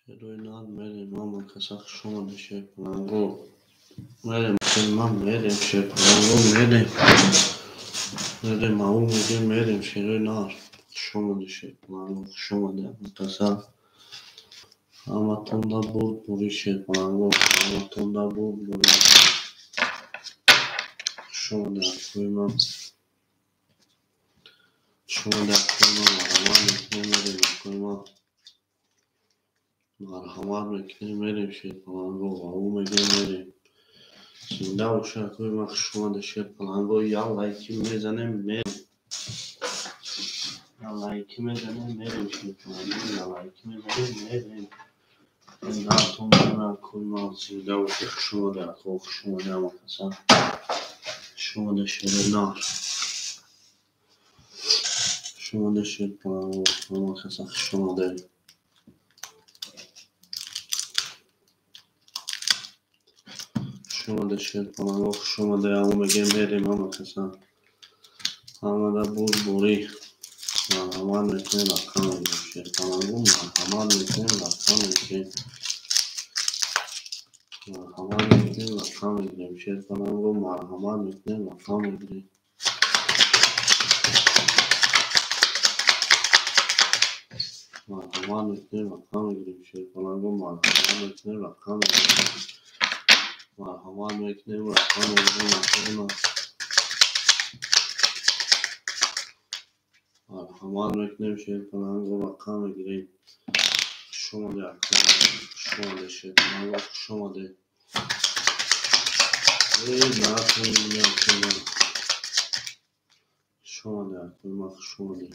Шерои нар мерем, ҳама каса хуш омадед, шерпаланго. Мерем, ман мерем, шерпаланго мерем. Мерем, ау мегем, мерем, шерои нар. Хуш омадед, шерпаланго, хуш омадед, ҳама каса. Ҳаматонда бурд бурӣ, шерпаланго, ҳаматонда бурд бурӣ. Хуш омадед, акои ман. Хуш омадед, акои ман, марҳамат мекунем, мерем, акои ман. Марҳамат мекунем, мерем, шерпаланго, ау мегем, мерем. Зинда бошед, акои ман, хуш омадед, шерпаланго. Як лайки мезанем, мерем. Як лайки мезанем, мерем, шерпаланго, як лайки мезанем, мерем. Зиндатон бошад, акои ман, зинда бошед, хуш омадед, ако, хуш омадед, ҳама каса. Хуш омадед, шерои нар. Хуш омадед, шерпаланго, ҳама каса хуш омадед. Хуш омадед, шерпаланго, хуш омадед, ау мегем, мерем, ҳама каса. Ҳамада бурд бурӣ. Марҳамат мекунем, рақам мегирем, шерпаланго, марҳамат мекунем, рақам мегирем. Марҳамат мекунем, рақам мегирем, шерпаланго, марҳамат мекунем, рақам мегирем. Марҳамат мекунем, рақам мегирем, шерпаланго, марҳамат мекунем, рақам мегирем. Марҳамат мекунем, рақам мегирем, акои Марҳамат мекунем, шерпаланго, рақам мегирем. Хуш омадед, акои хуш омадед, шерпаланго, хуш омадед. Эй, наатон акои ман. Хуш омадед, акои ман, хуш омадед.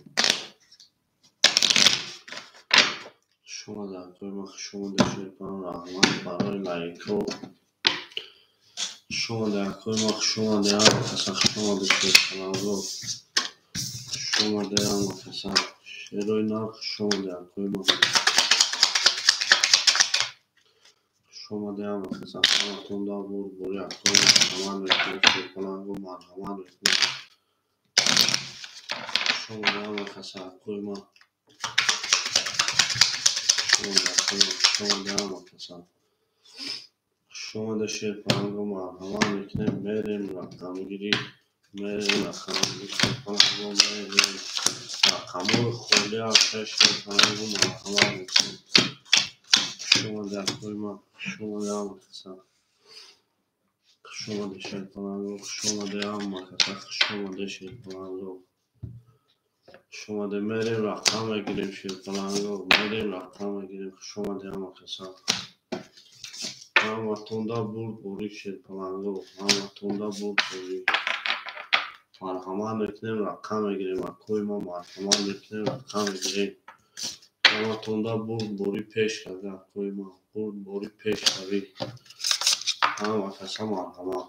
Хуш омадед, акои ман, хуш омадед, шерпаланго, раҳмат барои лайкҳо. Хуш омадед, акои ман, хуш омадед, ҳама каса хуш омадед, шерпаланго. Хуш омадед, ҳама каса. Шерои нар, хуш омадед, акои ман. Хуш омадед, ҳама каса. Ҳаматонда бурд бурӣ, акои ман, марҳамат мекунем, шерпаланго, марҳамат мекунем. Хуш омадед, ҳама каса, акои ман. Хуш омадед, акои ман, хуш омадед, ҳама каса. Хуш омадед, шерпаланго, марҳамат мекунем, мерем, рақамгирӣ. Мерем, рақамгирӣ, шерпаланго, мерем. Рақамҳои холӣ ҳаста, шерпаланго, марҳамат мекунем. Хуш омадед, акои ман, хуш омадед, ҳама каса. Хуш омадед, шерпаланго, хуш омадед, ҳама каса, хуш омадед, шерпаланго. Хуш омадед, мерем, рақам мегирем, шерпаланго, мерем, рақам мегирем, хуш омадед, ҳама каса. Ҳаматонда бурд бурӣ, шерпаланго, ҳаматонда бурд бурӣ. Марҳамат мекунем, рақам мегирем, акои ман, марҳамат мекунем, рақам мегирем. Ҳаматонда бурд бурӣ пеш равӣ, акои ман, бурд бурӣ пеш равӣ. Ҳама каса марҳамат.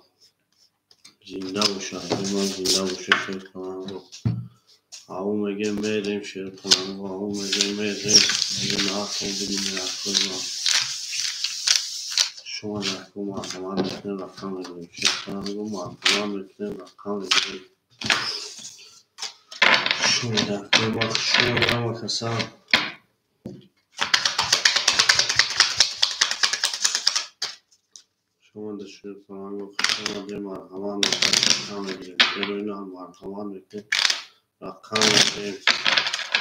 Зинда бошед, акои ман, зинда бошед, шерпаланго. Ау мегем, мерем, шерпаланго, ау мегем, мерем. Наатон бинем, акои ман. Хуш омадед, ако, марҳамат мекунем, рақам мегирем. Шерпаланго, марҳамат мекунем, рақам мегирем. Хуш омадед, акои ман, хуш омадед, ҳама каса. Хуш омадед, шерпаланго, хуш омадед, марҳамат мекунем, рақам мегирем. Шерои нар, марҳамат мекунем, рақам мегирем.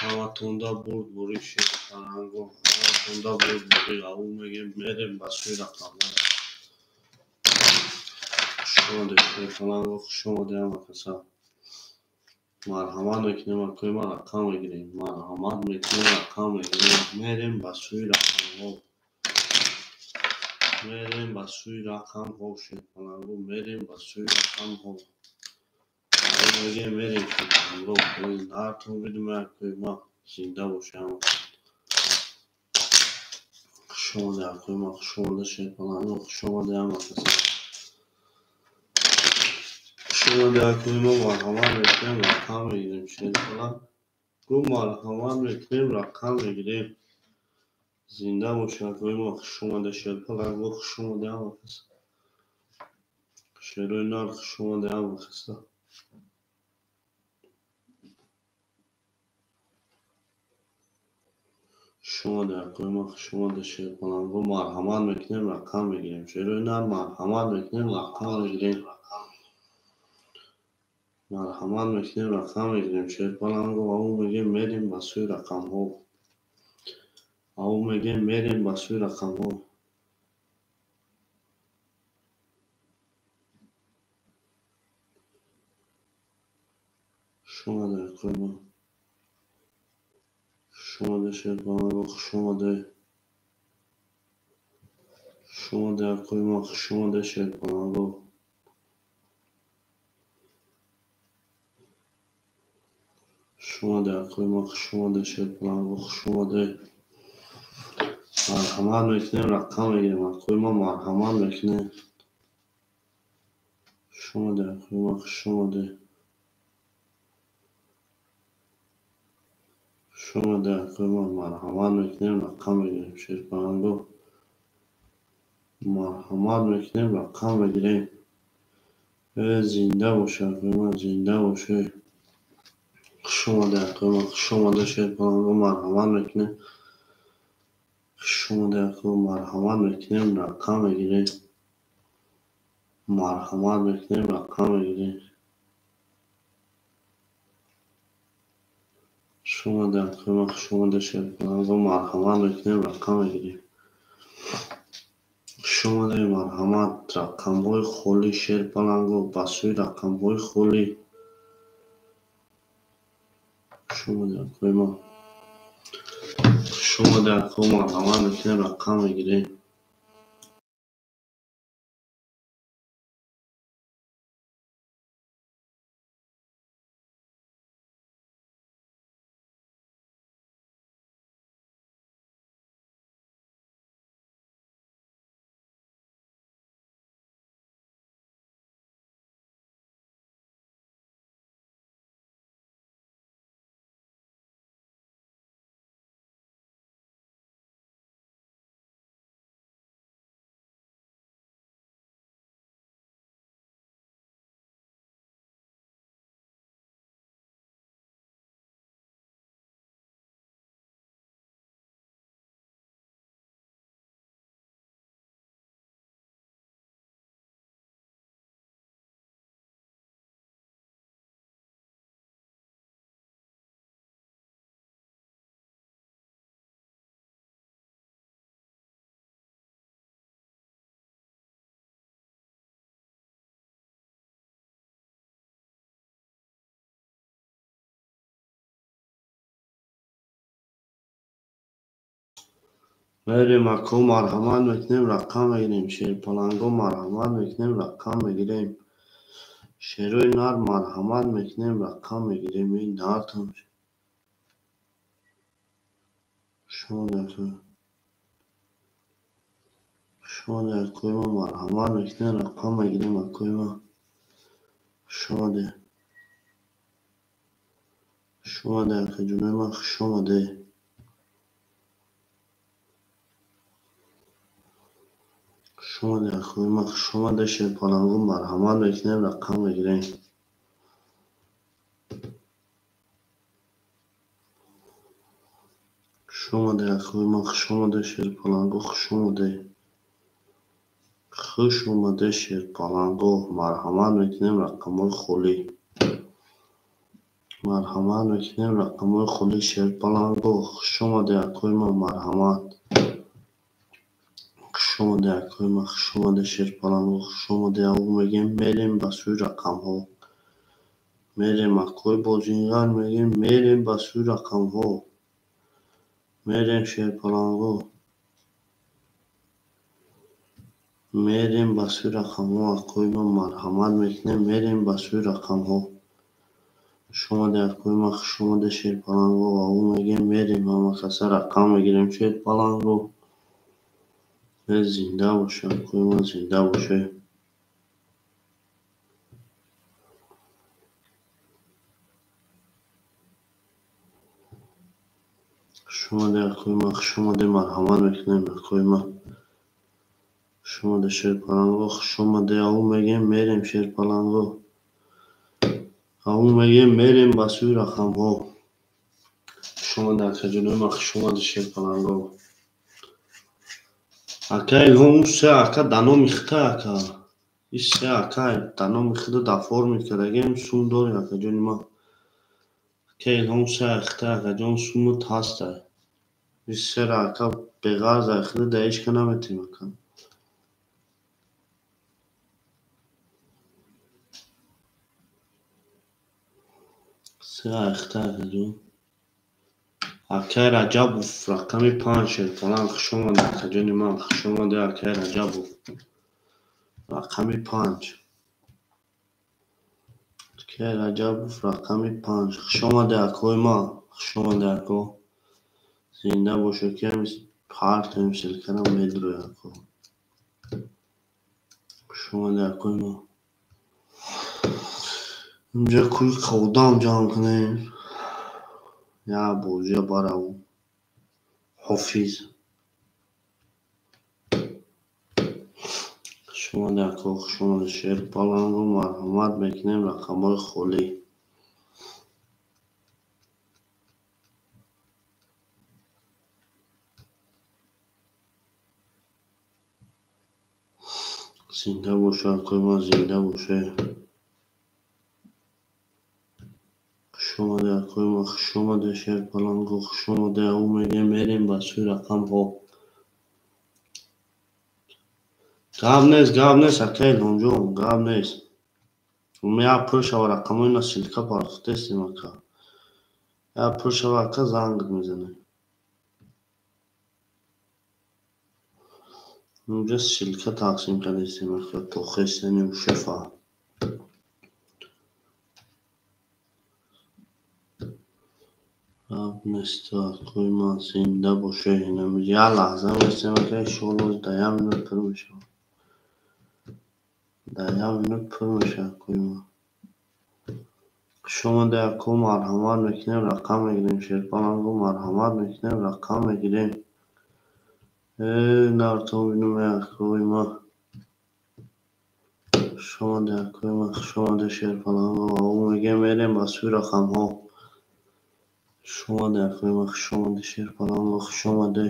Ҳаматонда бурд бурӣ, шерпаланго, ҳаматонда бурд бурӣ, ау мегем, мерем ба сӯи рақамҳо. Хуш омадед, шерпаланго, хуш омадед, ҳама каса. Марҳамат мекунем, акои ман, рақам мегирем. Марҳамат мекунем, рақам мегирем. Мерем ба сӯи рақамҳо. Мерем ба сӯи рақамҳо, шерпаланго, мерем ба сӯи рақамҳо. Мегем, мерем, шерпаланго. Наатон бидум, акои ман, зинда бошед ҳама. Хуш омадед, акои ман, хуш омадед, шерпаланго, хуш омадед, ҳама каса. Хуш омадед, акои ман, марҳамат мекунем, рақам мегирем, шерпаланго, марҳамат мекунем, рақам мегирем. Зинда бошед, акои ман, хуш омадед, шерпаланго, хуш омадед, ҳама каса. Шерои нар, хуш омадед, ҳама каса. Хуш Хуш омаде, акои ман, хуш омаде, шерпаланго. Марҳамат мекунем, рақам мегирем. Шерои нар, марҳамат мекунем, рақам мегирем. Марҳамат мекунем, рақам мегирем. Шерпаланго, ау мегем, мерем ба сӯи рақамҳо. Ау мегем, мерем ба сӯи рақамҳо. Хуш омаде, акои ман. Хуш омаде, шерпаланго, хуш омаде. Хуш омаде, акои ман, хуш омаде, шерпаланго. Хуш омаде, акои ман, хуш омаде, шерпаланго, хуш омаде. Марҳамат мекунем, рақам мегирем, акои ман, марҳамат мекунем. Хуш омаде, акои ман, хуш омаде. Хуш омаде, акои ман, марҳамат мекунем, рақам мегирем. Шерпаланго, марҳамат мекунем, рақам мегирем. Зинда боше, акои ман, зинда боше. Хуш омаде, акои ман, хуш омаде, шерпаланго, марҳамат мекунем. Хуш омаде, акои, марҳамат мекунем, рақам мегирем. Марҳамат мекунем, рақам мегирем. Хуш омаде, акои ман, хуш омаде, шерпаланго, марҳамат мекунем, рақам мегирем. Хуш омаде, марҳамат, рақамҳои холӣ, шерпаланго, ба сӯи рақамҳои холӣ. Хуш омаде, акои ман. Хуш омаде, акои, марҳамат мекунем, рақам мегирем. Мерем, ако, марҳамат мекунем, рақам мегирем. Шерпаланго, марҳамат мекунем, рақам мегирем. Шерои нар, марҳамат мекунем, рақам мегирем. Ин нартам. Хуш омаде, акои. Хуш омаде, акои ман, марҳамат мекунем, рақам мегирем, акои ман. Хуш омаде. Хуш омаде, акаҷонои ман, хуш омаде. Хуш омаде, акои ман, хуш омаде, шерпаланго, марҳамат мекунем, рақам мегирем. Хуш омаде, акои ман, хуш омаде, шерпаланго, хуш омаде. Хуш омаде, шерпаланго, марҳамат мекунем, рақамҳои холӣ. Марҳамат мекунем, рақамҳои холӣ, шерпаланго, хуш омаде, акои ман, марҳамат. Хуш омаде, акои ман, хуш омаде, шерпаланго, хуш омаде. Ау мегем, мерем ба сӯи рақамҳо. Мерем, акои бозингар, мегем, мерем ба сӯи рақамҳо. Мерем, шерпаланго. Мерем ба сӯи рақамҳо, акои ман, марҳамат мекунем, мерем ба сӯи рақамҳо. Хуш омаде, акои ман, хуш омаде, шерпаланго. Ау мегем, мерем, ҳама каса рақам мегирем, шерпаланго. Зинда боше, акои ман, зинда боше. Хуш омаде, акои ман, хуш омаде, марҳамат мекунем, акои ман. Хуш омаде, шерпаланго, хуш омаде. Ау мегем, мерем, шерпаланго. Ау мегем, мерем ба сӯи рақамҳо. Хуш омаде, акаҷонои ман, хуш омаде, шерпаланго. Ака Илҳом, се ака да номи хита, ака. И се ака да номи хита да форми кардагем, сум дори, акаҷони ман. Ака Илҳом, се хита, акаҷон, сумут ҳаста. И сера ака беғарз хита да ҳеҷ ка наметем, ака. Се хита, акаҷон. Акай Раҷабов, рақами 5, шерпаланг, хуш омаде, акаҷони ман, хуш омаде, акай Раҷабов. Рақами 5. Акай Раҷабов, рақами 5. Хуш омаде, акои ман, хуш омаде, ако. Зинда бошед, ки ҳамин ҳар тоим ссылкара медурӯй, ако. Хуш омаде, акои ман. Инҷа кӯи қавдам ҷамъ кунем. Я бозия бараву. Ҳофиз. Хуш омаде, ако, хуш омаде, шерпалангу, марҳамат мекунем рақамҳои холӣ. Зинда боша, акои ман, зинда боше. Хуш омаде, акои ман, хуш омаде, шерпалангу, хуш омаде. Ау мегӯем, мерем ба сӯи рақамҳо. Гап нест, гап нест, ака Илҳомҷон, гап нест. Я пур шава рақамҳои на ссылка партофтестем, ака. Я пур шава, ака, занг мезанем. Инҷа ссылка тақсим кардестем, ака, то хестани шефа. Гап нест, акои ман, зинда боше. Я лаҳза местем, ака, иншоалло да як минут пур мешавад. Да як минут пур мешавад, акои ман. Хуш омаде, ако, марҳамат мекунем, рақам мегирем, шерпалангу, марҳамат мекунем, рақам мегирем. Нартон бинум, акои ман. Хуш омаде, акои ман, хуш омаде, шерпалангу. Ау мегӯем, мерем ба сӯи рақамҳо. Хуш омаде, акои ман, хуш омаде, шерпалангу, хуш омаде.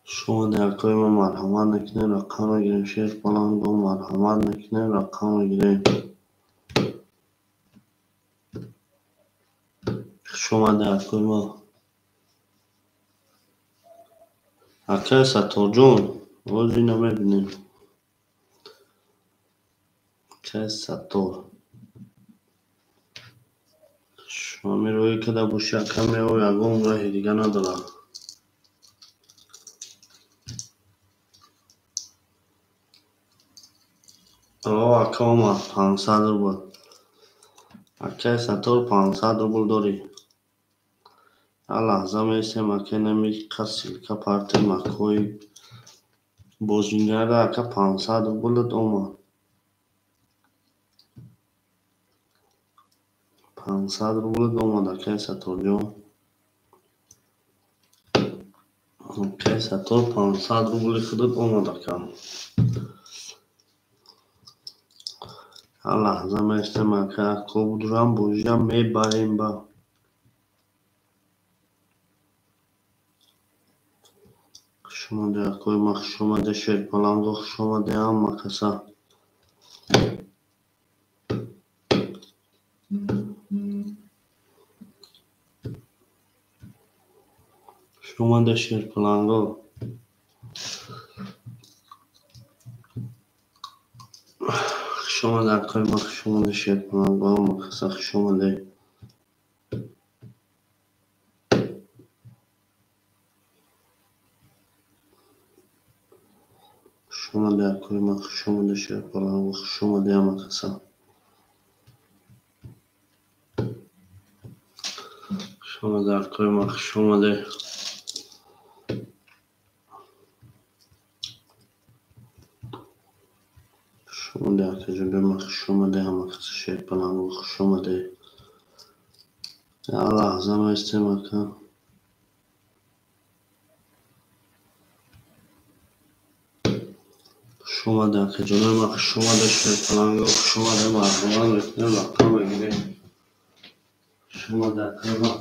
Хуш омаде, акои ман, марҳамат мекунем, рақам мегирем, шерпалангу, марҳамат мекунем, рақам мегирем. Хуш омаде, акои ман. Акай Сатторҷон, боз ина мебинем. Акай Саттор. Ҳамин роҳе када боши, ака, мео, ягон роҳи дига надорам. О, ака омад, 500 рубл. Акай Саттор, 500 рубл дорӣ. Я лаҳза местем, ака, нами ссылка партем, акои бозингарда, ака, 500 рублат омад. 500 рублат омад, акай Сатторҷон. Акай Саттор, 500 рубли худат омад, ака. Я лаҳза местем, ака, ако будурам, бозиам мебарем ба. Хуш омаде, акои ман, хуш омаде, шерпаланго, хуш омаде, ҳама каса. Хуш омаде, шерпаланго. Хуш омаде, акои ман, хуш омаде, шерпаланго, ҳама каса, хуш омаде. Хуш омаде, акои ман, хуш омаде, шерпаланго, хуш омаде, ҳама каса. Хуш омаде, акои ман, хуш омаде. Хуш омаде, акаҷони ман, хуш омаде, ҳама каса, шерпаланго, хуш омаде. Я лаҳза местем, ака. Хуш Омада, акаҷонои ман, хуш омада, шерпаланго, хуш омада, марҳамат мекунем, рақам мегирем. Хуш омада, акаи ман.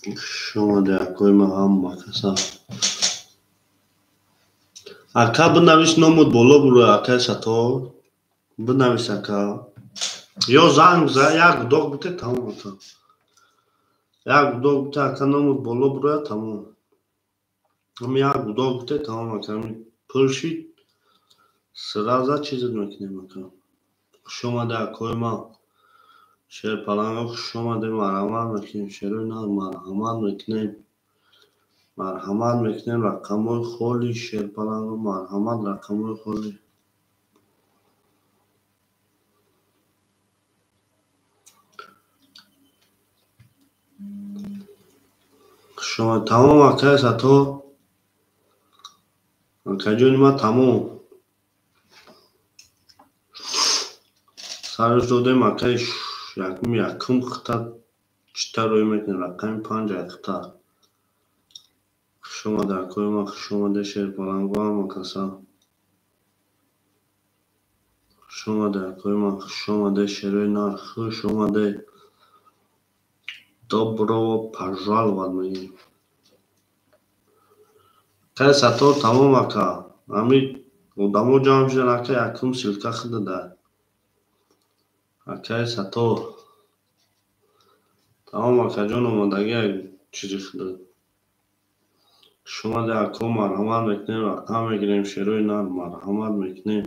Хуш омада, акои ман, ҳама каса. Ака, бинавис номут боло буро, акаи Саттор. Бинавис, ака. Ё занг за, як гудок бите, тамом, ака. Як гудок бите, ака, номут боло буроя, тамом. Ами як гудок бите, тамом, ака. Ами пур шид, сразу чизат мекунем, ака. Хуш омада, акои ман. Шерпаланго, хуш омадем, марҳамат мекунем, шерои нар, марҳамат мекунем. Марҳамат мекунем, рақамҳои холи, шерпаланго, марҳамат, рақамҳои холи. Хуш омад. Тамом, акаи Саттор. Акаҷони ман, тамом. Сараш додем, акаи, якум хита чита рӯй мекунем, рақами панҷ хита. Хуш омада, акои ман, хуш омада, шерпаланго, ҳама каса. Хуш омада, акои ман, хуш омада, шерои нар, хуш омада. Добро пожаловать мегӯем. Акаи Саттор, тамом, ака. Ами одамо ҷамъ шудан, ака, якум ссылка худада. Акаи Саттор. Тамом, акаҷон, омодагӣ чизи худат. Хуш омада, ако, марҳамат мекунем, рақам мегирем, шерои нар, марҳамат мекунем.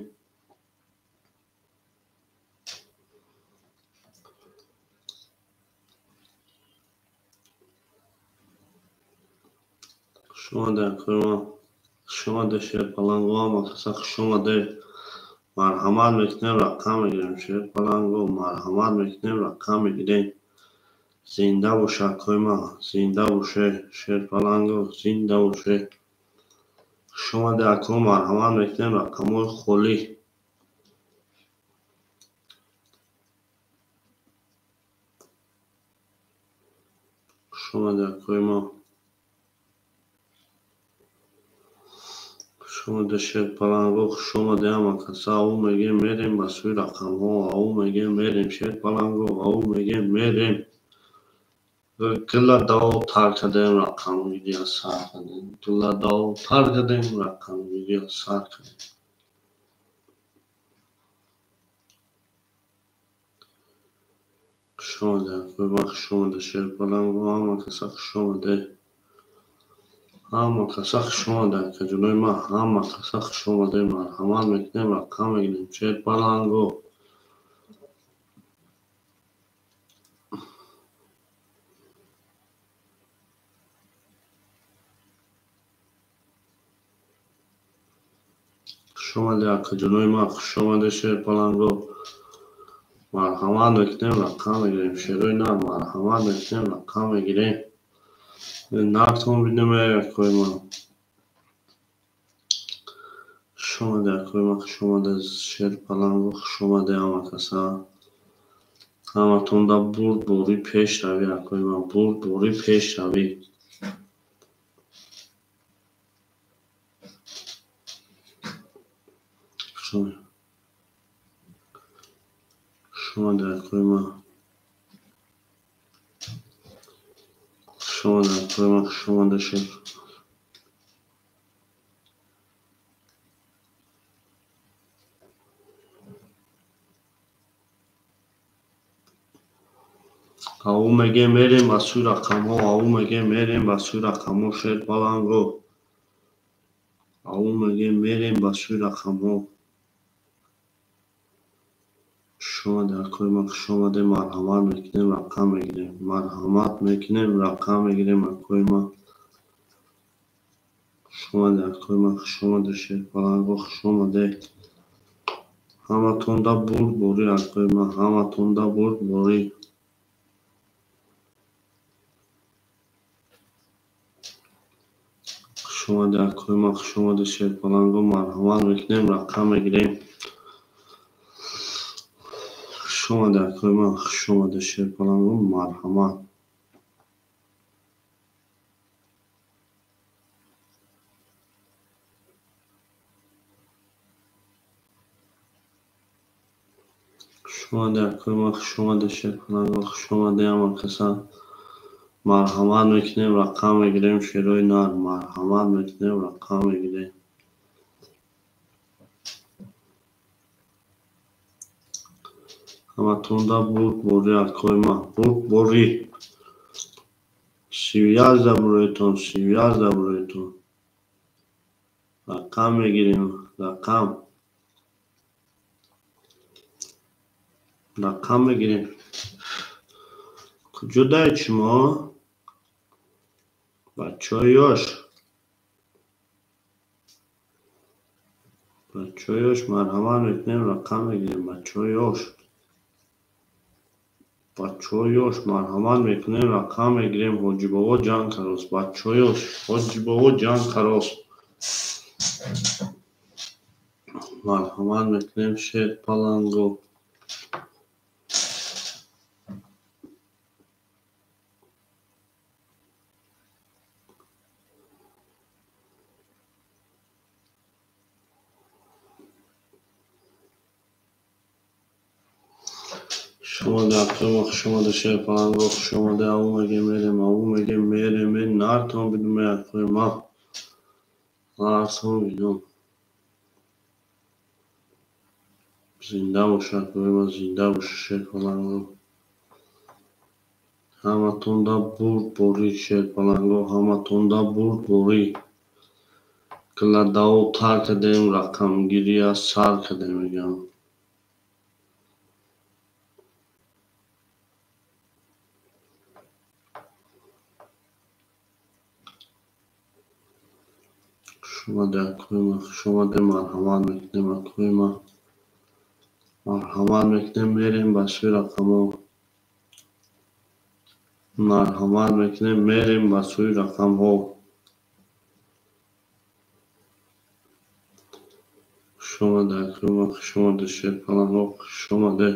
Хуш омада, акои ман. Хуш омада, шерпаланго, ҳама каса хуш омада. Марҳамат мекунем, рақам мегирем, шерпаланго, марҳамат мекунем, рақам мегирем. Зинда боша, акои ман, зинда боше, шерпаланго, зинда боше. Хуш омада, ако, марҳамат мекунем, рақамҳои холӣ. Хуш омада, акои ман. Хуш омада, шерпаланго, хуш омада, ҳама каса. Ау мегем, мерем ба сӯи рақамҳо, ау мегем, мерем, шерпаланго, ау мегем, мерем. Гила тар кардем, рақамгирия сар кардем. Гила тар кардем, рақамгирия сар кардем. Хуш омада, акои ман, хуш омада, шерпаланго, ҳама каса хуш омада. Ҳама каса хуш омада, акаҷонои ман, ҳама каса хуш омада. Марҳамат мекунем, рақам мегирем, шерпаланго. Хуш омада, акаҷонои ман, хуш омада, шерпаланго. Марҳамат мекунем, рақам мегирем, шерои нар, марҳамат мекунем, рақам мегирем. Нартон бинем, акои ман. Хуш омада, акои ман, хуш омада, шерпаланго, хуш омада, ҳама каса. Ҳаматонда бурдборӣ, пешравӣ, акои ман, бурдборӣ, пешравӣ. Хуш омада, акои ман. Хуш омада, акои ман, хуш омада, шер. Ау мегем, мерем ба сӯи рақамҳо, ау мегем, мерем ба сӯи рақамҳо, шерпаланго. Ау мегем, мерем ба сӯи рақамҳо. Хушомаде, акои ман, хушомаде. Марҳамат мекунем, рақам мегирем. Марҳамат мекунем, рақам мегирем, акои ман. Хушомаде, акои ман, хушомаде, шерпаланго, хушомаде. Ҳаматонда бурдборӣ, акои ман, ҳаматонда бурдборӣ. Хушомаде, акои ман, хушомаде, шерпаланго, марҳамат мекунем, рақам мегирем. Хушомаде, акои ман, хушомаде, шерпаланго, марҳамат. Хушомаде, акои ман, хушомаде, шерпаланго, хушомаде, ҳама каса. Марҳамат мекунем, рақам мегирем, шерои нар. Марҳамат мекунем, рақам мегирем. Ҳаматонда бурдборӣ, акои ман, бурдборӣ. 31 буроятон, 31 буроятон. Рақам мегирем, рақам. Рақам мегирем. Куҷо даед шумо? Бачаҳои ёш. Бачаҳои ёш, марҳамат мекунем, рақам мегирем, бачаҳои ёш. Бачаҳои ёш, марҳамат мекунем, рақам мегирем. Ҳоҷибобо ҷанг карост. Бачаҳои ёш, Ҳоҷибобо ҷанг карост. Марҳамат мекунем, шерпаланго. Хушомаде, акои ман, хушомаде, шерпаланго, хушомаде. Аву мегем, мерем, аву мегем, мерем, нартон бидуме, акои ман. Нартон бидум. Зинда бош, акои ман, зинда бош, шерпаланго. Ҳаматонда бурдборӣ, шерпаланго, ҳаматонда бурдборӣ. Каладао тар кардем, рақамгирия сар кардем, мегӯям. Хушомаде, акои ман, хушомаде, марҳамат мекунем, акои ман. Марҳамат мекунем, мерем ба сӯи рақамҳо. Марҳамат мекунем, мерем ба сӯи рақамҳо. Хушомаде, акои ман, хушомаде, шерпаланго, хушомаде.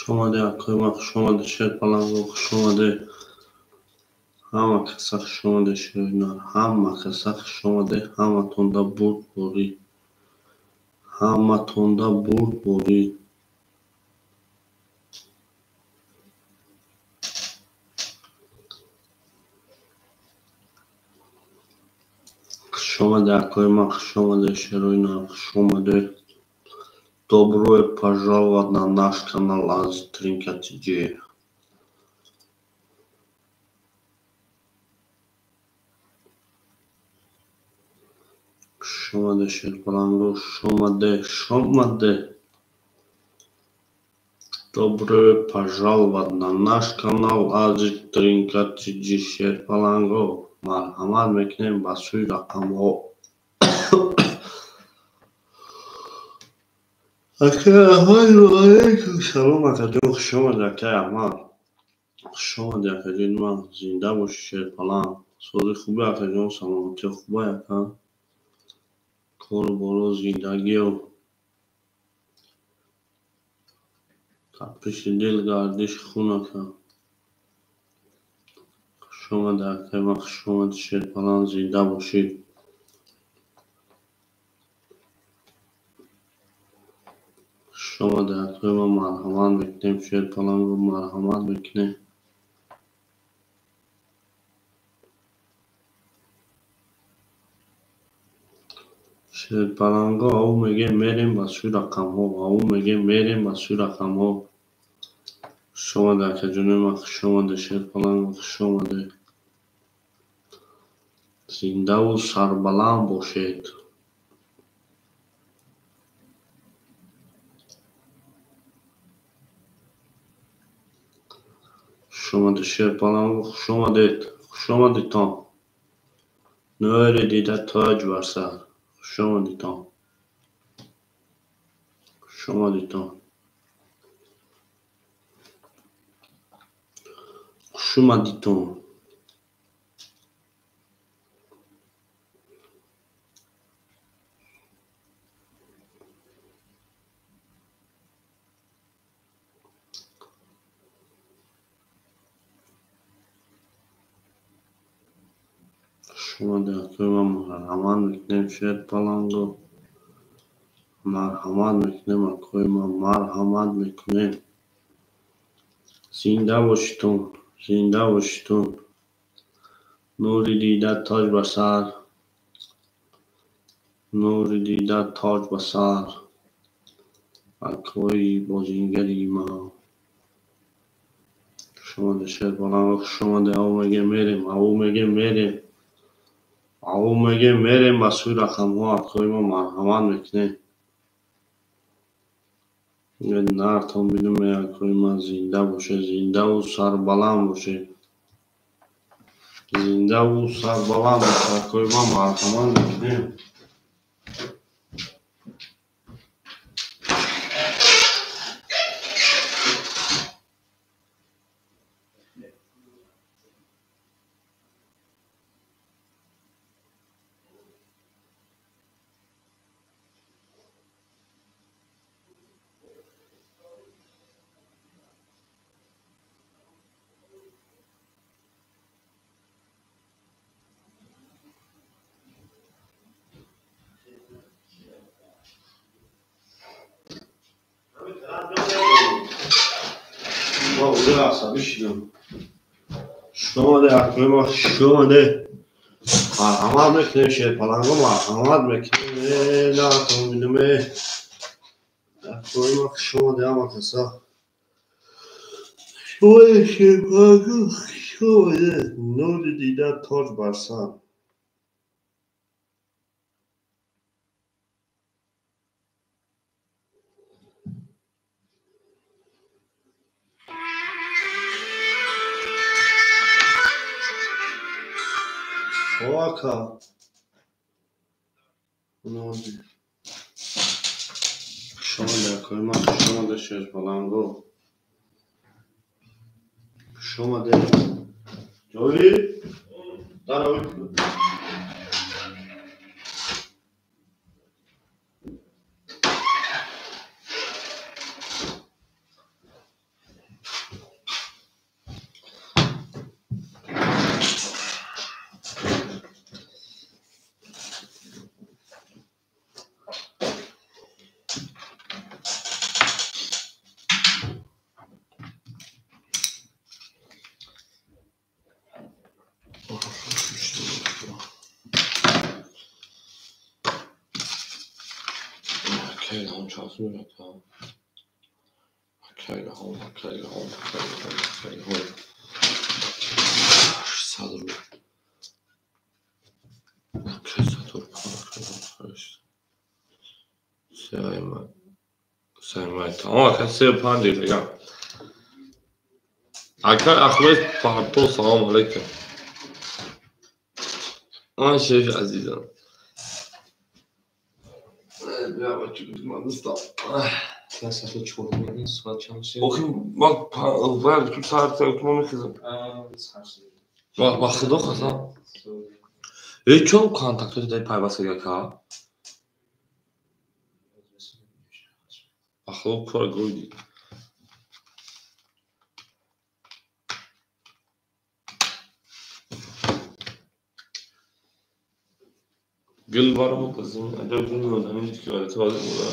Хушомаде, акои ман, хушомаде, шерпаланго, хушомаде. Ҳама каса хушомаде, шерои нар. Ҳама каса хушомаде, ҳаматонда бурдборӣ. Ҳаматонда бурдборӣ. Хушомаде, акои ман, хушомаде, шерои нар, хушомаде. Добро пожаловать на наш канал Азитринка ТЖ. Хушомаде, шерпаланго, хушомаде, хушомаде. Добро пожаловать на наш канал Азитринка ТЖ, шерпаланго. Марҳамат мекунем ба сӯи рақамҳо. Акай Аҳмад, ва алайкум салом, акаҷон, хушомаде, акай Аҳмад. Хушомаде, акаҷони ман, зинда бошӣ, шерпаланг. Сози хубе, акаҷон, саломатӣ хубе, ака. Кору боро, зиндагиё. Тапиши дил, гардиши хун, ака. Хушомаде, акай ман, хушомаде, шерпаланг, зинда бошӣ. Хушомаде, акои ман, марҳамат мекунем, шерпаланго, марҳамат мекунем. Шерпаланго ав мегем мерем ба сӯи рақамҳо, ав мегем мерем ба сӯи рақамҳо. Хуш омаде, акаҷонои ман, хуш омаде, Шерпаланго, хуш омаде. Зиндаву сарбаланд бошед. Хуш омаде, Шерпаланго, хуш омадед, хуш омадедтон. Нури дида тоҷ бар сар. Хуш омадедтон. Хуш омадедтон. Хуш омадедтон. Хуш омаде, акои ман, марҳамат мекунем, Шерпаланго. Марҳамат мекунем, акои ман, марҳамат мекунем. Зинда бошитон, зинда бошитон. Нури дида тоҷ ба сар. Нури дида тоҷ ба сар. Акои бозингари ман. Хуш омаде, Шерпаланго, хуш омаде. Ав мегем мерем, ав мегем мерем. Ав мегем мерем ба сӯи рақамҳо, акои ман, марҳамат мекунем. Нартон бинум, акои ман, зинда бошед, зиндаву сарбаланд бошед. Зиндаву сарбаланд бошед, акои ман, марҳамат мекунем. Ма уже асабӣ шудам. Хуш омаде, акои ман, хуш омаде. Марҳамат мекунем, Шерпаланго, марҳамат мекунем. Нартон бинум, акои ман, хуш омаде ҳама каса. Хуш омаде, Шерпаланго, хуш омаде. Нури дида тоҷ бар сар. Ака. Хуш омаде, акои ман, хуш омаде, Шерпаланго. Хуш омаде. Ҷовид? Даровид. Ака Ахмед Парто, салом алейкум. Ман шефи азизам. Охи ман бояд ту сар ту мехезам. Ба худо қасам. Э чон контактҳои дай пайваст карда ка? Ба худо кора гӯйди. Гул баро қасам, аҷаб гул меояд, ҳамин ки ғалати вазъ буда.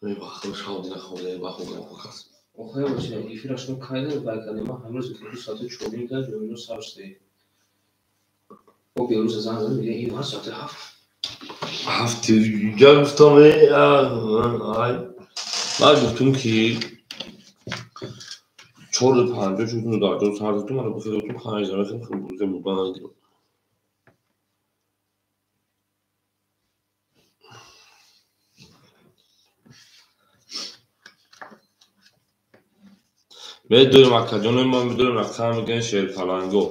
Эй ба худо шав дина хоб, ба худо қасам. Охай боша, эфира шумо кайда вай кардем? Ман ҳамрӯз 2 соати 4 кард, ҷоино сар шуда. О берӯз занг зад, мегӯяд ин вақт соати 7. 7 ҷа гуфтам, ай. Ман гуфтум ки 4:50 шуд, дар ҷо сар додум, мана бихел гуфтум 5 замехем, хел буда нагирам. Медорем акаҷонои ман, медорем рақам мегӯян Шерпаланго.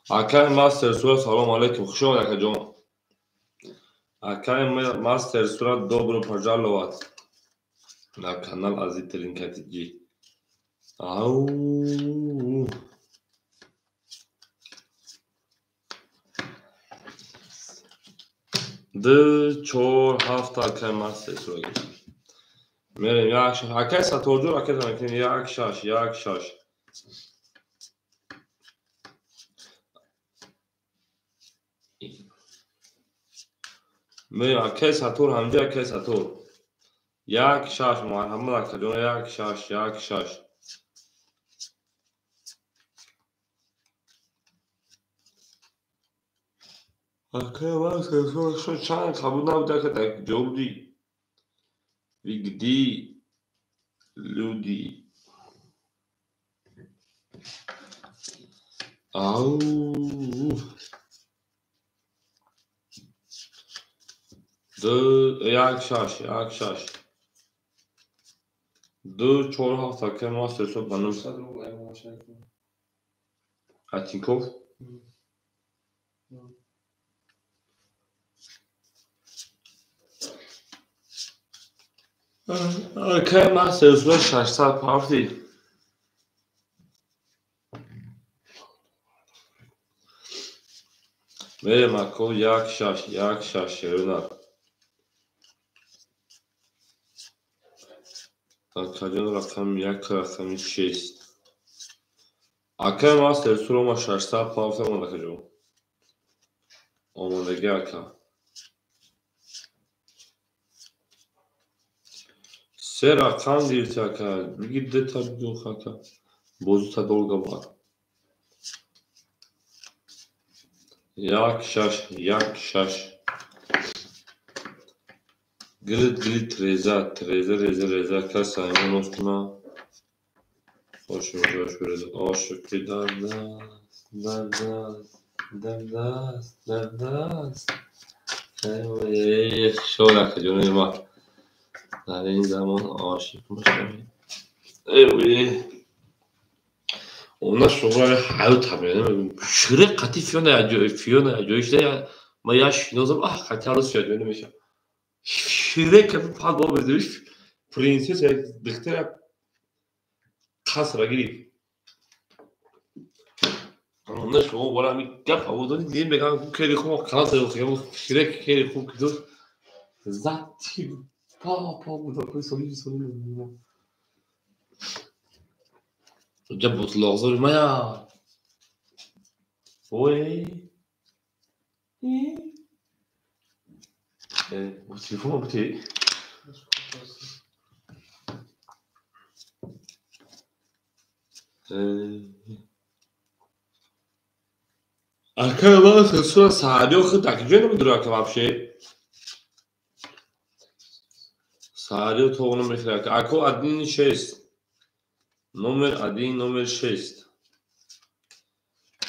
Акаи мастер Сурат, салом алейкум, хуш омад акаҷон. Акаи мастер Сурат, добро пожаловать на канал Азиз Тринкатиҷи. Ау. 2 4 7 акаи мастер Сурат. Мерем 1 6. Акаи Саторҷон, акаи мекунем 1 6 1 6. Мерем акаи Сатор, ҳамҷа акаи Сатор. 1 6 марҳамат акаҷон, 1 6 1 6. Акаи ман Сатор чанд қабул набуд, ака дар ҷо будӣ? Вы где, люди? Ау. 2 1 6 1 6. 2 4 7 акаи мастер Сурат ба ном. Атинков? Акаи мастер Сурат 600 ҳафти. Мерем ако 1 6 1 6 шерона. Акаҷон рақами 1 рақами 6. Акаи мастер Сурат ма 600 ҳафт омад акаҷон. Омодагӣ ака. 3 рақам гирифти ака. Бигир дета бигир ака. Бозита долго бад. 1 6 1 6. Гирид гирид треза треза реза реза кас аймон офтуна. Хош мужош береза. Ошуки дар даст дар даст дар даст дар даст. Эй шор акаҷонои ма. Дар ин замон ошиқ мешавӣ. Эй она шуғлаи ҳаёт ҳамена шире қати Фиона Фиона ҷои шуда ма я шинозам, аҳ қати ҳарӯз фиёна намешавам. Шире ка пад бо безиш принсесса духтара қасра гирифт. Она шумо бора ҳами гап ҳаводори дидем, мегӯям кери хуб қанат шире кери хуб ки дошт зад ти па па буда соли соли ҷа бутлоқзори мая. Ой. Телефон бути. Акаи ман Сура саҳариё худ акиҷое намедура ака вообще. Саҳариё тоғно мехӯра ака. Ако 1 6. Номер 1 номер 6.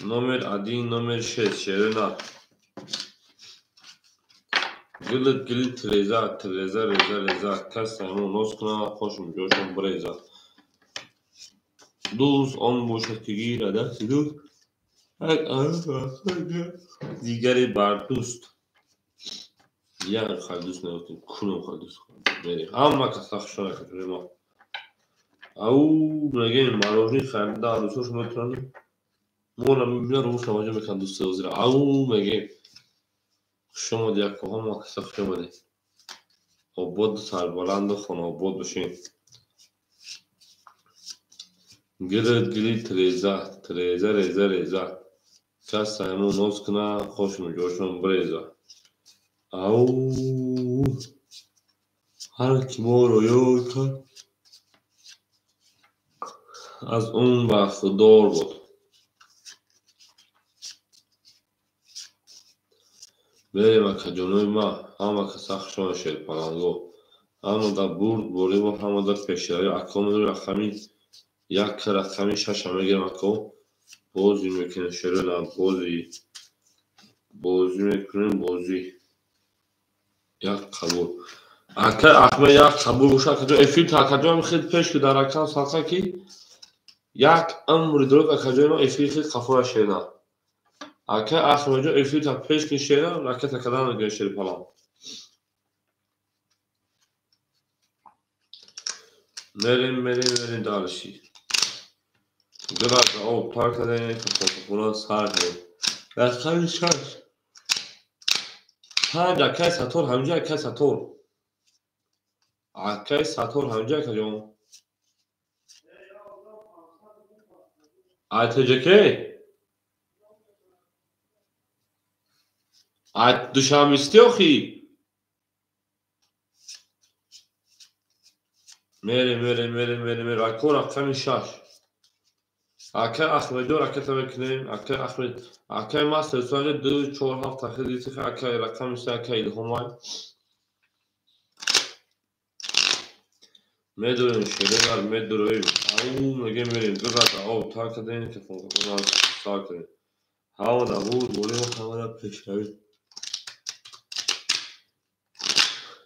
Номер 1 номер 6 шерона. Гилит гилит реза треза реза реза кас аймон нос куна хошум ҷошум бреза. Дӯст он бошад ки гирад дасти дӯст, дигаре бар дӯст. Як хай дӯст наёфтем, кунам хай дӯст мерем. Ҳама каса хушона катуре ма. Ау мегӯем марожни харида арӯсош метавонанд моро мебинанд, рӯш наваҷа мекунанд дӯсти ҳозира. Ау мегӯем хуш омадӣ ако, ҳама каса хуш омадӣ. Ободу сарбаланду хонаобод бошед. Гирид гирид треза треза реза реза кас аймон ноз куна хошум ҷошум бреза. Ау ҳар ки моро ёд кард. Аз он бархӯрдор буд. Мерем, акаҷонои ма, ҳама каса хушон шерпаланго. Ҳама дар бурд бориву ҳама дар пешравӣ. Ако медори рақами як, рақами шаша мегирам ако. Бозӣ мекунем шерона, бозӣ. Бозӣ мекунем, бозӣ. Як қабул. Ака Ахмед як қабул боша, акаҷон эфир та акаҷон хел пеш ки дар ракам садқа ки як амри дорад акаҷои ма эфир хел қафора шерна. Ака Ахмедҷон эфир та пеш ки шерна, ракета кадан мегирем шерпалан. Мерем, мерем, мерем дальше. Града об тар кардем, хона сар кардем. Рақами шаш. Панҷ акай Сатор, ҳамҷа акай Сатор. Акай Сатор ҳамҷа акаҷон. Ай ТҶК? Ай Душанбе охи? Мерем, мерем, мерем, мерем, мерем. Ако рақами шаш. Акай Ахмедҷон ракета мекунем. Акай Ахмед, акай мастер соли 2 4 7 тахир дитих акай рақами се акай Илҳомай. Медурем шерегар, медурем. Ау, мегем мерем. Гурата, ау, тар кардем, телефон сар кардем. Ҳама дар бурд борем, ҳама дар пешравӣ.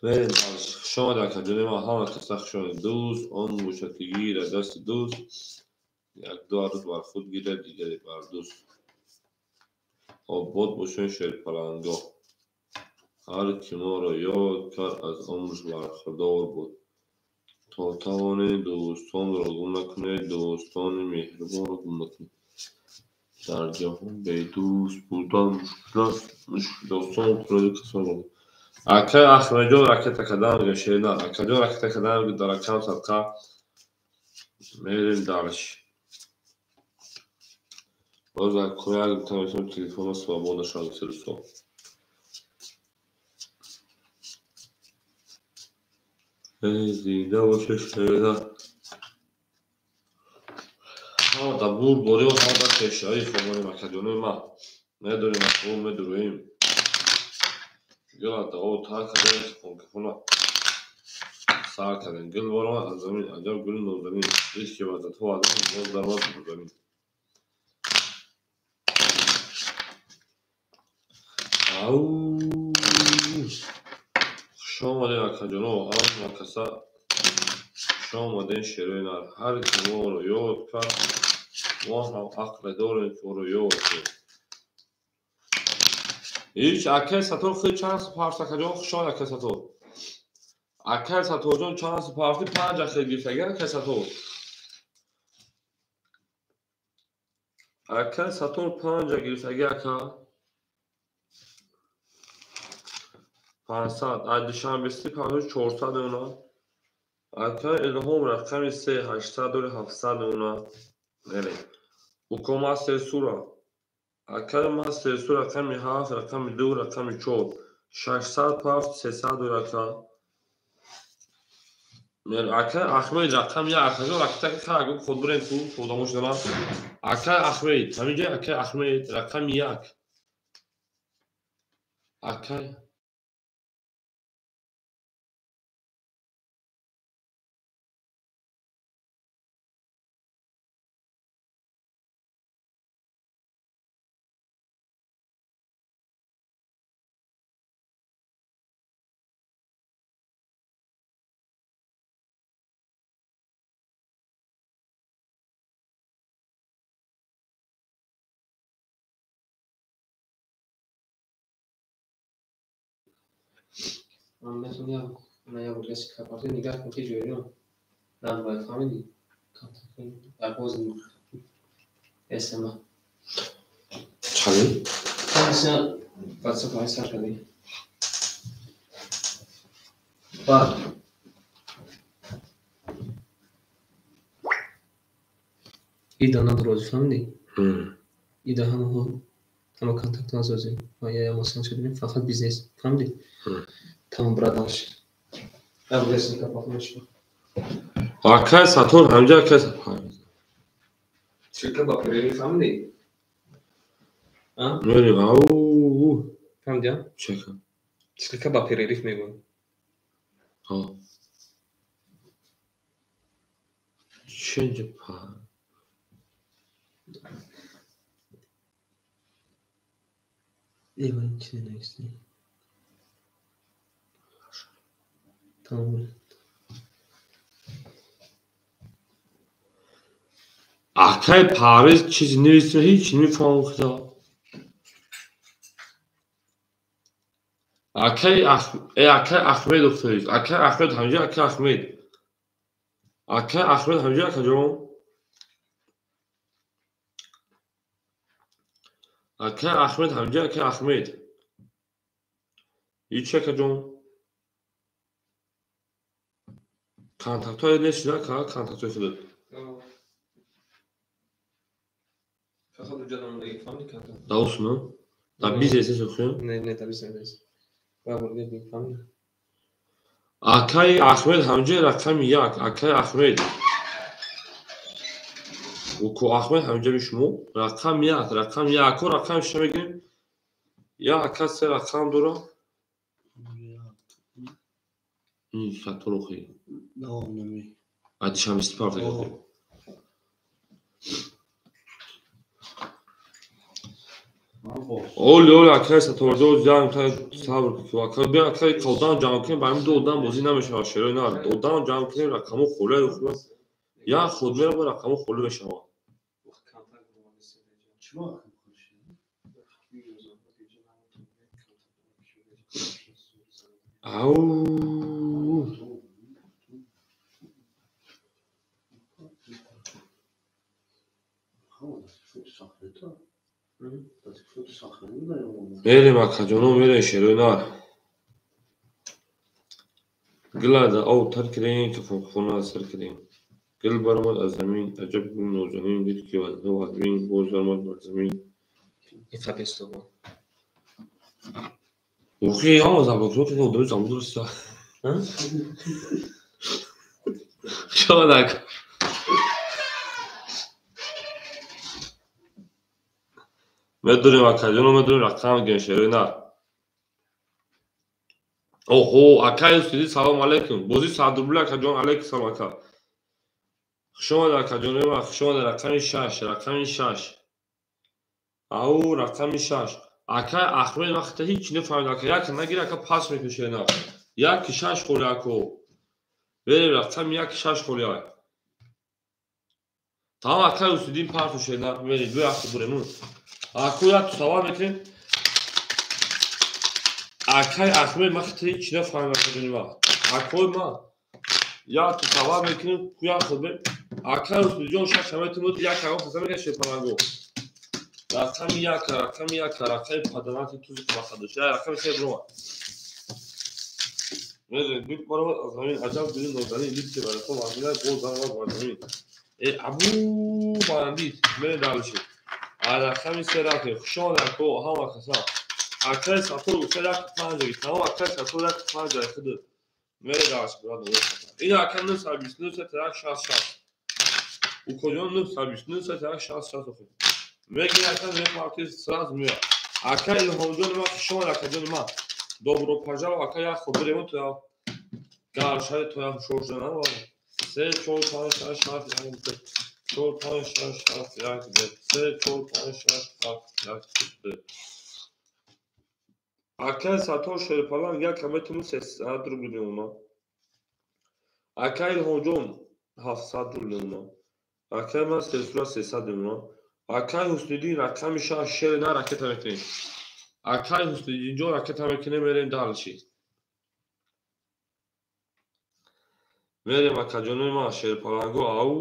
Мерем дальше. Хуш омадед акаҷони ман, ҳама каса хуш омадед. Дӯст, он бошад ки гирад дасти дӯст, як ду арӯз бар худ гирад, дигаре бар дӯст. Обод бошед шерпаланго. Ҳар ки моро ёд кард, аз умраш бархӯрдор буд. То тавонед дӯстонро гум накунед, дӯстони меҳрубонро гум накунед. Дар ҷаҳон бедӯст будан мушкил аст, осон кунед касонро. Акай Ахмедҷон ракета кадан мегӯяд шерина. Акаҷон ракета кадан мегӯяд дар ракам садқа. Мерем дальше. Боз акояк гуфтам телефонро свободно шавад серусо. Зинда бошед шерина. Ҳама дар бурд борем, ҳама дар пешравӣ хобонем акаҷонои ман. Медорем ако, медуроем. Гулата о тар кардем, хонкахона сар кардем. Гул баромад аз замин, аҷаб гули нозанин. Ишқи вазатҳо аз замин, боз даромад ба замин. Ау, хуш омадед акаҷоно, ҳама каса хуш омадед шерои нар. Ҳар ки моро ёд кард, мо ҳам ақле дорем ки ӯро ёд кунем. Ҳеҷ акай Сатор хеле чанд парс акаҷон, хуш омад акай Сатор. Акай Саторҷон чанд парси панҷ ахел гирифтагӣ акай Сатор. Акай Сатор панҷа гирифтагӣ ака. 500. Ай Душанбе Сити 400 мемонад. Акай Илҳом рақами се 800 дори 700 мемонад. Мерем. Уко мастер сура. Акай мастер сура рақами 7, рақами 2, рақами 4. 600 пафт 300 дори ака. Мерем. Акай Ахмед рақами 1 акаҷон ракета ки хай гуфт худ бурем ку одамо шудам. Акай Ахмед, ҳаминҷа акай Ахмед рақами 1. Акай Ман метавонам на як бор капарти нигаҳ кун ки ҷориён набояд фаҳмидӣ? Боз СМ. Чали? WhatsApp ҳай сар кардӣ. Баъд ида надорозӣ фаҳмидӣ? Ида ҳамаҳо ҳама контактҳо насозем. Ва я масалан шудем фақат бизнес фаҳмидӣ? Тамом брат дальше. Акай Сатор ҳамҷа акай Сатор. Ссылка ба перерыв фаҳмидӣ? Мерем, ау. Фаҳмидӣ? Чека. Ссылка ба перерыв мегӯям. Ҳо. Ченҷа па. Эва, чизе нависти. Тамом. Акай Парвиз чизе нависем, ҳеҷ намефаҳмам худо. Акай акай Ахмед ухтаист. Акай Ахмед ҳамҷа, акай Ахмед. Акай Ахмед ҳамҷа, акаҷон. Акай Ахмед ҳамҷа, акай Ахмед. Ҳеҷ акаҷон. Контактҳое нест ака, контактҳои худат. Фақат уҷа намондагӣ, фаҳмидӣ контакт? Да усуна? Да бизнес нест охир? Не, не, да бизнес нест. Фаҳмидӣ? Акай Ахмед ҳамҷа рақами як, акай Ахмед. Уко Ахмед ҳамҷаби шумо рақам як, рақам як, ако рақам шумо мегирем. Я ака се рақам дора. Ин саторохи. Давом нами. Адишам истипарта гирифтем. Оли, оли, акай саторзо ҷамъ сабр кун. Акай бия акай одам ҷамъ кунем, ба ҳамин ду одам бозӣ намешавад, шерои нар. Одам ҷамъ кунем, рақамҳо холӣ хуб. Як худ мерава, рақамҳо холӣ мешавад. Ау. Мерем акаҷоно, мерем шерои нар. Гила дар об тар кардем, кафонхона сар кардем. Гил баромад аз замин, аҷаб гули нозанин, дид ки вазно вазмин, боз баромад бар замин. Охи, ҳама заблокировка кардем, одами замбур аст. Шод ака. Медонем акаҷоно, медонем рақам мегирем шерои нар. Оҳо, акай Юсуфиддин, салом алейкум. Бозӣ сад рубли акаҷон, алейкум салом ака. Хуш омадед акаҷони ман, хуш омадед. Рақами шаш, рақами шаш. Ау, рақами шаш. Акай Ахмед вақте ҳеҷ нафаҳмид ака, як нагир ака пас мекунӣ шерои нар. Як шаш холи ако. Берем рақами як шаш холи ай. Тамом акай Юсуфиддин парту шерои нар. Мерем, ду як бурем. Ако як савол мекунем. Акай Ахмед вақте ҳеҷ нафаҳмид акаҷони ман. Акои ман як савол мекунем, як худ бе. Акай Юсуфиддинҷон шаш ҳамаи як ҳаго хаса мекунад шерпаланго. Рақами як, рақами як, рақами падаранти тузи бахадош. Я рақами се брома. Мерем, гул баромад аз замин, аҷаб гули нозанин, дид ки барои худ вазмина, боз баромад бар замин. Э, абу бандит, мерем дальше. Рақами се рафтем. Хуш омадед ако, ҳама каса. Акай Сатор гуфта як панҷ, тамом акай Сатор як панҷ худ. Мерем дальше, брат. Ин ака 929 як 66. Укоҷон 929 як 66 охир. Мегирем ака мепартӣ сразу меояд. Ака Илҳомҷони ман, хуш омадед акаҷони ман. Добро пожаловать, ака як худ берем то як гаршаи то як ҳушёр шудан. 3 4 5 6 7 1 2 4 5 6 7 1 2 3 4 5 6 7 1 2. Акай Сатор Шерпаланг як ҳаметиму 300 рубл мемонад. Акай Илҳомҷон 700 рубл мемонад. Акай ман сесура 300 мемонад. Акай Ҳусниддин рақами шаш шери на ракета мекунем. Акай Ҳусниддинҷон ракета мекунем, мерем дальше. Мерем акаҷонои ман шерпаланго. Ау.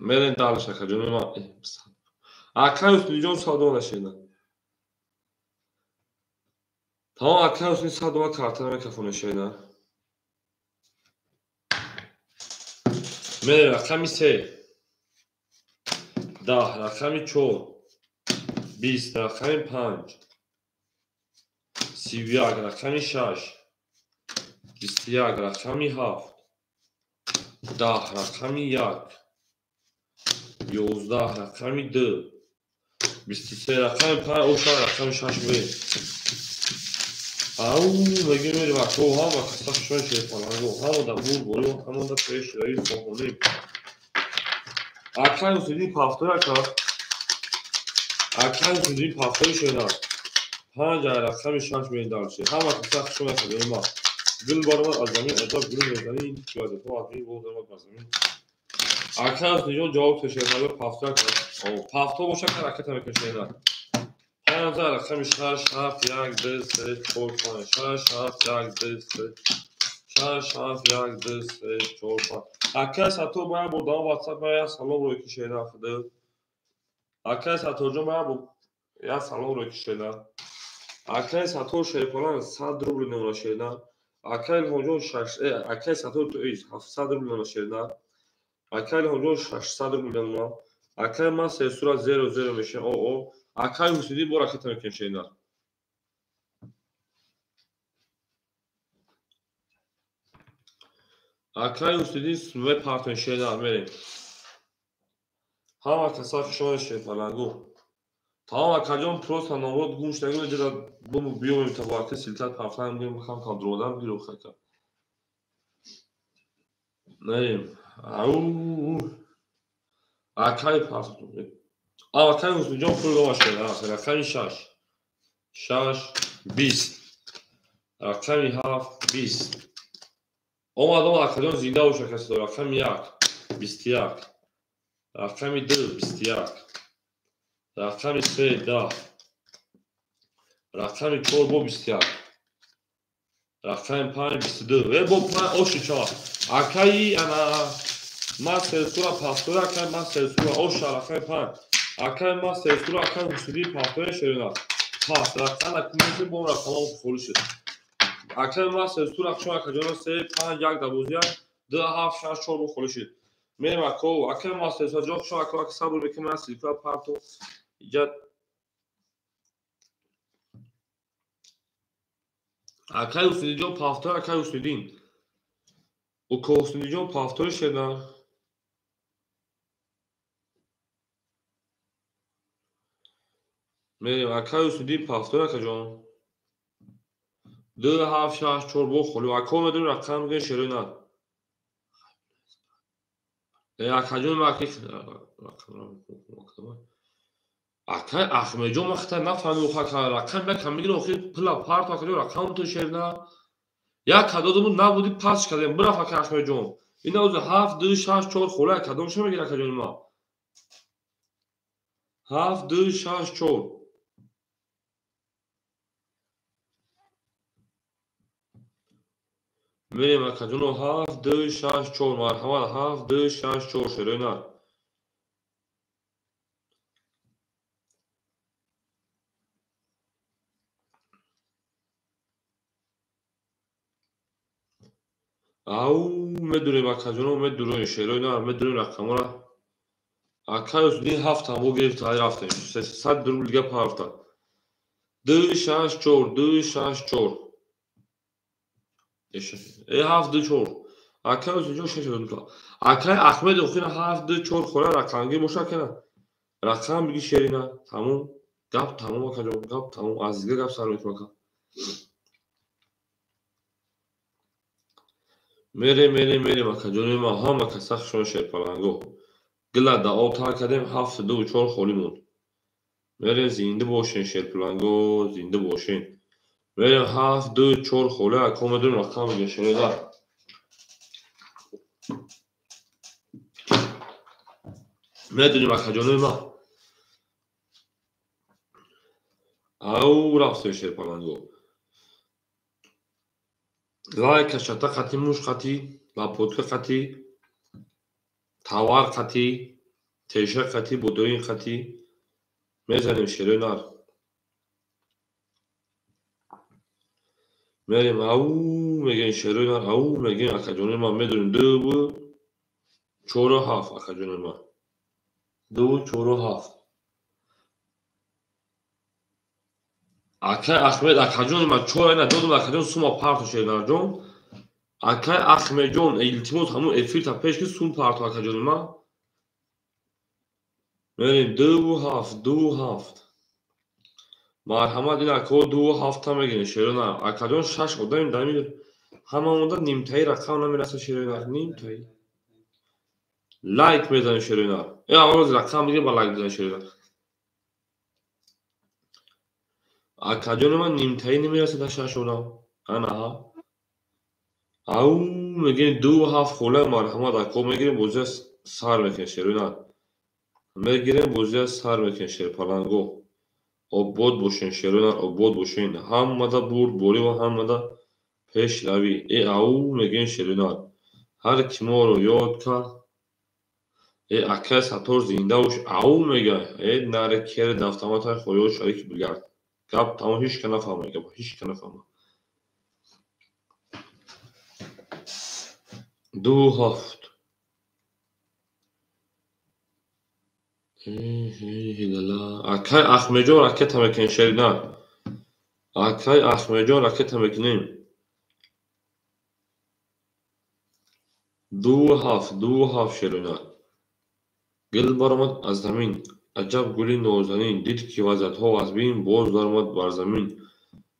Мерем дальше акаҷонои ман. Акай Ҳусниддинҷон сад сомон шена. Тамом акай Ҳусниддин сад сомон карта мекафона шена. Мерем рақами се. 10 рақами 4, 20 рақами 5, 31 рақами 6, 21 рақами 7, 10 рақами 1, 11 рақами 2, 23 рақами 5, оша рақами 6 бе. Ау, мегӯем мерем ако, ҳама каса хушон шерпаланго, ҳама да бур боло, ҳама да пеш раи хоҳонем. Акай Ҳусайдин пафтои ака. Акай Ҳусайдин пафтои шена. 5 рақами 6 медарчи. Ҳама каса хушон академа. Гул баромад аз замин, аҷаб гул мезанӣ, вазифа аз ин боз баромад аз замин. Акай Ҳусайдинҷон ҷавоб шерпаланго пафто ака. Пафто боша ка ракета мекашена. 5 рақами 6, 7, 1, 2, 3, 4, 5, 6, 7, 1, 2, 3, 6, 7, 1, 2, 3, 4, 5. Акай Саттор бояд бо давом WhatsApp як салом рӯй кишена худо. Акай Сатторҷон бояд бо як салом рӯй кишена. Акай Саттор шерпалан 100 рубл намуна шена. Акай Илҳомҷон 6, акай Саттор то 700 рубл намуна шена. Акай Илҳомҷон 600 рубл намуна. Акай ман сесура 00 мешин. О. Акай Ҳусайдин бо ракета мекунем шена. Акай Ҳусайдин мепартоем шена, мерем. Ҳама каса хушомад шерпалангу. Тамом акаҷон просто номрод гум шудагӣ ҷада буму биёмем та бо ака силтат партаем гӯем хам кам дуродам гиру хака. Мерем. Ау. Акай партом. Акай Ҳусайдинҷон пул дома шена. Рақами 6. 6 20. Рақами 7 20. Омад омад акаҷон зинда боша касе дор. Рақами 1 21. Рақами 2 21. Рақами 3 10. Рақами 4 бо 21. Рақами 5 22. Э бо 5 оши чава. Акаи ана ма сесура пастора акаи ма сесура оша рақами 5. Акаи ма сесура акаи Ҳусайдин пастора шерина. Пас рақам акумеси бо рақамон холӣ шуд. Акаи ма сесура чон акаҷоно 3 5 1 12 2 7 6 4 бо холӣ шуд. Мерем ако, акаи ма сесура ҷо чон ако ака сабр бекунем ман силка парто. Иҷа акаи Ҳусайдинҷон пафтор акаи Ҳусайдин. Уко Ҳусайдинҷон пафтори шена. Мерем акаи Ҳусайдин пафтор акаҷон. 2 7 6 4 бо холӣ. Ако медонем рақам мегӯем шерина. Акаҷон ма аки акай Ахмеджон ма хата нафаҳмидам хака рақам якам мегирам охир пула парто акаҷон рақам ту шерина. Як кадодамон набуди пас кардем. Бираф ака Ахмеджон. Ина ӯзи 7 2 6 4 холӣ кадомша мегира акаҷони ма. 7 2 6 4. Мерем акаҷоно 7 2 6 4 марҳамат 7 2 6 4 шерина. Ау медурем акаҷоно медурем шерина медурем рақамора. Акай Ҳусайдин 7 тамбо гирифт ай рафтем. 300 рубл дига парта. 2 6 4 2 6 4. 7 2 4. Акай Ҳусайдинҷон 6 4. Акай Ахмед охир 7 2 4 хора рақамгир боша акана. Рақам биги шерина. Тамом. Гап тамом акаҷон, гап тамом. Аз дига гап сар мекунам ака. Мерем, мерем, мерем акаҷони ма ҳама каса хушон шерпаланго. Гила да об тар кардем 7 2 4 холӣ монд. Мерем зинда бошен шерпаланго, зинда бошен. Мерем 7 2 4 холӣ ако медонем рақам мегӯем шерина. Медонем акаҷони ма. Ау рафтем шерпаланго. Лайка шата қати муш қати, лапотка қати, тавар қати, теша қати, бодоин қати мезанем шерои нар. Мерем ау мегӯем шерои нар, ау мегӯем акаҷони ман медонем 2 4 7 акаҷони ман. Ду, чору, ҳафт. Акай Ахмед, акаҷон, ман чор айна додам, акаҷон, сума парто шернарҷон. Акай Ахмедҷон, илтимос, ҳамун эфирта пеш ки сум парто, акаҷони ман. Мерем, дуву ҳафт, дуву ҳафт. Марҳамат, ин акаҳо дуву ҳафтта мегирем, шерона. Акаҷон, шаш одамем, дами ҳамаонда нимтаи рақам намераса, шерона, нимтаи. Лайк мезанем, шерона. Э, аввал рақам мегирем, ба лайк мезанем, шерона. Акаҷони ман нимтаи намерасад шаш одам. Анаҳа. Ау, мегирем дуву ҳафт хола, марҳамат, акаҳо мегирем, бозия сар мекунем, шерона. Мегирем, бозия сар мекунем, шерпаланго. Обод бошен, шерона, обод бошен. Ҳамада бурдборӣ ва ҳамада пешравӣ. Э, ау, мегирем, шерона. Ҳар ки моро ёд кард, э, акай Саттор зинда бош, ау мега. Э, наре кери дафтаматай хоёт шарики билярд. Гап тамом, ҳеч ка нафаҳма, гап ҳеч ка нафаҳма. Ду ҳафт. Акай Ахмедҷон ракета мекунем, шерина. Акай Ахмедҷон ракета мекунем. Ду ҳафт, ду ҳафт, шерина. Гул баромад аз замин, аҷаб гули нозанин, дид ки вазиятҳо вазмин, боз даромад бар замин.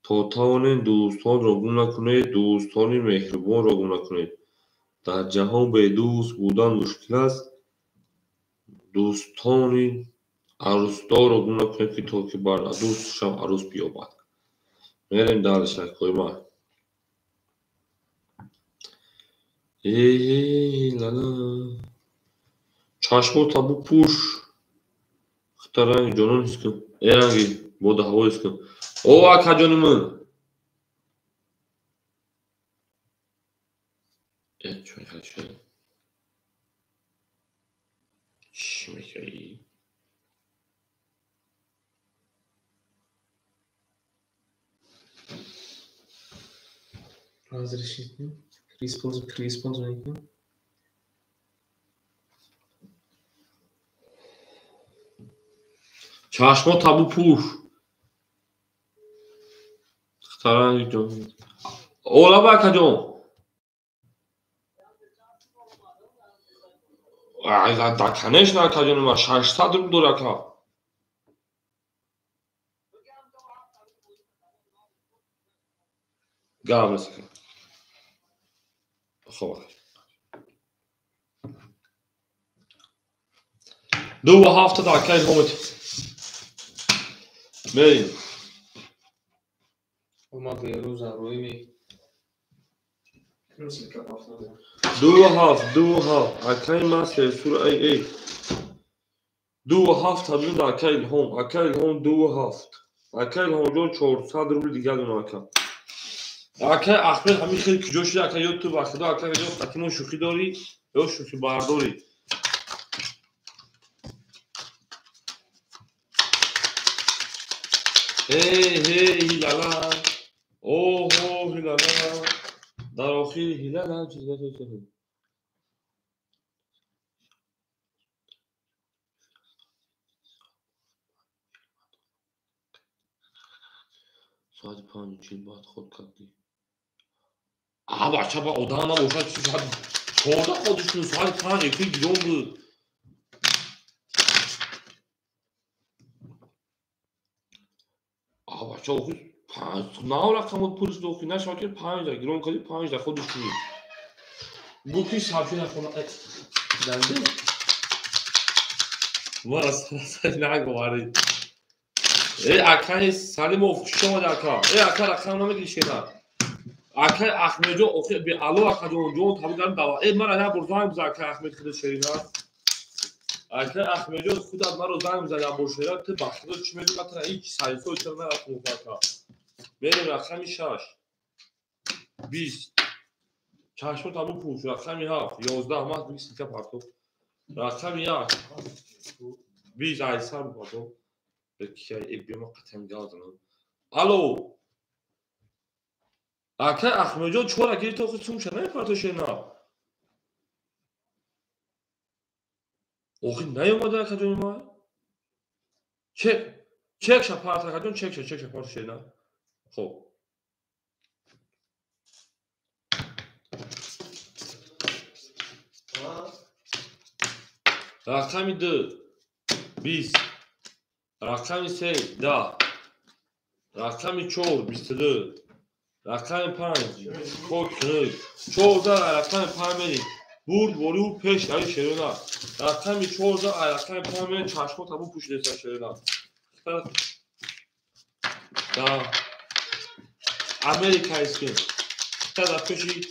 То тавонед дӯстонро гум накунед, дӯстони меҳрубонро гум накунед. Дар ҷаҳон бедӯст будан мушкил аст, дӯстони арӯсдорро гум накунед, ки то ки бар дӯстшам арӯс биёбад. Мерем дальше, акои ман. Э, лала. Чашмота бупӯш. Хита ранги ҷонон ҳис кун. Э, ранги боду ҳаво ҳис кун. О, акаҷони ман. Э, чӣ мехоҳӣ? Чӣ мехоҳӣ? Разрешить, ну? Переиспользовать, ну? Чашмота бупӯш. Хита ранги ҷонон. Олаба, акаҷон. Да, конечно, акаҷони ман, 600 рубл дори, ака. Гап нест, ака. Хоб, ака. Дуву ҳафтада, акай Ҳомид. Мерем. Омад рӯза рӯи. Дуву ҳафт, дуву ҳафт. Акай ман сесур, эй, эй. Дуву ҳафт табдил акай Илҳом. Акай Илҳом дуву ҳафт. Акай Илҳомҷон 400 рубл дигар дона, ака. Акай Ахмед ҳамин хел куҷо шуда, ака, ё ту ба худо, ака, ё қатимо шӯхӣ дорӣ, ё шӯхӣ бардорӣ. Ҳей, ҳей, ҳилала. Оҳо, ҳилала. Дар охири ҳилала чиз. Соати 5:40 баъд ход кардӣ. А, бача, ба одам набошад, соат 14 ходиш кун, соати 5 эфир гирон буд. А, бача, охи панҷ нав рақамот пурс охи нашава ки панҷ да гирон кардӣ, 5 да ходиш кунӣ. Гуфти сообщение хона. Данде? Мара сарасари наговарид. Э, акай Салимов, хуш омадӣ, ака. Э, ака, рақам намегирӣ, шена. Акай Ахмедҷон, охи бе алло, акаҷон, ҷон табрик дорам дава. Э, мара як бор занг бизан, акай Ахмед худат шерина. Акай Ахмедҷон, худат маро занг бизан як бор, шерина, ту ба худо чӣ мегӯӣ, ман тура ҳеҷ саҳифаи тура нарафтам, ака. Мерем рақами 6. 20. Чашмота бупӯш, рақами 7, 11, ман биги силка партов. Рақами 1. 20 айсар партов. Кия, э, биё, ман қатъан гап занам. Алло. Акай Ахмедҷон, чора гирифта, охи сумша намепарто, шена. Охи наёмада акаҷони ман? Чек ша парт акаҷон, чек ша парт шена. Хоб. Рақами 2 20, рақами 3 10, рақами 4 22, рақами 5 4 14, рақами 5 мерим. Бурд борию пеш аи шерона. Рақами 14 рақами 5 мерим, чашмо табу пӯшидаиста шерона. Да Америка искин. Та пеши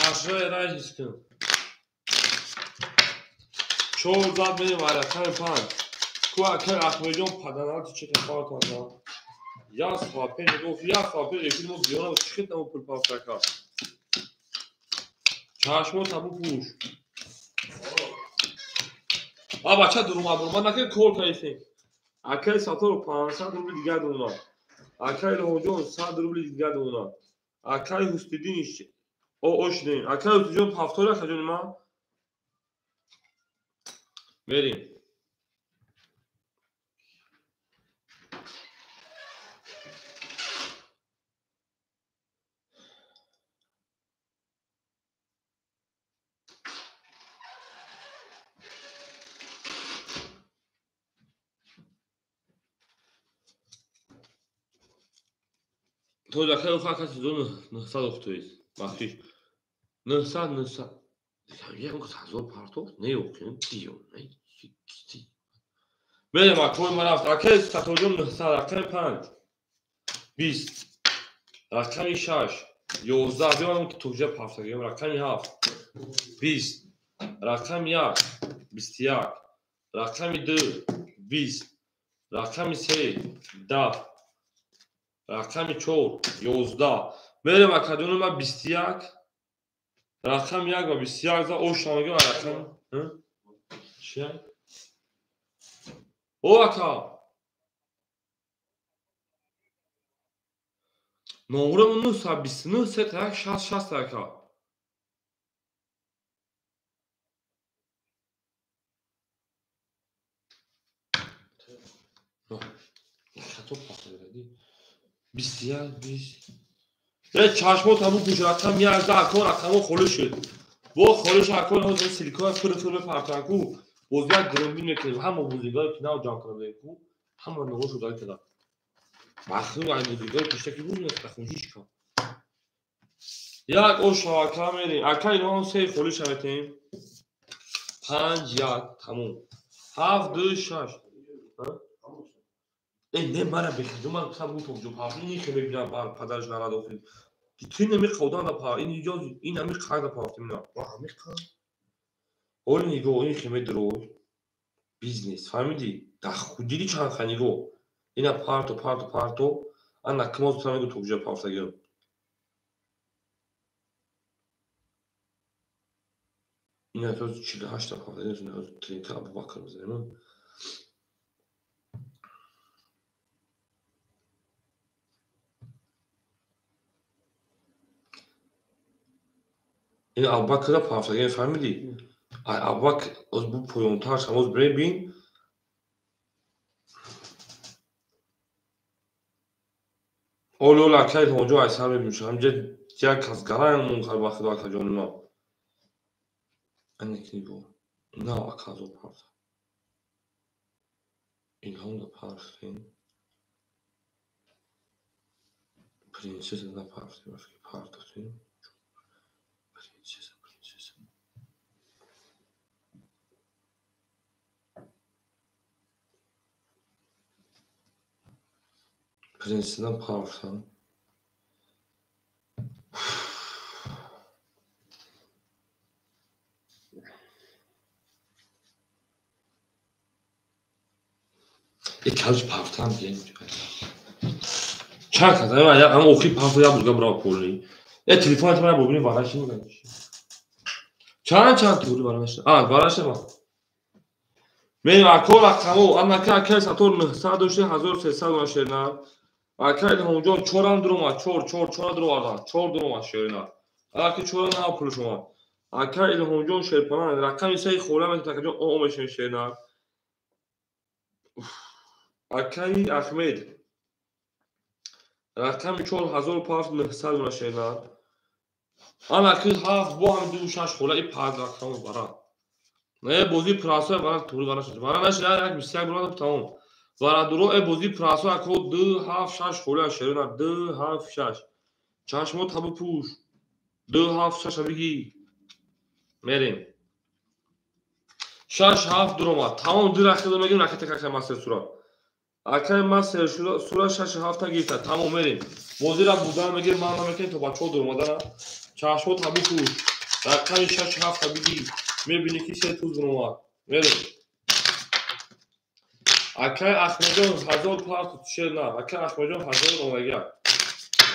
ашраи рай искин. 14 мерим рақами 5. Ку акай Ахмедҷон паданалти чека партанда. Як соат пеш гуфт, як соат пеш эфир мо зиёна чӣ намо пул партака. Чашмо табу пӯш. А бача дурума бурума накун кор кайфем. Акай Саторов 500 рубли дигар дона. Акай Лоҳоҷон 100 рубли дигар дона. Акай Ҳусдиддин ошдин. Акай Ҳусдиддин 70 акаҷони ман. Мерим. То дақиқа охир каси 900 охтоист. Бахшиш. 900 900. Як ҳазор партофт? Не охи, диё. Мерем акои ма рафт. Акаи Саторҷон 900, рақами 5 20, рақами 6 11, биём ки тоҷа партагием, рақами 7 20, рақами 1 21, рақами 2 20, рақами 3 10, рақами 4 11. Мерем акаҷони ма 21, рақами 1 ва 21 за ошна мегӯям рақам. Чия? О ака. Номурамон 929 3 1 60 60 ака. Хато пахтади. 21 20. Чашмо табу пӯш рақам 1 за ако рақамо холӣ шуд. Бо холиш ако ҳозир силикои фир мепартанку. Боз як громбин мекунем. Ҳама бузигаи ки нав ҷамъ кардаем ку, ҳама ногош удар када. Махлуқ ай бузигаи пештаки буд нахун ҳеч кам. Як ош ака мерем. Ака ино се холӣ шаветем. 5 1 тамом. 7 2 6. Не мара бехиду ман сам гуфтам ҷо паф ин хе мебинам бар падарш нарад охир. Ту ин ами қавдан да па ин иҷоз ин ами қада пафтим на. Ами қа. Оли нигоҳ ин хе медрой. Бизнес фаҳмидӣ? Да худиди чанд ха нигоҳ. Ина парто парто парто ана кимоз ту мегу то куҷо пафтагиам. Ина то 48 та пафтагиам, ина тринка Абубакр мезанем. Ин Абубакрро пафтагиам фаҳмидӣ? Ай Абубакр оз бу поёнтар шам оз бибин. Оли оли акай ҳонҷо ай сар мебинем ҳамҷа як кас гараям мункар ба худо акаҷони ман. Ана нигоҳ. На ака азо парта. Илҳом да парфтем. Принсесса на парфтем, партофтем. Принсесса, принсесса. Принсесса парфтам. Калш парфтам дигем. Чанд кас ам охири парфта як бузга бирав полни. Телефонат мара бубини вараши мегӯяд. Чанд чанд тури вараши? А, вараши ма. Мерем ако рақамо, анака акай сатор 900 дошти 1300 дона шерна. Акай Илҳомҷон чорам дуромад, чор чор чора дуровардан, чор дуромад шерна. Аки чора на пулш омад. Ака Илҳомҷон шерпаланг рақами 3 хола мекунад, акаҷон о мешавед шернар. Акаи Ахмед рақами 4 ҳазор 900 мона шернар. Ана ки 7 бо ҳам 2 6 хола и панҷ рақам бара. Не бозӣ прасо бара тури бара шуд. Бара нашид як 21 бурада тамом. Варадуро э бозӣ прасо ако 2 7 6 хола шернар 2 7 6. Чашмо табу пӯш. 2 7 6 бигӣ. Мерем. 6 7 дуромад. Тамом ду ракета мегирем, ракета какай мастер сура. Акай мастер сура 6 7 та гирифта. Тамом мерем. Бозира будан мегирем, ман намекунем то бачаҳо дуромадана. Чашмо табу пӯш. Рақами 6 7 та бигӣ. Мебинӣ ки се туз дуромад. Мерем. Акай Ахмеджон 1000 парт шер на. Акай Ахмеджон 1000 омага.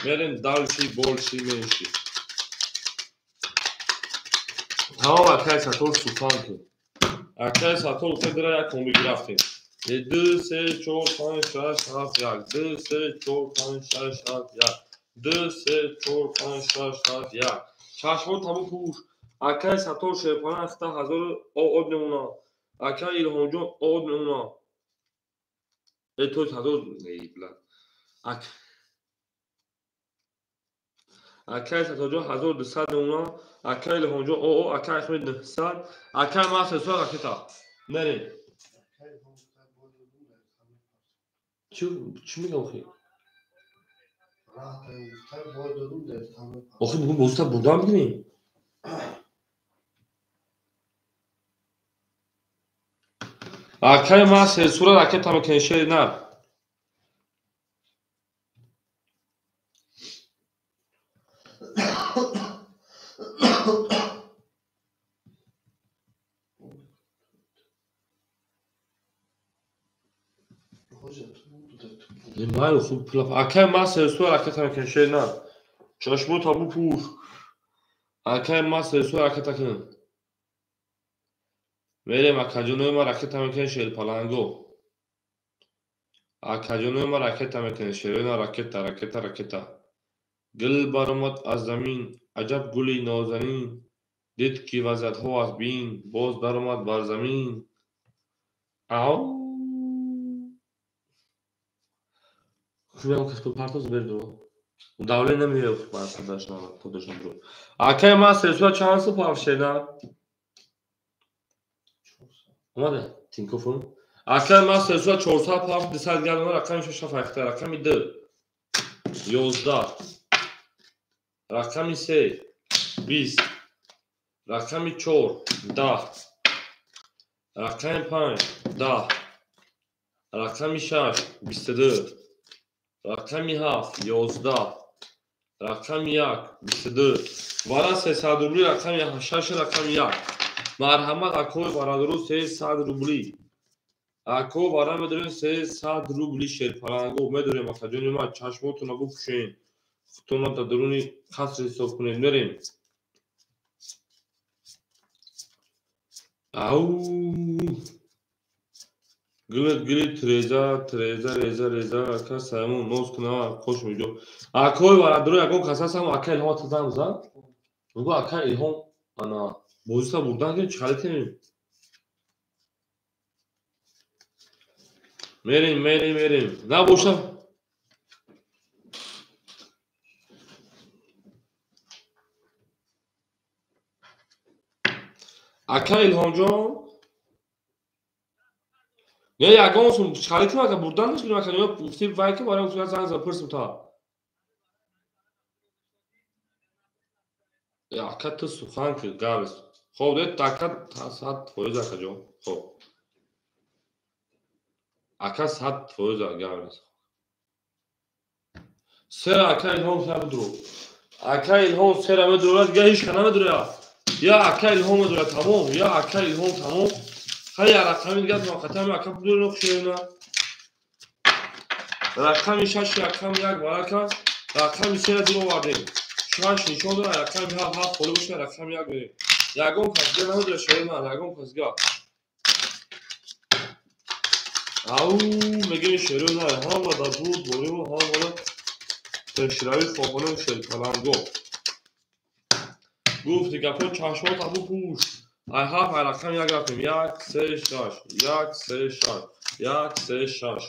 Мерем дальше, больше, меньше. Тамом акай Сатор сухан кун. Акай Сатор федера як комби гирифтем. 2 3 4 5 6 7 1 2 3 4 5 6 7 1 2 3 4 5 6 7 1. Чашмо табу пӯш. Акай Сатор шерпана ахта 1000 од мемона. Акай Илҳомҷон од мемона. Э то 1000 не бла. Акай Саторҷон 1200 мемона. Акай Илҳомҷон о акай Ахмед 900. Акай мастер сура ракета. Мерем. Чӣ мегам охи? Охи бугун бозита бурдан бигирем. Акай мастер сура ракета мекунем шери нар. Май хуб пулап. Акай мастер сура ракета мекунем шери нар. Чашмо табу пӯш. Акай мастер сура ракета кун. Мерем акаҷонои ма ракета мекунем шерпаланго. Акаҷонои ма ракета мекунем шерона ракета ракета ракета. Гул баромад аз замин, аҷаб гули нозанин. Дид ки вазиятҳо аз бин, боз даромад бар замин. Ау! Хуб, кас партоз бердо. Давле намеёфт партоз тодашна бро. Акай мастер сура чанд су павшена? Омада Тинкофон. Акай мастер сура 400 пав 200 грамм рақами 6 файхта, рақами 2 11, рақами 3 20, рақами 4 10, рақами 5 10, рақами 6 22, рақами 7 11, рақами 1 22. Вара 300 рубли, рақами 6 рақами 1. Марҳамат акои бародару 300 рубли. Ако вара медорем 300 рубли шерпаланго медорем акаҷони ман чашмотонро бупӯшен. Худтонро дар даруни қаср ҳисоб кунед. Мерем. Ау! Гилит гилит реза треза реза реза ака Саймон ноз куна хош меҷо. Акои бародару ягон кас ҳастам ака Илҳом та занг зад. Мегӯ ака Илҳом ана бозита бурдан ки чӣ халитем? Мерем мерем мерем. Набоша ака Илҳомҷон не ягон сум чӣ ака бурдан нашкунем ака ё гуфти вай ки барои гуфти занг зад пурсим та. Ака ту сухан ки гавис. Хоб дед ака 100% акаҷон. Хоб. Ака 100% гавис. Сера ака Илҳом сера бидро. Ака Илҳом сера медурад, дигар ҳеч ка намедурад. Я ака Илҳом медурад тамом, я ака Илҳом тамом. Хай я рақами дигар муваққатан ака бидур хушена. Рақами 6 рақами 1 барака, рақами 3 дур овардем. 6 нишон дорад, рақами 7 7 холӣ бошад, рақами 1 берем. Ягон кас дигар намедурад шерина, ягон кас дигар. Ау, мегӯем шерина, ҳама дар буд борему, ҳама пешравӣ хоҳонем шерпаланго. Гуфти гапҳо чашмота бупӯш. Ай ҳафт ай рақами як рафтем. 1 3 6 1 3 6 1 3 6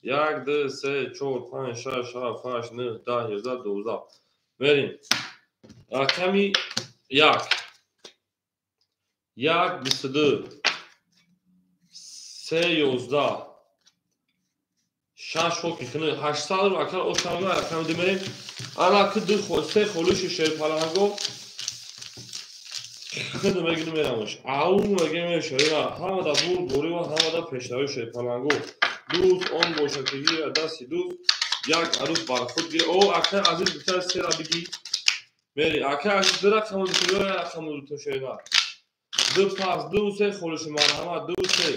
1 2 3 4 5 6 7 8 9 10 11 12. Мерим. Рақами 1 1 22 3 11 6 хоки хина 800 рубл акар ошамга рақами ду мерем. Ана ки ду се холиши шерпаланго хиду мегину мерамош. Ау меге мешава. Ҳамада бур борива, ҳамада пешравӣ шерпаланго. Дӯст он бошад ки гирад дасти дӯст, як арӯс бар худ гирад. О, акай азиз битар сера бигӣ. Мери, акай азиз ду рақаму ду ё рақаму ду то шерна. Ду пас, ду се холиши марҳамат, ду се.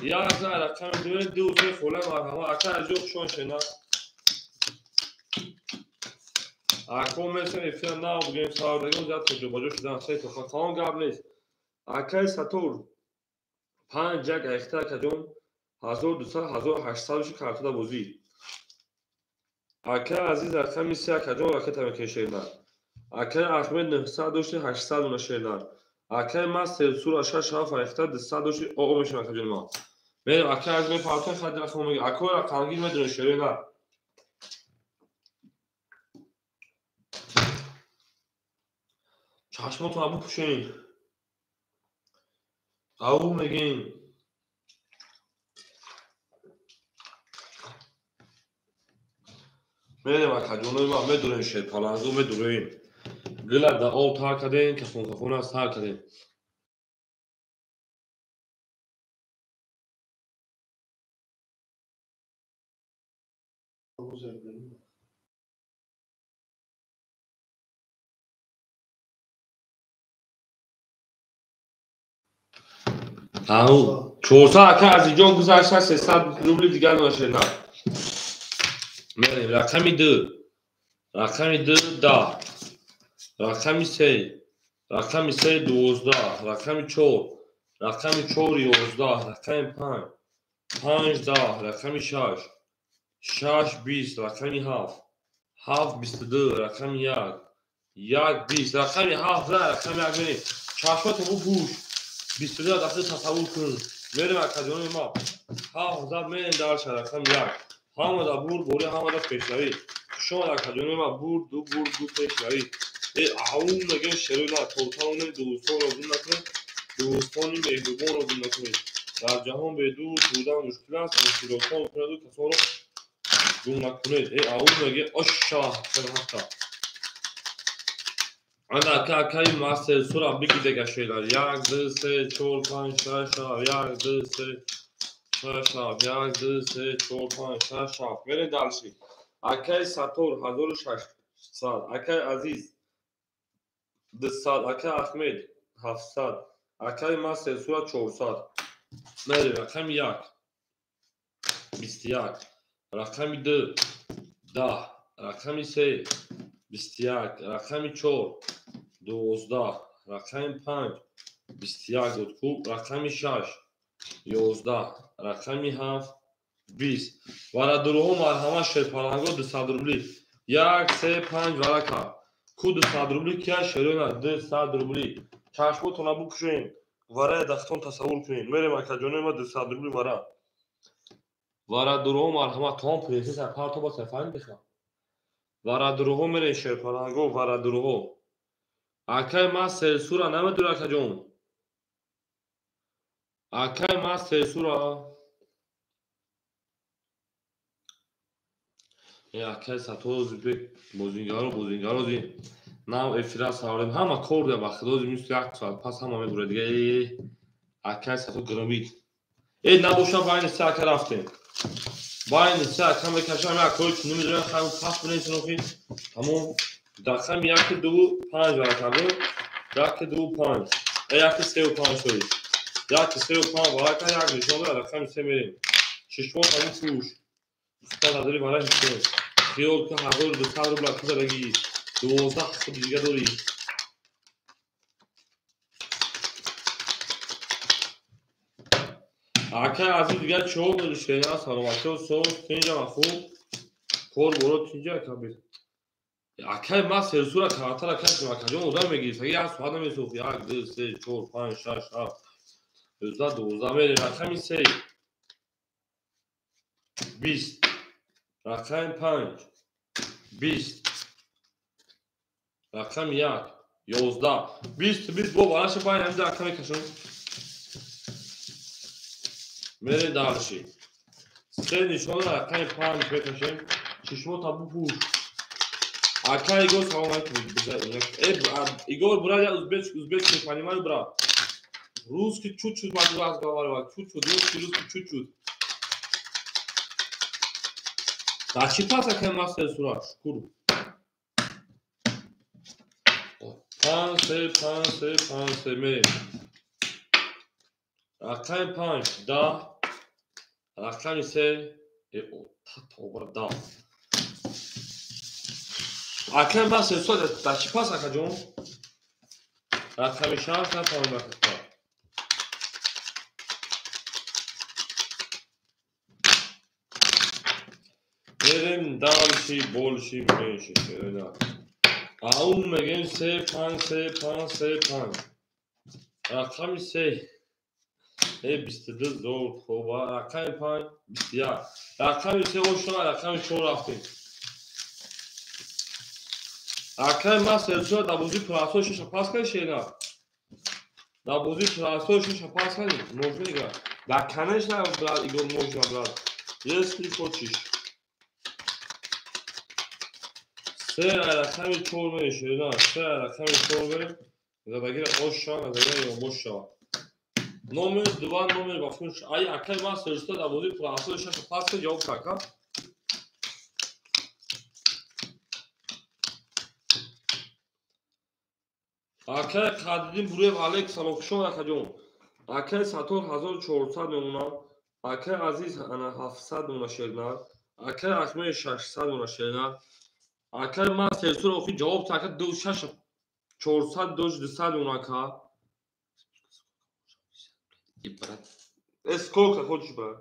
Як за рақами ду, ду се хола марҳамат. Акай азиз хушон шерна. Ако месем эфира нав бигем савардагон зиёд ҷобаҷо шудан се то калон гап нест. Акай Сатор 5 1 айхта акаҷон 1200 1800 ши картода бозӣ. Акай азиз рақами 3 акаҷон ракета мекунед шерна. Акай Аҳмед 900 дошти 800 уна шерна. Акай Мастер Сура 6 7 айхта 200 дошти оо мешавад акаҷон ма. Мерем акай азиз мепартои хади рақам меги. Акой рақамгир медонед шерна. Чашмотонро бупӯшед. Ау мегем. Мерем акаҷонои ман медурем шерпаланзо медурем. Гила да об тар кардем, кафон кафона сар кардем. Ау, 400 ака азизҷон гузашта 300 рубли дигар нашена. Мерем рақами 2. Рақами 2 10. Рақами 3. Рақами 3 12. Рақами 4. Рақами 4 11. Рақами 5. 5 10. Рақами 6. 6 20. Рақами 7. 7 22. Рақами 1. 1 20. Рақами 7 рақами 1 мерем. Чашмато бупӯш. 22 дақиқа тасаввур кун. Мерем акаҷони ма. 7 зад мерем дарша рақами 1. Ҳамада бур бори, ҳамада пешравӣ. Шумо акаҷони ма бур ду бур ду пешравӣ. Э ау мегем шерӯна тотаонем дӯстонро гум накунед. Дӯстони меҳрубонро гум накунед. Дар ҷаҳон бе дӯст будан мушкил аст. Мушкилотон кунеду касонро гум накунед. Э ау меге оша ҳафта. Ана акаи Мастер Сура бигидега шедар. 1 2 3 4 5 6 7 1 2 3 6 7 1 2 3 4 5 6 7. Мерем дальше. Акаи Сатор 1600. Акаи Азиз 200. Акаи Аҳмед 700. Акаи Мастер Сура 400. Мерем рақами 1 21. Рақами 2 10. Рақами 3 21. Рақами 4 12. Рақами 5 21 буд хуб. Рақами 6 11. Рақами 7 20. Варадурҳо марҳамат шерпаланго 200 рубли. 1 3 5 варака. Ку 200 рубли кия шерона 200 рубли. Чашмотонро бупӯшед. Варая дахтон тасаввур кунед. Мерем акаҷонои ма 200 рубли вара. Варадурҳо марҳамат том принсесса парто ба сафар бихам. Варадурҳо мерем шерпаланго варадурҳо. Акай Мастер Сура намедура акаҷон. Акай Мастер Сура. Э акай Сатор Зубек бозингаро бозингаро зи нав эфира саварем. Ҳама кор да ба худо зи мисли як соат пас ҳама мебура дига. Э акай Сатор громид. Э набоша байни се ака рафтем. Байни се ака мекашам як кори ки намедонам хайм пас бинед нохи. Тамом. Рақами 1 2 5 варака буд. 1 2 5. 1 3 5 шуд. 1 3 5 варака як нишон дорад рақами 3 мерем. Чишмон ҳамин фурӯш. Худо надори вара ҳисоб. Хиёл ки 1200 рубл ту задагӣ. 12 худ дига дорӣ. Акай азиз дигар чор дорӣ шена саломатӣ соз тинҷа ва хуб. Кор боро тинҷа ака бир. Акай ма серсура картара кардем, акаҷон одам мегирифт. Аги як соат намесохт. 1, 2, 3, 4, 5, 6, 7, 11, 12 мерем. Рақами 3 20, рақами 5 20, рақами 1 11, 20, 20. Бо бараша байн ҳамида ака мекашам. Мерем дальше. Се нишона рақами 5 мекашем. Чишмота бупӯш. Ака Игор, салом алейкум. Игор, брат, я узбек не понимаю, брат. Русский чуть-чуть могу разговаривать, чуть-чуть, русский чуть-чуть. Да читать акай мастер сура, шукур. 5, 3, 5, 3, 5, 3, мерем. Рақами 5, 10, рақами 3, 10. Акай мастер сура, да чӣ пас акаҷон? Рақами 6, нафаҳмидам акаҷон. Мерем дальше, больше, меньше. Ау мегем 3, 5, 3, 5, 3, 5. Рақами 3. 22 зор хоба. Рақами 5, 21. Рақами 3 ошона, рақами 4 рафтем. Акай ма серсура дар бозии пурасҳои шаша пас кардӣ шена? Дар бозии пурасҳои шаша пас кардӣ? Можно играть? Да, конечно, брат, Игор, можно, брат. Если хочешь. Се рақами 4 мерем, шена. Се рақами 4 мерем. Задагира ош шава, задагира ёбош шава. Номер 2, номер бафун. Ай, акай ма серсура дар бозии пурасҳои шаша пас кардӣ, ҷавоб кард, ка? Акай Қадриддин Буруев алейк салом, хуш омад акаҷон. Акай Саттор 1400 мемона, акай Азиз ана 700 мемона шернар, акай Ахмед 600 мемона шернар. Акай ман серсура охи ҷавоб та ака 26 400 дош 200 мемона ака. Сколько хочешь, брат?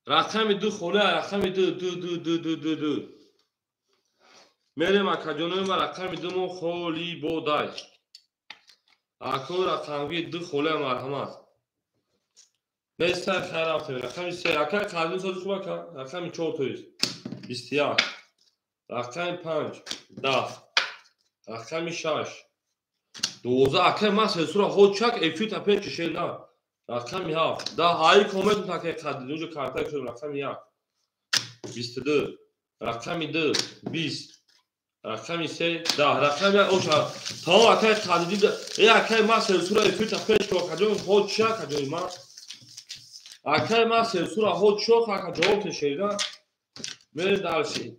Рақами 2 холе, рақами 2 2 2 2 2 2 2. Мерем акаҷонои ма рақами 2 мо холи бодай. Ако рақамги 2 холе марҳамат. Места хайр рафтем. Рақами 3 ака Қадриддин сози хуб ака. Рақами 4 то есть 21. Рақами 5 10. Рақами 6 12. Ака ма серсура ҳочак эфир та пеш шена. Рақами 7 10. Ҳай коммент ака Қадриддин уҷо карта шуд. Рақами 1 22. Рақами 2 20. Рақами 3 10. Рақами 1 оша. Тамом акай Қадриддин. Акай ма серсура эфир та пеш ко акаҷон ҳочак акаҷони ма. Акай ма серсура ҳочок ака ҷавоб тешеда. Мерем дальше.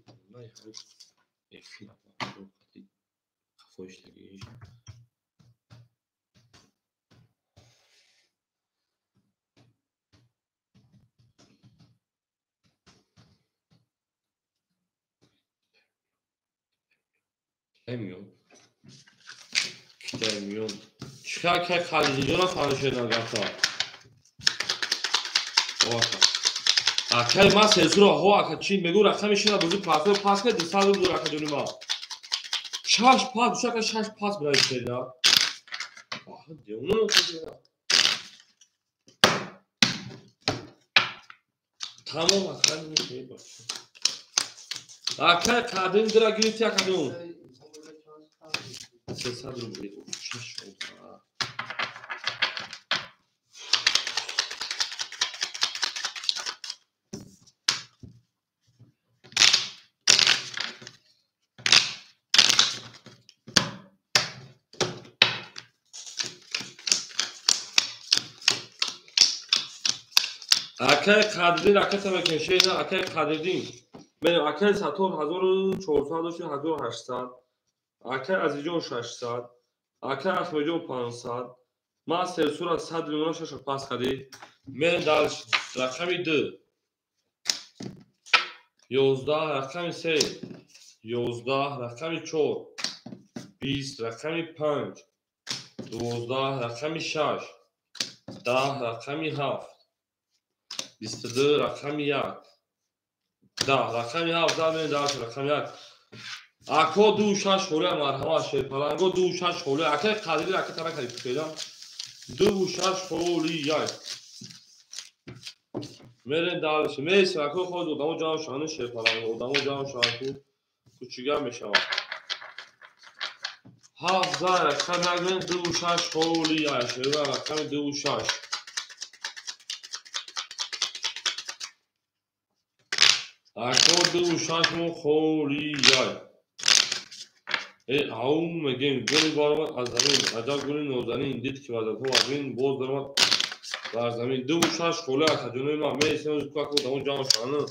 Миён. Чикар кай Қадриддинҷона фаҳмишедан гафта. Акай ма серсура ҳо ака чӣ мегӯ рақами шина бозӣ платформ пас кард 200 рубл акаҷони ма. 6 пас, душака 6 пас бирай шеда. Аҳ, девона Тамом акай мебаша. Акай Қадриддин дира гирифти акаҷон. 300 рубл. 6 рубл. Акай Қадриддин ракета мекашед, акай Қадриддин. Мерем акай Саттор 1400 дошт, 1800. Акай Азизҷон 600, акай Ахмедҷон 500. Ман серсура 100 мемонам, шаша пас кардӣ. Мерем дальше. Рақами 2 11, рақами 3 11, рақами 4 20, рақами 5 12, рақами 6 10, рақами 7 22, рақами 1 10 рақами 17 мерем дальше рақами 1. Ако 2-6 холия марҳамат шерпаланго 2-6 холия. Акай қадри ака тара кади пушеда. 2-6 холия. Мерем дальше. Мерем ако худ одамо ҷамъ шаванд шерпаланго одамо ҷамъ шаванд ку кучига мешавад. 7 рақами 1 2-6 холия. Шерва рақами 2-6. Ако 2-6 мо холия. Ау мегем гули баромад аз замин, аҷаб гули нозанин, дид ки вазатҳо вазмин, боз даромад бар замин. 2-6 холия акаҷонои ман мересем ку одамо ҷамъ шаванд.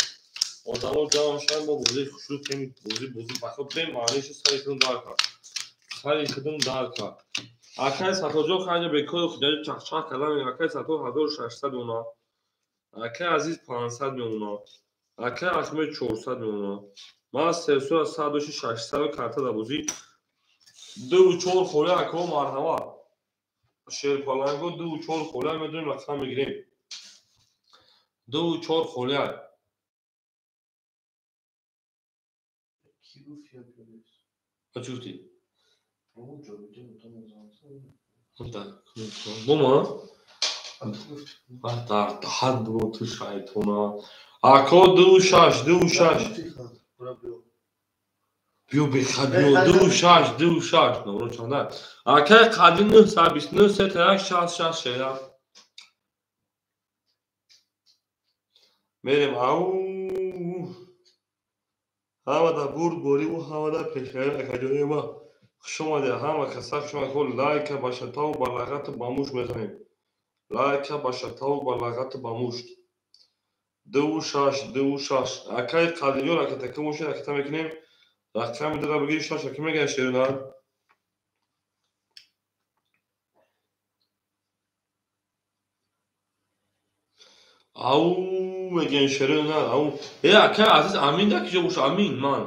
Одамо ҷамъ шаванд мо бозии хушрӯ кунем, бозӣ бахо бем маъниша сари худум дар кард. Сари худум дар кард. Акай Сатоҷон хайҷа бекори худаҷа чахчах кардан. Акай Сато 1600 мемонад. Акай Азиз 500 мемонад. Акай Ахмед 400 мемонад. Ман сесура 100 600 карта дар бозӣ. 2-4 холия ако марҳамат. Шерпаланго 2-4 холия медонем рақам мегирем. 2-4 холия. Чӣ гуфтӣ? Бома? Дар ҳад бо ту шайтона. Ако 2-6 2-6. Биё бехад биё 2-6 2-6 номро чанда? Акай қадри 929 3 1 66 шера. Мерем ау. Ҳамада бурд бориву ҳамада пешравӣ акаҷони ма. Хуш омадед ҳама каса хуш омадед. Хо лайка ба шатаву ба лағату ба мушт мезанем. Лайка ба шатаву ба лағату ба мушт. 2-6 2-6. Акай қадриён ракета мошин ракета мекунем. Рақами дара бигири 6 ки мегӯяд шерина. Ау мегӯян шерина. Ау. Акай Азиз Амин дар киҷо боша? Амин ман.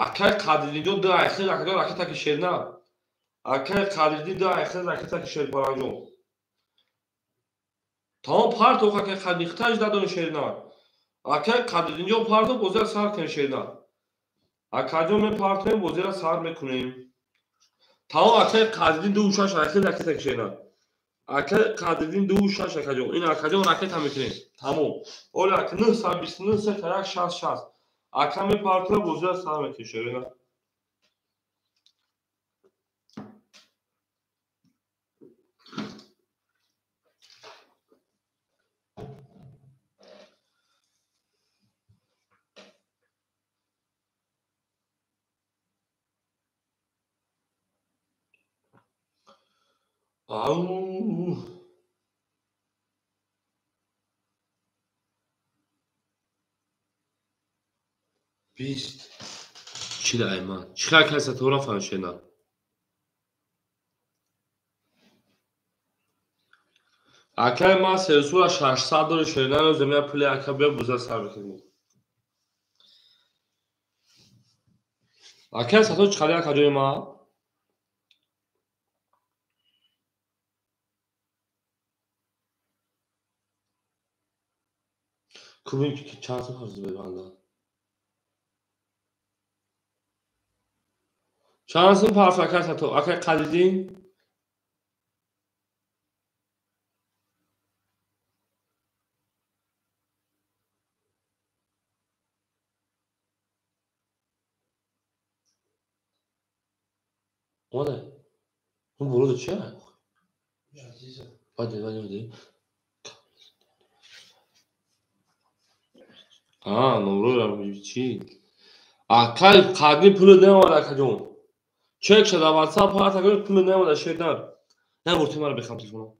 Акай Қадриддинҷон ду айхел ракета ракета ки шерина. Акай Қадриддин ду айхел ракета ки шерпаланҷон. Тамом партов акай Қадриддин хитаж дадони шерина. Акай Қадриддинҷон партов бозиро сар кунем шерина. Акаҷон мепартоем бозиро сар мекунем. Тамом акай Қадриддин 2-6 айхел ракета ки шерина. Акай Қадриддин 2-6 акаҷон. Ин акаҷон ракета мекунем. Тамом. Оля ака 929 3 1 66. Ака мепартоя бозиро сар мекунем шерина. Ау. Бист. Чӣ айман? Чӣ хел каса тора фаншена? Акай ман сесура 600 дори шенаро земя пули ака бия буза сар мекунем. Акай сато чӣ хали ака ҷои ман? Кубин ки чанд сум ҳарз мебандад? Чанд сум парф акай сато? Акай Қадриддин? Омада? Он болода чи? Баде, баде, баде. Номро чӣ? Акай Қадриддин пуло наомад акаҷон. Чек шуда WhatsApp парт акаҷон пуло наомада шернар. На бурти маро бихам телефоно.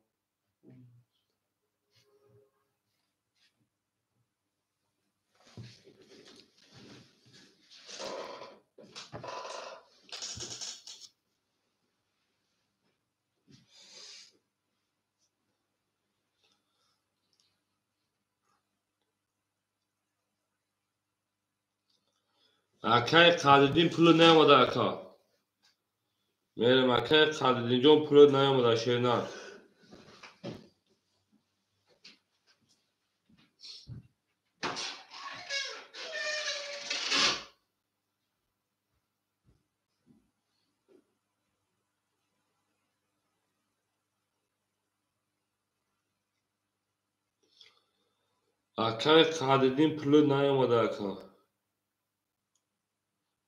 Акай Қадриддин пуло наомада ака. Мерем акай Қадриддинҷон пуло наомада шернар. Акай Қадриддин пуло наёмада ака.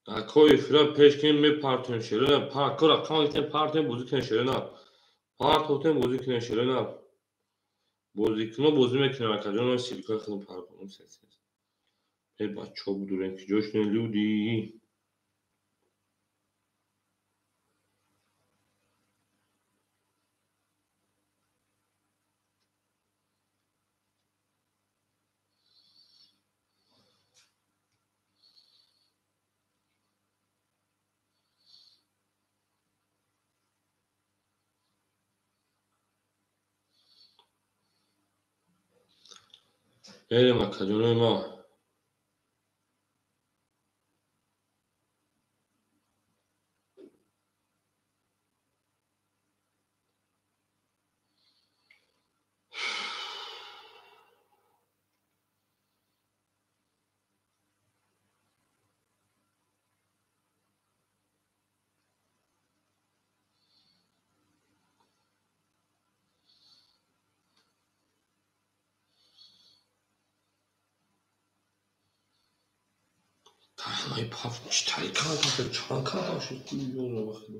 Акои эфира пеш кунем мепартоем шерона. Ако рақам гирифтем партоем бозӣ кунем шерона. Партотем бозӣ кунем шерона. Бозикуно бозӣ мекунем акаҷон, ман силикои худам партонам сес. Э бачаҳо будурем ки ҷошне люди. Мерем акаҷонои ма. Ай паф читари кан чанд кан шуд ёро вақт.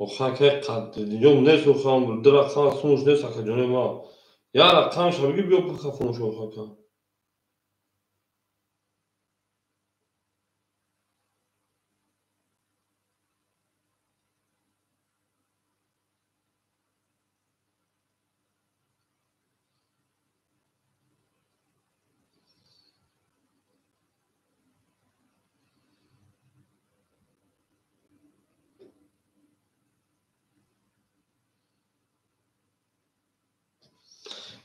Охаке қаддиҷон нест охам ду рақам сумуш нест акаҷони ма. Я рақам шабиги биё паха фурӯш охака.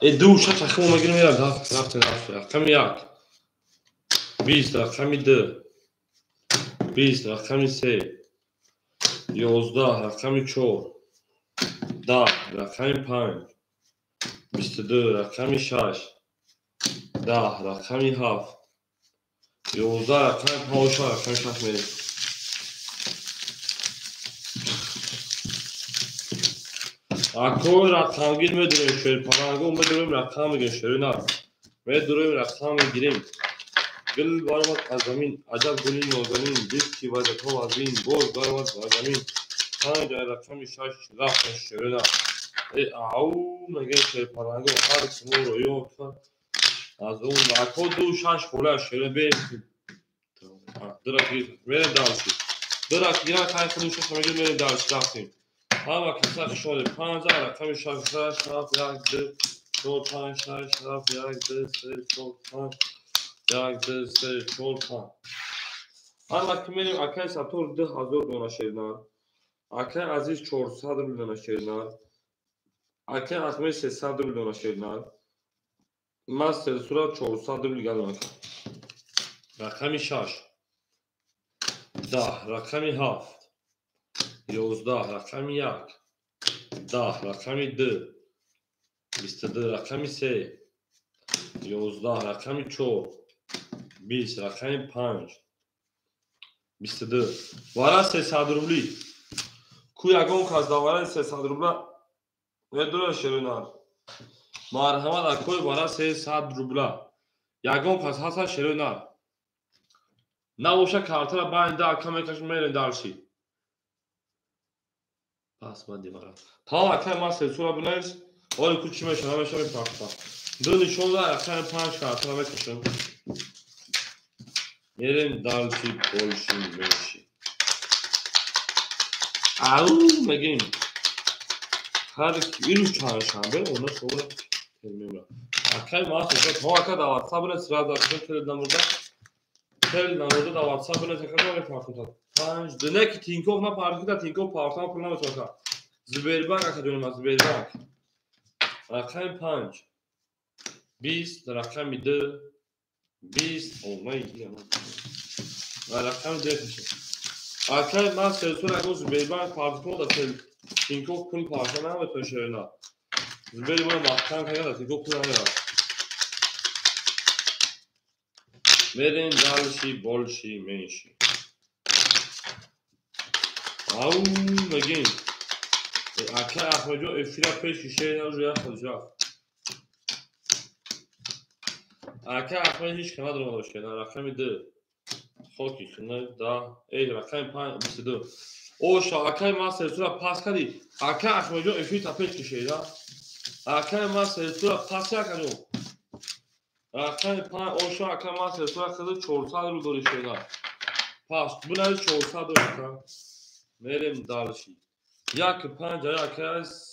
Э ду шаш рақам мегирем мера рафтем рафтем. Рақами як. 20 рақами ду. 20 рақами се. 11 рақами чор. 10 рақами панҷ. 22 рақами шаш. 10 рақами ҳафт. 11 рақами панҷ, рақами шаш мерем. Акои рақамгир медурем шерпаланго медурем рақам мегирем шерина. Медурем рақам мегирем. Гул баромад аз замин, аҷаб гули нозанин, дид ки вазатҳо аз бин, боз баромад бар замин. Панҷ рақами шаш рафтем шерина. Э ау мегирем шерпаланго ҳар ки моро ёфт аз он ако ду шаш хола шерина берем. Дурак мерем дарси. Дурак гиран хай худу шаш мегирем мерем дарси рафтем. Ҳама каса хушомадед. 5 рақами 6 6 7 1 2 4 5 6 7 1 2 3 4 5 1 2 3 4 5. Ҳама ки мерем акай Саттор 2000 дона шернар. Акай Азиз 400 рубл дона шернар. Акай Ахмед 300 рубл дона шернар. Ман Серсура 400 рубл гадам ака. Рақами 6 10 рақами 7 11 рақами 1 10 рақами 2 22 рақами 3 11 рақами 4 20 рақами 5 22 вара 300 рубли. Ку ягон кас да вара 300 рубла медура шеринар. Марҳамат акои вара 300 рубла. Ягон кас ҳаста шеринар. Набоша картара байнда ака мекашем мерем дарси. Пас ман дивара. Та акай ман сенсура бинавис. Оли ку чӣ мешава намешава мепахта. Ду нишон да акай панҷ картара мекашем. Мерем дарси больше меньше. Ау мегим. Ҳар ирӯз чандшанбе она шола терминра. Акай мас то ака да WhatsApp не сразу акай тел намурда. Тел намурда да WhatsApp не такада не партум. 5 2 не ки Тинькофф на партида Тинькофф партам пул наметока. Сбербанк ака ҷоним Сбербанк. Рақами 5 20 рақами 2 20 омай ва рақами 2 мешад. Акай ман сенсор аго Сбербанк партум да тел Тинькофф пул парта наметоша на. Сбербанк маҳкам кардада Тинькофф пул намерад. Мерем дальше, больше, меньше. Ау, мегем. Ака Ахмеджон эфира пеш шишаи наружу як ходиш рафт. Ака Ахмед ҳеч кана даромада бошад. Рақами 2. Хоки хина да. Эй, рақами 5 22. Оша, акай ман сенсура пас кардӣ. Ака Ахмеджон эфир та пеш кишед, а? Акай ман сенсура пас акаҷон. Рақами 5 оша, акай ман сенсура кардӣ 400 рубл дорӣ шеда. Пас, бунаи 400 дорӣ ака. Мерем дальше. 1 5 1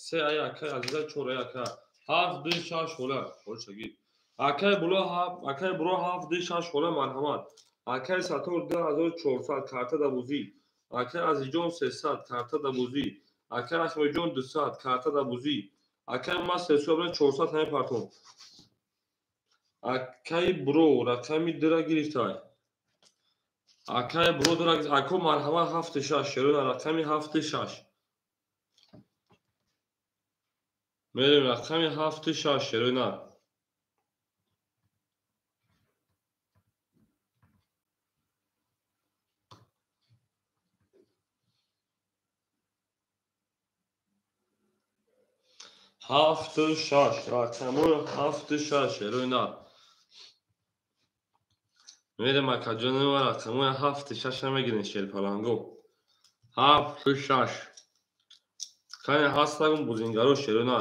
3 1 азиза 4 1 7 2 6 хола. Хош шагир. Акай буро 7, акай буро 7 2 6 хола марҳамат. Акай Сатор 2400 карта да бозӣ. Акай Азизҷон 300 карта да бозӣ. Акай Ахмедҷон 200 карта да бозӣ. Акай ман 300 400 ҳамин партом. Акай буро рақами 2 гирифтай. Акай буро 2 ако марҳамат 7 6 шерона рақами 7 6. Мерем рақами 7 6 шерона. Ҳафт шаш рақамои 7 6 шерона. Мерем акаҷони ма рақамои 7 6 мегирем шерпаланго. 7 6. Кане ҳастагум бузингаро шерона.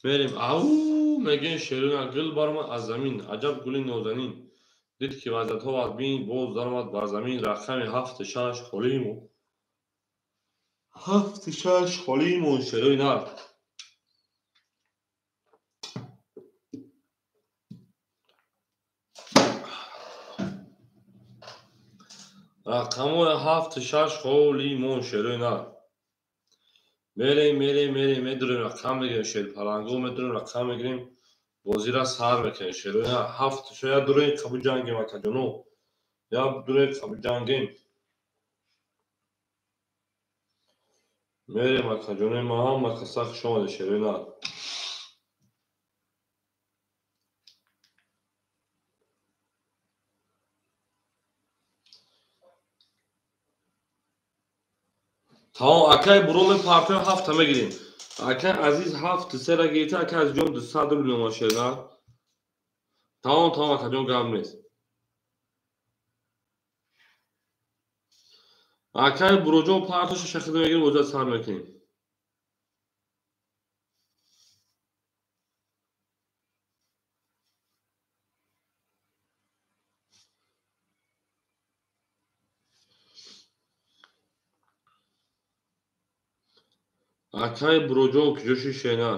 Мерем ау мегем шерона гул баромад аз замин аҷаб гули нозанин. Дид ки вазъиятҳо аз бин боз даромад бар замин рақами 7 6 холимо. 7 6 холимо шерои нар. Рақамои 7 6 холимо шерои нар. Мерем мерем мерем медурем рақам мегирем шерпаланго медурем рақам мегирем бозира сар мекунем шерои нар. 7 шояд дурем қабул ҷангем акаҷоно. Я дурем қабул ҷангем. Мерем акаҷонои ма ҳама каса хуш омадед шерои нар. Тамом акай буро мепартоем 7 мегирем. Акай Азиз 7 3 гирифта, акай Азизҷон 200 рубл номад шерна. Тамом тамом акаҷон гап нест. Акай буроҷон партоша шахида мегирем, боза сар мекунем. Акай буроҷон куҷоши шена?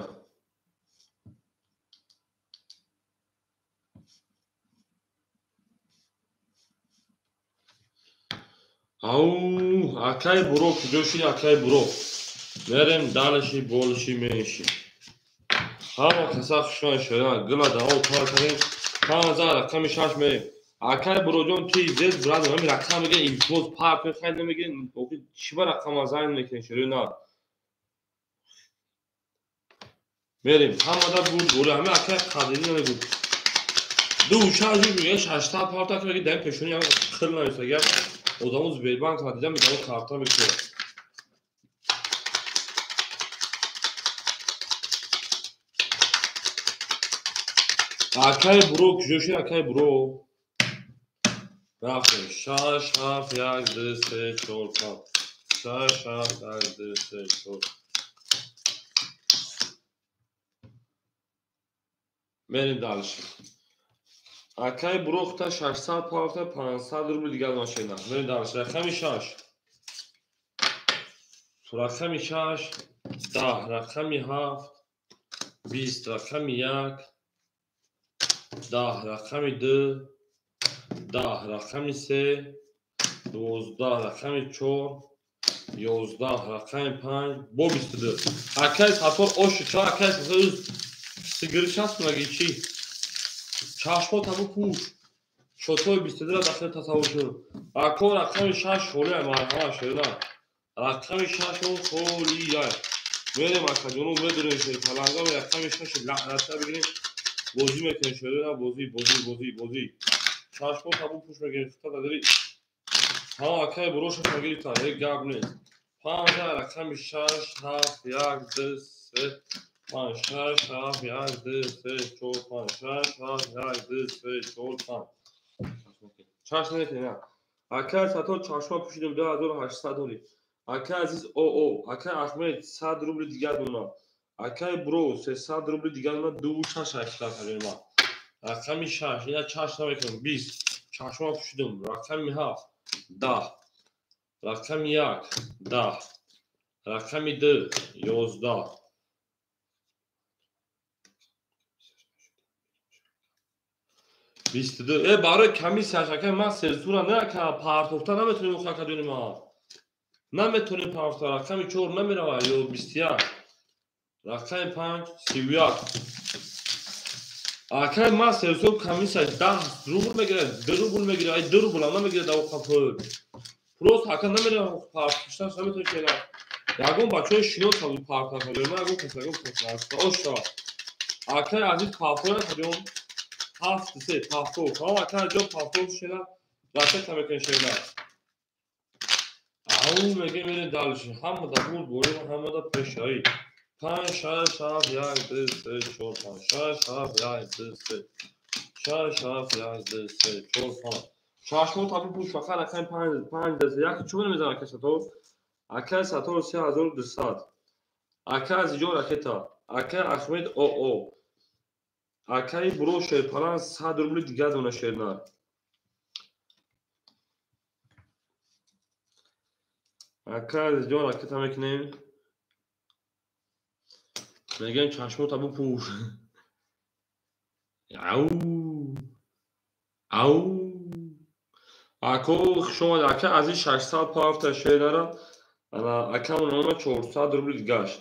Ау, акай буро куҷоши акай буро. Мерем дальше больше меньше. Ҳама каса хушман шена. Гула да об пар кардем. 15 рақами 6 мерем. Акай буроҷон ти зед брат ҳамин рақам мегирем, илтимос пар хай намегирем. Чӣ ба рақама занг мекунем шерона? Мерем ҳамада буд бура ҳама акай қадимӣ намегӯ. 2 6 мегӯ 6 парта мегӯ дар пешони ҳам хил намесагам. Одамо Сбербанк дидам мегӯ карта мекунад. Акай буро куҷоши акай буро? Рафтем 6 7 1 2 3 4 5 6 7 1 2 3 4. Мерем дальше. Акай бурохта 600 парта 500 рубл дигар машина. Мерем дальше. Рақами 6. Рақами 6 10, рақами 7 20, рақами 1 10, рақами 2 10, рақами 3 12, рақами 4 11, рақами 5 бо 22. Акай Саттор оши ча, акай Саттор сигириш аст маги чӣ? Чашмо табу пӯш. Шотои 22-ра дахил тасаввур кун. Ако рақами 6 холия, марҳама шерина. Рақами 6 холия. Мерем акаҷону медурем шерпаланга рақами 6 лаъната бигирем. Бозӣ мекунем шерина, бозӣ, бозӣ, бозӣ, бозӣ. Чашмо табу пӯш мегирем, хита дадири. Ҳа, акай бурошаш нагирифта, ҳеҷ гап нест. 5 рақами 6 7 1 2 3 5 6 7 1 2 3 4 5 6 7 1 2 3 4 5. Чашм накунем. Акай Саттор чашма пӯшидем 2800 ҳоли. Акай Азиз ОО, акай Аҳмед 100 рубли дигар дона. Акай Бро 300 рубли дигар дона, 2 6 акитар кардем. Рақами 6, ина чашм намекунем, 20. Чашма пӯшидем. Рақами 7 10, рақами 1 10, рақами 2 11. 22. Барои комиссияш акай ман сенсура не ака партофта наметонем охир акаҷони ман. Наметонем партофта. Рақами 4 намерава ё 21. Рақами 5 31. Акай ман сенсур комиссияш 10 рубл мегирад, 2 рубл мегирад, ай 2 рубл ам намегирад дар пул. Просто ака намерава партофташ наметонем шера. Ягон бачаҳои шинос ҳабуд партофта. Ман ягон кас ягон кас. Ош шава. Акай Азиз пафтора кардем. 7 3 пафтор. Ҳа, акай ҷо пафтор шена, ракета мекунем шена. Ау мегем мерем дальше. Ҳамада бурд борем, ҳамада пешаи. 5 6 7 1 2 3 4 5 6 7 1 2 3 6 7 1 2 3 4 5. Чашмо табу пӯш фақат рақами 5 5 2 1 чӣ мезанад акай Саттор? Акай Саттор 3200. Акай Азизҷон ракета. Акай Аҳмед ОО. Акай Бро шерпалан 100 рубли дигар дона шернар. Акай Азизҷон ракета мекунем. Мегӯем чашмо табу пӯш. Ау. Ау. Ако хуш омад. Акай Азиз 600 пафта шернара. Ана акамон омад 400 рубли гашт.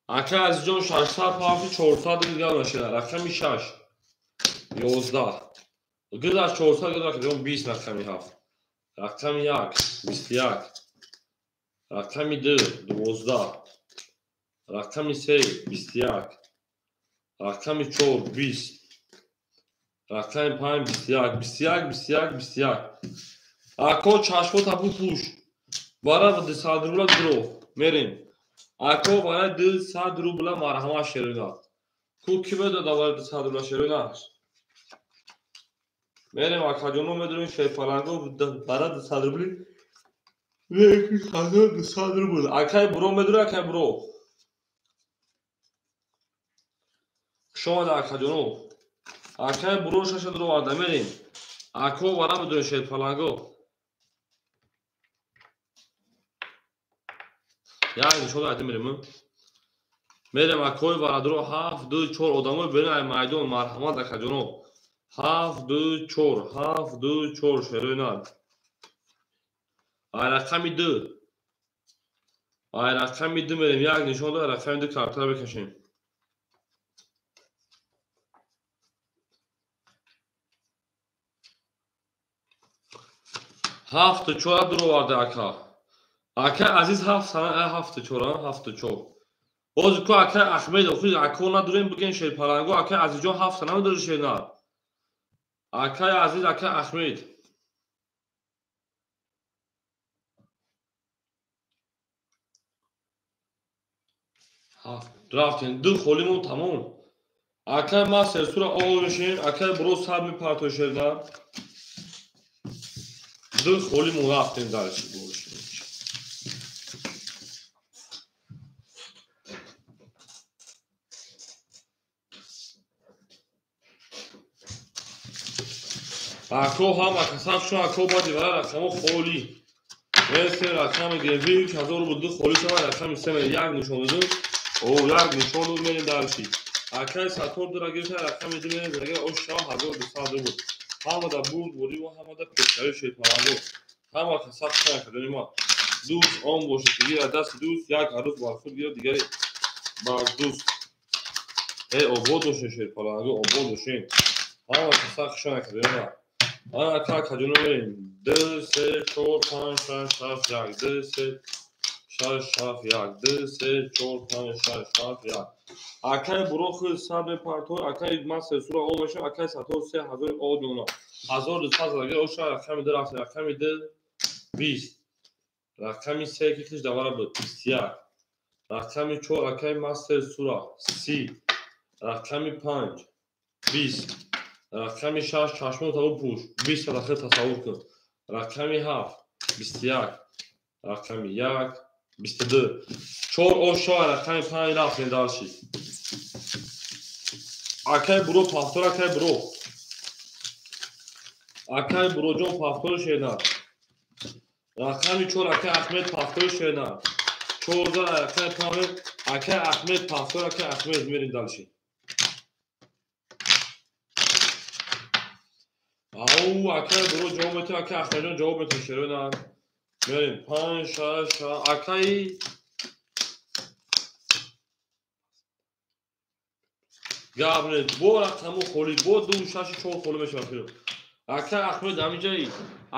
Акай Азизҷон 600 пафти 400 рубли дигар нашуда. Рақами 6 11. Гузашт 400 гузашт 20 рақами 7. Рақами 1 21. Рақами 2 12. Рақами 3 21. Рақами 4 20. Рақами 5 21 21 21 21. Ако чашмо табу пӯш. Бара 200 рубла дро. Мерем. Ако барои 200 рубла марҳама шерина. Ку ки медода барои 200 рубла шерина? Мерем акаҷоно медонем шерпаланго барои 200 рубли. 200 рубл. Акай Бро медури, акай Бро. Хуш омада акаҷоно. Акай Бро шаша дуроварда мерем. Ако бара медонем шерпаланго. Як нишон дад мерем. Мерем акои барадро 7 2 4 одамои берин ай майдон марҳамат акаҷоно. 7 2 4 7 2 4 шерои нар. Ай рақами 2. Ай рақами 2 мерем. Як нишон дад рақами 2 картара бикашем. 7 4 дуроварда ака. Акай Азиз 7 7 4 7 4. Боз ку акай Аҳмед охир ако надорем бигем шерпаланго. Акай Азизҷон 7 намедори шернар. Акай Азиз, акай Аҳмед. Рафтем 2 холимон тамом. Акай ма серсура оғошем, акай Бро сар мепарто шернар. 2 холимон рафтем дальше. Ако ҳама касаб шуд, ако баъди вара рақамо холӣ. Мерси рақами гирем. 1000 рубл ду холӣ шавад, рақами се мерем. Як нишон додем. О, як нишон дод, мерем дальше. Акай Саттор дура гирифта, рақами ду мерем. Агар ош шавад 1200 рубл. Ҳамада бурд бурӣ ва ҳамада пешравӣ шерпаланго. Ҳама каса хушона кардани ма. Дӯст он бошад ки гирад дасти дӯст, як арӯз бар худ гирад, дигаре бар дӯст. Эй, обод бошед шерпаланго, обод бошед. Ҳама каса хушона кардани ма. Ана ака акаҷоно мерем. 2 3 4 5 6 7 1 2 3 6 7 1 2 3 4 5 6 7 1. Акай буро худ сад мепартор, акай ман сесура о мешавам, акай Саттор 3000 о дона. 1200 задагӣ оша рақами ду рафт, рақами ду 20. Рақами се ки хиш давара буд 21. Рақами чор акай мастер сура 30. Рақами панҷ 20. Рақами шаш чашмон табу пӯш 20 садақа тасаввур кун. Рақами ҳафт 21. Рақами як 22. Чор оша рақами панҷ рафтем дальше. Акай буро пафтор, акай буро. Акай буроҷон пафтори шена. Рақами чор акай Ахмед пафтори шена. 14 акай панҷ акай Ахмед пафтор, акай Ахмед мерем дальше. Ау, акай буро ҷавоб метиҳад, акай Ахмедҷон ҷавоб метиҳад, шерона. Мерем 5 6 акай гап нест. Бо рақаму холӣ, бо 2 6 4 холӣ мешавад. Акай Ахмед ҳаминҷаи.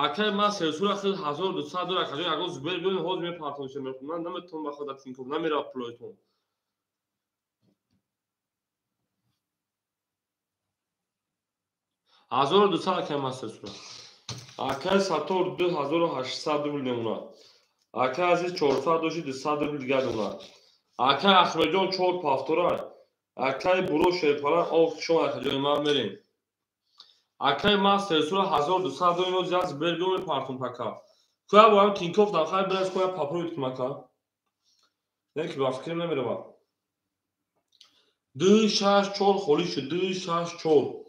Акай ман сесура хел 1200 дора, акаҷон ягон зубер биён, ҳозир мепартонша. Ман наметавонам ба худа Тинькофф, намерава пулоятон. 1200 акай ман сесура. Акай Саттор 2800 рубл мемонад. Акай Азиз 400 дошти 200 рубл дигар мемонад. Акай Ахмедҷон 4 пафтора. Акай буро шерпала ох шон акаҷони ман мерем. Акай ман сесура 1200 дорем, оз як зубер биён мепартон пака. Куя бо ҳам Тинькофф дахай бирас, куя попробуйт кун ака. Не ки ба фикрам намерава. 2 6 4 холӣ шуд, 2 6 4.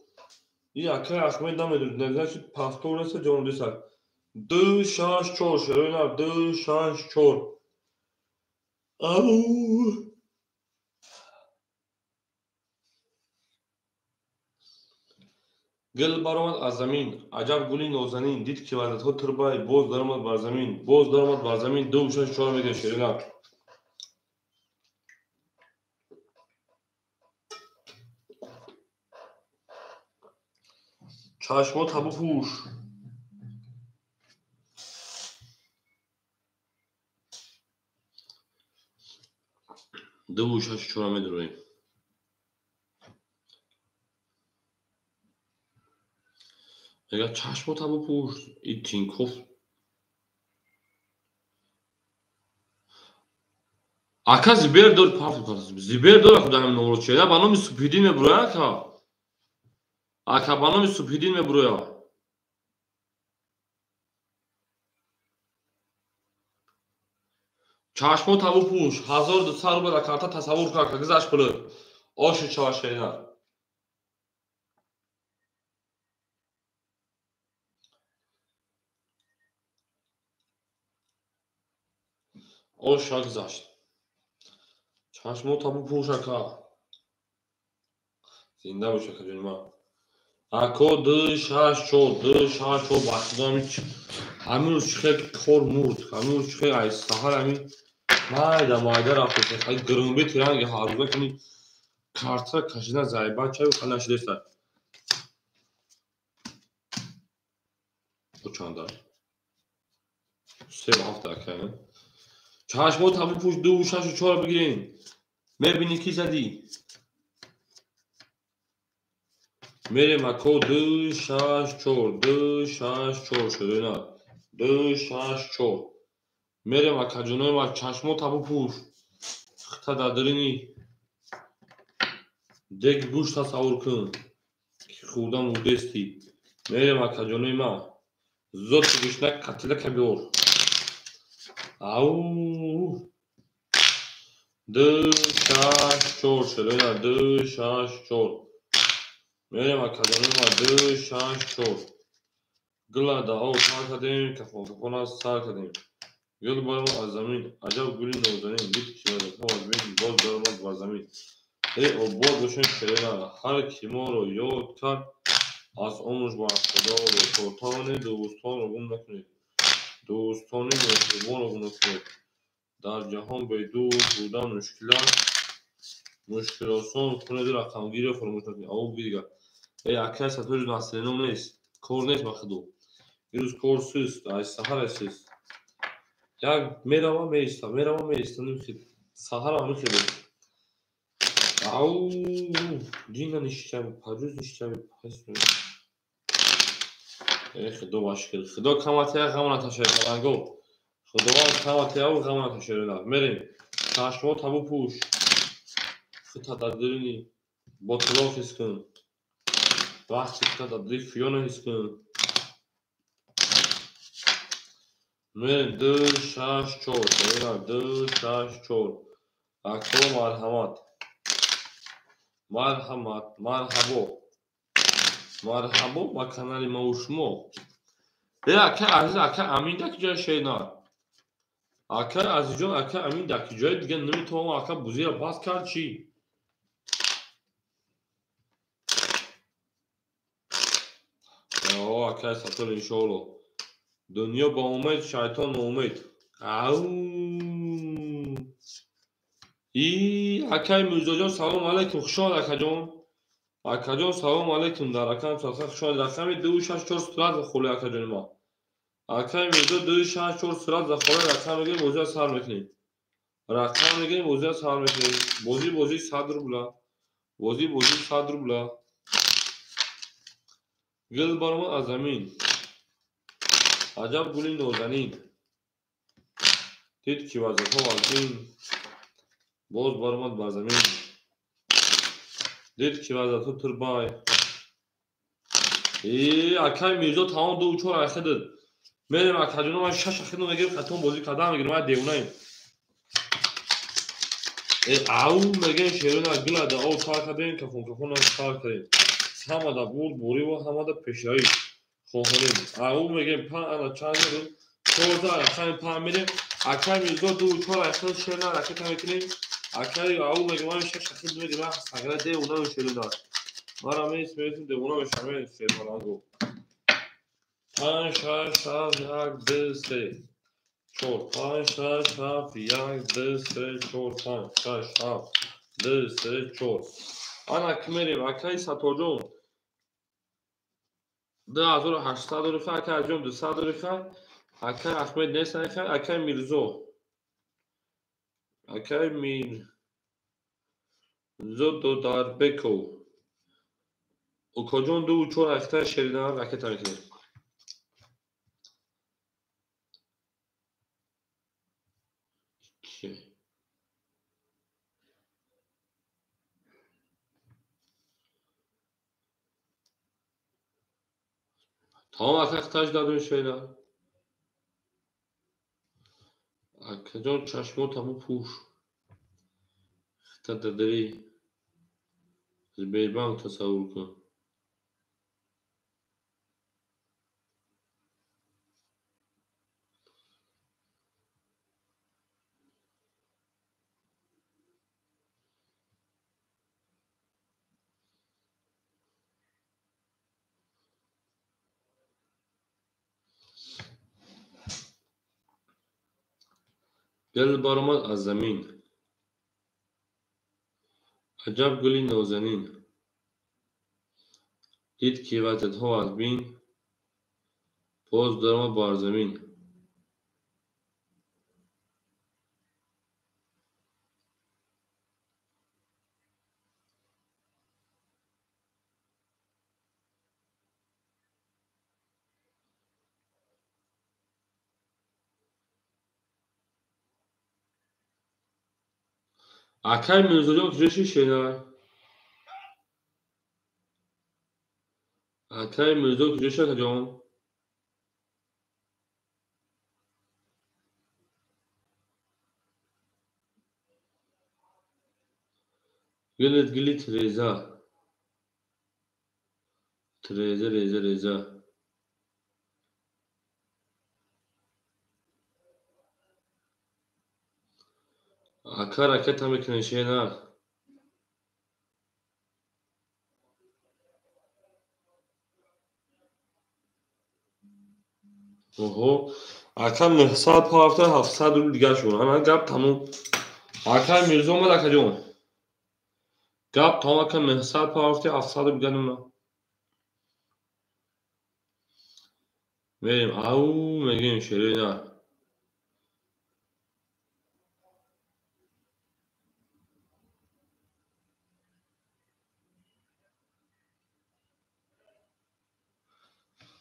И акай Ахмед намедонад, значит пафтор нест, ҷон дисак. 2 6 4 шерона 2 6 4. Ау. Гул баромад аз замин, аҷаб гули нозанин, дид ки ваздатҳо турбай, боз даромад бар замин, боз даромад бар замин, 2 6 4 мегӯяд шерина. Чашмо табу пӯш. 2 6 4 медуроем. Мегӯяд чашмо табу пӯш. И Тинькофф. Ака зибер дор пафт. Зибер дор худа ҳамин номро чера ба номи Субҳиддин мебурояд ака. Ака ба номи Субҳиддин мебурояд. Чашмо табу пӯш. 1200 рубл дар карта тасаввур кун ака, гузашт пулы. Оши чава шерина. Оша гузашт. Чашмо табу пӯш ака. Зинда бош ака ҷони ман. Ако 2 6 4 2 6 4 ба худо ҳамин рӯз чихел кор мурд, ҳамин рӯз чихел ай саҳар ҳамин майда майда рафт. Хай грмбе тиранги ҳаррӯза кини карта кашидан зайба чаю хал нашидеста. Чанда? 3 7 ака. Чашмо табу пӯш 2 6 4 бигирем. Мебинӣ ки задӣ. Мерем ако 2 6 4 2 6 4 шудена. 2 6 4. Мерем акаҷонои ма чашмо табу пӯш. Хта дадрини дег гӯшт тасаввур кун. Ки хӯрда мурдестӣ. Мерем акаҷонои ма. Зот гӯшна катилака биёр. Ау. 2 6 4 шудена 2 6 4. Мерем акаҷонои ма 2 6 4. Гула да об сар кардем, кафонкафона сар кардем. Гул баромад аз замин, аҷаб гули нозанин, дид ки вазатҳо аз бин, боз баромад бар замин. Эй обод бошем шерина, ҳар ки моро ёд кард, аз умрш бархӯрдор бод. То тавонед дӯстонро гум накунед, дӯстони меҳрубонро гум накунед. Дар ҷаҳон бе дӯст будан мушкил аст, мушкилосон кунеду рақамгириро фаромӯш накунед. Ав дигар. Эй акай Сатторҷон, насреном нест, кор нест ба худо. Ирӯз кор суст, ай саҳар суст. Як меравам меистам, меравам меистам, саҳарам мехӯрд. Ау, дина нишчаби, парӯз нишчаби, пас. Эй худо ба шукр. Худо каматия ғам наташед, паланго. Худованд каматия ғам наташед. Мерем. Чашмо табу пӯш. Хута дар дилни ботилоқ ҳис кун. Вақти хута дар дили фиёна ҳис кун. Мерем 2 6 4. 2 6 4. Ако марҳамат. Марҳамат, марҳабо. Марҳабо ба канали ма ва шумо. Э ака Азиз, ака Амин дар куҷои шена? Ака Азизҷон, ака Амин дар куҷои дига наметавонам, ака бузира бас кард чӣ? О, ака Саттор, иншоалло. Дунё ба умед, шайтон ноумед. Ау! И акай Мирзоҷон, салом алайкум, хуш омад акаҷон. Акаҷон, салом алайкум, дар рақам садқа хуш омад. Рақами 2 6 4 сурат за холе акаҷони ма. Акай Мирзо 2 6 4 сурат за холе рақам мегирем, бозиро сар мекунем. Рақам мегирем, бозиро сар мекунем. Бозӣ бозӣ 100 рубла. Бозӣ бозӣ 100 рубла. Гул баромад аз замин. Аҷаб гули нозанин. Дид ки вазифа аз бин, боз баромад бар замин. Дид ки вазифа турбай. Э, акай Мирзо тамом 2 4 ахидд. Мерем акаҷоно, ман 6 ахидно мегирем, хатон бозӣ кардан мегирем, ман девонаем. Э, ау мегем шерона гула да об сар кардем, кафон кафон сар кардем. Ҳамада бурд бурӣ ва ҳамада пешравӣ хоҳонем. Ау мегем пан ана чанд мегем? 14 рақами пан мерем. Акай Мирзо 2 4 ахид шерона ракета мекунем. Акай ау мегем, ман 6 ахид мегем, ман сагра девона шерона. Мара мес месм девона мешам, шермаланго. 5 6 7 1 2 3 4 5 6 7 1 2 3 4 5 6 7 2 3 4. Ана ки мерем, акай Сатторҷон 2800 рӯха, акай Аҷон 200 рӯха, акай Аҳмед нест рӯха, акай Мирзо. Акай Мирзо Додарбеков. Укоҷон 2 4 ахта шерина ракета мекунем. Тамом ака хиташ дадем шена. Акаҷон чашмо таму пӯш. Хита дадари Сбербанк тасаввур кун. Гул баромад аз замин. Аҷаб гули нозанин. Дид ки вазятҳо аз бин, боз даромад бар замин. Акай Мирзоҷон куҷо ши шена? Акай Мирзо куҷо ши акаҷон? Гулит гули тиреза. Тиреза реза реза. Ака ракета мекунем шена. Оҳо, ака 900 парафта 700 рубл дигар шуд. Ана гап тамом. Ака Мирзо омад акаҷон. Гап тамом ака 900 парафта 700 рубл дигар намуна. Мерем, ау мегем шерена.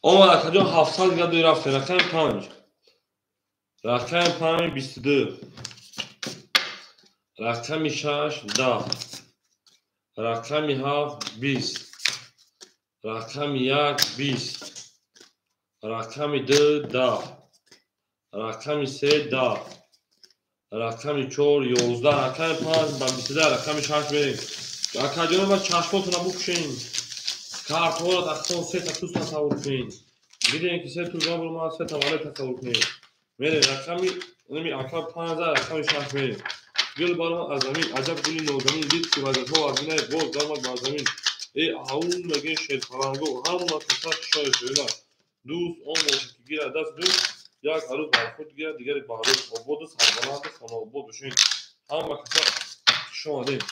Омад акаҷон 700 дигар дуи рафте. Рақами 5. Рақами 5 22. Рақами 6 10. Рақами 7 20. Рақами 1 20. Рақами 2 10. Рақами 3 10. Рақами 4 11. Рақами 5 ба 22. Рақами 6 мерем. Акаҷон ба чашмотона бупӯшен. Картҳоро дастон сета туз тасаввур кунед. Бидем ки се туз набур, сета вале тасаввур кунед. Мерем рақами нами ака 5 рақами 6 мерем. Гул баромад аз замин, аҷаб гули нозанин, дид ки вазифаҳо аз бинаи боз даромад бар замин. Э ау мегӯем шерпаланго, ҳама каса шои шоила. Дӯст он бошад ки гирад даст дӯст, як арӯз бар худ гирад, дигаре ба арӯз. Ободу сарбаланду хонаобод бошед. Ҳама каса хуш омадед.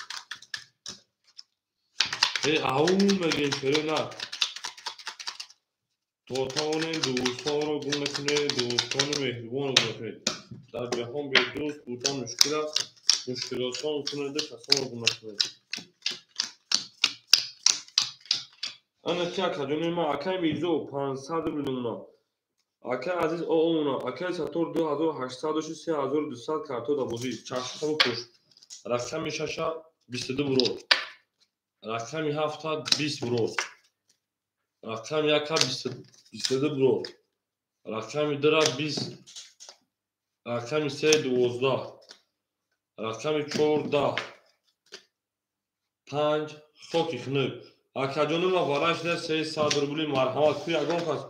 Э ау мегӯем шерина. То тавонем дӯстонро гум накунед, дӯстони меҳрубонро гум накунед. Дар ҷаҳон бедӯст будан мушкил аст, мушкилосон кунеду касонро гум накунед. Ана ки акаҷони ман, акаи Мирзо 500 рубл намуна. Акаи Азиз оомуна, акаи Саттор 2800 дошти 3200 карто дар бозӣ. Чашмҳо пӯш. Рақами 6 22 бурод. Рақами 7 20 бурод. Рақами 1 22 бурод. Рақами 2 20. Рақами 3 12. Рақами 4 10. 5 хоки хунук. Акаҷони ман варай шуда 300 рубли марҳамат. Ку ягон кас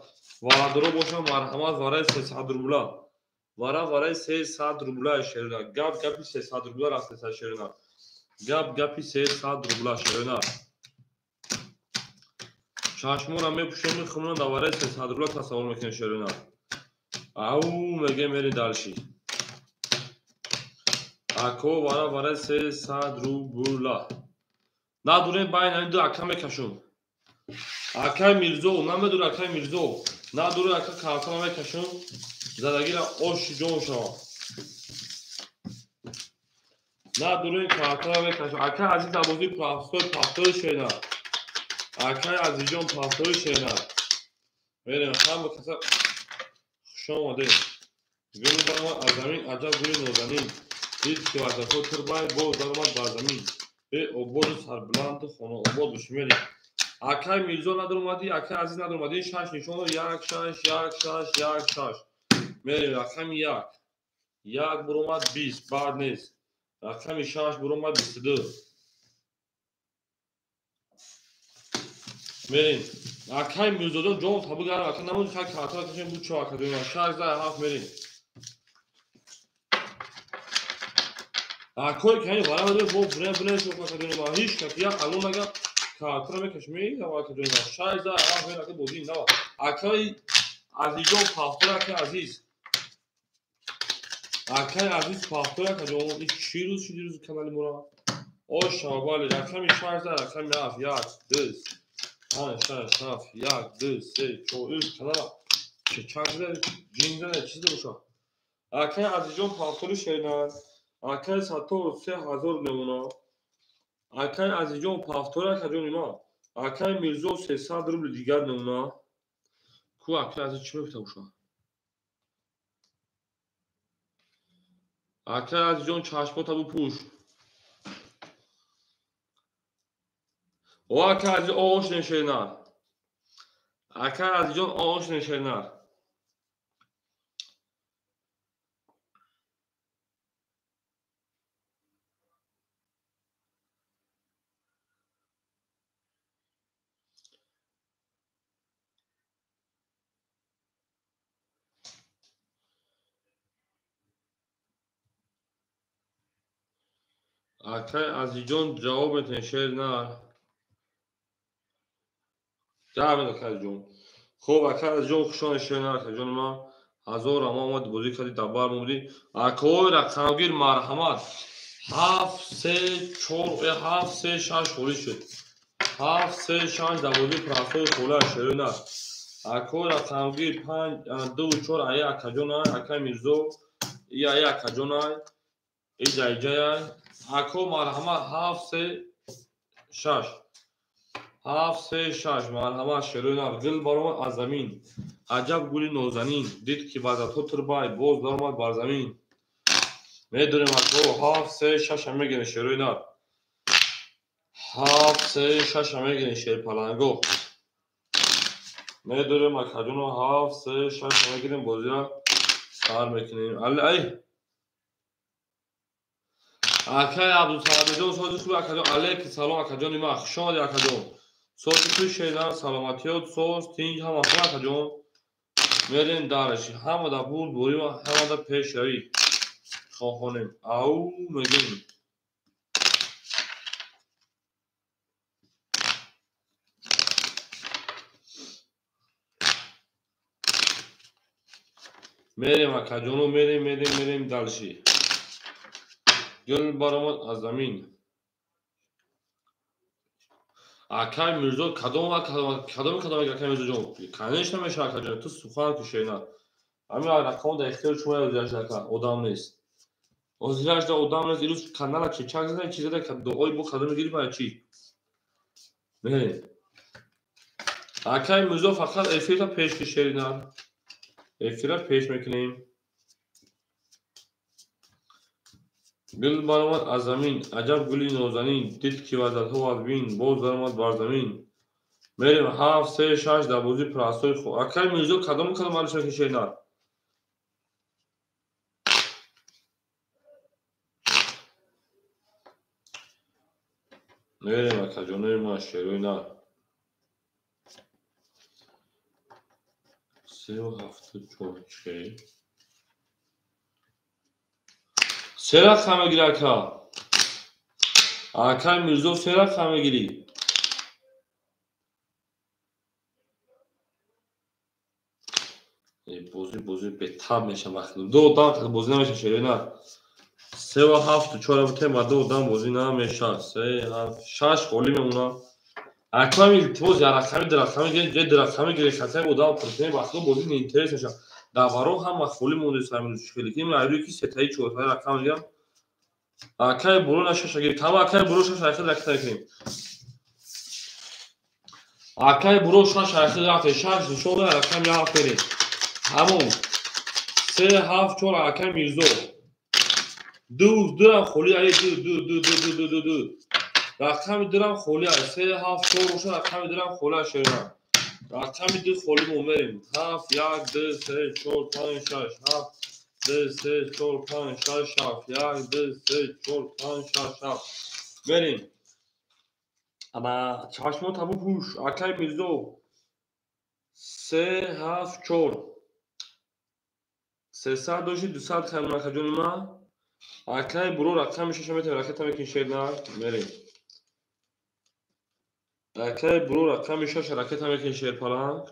варадоро бошад марҳамат вараи 300 рубла. Вара вараи 300 рубла шерина. Гап гапи 300 рубла рафтеса шерина. Гап гапи 300 рубла шерина. Чашмора мепӯшем хумона дар вараи 300 рубла тасаввур мекунем шерина. Ау мегем мери дарши. Ако вара вараи 300 рубла. Надурем байн ҳамин ду ака мекашум. Акаи Мирзо, намедур акаи Мирзо. Надур ака картона мекашум. Задагира оши ҷон шава. Надурем картона мекашум. Акаи Азиз Абозӣ пафтой пафтой шена. Акаи Азизҷон пафтой шена. Мерем ҳама каса хуш омадед. Гул баромад аз замин, аҷаб гули нозанин. Дид ки вазифаҳо турбай боз даромад бар замин. Э ободу сарбаланду хонаобод бошед. Мерем. Акаи Мирзо надуромадӣ, акаи Азиз надуромадӣ. 6 нишоно 1 6 1 6 1 6. Мерем рақами 1. 1 буромад 20, баъд нест. Рақами 6 буромад 22. Мерем. Акаи Мирзоҷон ҷон табугарам. Ака намуди хай картона кашем буд чо акаҷон. 6 7 мерем. Акои кани вара медорем бо буре буре шо акаҷон ма ҳеч кас як алон ага картона мекашем мегирам акаҷон ма 6 7 мерем ака бозӣ нава. Акаи Азизҷон пафтор акаи Азиз. Акаи Азиз пафтор акаҷон ин чӣ рӯз шуд рӯзи канали мора? Ош шава бале рақами 6 рақами 7 1 2 5 6 7 1 2 3 4 3 канала чак зада ҷин зада чизе боша. Акаи Азизҷон пафтори шерина. Акаи Саттор 3000 мемона. Акаи Азизҷон пафтори акаҷони ман. Акаи Мирзо 300 рубл дигар мемона. Ку акаи Азиз чӣ мегуфта боша? Акаи Азизҷон чашмота бупӯш. О акаи Азиз ош нешена. Акаи Азизҷон ош нешена. Акай Азизҷон ҷавоб метавонед шер на. Ҷавоб медод акай Азизҷон. Хуб, акай Азизҷон хуш омадед шер на, акайҷони ман. 1000 раҳмат омад бозӣ кардӣ, дар бар монди. Акои рақамгир марҳамат. 7 3 4 7 3 6 холӣ шуд. 7 3 6 дар бозии простой хола шер на. Акои рақамгир 5 2 4 ай акаҷон ай, акай Мирзо, и ай акаҷон ай, и ҷайҷай ай. Ако марҳамат 7 3 6. 7 3 6 марҳамат шерои нар. Гул баромад аз замин. Аҷаб гули нозанин. Дид ки вазатҳо турбай, боз даромад бар замин. Медонем ако 7 3 6 мегирем шерои нар. 7 3 6 мегирем шерпаланго. Медонем акаҷоно 7 3 6 мегирем бозиро сар мекунем. Ай акай Абдусаладиҷон сози хуби акаҷон. Алейкум салом акаҷони ман. Хуш омадед акаҷон. Сози хуби шедан, саломатиёт, соз, тинҷ ҳама хуб акаҷон. Мерем дараши. Ҳама да буд, борим, ҳама да пешравӣ. Хонем. Ау мегӯем. Мерем акаҷоно, мерем, мерем, мерем дараши. Гул баромад аз замин. Акай Мирзо кадом акай Мирзоҷон? Конечно мешавад акаҷон, ту сухан ки шена. Ҳамин рақам дар ихтиёри шумо озираш ака, одам нест. Озираш да одам нест, ирӯз канала чечак зада, чи зада, дуои бо кадом гирифт ва чи? Не. Акай Мирзо фақат эфирта пеш ки шерина. Эфира пеш мекунем. Гул баромад аз замин, аҷаб гули нозанин, дид ки вазатҳо аз бин, боз даромад бар замин. Мерем 7 3 6 дар бозии простой хуб. Акай Мирзо кадом алиша ки шерина? Мерем акаҷонои ман шерои нар. 3 7 4 чӣ? Се рақам мегири ака. Акай Мирзо се рақам мегири. Бозӣ бетаб мешам вақт. Ду одам бозӣ намеша шерои нар. 3 7 4 бутем ба ду одам бозӣ намеша. 3 7 6 холӣ мемона. Акам илтимос я рақами ду рақами гиред, ду рақами гиред, хатаи одам пурсем вақт бозӣ неинтерес меша. Дар баро ҳама холӣ монда самин хеле ки айрӯи ки сетаи чортаи рақам мегирам. Акай буро на шаша гиред. Тама акай буро шаша айхел ракета мекунем. Акай буро шаша айхел рафте шаш нишон рақам як берем. Ҳамон 3 7 4 акай Мирзо. 2 2 холӣ ай 2 2 2 2 2 2 2. Рақами 2 холӣ ай 3 7 4 боша рақами 2 холӣ ай шерам. Рақами 2 холӣ мо мерем. 7 1 2 3 4 5 6 7 2 3 4 5 6 7 1 2 3 4 5 6 7 мерем. Ама чашмо табу пӯш акай Мирзо 3 7 4 300 дошти 200 хайр акаҷони ман. Акай буро рақами 6 метавонем ракета мекунем шерна мерем. Акай буро рақами 6 ракета мекунем шерпаланг.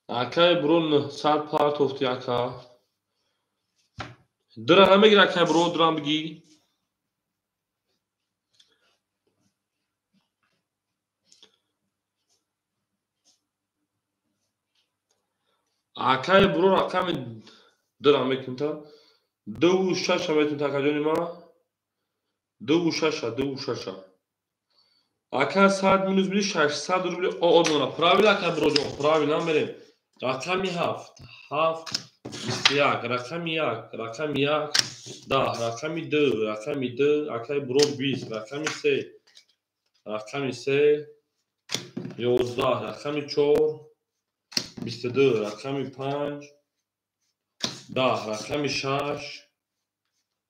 Акай буро 900 партофти ака. Дра намегир акай буро, драм бигир. Акай буро рақами 2 мекунем та. 2 6 метавонем акаҷони ман. 2 6 2 6. Ака 100 минус биди 600 рубли одмона. Правильно акай буроҷон, правильно мерем. Рақами 7 7 21, рақами 1, рақами 1 10, рақами 2, рақами 2 акай буро 20, рақами 3, рақами 3 11, рақами 4 22, рақами 5 10, рақами 6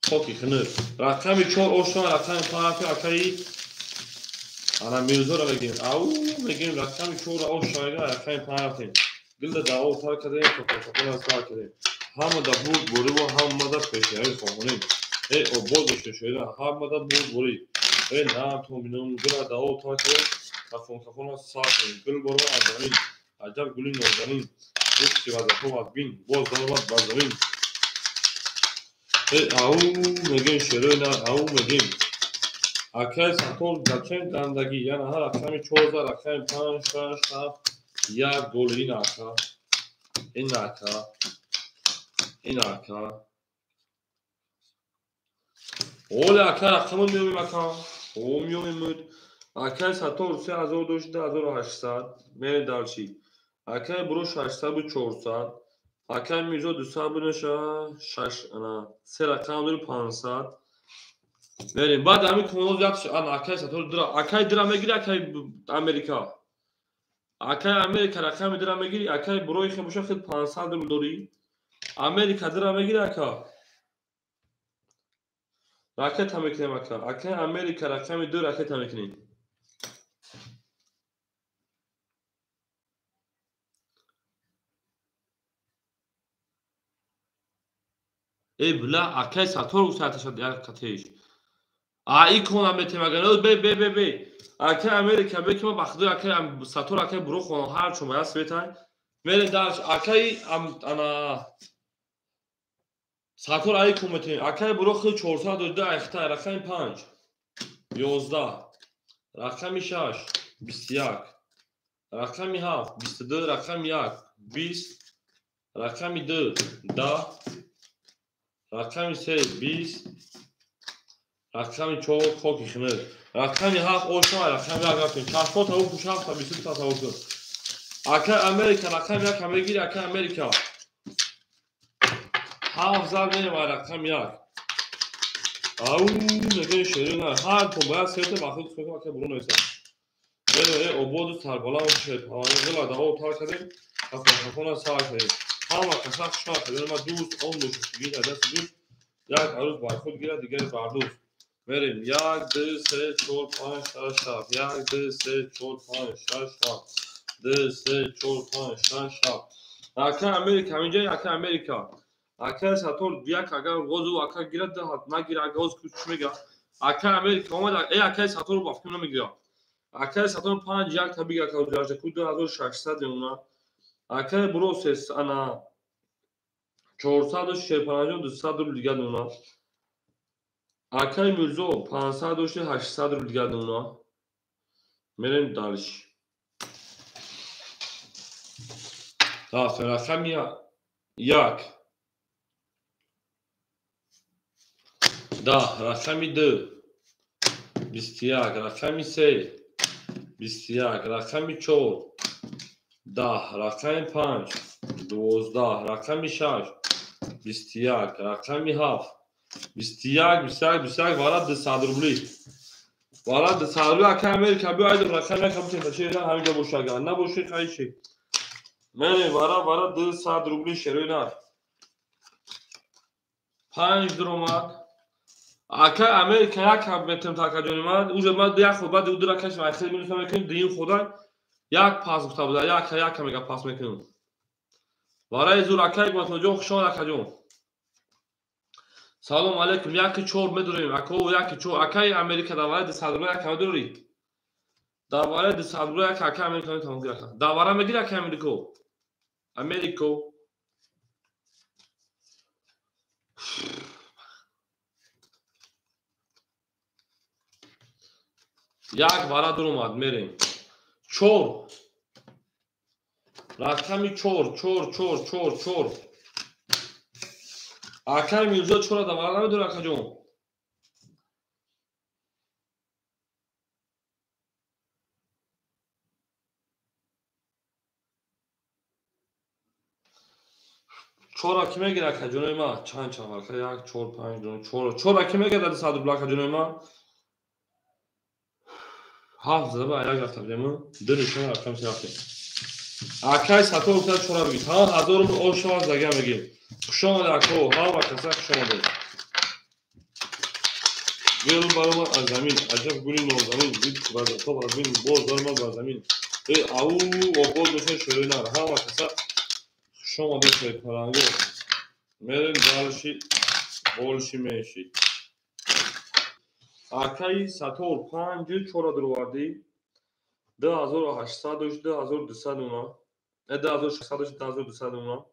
хоки хунук. Рақами 4 ошон, рақами 5 акаи ана Мирзоро мегирем. Ау мегирем рақами 4 ошон, рақами 5 рафтем. Гилда даъво тар кардем, кафон сар кардем. Ҳама да бурд бурӣ ва ҳама да пешравӣ хоҳонем. Э обод бошед шоира, ҳама да бурд бурӣ. Э на то минум гила даъво тар кардем, кафон сар кардем. Гул борва аз замин, аҷаб гули нозанин. Рӯхи вазатов аз бин, боз даромад бар замин. Э ау мегем шерои нар, ау мегем. Акай Саттор зачем гандагӣ? Яна ҳар рақами 14, рақами 5, 6, 7, як гол. Ин ака, ин ака, ин ака. Оля ака рақамро меёбем ака. О меёбем. Акай Саттор 3000 дошт, 2800. Мерем дальше. Акай Буро 600 буд, 400. Акай Мирзо 200 буд, 6, ана, се рақам дори 500. Мерем. Баъд ҳамин коноз як ана акай Саттор дира, акай дира мегири, акай Америка. Акай Америка рақами дира мегири, акай Бурои хе боша хел 500 рубл дори. Америка дира мегири ака. Ракета мекунем ака. Акай Америка рақами 2 ракета мекунем. Э бла акай Саттор гуфтааташад як катеш. А икона метем агар бе бе бе бе. Акай Америка бе ки ма ба худои акай Саттор акай Буро хонам ҳар чо мая светай. Мерем дарш акай ана Саттор ай кун метем. Акай Буро хел 402 айхтай рақами 5 11 рақами 6 21 рақами 7 22 рақами 1 20 рақами 2 10 рақами 3 20 рақами 4 хоки хинер рақами 7 ошма рақами 1 рафтем. Чашмо тавук кун, 7 та 22 та тавук кун. Акай Америка рақами 1 мегири, акай Америка 7 зар мерем рақами 1. Ау мегӯем шерои нар. Ҳар то бояд сета ба худ худам акай Буро нависам. Мерем ободу сарбаланд шед. Ғила даъво тар кардем, кафон сар кардем. Ҳама каса хушҳол кардем. Ма дӯст он бошад, гирад дасти дӯст, як арӯз бар худ гирад, дигаре бар дӯст. Мерем 1 2 3 4 5 6 7 1 2 3 4 5 6 7 2 3 4 5 6 7. Акай Америка ҳаминҷа, акай Америка. Акай Саттор як агар ғозу ака гирад, нагира агар ғоз чӣ мега? Акай Америка омад, э акай Саттор ба фикр намегира. Акай Саттор 5 як та бига ка ҷарҷа ку 2600 мемона. Акай Буро се ана 450 200 рубл дигар мемона. Акай Мирзо 500 дошти 800 рубл дигар мемона. Мерем дальше. Рафтем рақами 1 10 рақами 2 21 рақами 3 21 рақами 4 10 рақами 5 12 рақами 6 21 рақами 7 21 21 21 вара 200 рубли. Вара 200 рубли акай Америка биё айдум рақами 1 бутем та шеъра ҳаминҷо боша агар набоши хайши. Мерем вара вара 200 рубли шерои нар. 5 дуромад. Акай Америка як метем такаҷони ман, уже ман як ход баъди удира кашам, ай хеле минус мекунем, дуюм хода як пас гуфта буда, як як мега пас мекунем. Вараи зур акай Гуматуллоҷон, хуш омад акаҷон. Салом алейкум, 1-4 медорем, ако 1-4 акай Америка дар вараи 200 рубли як медорӣ. Дар вараи 200 рубли як акай Америка метавон гирад. Дар вара мегири акай Америко. Америко. Як вара дуромад, мерем. 4 рақами 4 4 4 4 4. Акай Мирзо 4 дар вара намедори акаҷон. Чора ки мегирад акаҷонои ман? Чанд чанд варақа? 1 4 5 2 4. Чора ки мегирад дар 200 рубл акаҷонои ман? 7 зада ба як рафта будем. 2 нишон рақам се рафтем. Акай Саттор гуфта чора бигир. Ҳа 1000 рубл ош шавад зага мегирем. Хуш омадед ако, ҳама каса хуш омадед. Гул баромад аз замин, аҷаб гули нозанин, дид вазатоб аз бин, боз даромад бар замин. Э ау обод бошад шерои нар. Ҳама каса Омадед, шерпаланго. Мерем дальше, больше, меньше. Акаи Сатор панҷу чора дуровардӣ. 2800 дошт, 2200 уна. 2600 дошт, 2200 уна.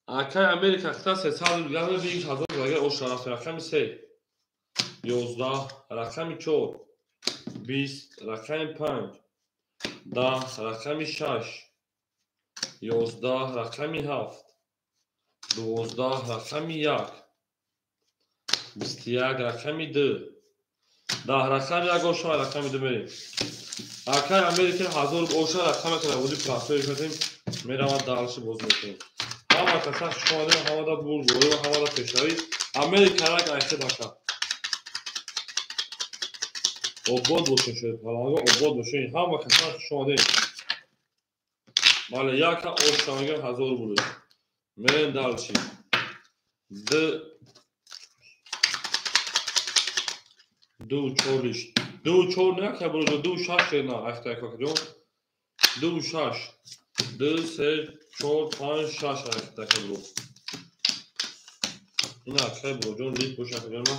Акаи Америка хита 300 рубл гамер 1000 рубл ош рафт. Рақами 3 11, рақами 4 20, рақами 5 10, рақами 6 11, рақами 7 12, рақами 1 21, рақами 2 10, рақами 1 оша, рақами 2 мерем. Акаи Америка 1000 рубл оша, рақами ки простой шудем, меравад дальше боз мекунем. Ҳама каса хуш омадем, ҳамада бурдборӣ ва ҳамада пешравӣ. Америка рак айхед ака. Обод бошед, шерпаланго, обод бошед. Ҳама каса хуш омадем. Бале, яка оша мегӯям 1000 рубл. Мерем дальше. Ду чор лиш. Ду чор не ака бурӯ, ду шаш на, айхта акаҷон. Ду шаш. Ду се чор панҷ шаш айхта ака бурӯ. Ин акаи бурӯҷон лиш боша акаҷон ма.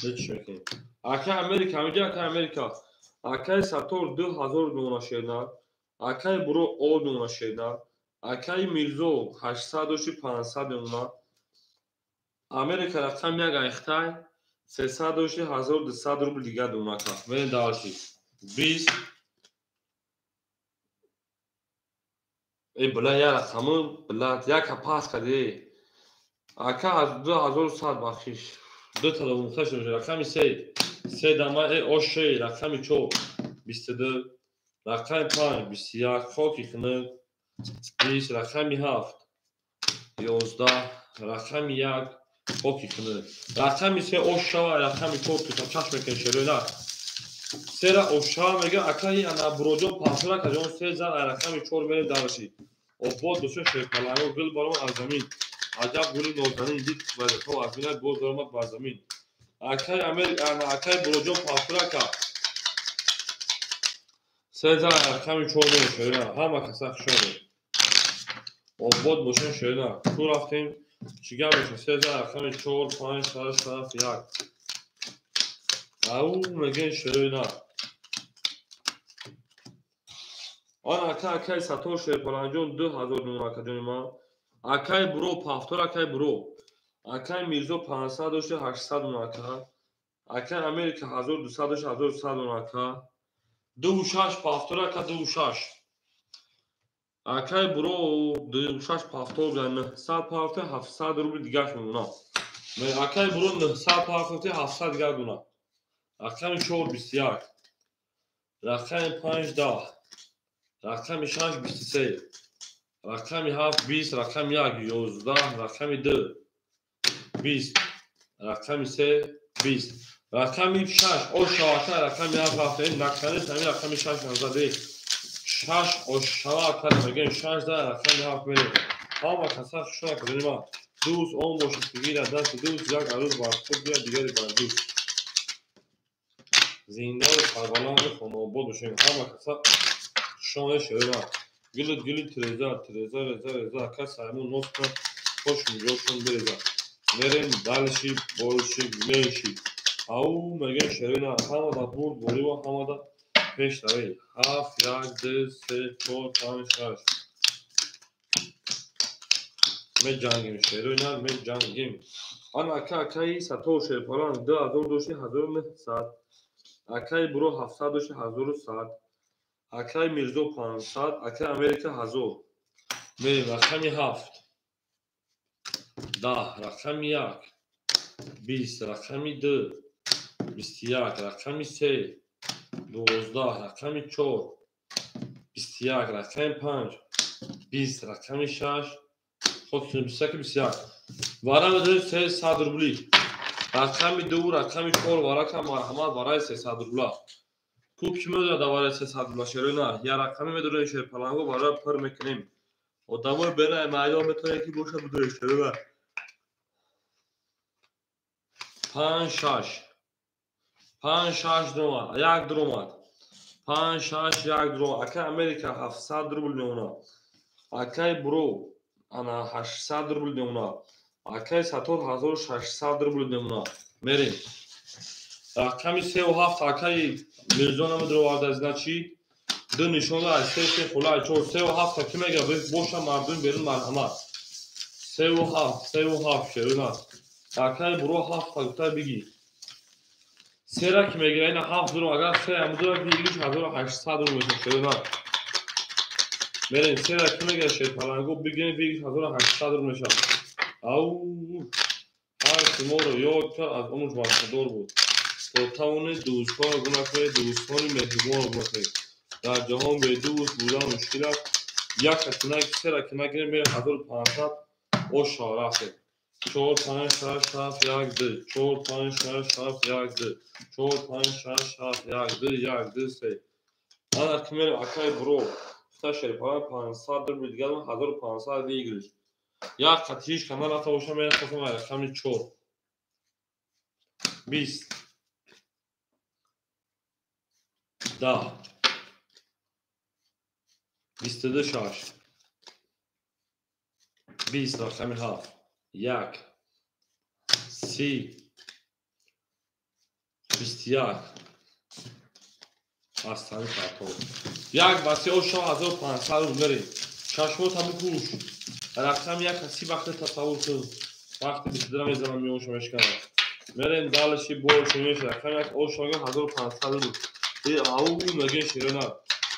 Лиш мекунем. Акаи Америка, мега акаи Америка. Акаи Сатор 2000 меона шерна. Акаи буро о меона шерна. Акаи Мирзо 800 дошти 500 меона. Америка рақам як айхтай 300 дошти 1200 рубл дигар меона ака. Мерем дальше. 20 бля, я рақамы, бля, яка пас кади. Ака 2100 бахшиш. Ду та домухта шуд. Рақами 3 се дама оше, рақами 4 22, рақами 5 21, хоки хунук 20, рақами 7 11, рақами 1 хоки хунук. Рақами 3 оша, рақами 4 тута чашм мекунем шерои на. Сера оша мега акаи ана буроҷон пасура кажон се зан рақами 4 мерем дальше. Обод бошед шерпаланго, гул баромад аз замин. Аҷаб гули нозанин дид вазифа аз бинад боз баромад бар замин. Акаи Америка, акаи буроҷон пасура ка. Се зан рақами 4 мерем шерои на. Ҳама каса хуш омадед. Обод бошед шерои на. Ку рафтем? Чӣ гап бошад? Се зан рақами 4 5 6 7 1. Ау мегӯем шерои на. Он ака акаи Сатор шерпаланҷон 2000 меона акаҷони ман. Акаи буро пафтор, акаи буро. Акаи Мирзо 500 дошти 800 меона ака. Акаи Америка 1200 дошти 1100 меона ака. 26 пафтор, ака 26. Акаи буро 26 пафтор, 900 пафтор, 700 рубл дигар меона. Акаи буро 900 пафтор, 700 дигар меона. Рақами 4 21, рақами 5 10, рақами 6 23, рақами 7 20, рақами 1 11, рақами 2 20, рақами 3 20, рақами 6 ошава, рақами 7 рафтем, наканес ҳамин рақами 6 назаде. 6 ошава мегӯем 6 да рақами 7 мерем. Ҳама каса хуш омадед ма. Дӯст он бошад ки гирад дасти дӯст, як арӯз бар худ гирад, дигаре бар дӯст. Зиндаи сарбаланди хонаобод бошем. Ҳама каса хуш омадед шерои на. Гилит гилит тиреза, тиреза реза реза, ака саймон нос кунад, хош миҷошон биреза. Мерем дальше, больше, меньше. Ау мегӯем шерои на. Ҳамада бурд борӣ ва ҳамада пешравӣ. 7 1 2 3 4 5 6. Меҷангем шерои на, меҷангем. Ан ака акаи Сатор шерпаланг 2000 дошти 1900. Акаи буро 700 дошти 1100. Акаи Мирзо 500, акаи Америка 1000. Мерем рақами 7 10, рақами 1 20, рақами 2 21, рақами 3 12, рақами 4 21, рақами 5 20, рақами 6 21, 21. Вара медорем 300 рубли. Рақами 2, рақами 4 варака марҳамат барои 300 рубла. Куб чӣ медорад барои 300 рубла шерои на? Я рақами медорем шерпаланго барои пур мекунем. Одамои бера майдон метавонед ки бошад бидоред шерои на. 5 6 5 6 дромад, 1 дромад. 5 6 1 дромад. Ака Америка 700 рубл меона. Акай Буро ана 800 рубл мемона. Акай Сатор 1600 рубл мемона. Мерем. Рақами 3 ва 7 акаи Мирзо намедроварда, значит ду нишона аз се, се хула чор, 3 ва 7 ки мега боша мардуми берун, марҳамат. 3 ва 7, 3 ва 7 шерина. Акаи Буро ҳафта гуфта бигӣ. Сера ки мегира, ина ҳафт дурум, агар се амдура бигиш 1800 рубл мешавад, шерина. Мерем, сера ки мегира, шерпаланго бигирем, бигиш 1800 рубл мешавад. Ау, ҳар шуморо ёд кард, аз умрш бархӯрдор буд. То тавонед дӯстонро гум накунед, дӯстони меҳрубонро гум накунед. Дар ҷаҳон бедӯст будан мушкил аст. Як касинак сера ки нагирем, мерем 1500 ошо рафтем. Чор, панҷ, шаш, ҳафт, як, ду, чор, панҷ, шаш, ҳафт, як, ду, чор, панҷ, шаш, ҳафт, як, ду, як, ду, се. Ана ки мерем, акаи Буро гуфта, шерпалан 500 рубл дигар, 1500 выигрыш. Як қатиш кана рафта боша, мерем хостам рақами чор, 20, 10, 22, шаш, 20, рақами ҳафт, як, 30, 21. Аз ҳамин партов як ба се ошо 1500 рубл мерем. Чашмота бипӯш, рақами як си вақте тасаввур кун, вақте 22-ра мезанам, миёншо мешканам. Мерем дальше, больше меша. Рақами як ошога 1500 рубл. Ау, мегӯем, широна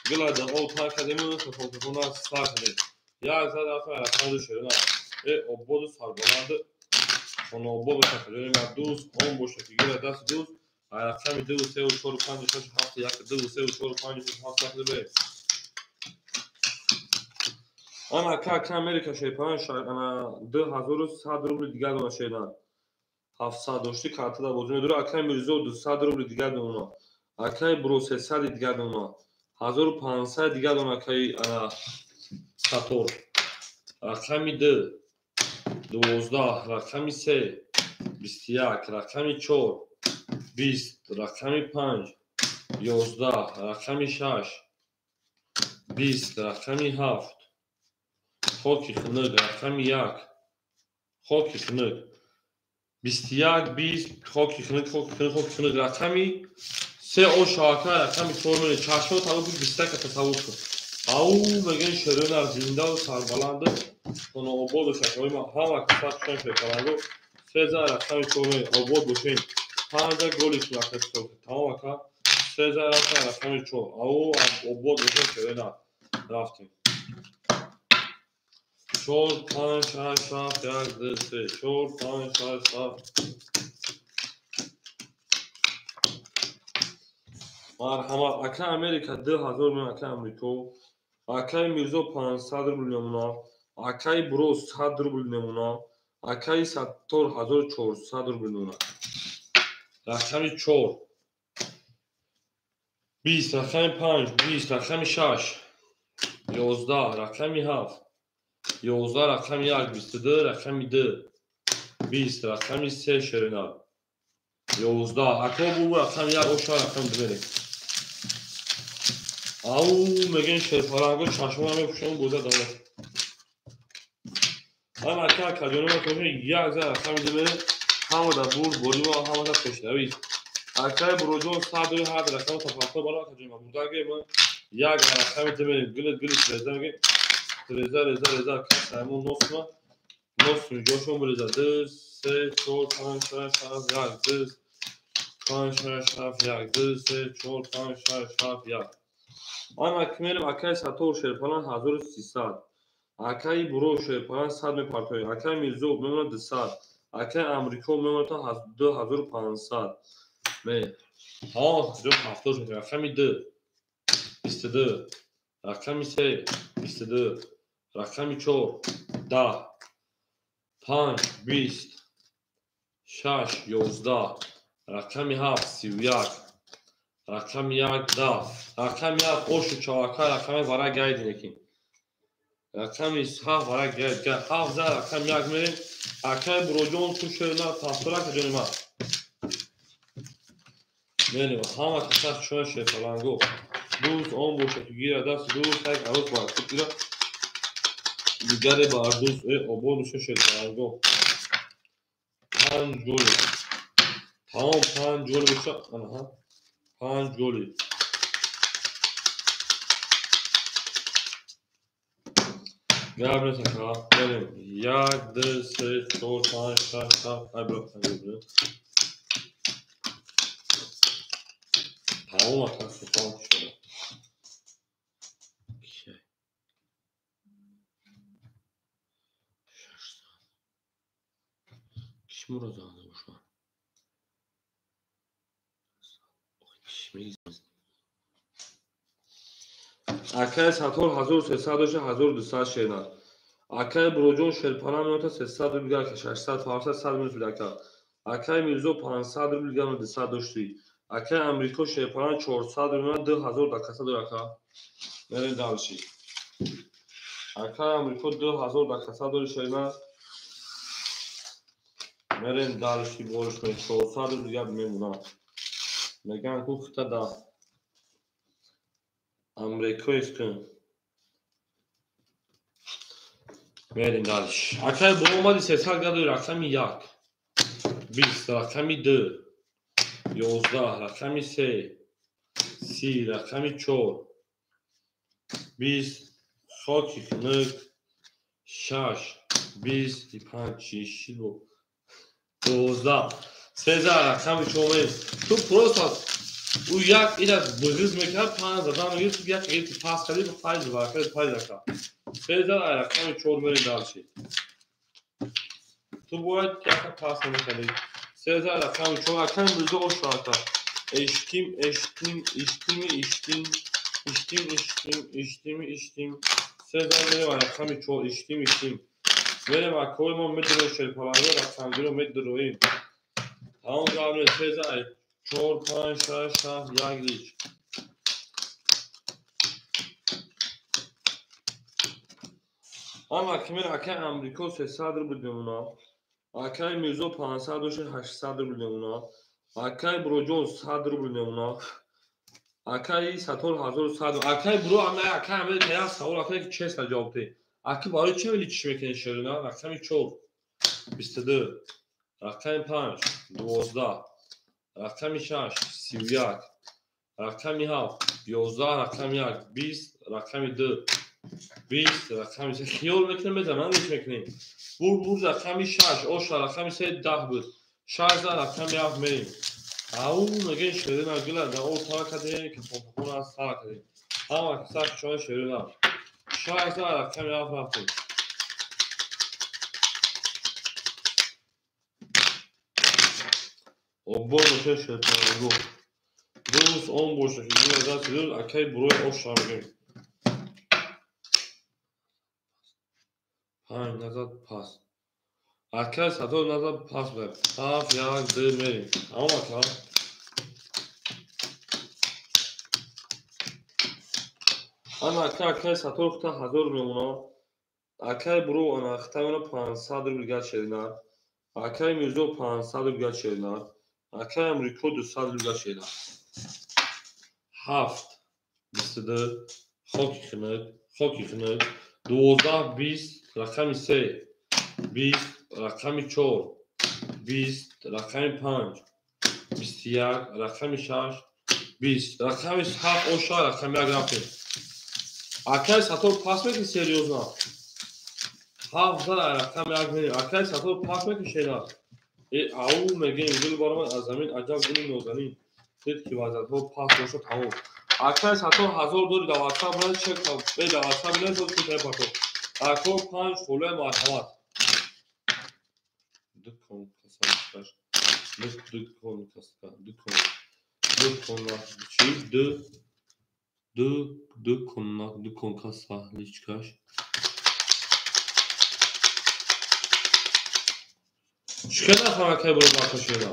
гила даъо тар кардем, токона сар кардем. Як зад рафтем рақами ду, широна. Э, ободу сарбаланду хонаобод боша, ҷони дӯст он боша ки гира дасти дӯст. Рақами ду, севу чору панҷу шашу ҳафт, як, ду, севу чору панҷу шашу ҳафт, як, ду, берем. Ана ака, ака Америка шерпалан ана 2100 рубли дигар дона, шерна. 700 дошти, картада бозӣ медора. Акаи Мирзо 200 рубли дигар дона, акаи Буро 300 дигар дона, 1500 дигар дона. Акаи ана Сатор, рақами ду 12, рақами се 21, рақами чор 20, рақами панҷ 11, рақами шаш 20, рақами ҳафт хоки хунук, рақами як хоки хунук, 21, 20, хоки хунук, хоки хунук, хоки хунук, рақами се ошоака, рақами чор мере. Чашмо тавук, бистака тасаввур кун. Ау, мегӯем, шерона зиндаву сарбаланду хонаобод бошад. Ма ҳама касат шон шерпаланду се зан, рақами чор мере. Обод бошем. Панҷа голи тамом, ака. Се зан рафтан рақами чор. Ау, обод бошем, шерона. Рафтем. Чор, панҷ, шаш, ҳафт, як, ду, се, чор, панҷ, шаш, ҳафт. Марҳамат, ака Америка 2000 меон, ака Амрико. Акаи Мирзо 500 рубл мемона, акаи Буро 100 рубл мемона, акаи Саттор 1400 рубл мемона. Рақами чор 20, рақами панҷ 20, рақами шаш 11, рақами ҳафт 11, рақами як 22, рақами ду 20, рақами се шерина 11. Ако бу рақами як оша, рақами ду мерем. Ау, мегӯем, шерпаланго чашмона мепӯшам, боза давом. Ан ака, акаҷонима кошем, як за рақами ду мерем. Ҳама дар бурд борима, ҳама дар пешравӣ. Акаи Буроҷон садои ҳад рақами тафаккур бало, акаҷонима бурдаге ман. Як рақами ду мерем. Гилит гилит реза мегӯем, реза, реза, реза. Касаймон носма носми ҷошон биреза. Ду, се, чор, панҷ, шаш, ҳафт, як, ду, панҷ, шаш, ҳафт, як, ду, се, чор, панҷ, шаш, ҳафт, як. Ана ки мерем, акаи Сатор шерпалан 1300, акаи Буро шерпалан 100 мепартояд, акаи Мирзо мемонад 200, акаи Амрико мемонад 2500. Ме ҳо ҷо ҳафтод мекунад. Рақами ду 22, рақами се 22, рақами чор 10, панҷ 20, шаш 11, рақами ҳафт 31, рақами як 10, рақами як ошу чавака, рақами вара гайдинекин, рақами ҳафт вара гайд, ҳафт за рақами як мерем. Акаи Буроҷон ту шерна пафтора, ҷони ман. Мерем, ҳама касат чун шерпаланго. Дӯст он бошад ки гира дасти дӯст, як арӯс бар худ гира. Дигаре ба ардӯз обод шуд шерпаланго. 5 голи. Тамом 5 голи боша. Аҳа. 5 голи. Гап нест ака. Мерем. 1 2 3 4 5 6 7 ай бро 5. Тамом ака сухан шуда. Кишмуро зада боша. Акай Сатор 1300 дошта 1200 шена. Акай Буроҷон шерпана меота 300 рубл гака 600 400 100 минус ака. Акай Мирзо 500 рубл гама 200 дошти. Акай Амрико шерпана 400 рубл 2000 да каса дор ака. Мерем дальше. Акай Амрико 2000 да каса дор шена. Мерем дальше борш 400 рубл гап мемона. Меган ку хта да Амрикоиска. Мерем дальше. Акай бо омади 300 гадои рақами 1, 20, рақами 2, 11, рақами 3, 30, рақами 4, 20, хоки хунук, 6, 25, 6, 12, 13, рақами 4. Ту просто у як ира бғиз мекард, 5 задан мегирифт, ту як гирифти пас кардӣ, 5 варакаи 5 ака. 13 рақами 4 мерем дальше. Ту бояд яка пас намекардӣ. 13 рақами 4 акам Мирзо оша ака. Эштим, эштим, иштими, иштим, иштим, иштим, иштими, иштим. 13 мерем рақами 4 иштим, иштим. Мерем акои мо медроем шерпаланго рақамгиро медроем. Тамом гап нест. 13 4 5 6 7 1 лич. Ама кимер акай Амрико 300 рубл мемона. Акай Мирзо 500 дошт 800 рубл мемона. Акай Буроҷон 100 рубл мемона. Акай Сатор 1100. Акай Буро ама акай Америка як савол акай ки честно ҷавоб диҳ. Аки барои чӣ вели чиш мекунӣ шерина? Рақами 4 22, рақами 5 12, рақами 6 31, рақами 7 11, рақами 1 20, рақами 2 20, рақами 3. Хиёл мекунем мезанам, ниш мекунем. Бур бур рақами 6, оша рақами 3 10 буд. 6 рақами 7 мерем. Ау мегӯем шерина гила да о тара кардем, ки помпахона аз тара кардем. Ҳама сар чон шерина. 6 рақами 7 рафтем. Обод боша шерпаланго. Дӯст он боша ки гила даст дӯст акай бурои оша мегӯем. 5 назад пас. Акай Сатор назад пас буда. 7 1 2 мерем. Тамом ака. Ана ака акай Сатор хта 1000 мемона. Акай Буро ана хта мена 500 рубл гат шерина. Акай Мирзо 500 рубл гат шерина. Акай Амрико 200 рубл гат шерина. 7 22 хоки хунук, хоки хунук. 12 20 рақами 3, 20 рақами 4, 20 рақами 5, 21 рақами 6, 20 рақами 7 оша рақами 1 рафтем. Акай Сатор пас мекунӣ серьёзно? 7 рақами 1 мерем. Акай Сатор пас мекунӣ шера? Ау мегӯем гул баромад аз замин аҷаб гули нозанин. Дид ки вазъиятҳо пас боша тамом. Акай Сатор 1000 дори дар WhatsApp бинавис, чек дар WhatsApp бинавис, ки мепартов. Ако 5 холаи марҳамат. Ду кон касаш. Ду кон каска, ду кон. Ду кон чи? Ду ду ду кон ду кон каса личкаш. Чӣ нафар акай буро бакошена?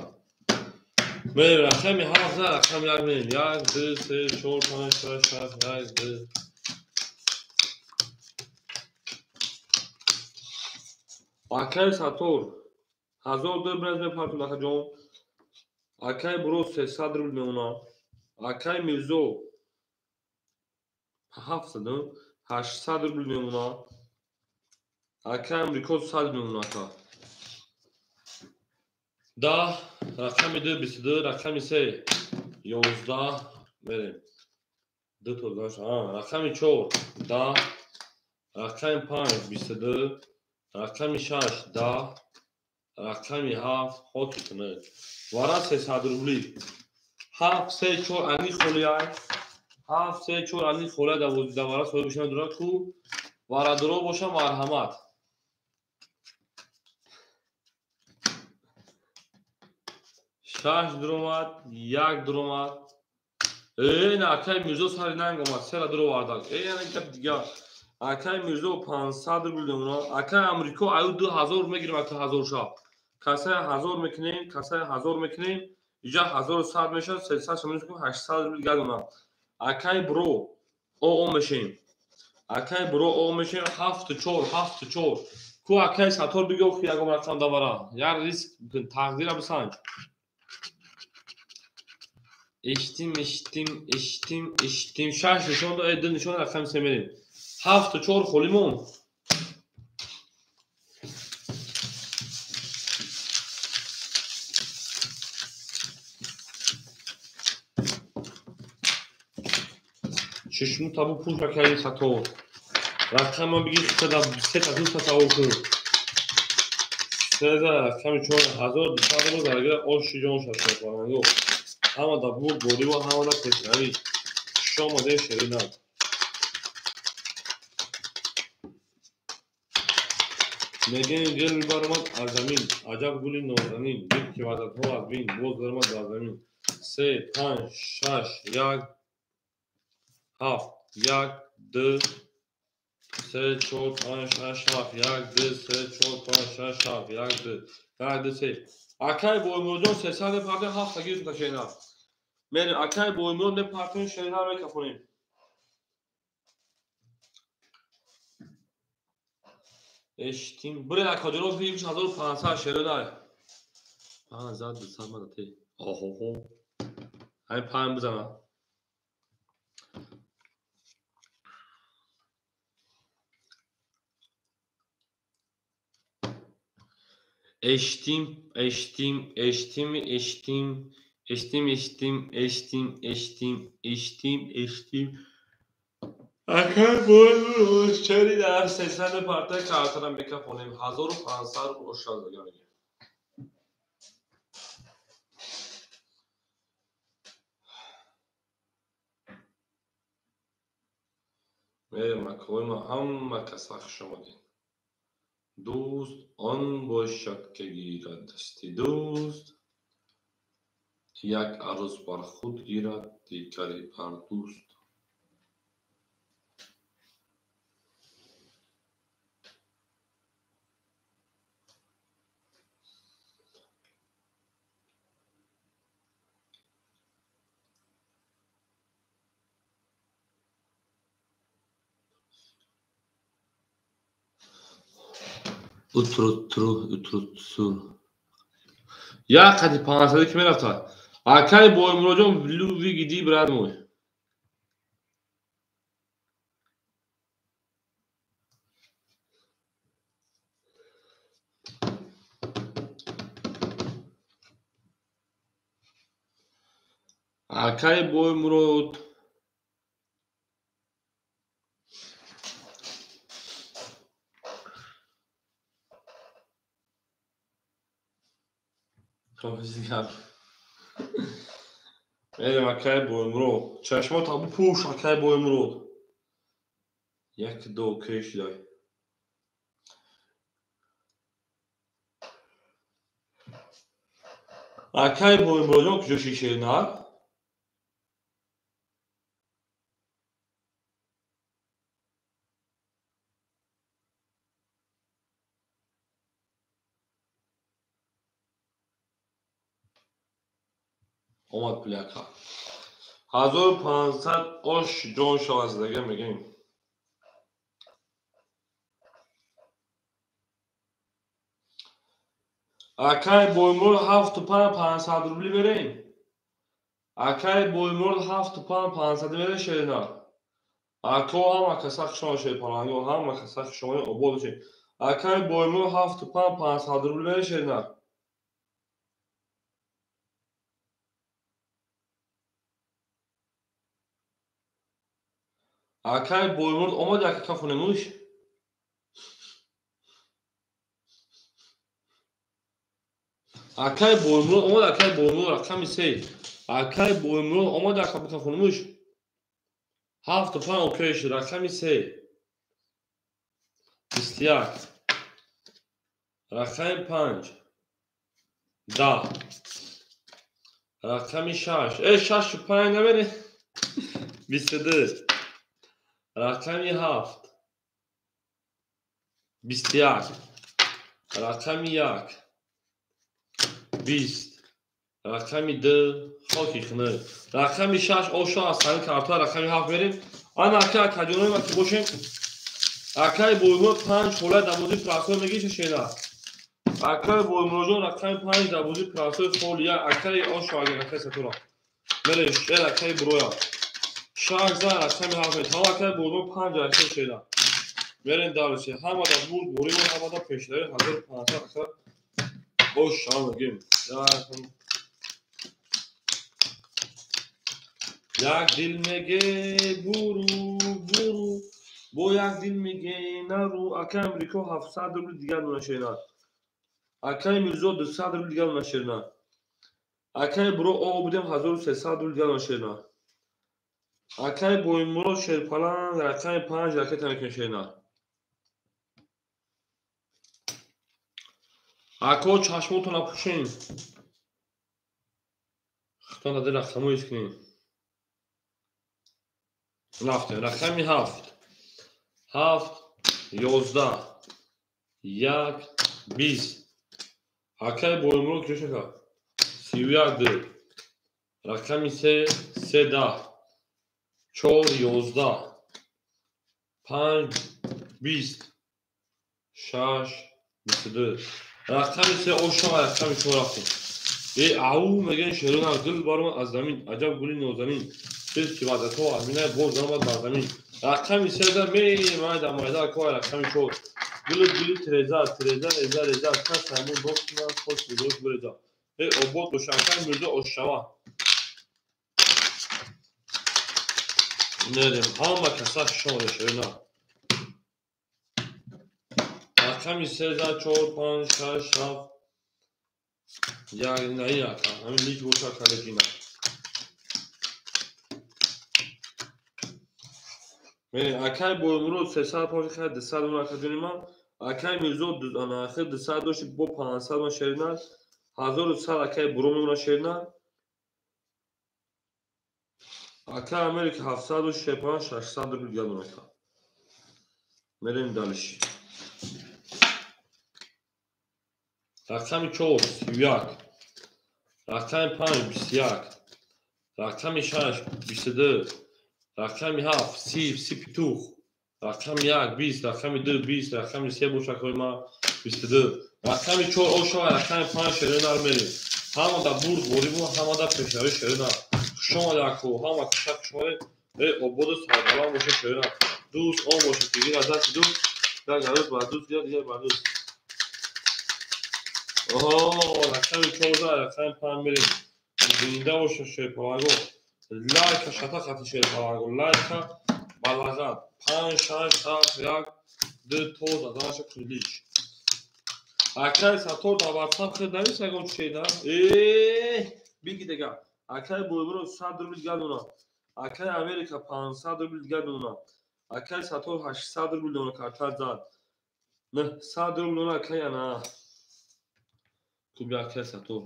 Мерем рақами 7 рақами 1 мерем. 1 2 3 4 5 6 7 8 2. Акай Сатор 1000 доллар биназ мепартум акаҷон. Акай Буро 300 рубл мемона. Акай Мирзо 700 800 рубл мемона. Акай Амрико 100 мемона ака. 10, рақами 2 22, рақами 3 11 мерем. 2 то даш. Рақами 4 10, рақами 5 22, рақами 6 10, рақами 7 хоки кунед. Вара 300 рубли. 7 3 4 ани холиай. 7 3 4 ани холиай да вара соҳиб бишан дура ку. Вара дуро боша марҳамат. Шаш дуромад, 1 дуромад. На акай Мирзо сари нанг омад, 3 дуровардак. Яна гап дигар. Акай Мирзо 500 рубл мемона. Акай Амрико аю 2000 мегирем, ака 1000 ша. Касай 1000 мекунем, касай 1000 мекунем. Иҷа 1100 мешавад, 300 сомон мекунем, 800 рубл гадона. Акай бро, о мешем. Акай бро о мешем, 7 4 7 4. Ку акай Сатор бигӯ ки ягон рақам давара. Як риск бикун, тақдира бисанҷ. Эштим, эштим, эштим, эштим. 6 нишон дод, 2 нишон рақами 3 мерем. 7 4 холӣ монд. Чашму табу пуш акаи Сатор. Рақама бигир, 3 та 2 та савол кун. 3 рақами 4200 рубл даргира оши ҷон шашофаранго. Ҳама да бурд бориву ҳама да пешравӣ. Хуш омадед Шерина. Мегӯем гул баромад аз замин, аҷаб гули нозанин, дид ки ваъдатҳо аз бин, боз баромад дар замин. 3 5 6 1 7 1 2 3 4 5 6 7 1 2 3 4 5 6 7 1 2 1 2 3. Акай Боймуродҷон 300 мепартоем, 7 та гирифтем та Шерина. Мерем акай Боймурод мепартоем, Шерина мекафонем. Эштим. Бурен акаҷоро бигир 1500 Шерина. 5 зад 200 мада те. Оҳоҳо. Ҳамин 5 бизана. Эштим, эштим, эштим, эштим, эштим, эштим, эштим, эштим, эштим, эштим. Акай Боймурод чери дар 300 парта картара мекафонем. 1500 рубл ошад мегирем. Мерем акои ма ҳама каса хуш омадед. Дӯст он бошад, ки гирад дасти дӯст, як арӯс бар худ гирад, дигаре бар дӯст. Утру утру. Як қади 500 ки мерафта. Акай Боймуродҷон люви гиди брат мой. Акай Боймурод. Мерем акай Боймурод. Чашмо табу пӯш акай Боймурод. 1 2 кеш дай. Акай Боймуродҷон куҷо ши Шерина? Омад пули ака. 1500 ош ҷон шавад зиндагӣ мегӯем. Акай Боймурод 7 5 500 рубли берем. Акай Боймурод 7 5 500 берем Шерина. Ако ҳама каса хушома шерпаланго, ҳама каса хушома обод бошед. Акай Боймурод 7 5 500 рубл мере шерина. Акай Боймурод омад як кафонемуш. Акай Боймурод омад, акай Боймурод рақами 3. Акай Боймурод омад як кафонемуш. 7 5 окей шуд, рақами 3. 21. Рақами 5. 10. Рақами 6. 6 5 намере. 22. Рақами 7. 21. Рақами 1. 20. Рақами 2 хоки хунук. Рақами 6 ошо аз ҳамин картҳо рақами 7 мерем. Ана ака акаҷонои ма ки бошем. Акай Боймурод 5 ҳола дар бозии простой мегиша шена. Акай Боймуродҷон рақами 5 дар бозии простой хол 1 акай ошо агар акай сатура. Мере шер акай буроя. 6 за рақами 7 ҳама акай Боймурод 5 акай шена. Мерем дальше. Ҳама да бурд буримо, ҳама да пешравӣ 1500 ака ош мегем. Як дил меге буру буру бо як дил меге нару. Акай Амрико 700 рубл дигар мешерна. Акай Мирзо 200 рубл дигар мешерна. Акай Буро о будем 1300 рубл дигар мешерна. Акай Боймурод Шерпаланг рақами 5 ракета мекуншерна. Ако чашмотона пӯшен. Хитон даде рақамо ҳис кунем. Рафтем. Рақами 7. 7 11 1 20. Акай Боймурод киё шака? 31 2. Рақами 3 3 10. 4 11 5 20 6 22. Рақами 3 ошо рақами 4 рафтем. Ау мегӯян шерона гул баромад аз замин, аҷаб гули нозанин. Чиз ки ваъдатҳо аз минай боз наомад бар замин. Рақами 3 майда майда акои рақами 4. Гули гули тереза, тереза реза реза, кас ҳамон дохтман хош гузошт буреза. Обод боша акай Мирзо ошшава. Нерем ҳама каса шоне шерона. Рақами 3 4 5 6 7 як на ин рақам ҳамин лик боша калекина. Акай Боймурод 300 поши хай 200 мон акаҷони ман. Акай Мирзо ахир 200 дошти бо 500 мон шерина. 1100 акай Буро мемона шерина. Акай Америка 700 дошти шерпалан 600 рубл дигар мон ака. Мерем дальше. Рақами 4 31. Рақами 5 21. Рақами 6 22. Рақами 7 30 30 петух. Рақами 1 20, рақами 2 20, рақами 3 бошакҳои ма 22. Рақами 4 ошо рақами 5 шеринар мерем. Ҳама да бурд бориму ҳама да пешравӣ шерина. Хуш омадед ако, ҳама киша хуш омадед. Ободу сарбаланд боша шерина. Дӯст он бошад ки гир аз дасти дӯст, як гарӯз бар дӯст гирад, дигар бар дӯст. Оҳо, рақами 4 рақами 5 мерем. Зинда боша шерпалаго. Лайка шата хати шерпалаго. Лайка балағат. 5 6 7 1 2 то заданаша кулиш. Акай Сатор дар WhatsApp хел навис ягон чиз биги дега. Акай Боймурод 100 рубл дигар дона. Акай Америка 500 рубл дигар дона. Акай Сатор 800 рубл дона карта зад. 900 рубл дона акай ана. Кубя акай Сатор.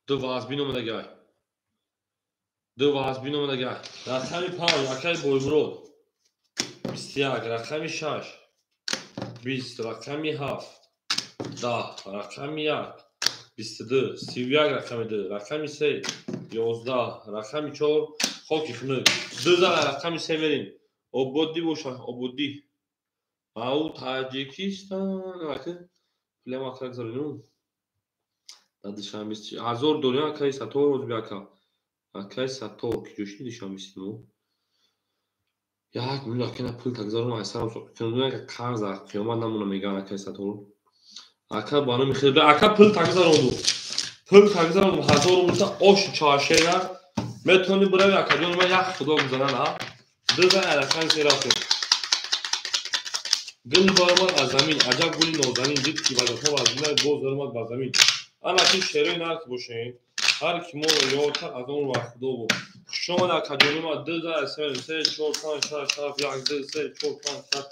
Ду вазбин омадагай. Ду вазбин омадагай. Рақами 5 акай Боймурод. 21, рақами 6 20, рақами 7 10, рақами 1 22, 31 рақами 2, рақами 3 11, рақами 4 хоки хунук. Ду зара рақами 3 мерем. Ободӣ боша, ободӣ. Ау Таҷикистон, ака. Плема акра гузаронем. Дар Душанбе 1000 дорем акаи Саттор роз ака. Акаи Саттор ки ҷӯши Душанбе мо. Як миллион акина пул тагзарум айсарам сокинум қарз қиёмат намона меган акаи Саттор. Ака ба номи хел ака пул тагзаронду. Пул тагзаронду 1000 рубл ош чашера метавонӣ бирави акаҷон ма як худо гузаран а. Ду зан рақами се рафтем. Гул баромад аз замин, аҷаб гули нозанин, дид ки вазатҳо вазина боз даромад ба замин. Ана ки шерои нарх бошем, ҳар ки моро ёд кард аз он вақт худо буд. Хушомад акаҷони ма 2 3 4 5 6 7 1 2 3 4 5 6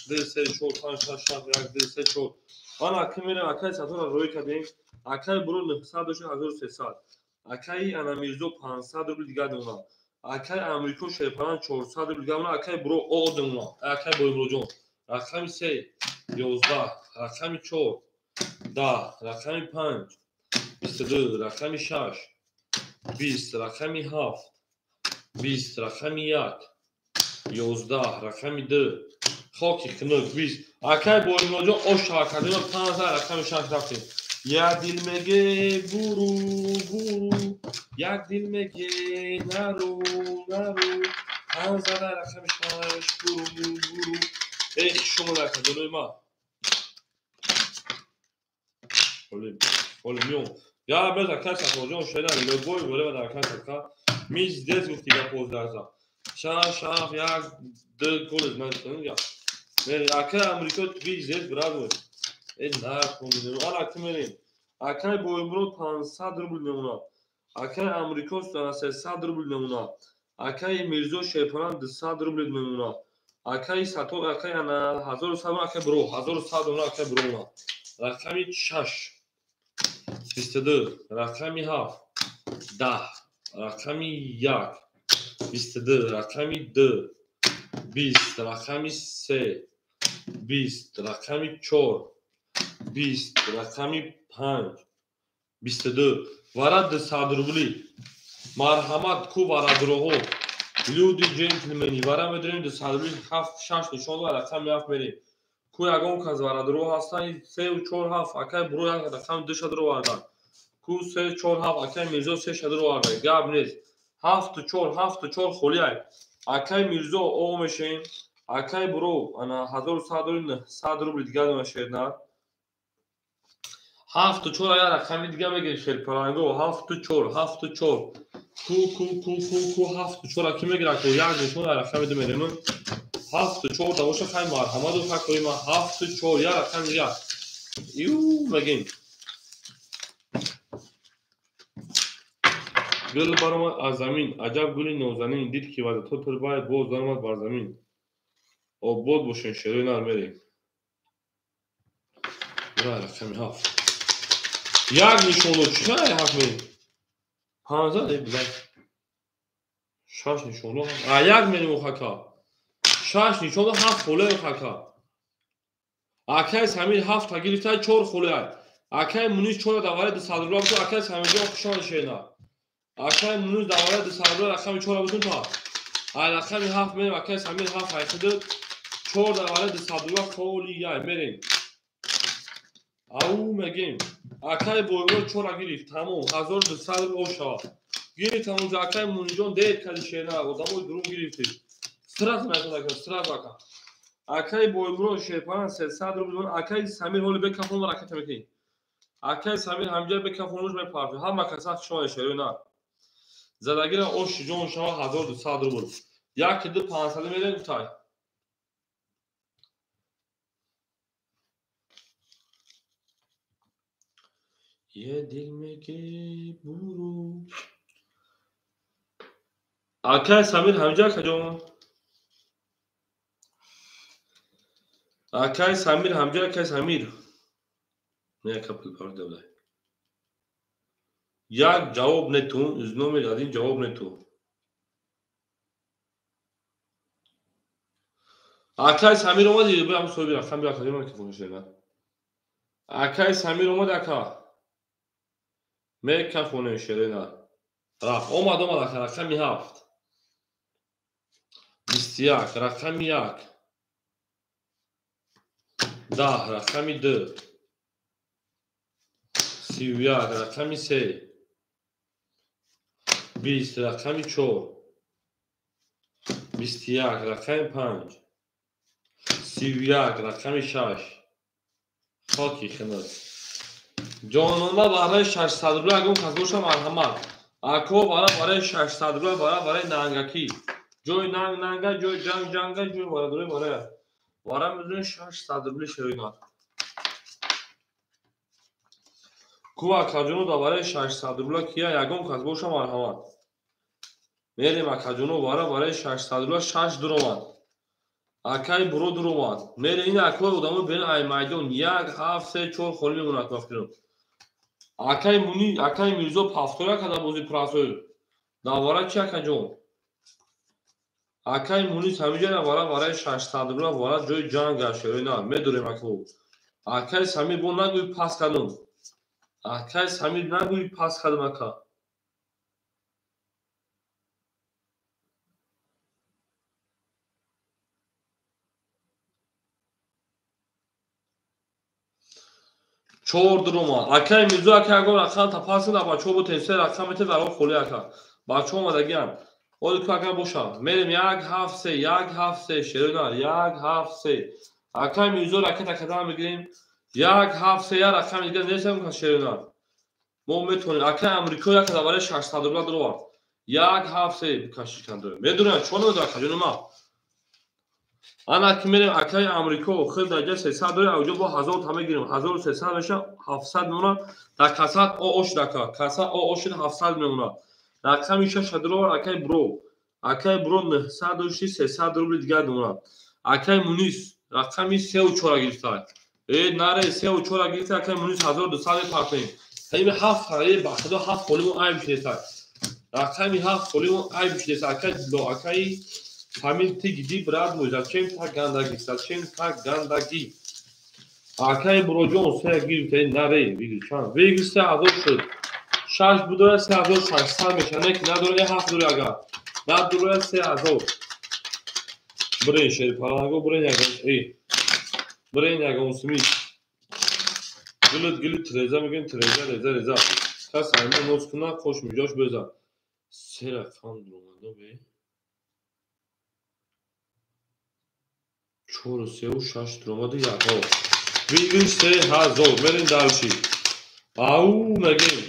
2 3 4 5 6 7 1 2 3 4. Ана ки мерем акаи Сатторро рӯй кардем. Акаи Буро 900 дошт 1300. Акаи ана Мирзо 500 рубл дигар демона. Акаи Амрико Шерпаран 400 рубл дигар демона. Акаи Буро о демона. Акаи Боимроҷон. Рақами 3 11, рақами 4 10, рақами 5 22, рақами 6 20, рақами 7 20, рақами 1 11, рақами 2 хоки хунук 20. Акаи Боимроҷон ош шавакардем 5 рақами 6 рафтем. Як дил меге буру буру, як дил меге нару нару, 5 рақами 6 буру буру. Эй шумо акаҷонои ма. Ҳоли миём. Я без акаи Сатторҷон шеда любой воре дар акаи Саттор. Миз дез гуфти гап 15. 6 7 1 2 голез ман я. Мери акаи Амрико биз дез брат. Э на кунем. Ана ки мерем. Акаи Боимрод 500 рубл мемонад. Акаи Амрико 300 рубл мемонад. Акаи Мирзо Шерпаран 200 рубл мемонад. Акаи Саттор акаи ана 1100 акаи Буро 1100 рубл акаи Буро. Рақами 6 22, рақами 7 10, рақами 1 22, рақами 2 20, рақами 3 20, рақами 4 20, рақами 5 22. Вара 200 рубли. Марҳамат ку варадроҳо. Люди джентльмени, вара медорем 200 рубли 7 6 нишон ва рақами 7 мерем. Ку ягон кас варадро ҳастанд 3 4 7 акаи Буро як рақами 2 шадро овардан. Ку 3 4 7 акаи Мирзо 3 шадро овардан. Гап нест. 7 4 7 4 холӣ ай. Акаи Мирзо о мешем. Акаи Буро ана 1100 рубл дигар мешедна. 7 4 ая рақами дигар мегирем шерпаранго 7 4 7 4. Ку ку ку ку ку 7 4 ки мегирад ку як нишон рақами 2 мерем. 7 4 давоша хай марҳамат ва хай ма 7 4 я рақами дигар. Ю мегем. Гул баромад аз замин, аҷаб гули нозанин, дид ки вазато турбай боз даромад бар замин. Обод бошен шерои нар мерем. Бура рақами 7. Як нишоно чӣ хай 7 мерем? 5 э билай. 6 нишоно. А як мерем охака. 6 нишоно 7 холе охака. Акаи Самир 7 та гирифта 4 холе ай. Акаи Мунис 4 давари 200 рубл бутун, акаи Самирҷон хушон шена. Акаи Мунис давари 200 рубл рақами 4 бутун та. Ай рақами 7 мерем, акаи Самир 7 ай худ 4 давари 200 рубл холи ай мерем. Ау мегем. Акаи Боимрод 4 гирифт, тамом 1200 рубл ошава. Гирифт ҳамонҷо акаи Муниҷон дер кади шена, одамои дурун гирифтед. Сразу накун ака, сразу ака. Акаи Боимрод Шерпаран 300 рубл, акаи Самир ҳоли бекафон ракета мекунӣ. Акаи Самир ҳамҷа бекафонуш мепарфи. Ҳама каса шоя шерои на. Задагира ош ҷон шава 1200 рубл. 1 2 500 мерем гуфтай. Е дил меге буру. Акаи Самир ҳамҷа каҷо? Акаи Самир ҳамҷа, акаи Самир. Не ака пул парда будай. Як ҷавоб нету, номер 1 ҷавоб нету. Акаи Самир омад, бирам соҳиби рақам бира акаи ман телефон шуда. Акаи Самир омад ака. Мекафоне шерена. Рафт. Омад омад ака рақами 7. 21 рақами 1. 10 рақами 2. 31 рақами 3, 20 рақами 4, 21 рақами 5, 31 рақами 6. Хоки хинас. Ҷонона барои 600 рубля ягон кас боша марҳамат. Ако бара барои 600 рубля бара барои нангакӣ. Ҷои нанг нанга, ҷои ҷанг ҷанга, ҷои барадорӣ барая. Вара мезунем 600 рубли шероинат. Ку акаҷоно да барои 600 рубля кия ягон кас боша марҳамат. Мерем акаҷоно вара барои 600 рубля 6 дуромад. Акай буро дуромад. Мерем ин акои одамо берин ай майдон 1 7 3 4 холӣ мемонад вақтино. Акай Муни, акай Мирзо пафтора када бози прасой. Давара чи акаҷон? Акай Мунис ҳамиҷа вара барои 600 рубля вара ҷои ҷанг ашероина. Медорем ако. Акай Самир бо нагӯй пас кардум. Акай Самир нагӯй пас кардум ака. Чор дуромад. Акай Мирзо ака ягон рақам та пас кунад, бачаҳо бо тенсе рақам метед варо холӣ ака. Бачаҳо омадагианд. Оли ку агар боша. Мерем 1 7 3 1 7 3 шероина 1 7 3. Акай Мирзо ракета кадан мегирем. 1 7 3 як рақами дигар нестам ка шероина. Мо метавонем. Акай Амрико як када барои 600 рубля дуровард. 1 7 3 бикашиш кандо. Медонам чон медонам акаҷони ма. Ана ки мерем акай Амрико хел даҷа 300 дорем, авҷо бо 1000 та мегирем. 1300 меша 700 мемонад. Дар касат о шуд ака. Касат о шуд 700 мемонад. Рақами 6 дуровар акай Бро. Акай Бро 900 дошти 300 рубли дигар мемонад. Акай Мунис рақами 3 4 гирифта. Наре 3 4 гирифта акай Мунис 1200 мепартоем. Ҳами 7 ҳаи ба худо 7 холимон айб шудеса. Рақами 7 холимон айб шудеса. Акай Дило, акай Фамил ты где, брат мой, зачем так гандаги? Зачем так гандаги? Акай Броҷон се гирифта наре, види чанд. Вигри 3000 шуд. 6 будора 3600 меша, не ки надора 7 дора агар. Надора 3000. Брен шер паранго брен ягон, брен ягон сми. Гилит гилит треза мегем треза реза реза. Кас аймон нос куна хош миҷош беза. Се рақам дуромадо бе. 4 3 6 дуромади 1. Вигри 3000 мерем дальше. Ау мегем.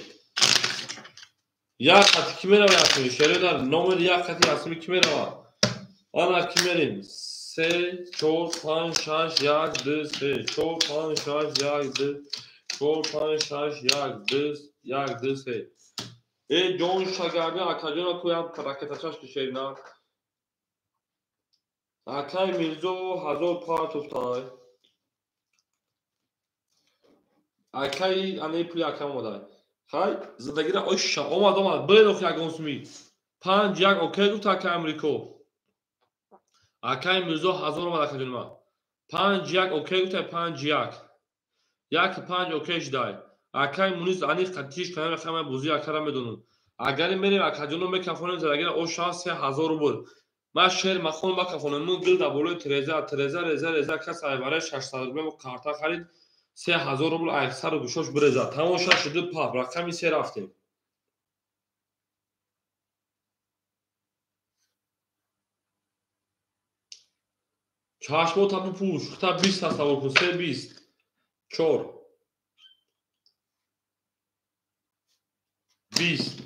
Як хати ки мерава ясми? Шероина номери як хати ясми ки мерава? Ана ки мерем? 3 4 5 6 1 2 3 4 5 6 1 2 4 5 6 1 2 1 2 3. Ҷон шагарди акаҷона куям ракетачаш ки шерина. Акай Мирзо 1000 партуфтай. Акай ане пули акам омадай. Хай зиндагиро оша омад омад. Брен охи ягон суми. 5 1 окей гуфт акай Амрико. Акай Мирзо 1000 омад акаҷони ман. 5 1 окей гуфт 5 1. 1 5 окей шудай. Акай Мунис аниқ қатиш канам рақами бозии акара медонам. Агари мерем акаҷоно мекафонем зиндагиро оша 3000 рубл. Ман шер махон бакафонам. Мун гил дар болои треза, треза, реза, реза кас айвараи 600 рубл мо карта харид 3000 рубл айсару гӯшош биреза. Тамом шаш шуду пап рақами 3 рафтем. Чашмо та бипӯш, та 20 тасаввур кун, 3 20 4 20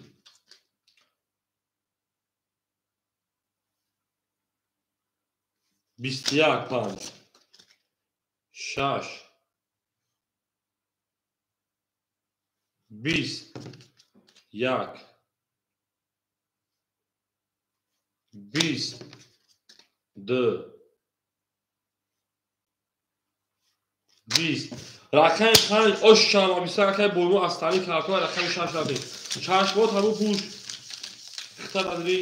21 5 6 20 1 20 2 20 рақами 5 ошам 20 рақами боймо астани картон рақами 6 рафтем. Чашмо табу пӯш. Хта надри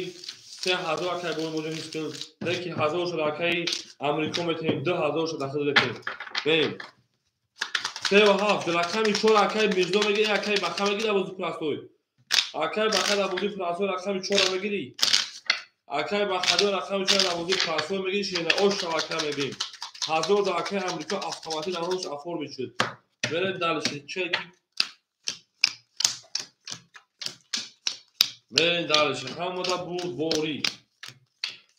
3000 акай боймо ҷо ҳис кун. Леки 1000 шуд акай Амрико метем, 2000 шуд дахил метем. Бем. 3 ва 7 рақами 4 акай Мирзо мегири, акай Баха мегири бози прасой. Акай Баха дар бози прасой рақами 4 мегири. Акай Бахадо рақами 4 дар бози прасой мегири, шена ошам акай мегирем. 1000 дар акай Амрико автоматик дар онш оформит шуд. Мерем дальше. Чеки Мерем дальше. Ҳамада бурдборӣ.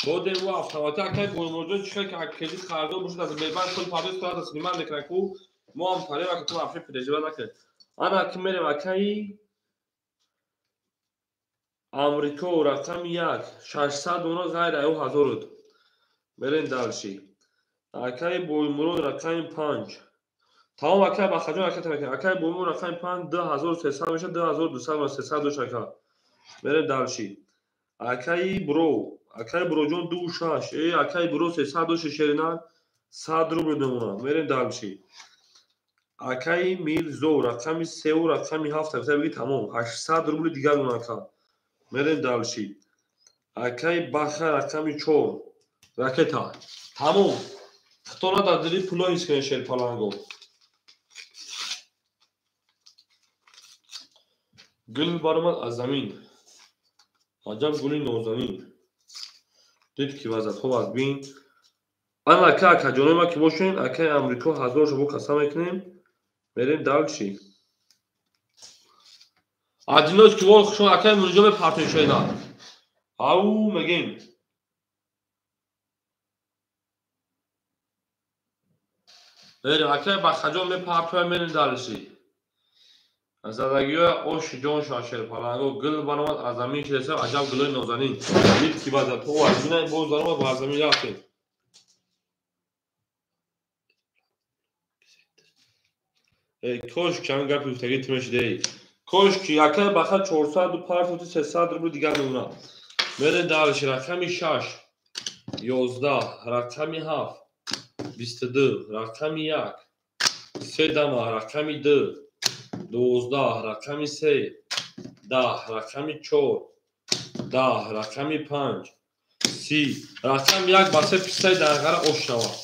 Додем ва автомати акай Боймуродҷон чӣ хел ки кредит қарздор бошад аз Сбербанк пул пардохт кунад, снимать мекунад ку мо ҳам тарем ака ту вообще переживать накунед. Ана ки мерем акаи Амрико рақами 1 600 дона ғайр аю 1000. Мерем дальше. Акаи Боймурод рақами 5. Тамом акай Бахаҷон ака тамакин. Акаи Боймурод рақами 5 2300 мешавад, 2200 ва 300 дош ака. Мерем дальше. Акаи Бро, акаи Броҷон 26. Акаи Бро 300 доши шерина 100 рубл мемонад. Мерем дальше. Акаи Мирзо рақами 3 ва рақами 7 гуфта бигӣ тамом 800 рубли дигар мемонад ака. Мерем дальше. Акаи Баха рақами 4 ракета. Тамом. Хитона дар дили пуло ҳис кунед шерпаланго. Гул баромад аз замин. Аҷаб гули нозанин. Дид ки вазатҳо аз бин. Ана ака акаҷонои ма ки бошем, акаи Амрико 1000 шо бо каса мекунем. Мерем дальше. Адиноч ки вол хушон акаи Мунҷо мепартои шоина. Ау мегем. Мерем акаи Бахаҷон мепартоя мерем дальше. Задагиҳои оши ҷон шуд шерпаланго. Гул баромад аз замин шидаса аҷаб гулои нозанин. Дид ки вазатҳо аз бина боз даромад ба замин рафтем. Кош ки ҳамин гапи гуфтагӣ ту мешидей. Кош ки акаи Баха 400 партоти 300 рубли дигар мемонад. Мерем дальше. Рақами 6 11 рақами 7 22 рақами 1 3 дама рақами 2 12 рақами 3 10 рақами 4 10 рақами 5 30 рақами 1 ба 3 пистаи данғара ош шавад.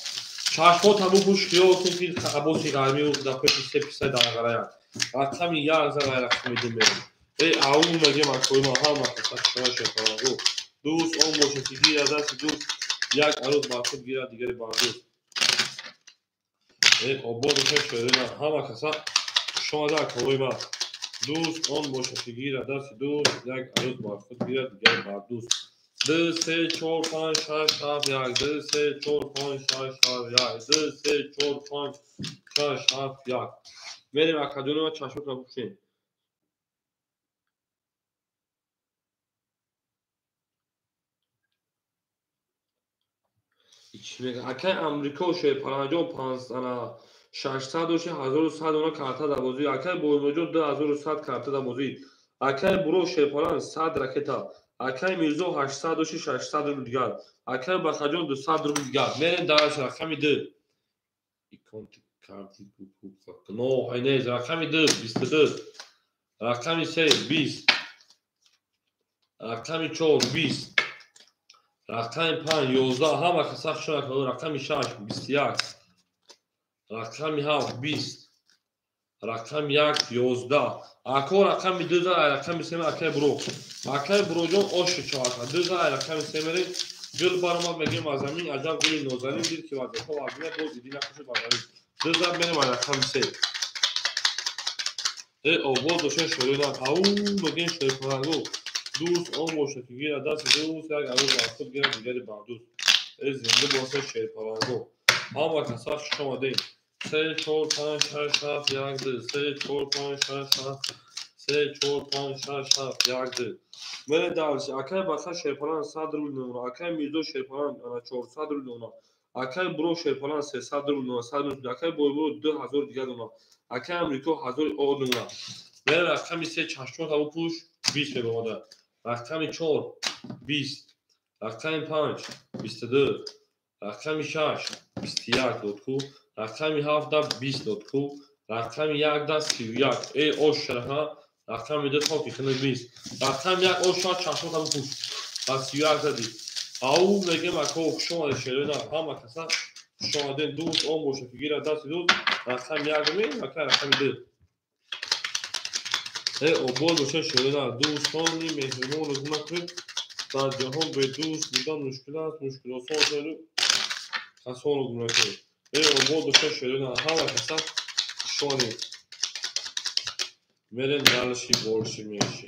Чашмҳо тамом пӯш хиёл кун ки Аббоси Ғармӣ дар пеши 3 пистаи данғара як. Рақами 1 за рақами 2 мерем. Ау мегем акои ма ҳама каса шумо шефаранго. Дӯст он бошад ки гирад дасти дӯст, як арӯз бар худ гирад, дигаре бар дӯст. Обод бошад шоирина ҳама каса шумо акои ма. Дӯст он бошад ки гирад дасти дӯст, як арӯз бар худ гирад, дигаре бар дӯст. 2 3 4 5 6 7 1 2 3 4 5 6 7 1 2 3 4 5 6 7 1. Мерем акаҷони ма чашмотро пӯшем. Акаи Амрико шерпаланҷон 600 доши 1100 дона карта дар бозӣ. Акаи Боймуродҷон 2100 карта дар бозӣ. Акаи Буро шерпалан 100 ракета. Акаи Мирзо 800 доши 600 рубл дигар. Акаи Бахаҷон 200 рубл дигар. Мерем дальше. Рақами 2. Иконти карти но айнез рақами 2 22 рақами 3 20 рақами 4 20 рақами 5 11 ҳама каса хушон рақами 6 21 рақами 7 20 рақами 1 11. Ако рақами 2 за рақами 3 акаи Буро. Акаи Буроҷон оши чоака 2 за рақами 3 мерем. Гул баромад мегем аз замин аҷаб гули нозанин дид ки вазифа аз бина боз иди накушед бар замин. 2 за мерем аз рақами 3. Обоз бошад шоирина. Ау мегем шоирпаланго. Дӯст он бошад ки гирад дасти дӯст, як арӯз бар худ гирад, дигаре бар дӯст. Зинда бошад шерпаланго. Ҳама каса хуш омадед. 3 4 5 6 7 1 2 3 4 5 6 7 3 4 5 6 7 1 2. Мерем дальше. Акаи Баха шерпалан 100 рубл мемонад. Акаи Мирзо шерпалан 400 рубл мемонад. Акаи Буро шерпалан 300 рубл мемонад. 100 рубл. Акаи Боймурод 2000 дигар мемонад. Акаи Амрико 1000 од мемонад. Мерем рақами 3 чашмот ҳаво пӯш 20 мемонад. Рақами 4 20 рақами 5 22 рақами 6 21 дод ку рақами 7 20 дод ку рақами 1 31. Ош шараха рақами 2 хоки хина 20 рақами 1 ош шаҳ чашмот ҳаво пӯш ба 31 задӣ. Ау мегем ако хуш омадед шероина ҳама каса хуш омадед. Дӯст он бошад ки гирад дасти дӯст. Рақами 1 меем ака рақами 2. Обод бошад шероина. Дӯстони меҳрибон розӣ накунед. Дар ҷаҳон бе дӯст будан мушкил аст. Мушкил осон шуд касонро гум накунед. Обод бошад шероина. Ҳама каса хуш омадед. Мерем дальше больше меньше.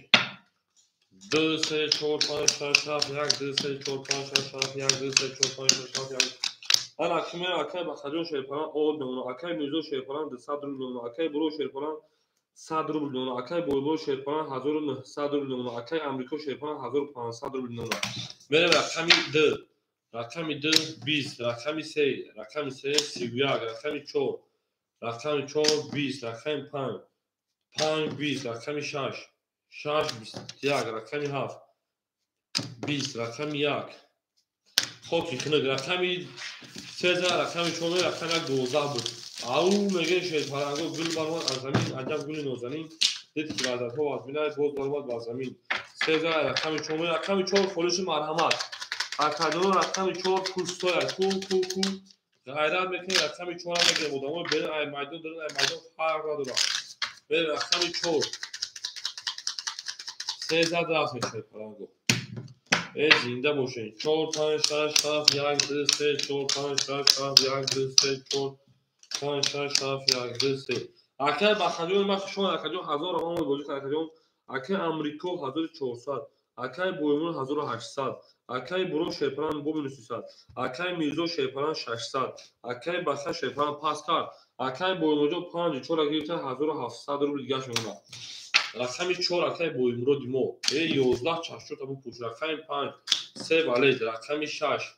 2 3 4 5 6 7 1 2 3 4 5 6 7 1 2 3 4 5 6 7 1. Ана кимера акай Бахаҷон Шерпалан од мемона, акай Мирзо Шерпалан 200 рубл мемона, акай Буро Шерпалан 100 рубл мемона, акай Бойбой Шерпалан 1900 рубл мемона, акай Амрико Шерпалан 1500 рубл мемона. Мерем рақами 2, рақами 2 20, рақами 3, рақами 3 31, рақами 4, рақами 4 20, рақами 5, 5 20, рақами 6, 6 21, рақами 7, 20, рақами 1. Хоки хунук, рақами 13, рақами 4, рақами 1 12 буд. Ау мегӯяд шерпаланго гул баромад аз замин, аҷаб гули нозанин, дид ки лаззатҳо аз бинад, боз баромад ба замин. 13, рақами 4, рақами 4 холиши марҳамат. Акадоно рақами 4 пӯстоя, ку ку ку ғайрат мекунед, рақами 4 мегирем. Одамои берун ай майдон, дарун ай майдон фарқ надорад. Берем рақами 4. 13 рафтем шерпаланго. Э зинда бошед. 4 5 6 7 1 2 3 4 5 6 7 1 2 3 4 5 6 7 1 2 3. Акай Бахаҷон ман хуш омад, акаҷон 1000 равон бозӣ кард, акаҷон. Акай Амрико 1400, акай Боймур 1800, акай Буро Шерпалан бо минус 300, акай Мирзо Шерпалан 600, акай Баха Шерпалан пас кард, акай Боймурҷон 5 4 гирифта 1700 рубл дигаш мемонад. Рақами 4 акай Боймуроди мо. Э 11 чашчота бупӯш. Рақами 5 3 валед, рақами 6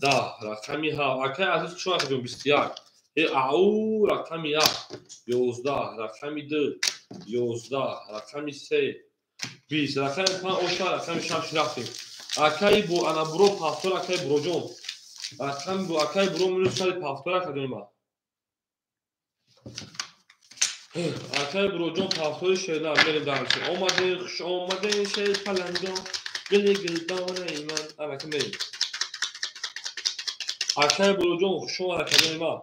10, рақами 7 акай Азиз чӣ акаҷон 21. Э ау рақами 1 11, рақами 2 11, рақами 3 20, рақами 5 оша, рақами 6 рафтем. Акай бу ана буро пафтор, акай Буроҷон. Рақами бу акай Буро минус 150 акаҷон ма. Акай Буроҷон пафтори шерна мерем дарси. Омадем, хуш омадем шерпалангон, гили гилдонаи ман. Анака мерем. Акай Буроҷон хуш омад акаҷони ман.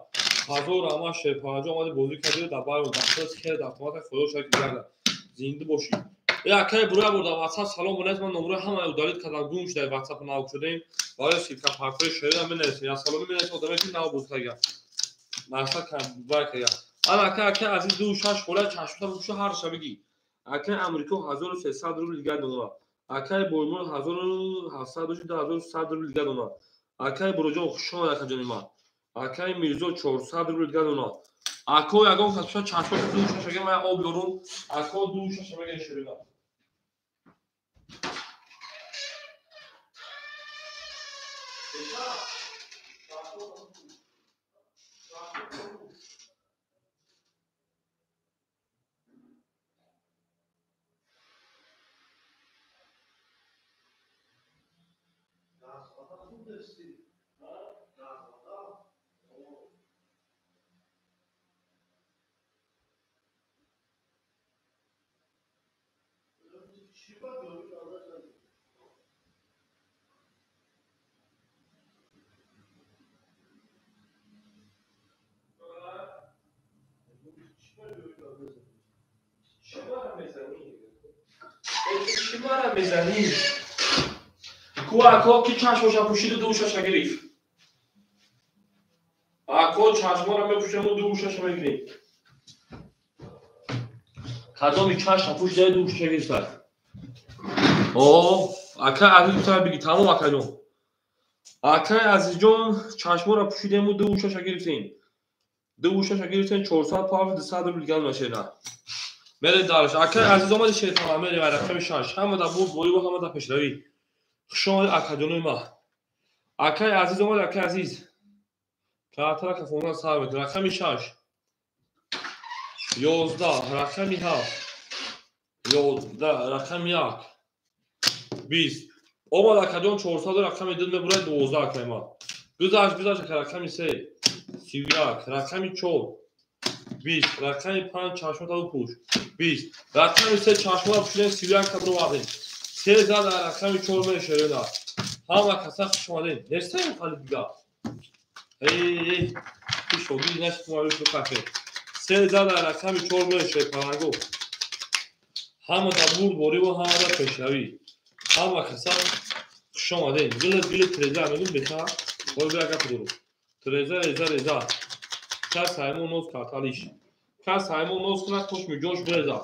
1000 раҳмат шерпаланҷон омади бозӣ кардӣ дар байрон дафтар хеле дафтамата худо шояд ки гардад. Зинда бошӣ. Э акай Буро як бор дар WhatsApp салом бинавис, ман номерои ҳамаи удалит кардам, гум шуда WhatsApp нав шудаем. Барои силка партои шерина менависем. Я саломи менависем одаме ки нав бозӣ карда. Наша вай карда. Ана акай акай Азиз 2 6 хола чашмата бупӯша ҳар шабигӣ. Акай Амрико 1300 рубл дигар донад. Акай Боймур 1700 2100 рубл дигар донад. Акай Буроҷон хуш омад акаҷони ман. Акай Мирзо 400 рубл дигар донад. Ако ягон кас пуша чашмата 2 6 ага ман об ёрум. Ако 2 6 мегӯяд ширина. Чӣ мара мезанӣ? Ку ако ки чашмоша пӯшиду душаша гирифт. Ако чашмора мепӯшему душаша мегирем. Кадоми чашма пӯшида душаша гирифта. О, акай Азиз гуфта бигӣ тамом акаҷон. Акай Азизҷон чашмора пӯшидему душаша гирифтем. Душаша гирифтем 400 пав 200 рубл дигар машина. Мере дарш. Акай Азиз омади шерпалан мере ва рақами 6. Ҳама дар бурд борӣ ва ҳама дар пешравӣ. Хуш омадед акаҷонои ман. Акай Азиз омад, акай Азиз. Каратара кафондан сар мекунад. Рақами 6. 11, рақами 7. 11, рақами 1. 20. Омад акаҷон 400 рақами 2 мебурад 12 акай ман. Гузашт, гузашт ака рақами 3. 31, рақами 4. 20, рақами 5 чашмата бупӯш. 20, рақами 3 чашмата пӯшидем 31 та бировардем. 3 зад рақами 4 мешавад. Ҳама каса хуш омадед. Нестаем хали дига. Эй, эй, шогирд нашид мо алӯш бикашем. 3 зад рақами 4 мешавад паланго. Ҳама дар бурд борӣ ва ҳама дар пешравӣ. Ҳама каса хуш омадед. Гили гили треза мегӯм беха. Бой бия гап дору. Треза реза реза. Кас ҳаймон ноз карталиш. Кас ҳаймон ноз кунад, хушми ҷош бирезад.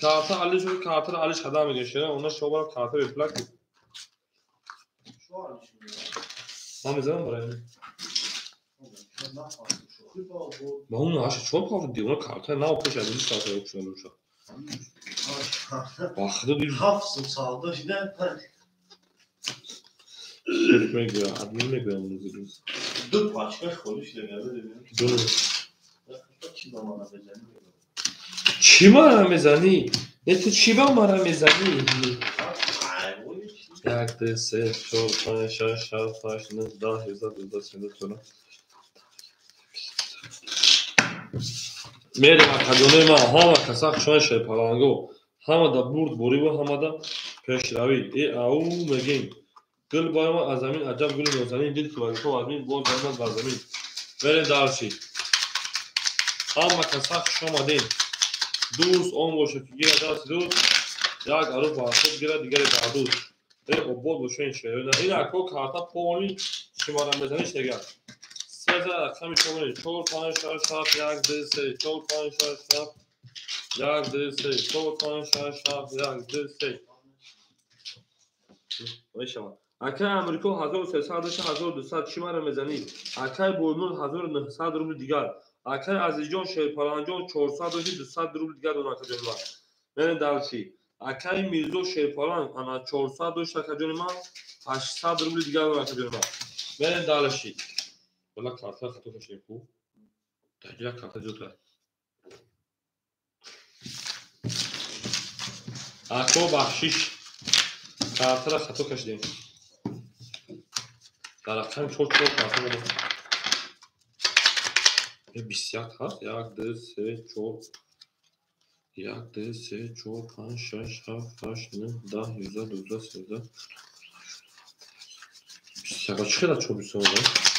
Карта алиш карта алиш хада мегӯяд шера она шобара карта беплак. Ман мезанам барои ин. Ба он аша чор пав ди, она карта нав пеш аз ин карта ёк шуда. Ба худо ди ҳафт сум савдо шуда. Мегӯям, админ мегӯям рӯз. Ду пачка холӣ шуда гада. Ду. Чӣ ба мана мезанӣ? Чӣ мара мезанӣ? Не ту чӣ ба мара мезанӣ? 1, 2, 3, 4, 5, 6, 7, 8, 9, 10, 11, 12, 13, 14. Мерем академияи ман, ҳама каса хушони шерпаланго, ҳама да бурд бориву ҳама да пешравӣ. Э ау мегем. Гул баромад аз замин, аҷаб гули нозанин, дид ки вазифа вазмин, боз баромад бар замин. Мерем дарси. Ҳама каса хуш омадем. Дӯст он бошад ки гирад даст рӯз, як арӯз бар худ гирад, дигаре бар дӯст. Э обод бошед ин шеърина. Ин ако карта полни шимара мезаниш дигар. Се за рақами шумо 4 5 6 7 1 2 3 4 5 6 7 1 2 3 4 5 6 7 1 2 3. Мешавад. Акай Амрико 1300 1200 чӣ мара мезанӣ? Акай Боймур 1900 рубл дигар. Акай Азизҷон Шерпаланҷон 400 200 рубл дигар дон акаҷони ман. Мерем дарчи. Акай Мирзо Шерпаланг ана 400 дошт акаҷони ман, 800 рубл дигар дон акаҷони ман. Мерем дарчи. Вала карта хато кашидем ку. Даҷа карта зиёд. Ако бахшиш. Картара хато кашидем. Дар рақами 4 4 карта мо. 21 ҳаст. 1 2 3 4 1 2 3 4 5 6 7 8 9 10 11 12 13 21 чӣ хела 4 21?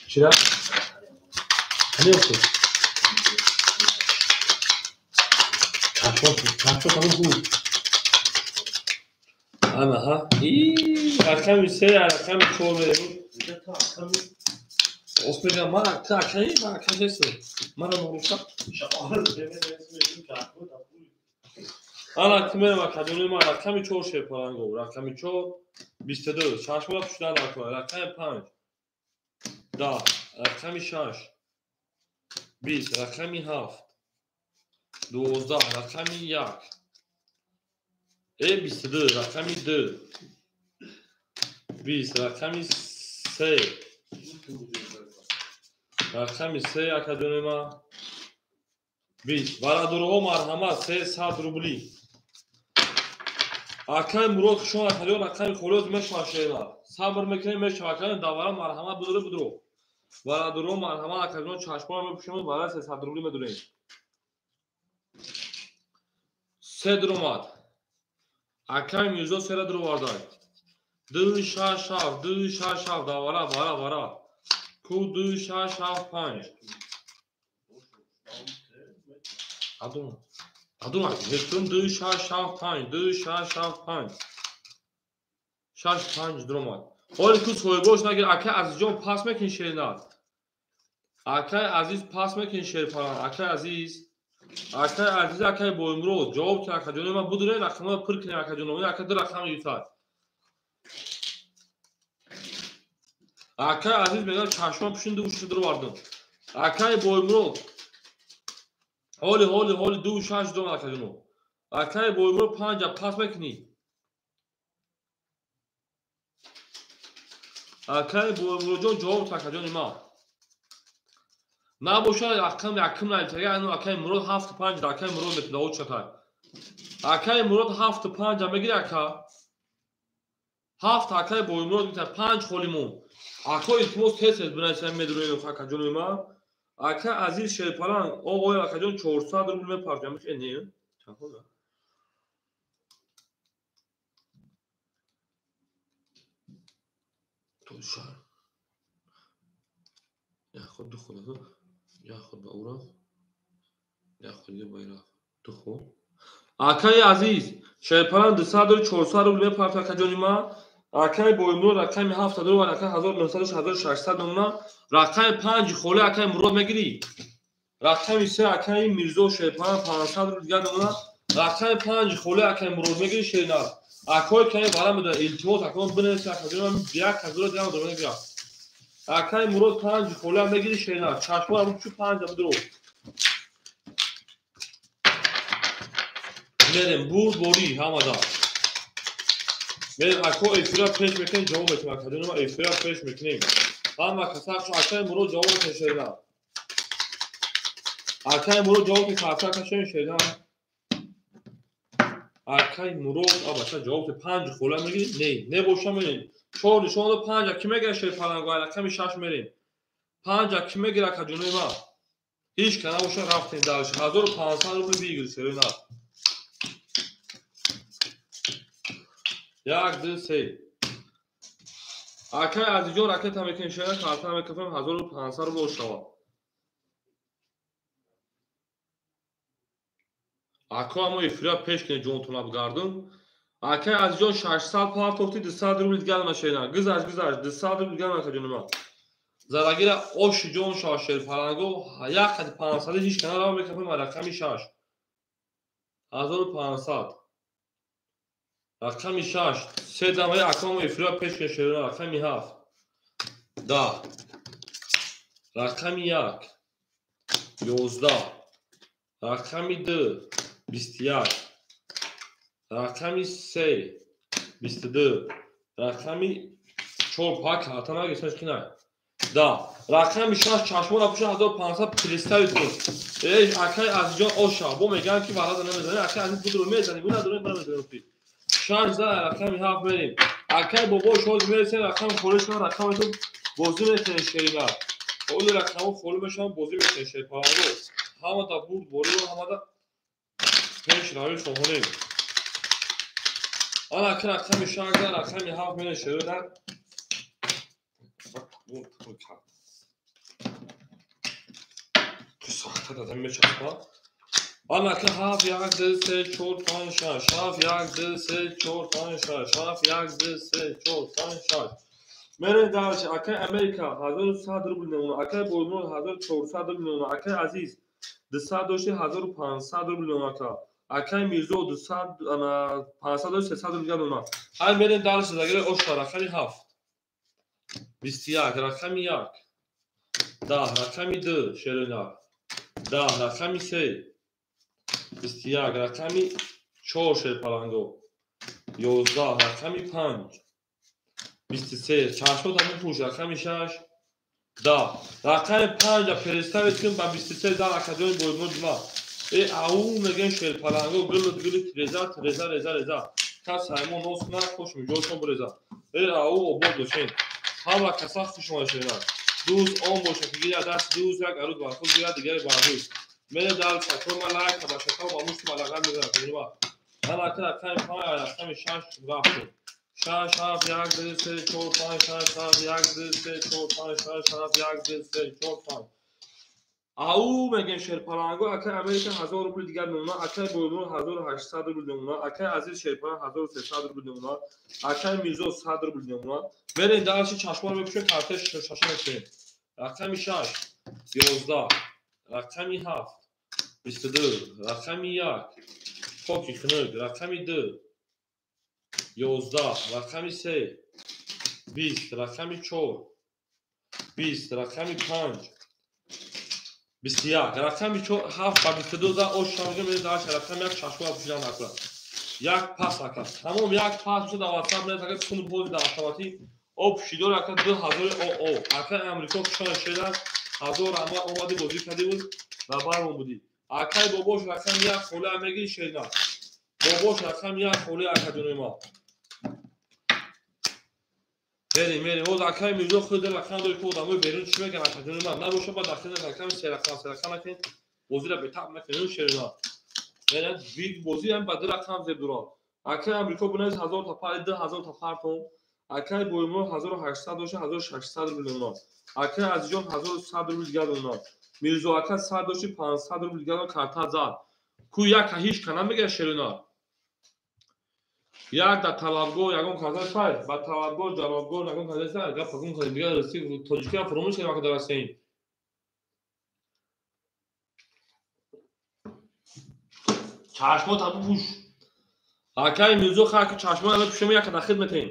Чира? Ҳамин охир. Чашмо тамом буд. Ана ҳа. И рақами 3, рақами 4 мерем. Ох мегам, ман акаи, ман ака нестам. Мана ногуфта. Ана кимерам академияи ман рақами 4 шерпаланго, рақами 4 22, чашмора пӯшидан накун, рақами 5 10, рақами 6 20, рақами 7 12, рақами 1 22, рақами 2 20, рақами 3 рақами 3 академияи ман 20. Бародарҳо марҳамат 300 рубли. Акай Мурод хушон акаҷон рақами холиёз мешавад шеъра. Сабр мекунем мешавад акаҷон давара марҳамат будуре будуро. Бародарҳо марҳамат акаҷон чашморо мепӯшем барои 300 рубли медурем. Се дуромад. Акай Мирзо сера дуровардай. 2 6 7 2 6 7 давара вара вара. Ку 2 6 7 5. Адум. Адум, 2 6 7 5 2 6 7 5 6 5 дуромад. Ҳоле ку соҳибош нагир акай Азизҷон пас мекунӣ шернат. Акай Азиз пас мекунӣ шерпалан. Акай Азиз. Акай Азиз акай Боймурод ҷавоб ки акаҷони ман будуре рақамро пур кунем акаҷоно. Ин ака ду рақам гирифтад. Акай Азиз мегӯяд чашмон пӯшин ду шуд дурвардум. Акай Боймурод ҳоли ҳоли ҳоли 2 6 дом акаҷоно. Акай Боймурод 5 пас мекунӣ. Акай Боймуродҷон ҷавоб та акаҷони ман. Набошад рақам якум нависага ану акай Мурод 7 5 акай Мурод метуда очатай. Акай Мурод 7 5 мегири ака. 7 акай Боймурод мета 5 холи мон. Ако илтимос тез тез бинависам медурем акаҷони ман. Ака Азиз Шерпаланг оғои акаҷон 400 рубл мепарҷам. Э не? Чанд хол? Тоша. Я ход ду хол, я ход ба ура. Я ход дига ба ира. Ду хол. Акаи Азиз Шерпаланг 200 400 рубл мепарҷ акаҷони ман. Акай Боимурод рақами 7 ва рақами 1900 1600 мемона. Рақами 5 холи акай Мурод мегирӣ. Рақами 3 акай Мирзо Шерпан 500 рубл дигар мемона. Рақами 5 холи акай Мурод мегирӣ Шерназ. Акой ками вара медонад, илтимос акон бинависед акаҷонам, як ҳазора дигар дора мегирам. Акай Мурод 5 холи мегирӣ Шерназ. Чашмон ам чу 5 бидро. Мерем бурд борӣ ҳамада. Мерем ако эфира пеш мекунем, ҷавоб метем акаҷонам, эфира пеш мекунем. Ҳама касак акай Мурод ҷавоб метем Шерназ. Акай Мурод ҷавоб метем, карта кашем Шерназ. Акай Мурод абаша ҷавоб те 5 хола мегирӣ? Не, небоша мерем. 4 нишон дод 5 ки мегирад Шерпаланго, рақами 6 мерем. 5 ки мегирад акаҷонои ман? Ҳеҷ ка набоша рафтем дарш. 1500 рубл бигир Шерназ. 1 2 3. Акай Азизҷон ракета мекунем Шерназ, карта мекунем 1500 рубл шава. Ако амо эфира пеш кунед ҷонтона бигардум. Акай Азизҷон 600 партофти 200 рубл дигар машина. Гузашт, гузашт 200 рубл дигар макаҷонума. Зарагира оши ҷон шава Шерпаланго, як қади 500 ҳеҷ кана рава мекунем рақами 6. 1500. Рақами 6. Се дамаи ако амо эфира пеш кунед Шерна, рақами 7. 10. Рақами 1. 11. Рақами 2. 21. Рақами 3. 22. Рақами 4 пак карта нагирифташ ки най. 10. Рақами 6 чашмона пуша 1500 представит кун. Эй акай Азизҷон оша, бо мегӯянд ки вараза намезанӣ, акай Азиз будро мезанӣ, бу надорем намезанем. 6 за рақами 7 мерем. Акай бобо шоз мересен рақами холӣ шуна рақаматон бозӣ мекунед Шерина. Оли рақамҳо холӣ мешаванд, бозӣ мекунед Шерпаланго. Ҳамада бурд борӣ ҳамада пеш равӣ хоҳонем. Ана ака рақами 6 за рақами 7 мерем Шерина. Сахта дадам мечаспа. Ана ака 7 1 2 3 4 5 6 7 1 2 3 4 5 6 7 1 2 3 4 5 6. Мерем дальше. Акай Америка 1100 рубл мемона. Акай Боимурод 1400 рубл мемона. Акай Азиз 200 дошти 1500 рубл мемона. Акай Мирзо 200 ана 500 дошти 300 рубл мемона. Ҳай мерем дальше. Загире ошта рақами 7. 21 рақами 1. 10 рақами 2 Шерина. 10 рақами 3. 21 рақами 4 Шерпаланго. 11 рақами 5. 23 чашмот ҳамин пӯш рақами 6. 10 рақами 5 переставит кун ба 23 дар акаҷони Боимурод ма. Э ау мегӯем Шерпаланго гул гул реза реза реза реза. Кас ҳаймон нос кунад хош миҷошон буреза. Э ау обод бошен. Ҳама каса хуш омада Шерна. Дӯст он боша ки гирад даст дӯст як аруз бар худ гирад дигаре бар дӯст. Мере дар шакор ма лайк ба шакор ба мушт малағар мезанад. Ана ака рақами 5 рақами 6 рафтем. 6 7 1 2 3 4 5 6 7 1 2 3 4 5 6 7 1 2 3 4 5. Ау мегӯем Шерпаланго акай Америка 1000 рубл дигар мемона. Акай Боимурод 1800 рубл мемона. Акай Азиз Шерпаланг 1300 рубл мемона. Акай Мирзо 100 рубл мемона. Мерем дальше чашморо мепӯшем, картаи шаша мекунем. Рақами 6 11 рақами 7 22 рақами 1 хоки хунук рақами 2 11 рақами 3 20 рақами 4 20 рақами 5 21 рақами 4 7 ба 22 за ош шамга мерем дальше рақами 1 чашморо пӯшидан накунад. Як пас ака. Тамом як пас мешад дар WhatsApp меред ака сум бози дар автоматӣ об шидор ака 2000 ОО. Ака Амрико кушон шедан 1000 раҳмат омадӣ бозӣ кардӣ буд ва бармон будӣ. Акай бобош рақами 1 холи мегирӣ Шерна. Бобош рақами 1 холи акаҷонои ма. Мерем, мерем. Оз акай Мирзо худ рақам дори ки одамои берун чӣ мегӯянд акаҷонои ман. Набоша ба дахил рақами 3 рақам 3 рақам накунед. Бозиро бетаб накунед Шерна. Мерем биг бозӣ ҳам ба 2 рақам зеб дорад. Акай Амрико бинавис 1000 та пар 2000 та партон. Акай Боимурод 1800 дошта 1600 рубл мемонад. Акай Азизҷон 1100 рубл дигар мемонад. Мирзо ака 100 дошти 500 рубл дигар карта зад. Ку як ҳеҷ ка намегирад Шерина. Як дар талабгоҳ ягон каза сай, ба талабгоҳ ҷавобгоҳ ягон каза сай, гап ягон каза дигар тоҷикиам фуромӯш кардем ака дар Россияин. Чашмота бупӯш. Акаи Мирзо хаки чашмоя мепӯшем, яка дар хид метаем.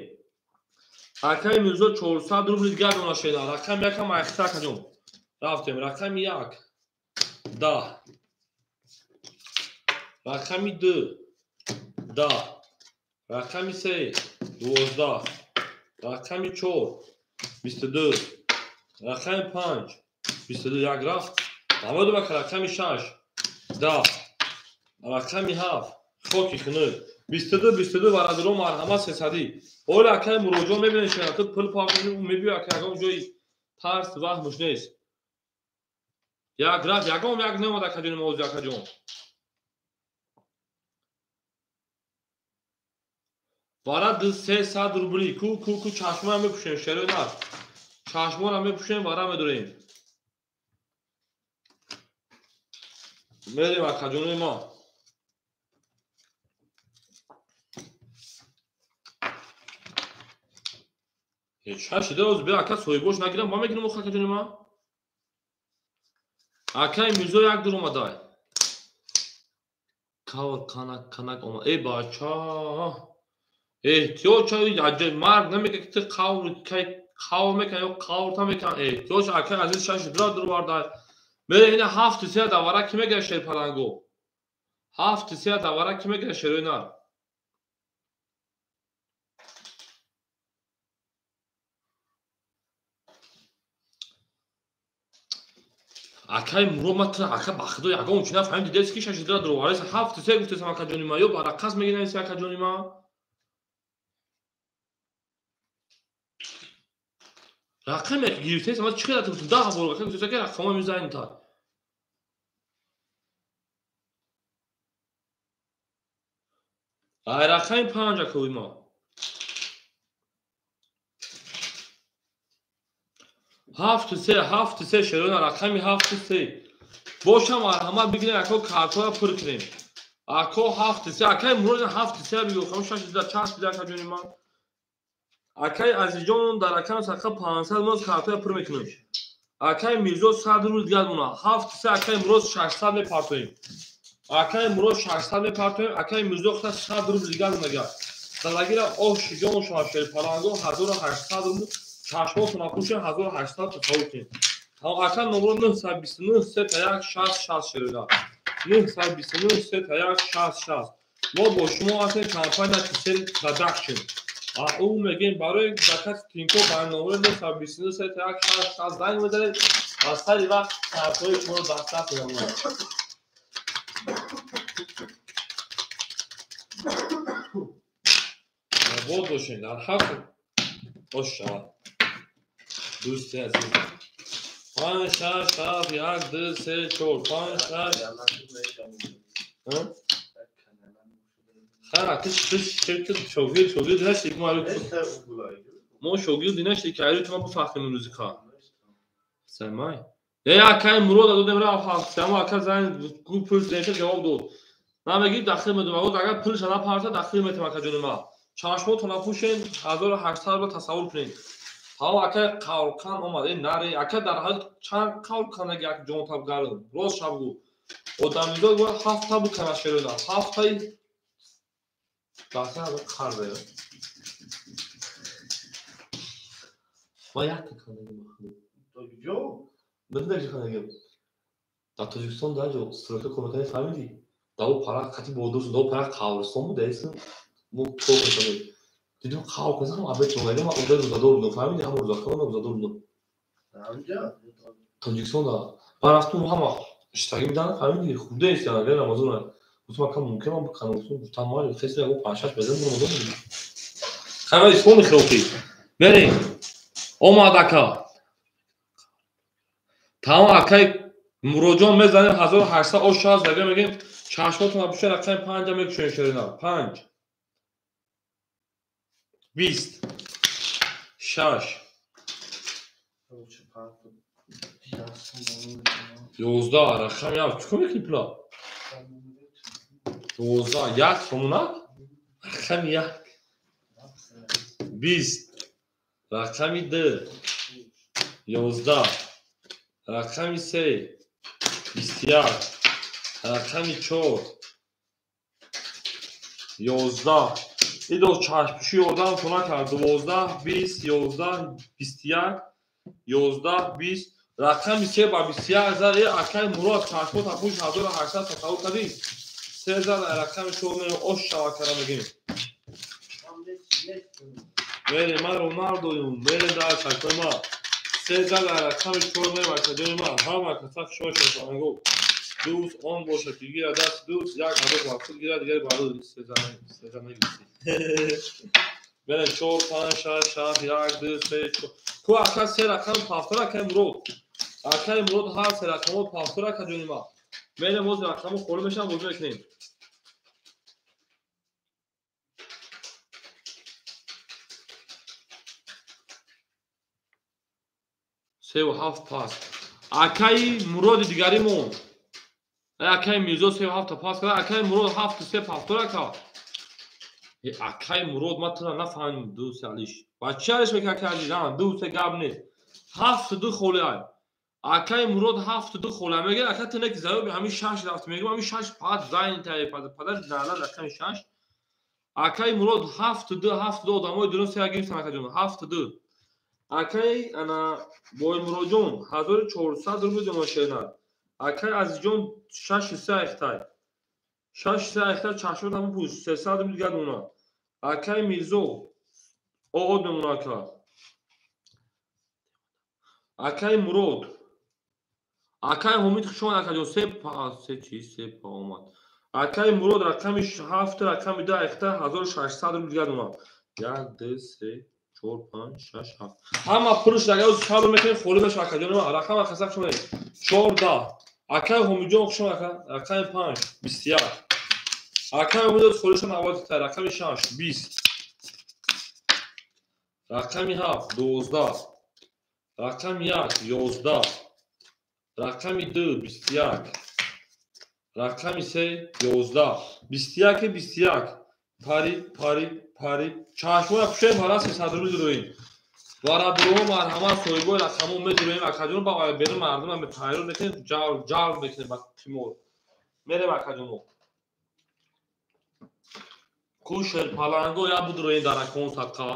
Акаи Мирзо 400 рубли дигар дона шеда. Рақами якам айхта акаҷон. Рафтем. Рақами 1 10. Рақами 2 10. Рақами 3 12. Рақами 4 22. Рақами 5 22. Як рафт. Намедонам ака рақами 6 10. Рақами 7 хоки хунук. 22 22 бародарон марҳамат 300. Ола акаи Муроҷон мебинед шумо ту пул пардохт мебиё ака ягон ҷои тарс ваҳмуш нест. Як рафт ягон як намад акаҷони мо ози акаҷон. Вара 300 рубли ку ку ку чашмоя мепӯшем шерои нар. Чашморо мепӯшем вара медорем. Мерем акаҷони мо. Шаш шида оз бе ака соҳибош нагирам, ма мегирам охир акаҷони ма. Акаи Мирзо як дур омадай. Кавр канак канак омад. Эй бача. Эҳтиёт шав, аҷаб марг намекунад ки ту қавр кай қавр мекунад ё қаврта мекунад. Эҳтиёт шав, акаи азиз шаш дура дур вардай. Мере ина 7 3 давара ки мегирад шерпаланго. 7 3 давара ки мегирад шерои нар. Акаи Мурод ма ту ака ба худо ягон чӣ нафаҳмем дидест ки шаш дура дур вардаст. 7 3 гуфтесам акаҷони ма ё ба рақас мегиранд акаҷони ма. Рақаме ки гирифтесам ма чӣ хел гуфтам 10 бор рақам гуфтесам ки рақама мезанем та. Ай рақами 5 акои ма. 7 3 7 3 шерона рақами 7 3. Бошам марҳамат бигирем ако картҳоя пур кунем. Ако 7 3 акаи Мурод 7 3 бигӯ хам 6 да часп бида акаҷони ман. Акаи Азизҷон дар рақами сақа 500 моз картҳоя пур мекунем. Акаи Мирзо 100 рубл дигар мона. 7 3 акаи Мурод 600 мепартоем. Акаи Мурод 600 мепартоем. Акаи Мирзо 100 рубл дигар монага. Далагира ош ҷон шава шерпаланго 1800 рубл чашмотон напӯшем 1800 тасаввур кунед. Ака номро 929 3 1 6 6 шерода. 929 3 1 6 6. Мо бо шумо ҳастем компания Тисел Продакшн. Ӯ мегӯем барои заказ Тинко ба номро 929 3 1 6 6 занг мезанед ва сари вақт картҳои шуморо дастрас менамояд. Обод бошед, дар ҳақ бош шавад. Дӯсти азиз. 5 6 7 1 2 3 4 5 6. Хайр, ту шогирд нашти ки мо шогирди нашти ки айрӯ ма бифахрем имрӯзи ка. Самай. Не акаи Мурод додем рафт ҳафт сама ака зан гу пул зеша ҷавоб дод. Ман мегирифт дахил медум. Агар пулша напарта дахил метам акаҷони ма. Чашмотон напӯшен 1800 рубл тасаввур кунед. Ҳаво ака қаврқан омад. Э наре ака дар ҳаёт чанд қаврқанаги як ҷонтаб гардон. Рост шаб гу. Одамизод бояд ҳафта букана шерода. Ҳафтаи даста қарзе. Ма якта канаги махлуқ. Тоҷикҷо? Медонӣ чӣ канаги? Дар Тоҷикистон дар ҷо стройка кор мекардем, фаҳмидӣ? Даво пара қати бодур шуд, даво пара қабристон буд, эсн мо кор мекардем. Дидем қавр кардем, ҳама абед омадем, ман одаи рӯзадор будам, фаҳмидӣ? Ҳама рӯзахона ман рӯзадор будам. Тоҷикистон да. Ман рафтум ҳама иштагӣ буданд, фаҳмидӣ? Хурда истидан, агар Рамазон гуфтам ака мумкин ман биканам, гуфтам гуфтам ман хеси яго 5-6 безан Рамазон буд. Хайр, ислом мехӯрохӣ. Мерем. Омад ака. Тамом акай Муроҷон мезанем 1800 ош 60 дага мегем чашмотон напӯшед рақами 5 мекушем шерина. 5 20 6 11 рақами як чӣ кор мекунӣ пула? 12 як сомонак? Рақами як. 20, рақами 2 11, рақами 3 21, рақами 4 11. Идо чашмпӯшӣ ёрдам тон накард. 12 20 11 21 11 20. Рақами 3 ба 21 зад. Акай Мурод чашмо тапӯш 1800 тасаввур кардӣ? 3 зад рақами 4 мерем ош шава кара мегирем. Мерем ман Роналдоюм, мерем дар чашмои ма. 3 зад рақами 4 мерем акаҷони ма. Ҳама каса хушҳол шаванд. Дӯст он бошад ки гирад даст дӯст, як ҳазор вақт гирад, дигар барои се зан нагирифтӣ. Мерем 4 5 6 7 1 2 3 4. Ку ака се рақам пафтор акай Мурод. Акай Мурод ҳар се рақамо пафтор ака ҷони ма. Мерем боз рақамо холӣ мешаванд, бозӣ мекунем. Се ва ҳафт пас. Акаи Муроди дигаримон. Акаи Мирзо 3 ва 7 пас кард. Акаи Мурод 7 3 пафтор ака. Акаи Мурод ман тура нафаҳмидам 2 3 алиш. Бача алиш мекунад акаи азиз? 2 3 гап нест. 7 2 холӣ ай. Акаи Мурод 7 2 холӣ ай. Мегӯяд ака ту не ки заёби ҳамин 6 рафт. Мегӯям ҳамин 6 пад зайн тай падар нала рақами 6. Акаи Мурод 7 2 7 2 одамои дурун се гирифтан акаҷон. 7 2. Акаи ана Боймуродҷон 1400 рубл ҷамъ шернад. Акаи Азизҷон 6 3 айхтай. 6 3 айхтай чашмот ҳамон пӯш 300 рубл дигар мемонад. Акаи Мирзо оғоз мемонад ака. Акаи Мурод. Акаи Ҳомид хушомад акаҷон. 3 па 3 чи 3 па омад. Акаи Мурод рақами 7 рақами 2 айхтай 1600 рубл дигар мемонад. 1 2 3 4 5 6 7. Ҳама пулш агар сабр мекунед холӣ мешавад акаҷон. Рақам акаса хушомад. 14. Акаи Ҳомидҷон хушомад ака. Рақами 5 21. Акаи Ҳомидҷон холишон аввал та рақами 6 20. Рақами 7 12. Рақами 1 11. Рақами 2 21. Рақами 3 11. 21 21. Пари пари пари. Чашмоя пушем ҳара 300 рубл дуроем. Вара дуромо марҳамат соҳибои рақамо медуроем акаҷон ба берун мардумам тайёр мекунем, ҷалб мекунем ба қимор. Мерем акаҷоно. Ку шерпаланго я будуроем дар акон садқа.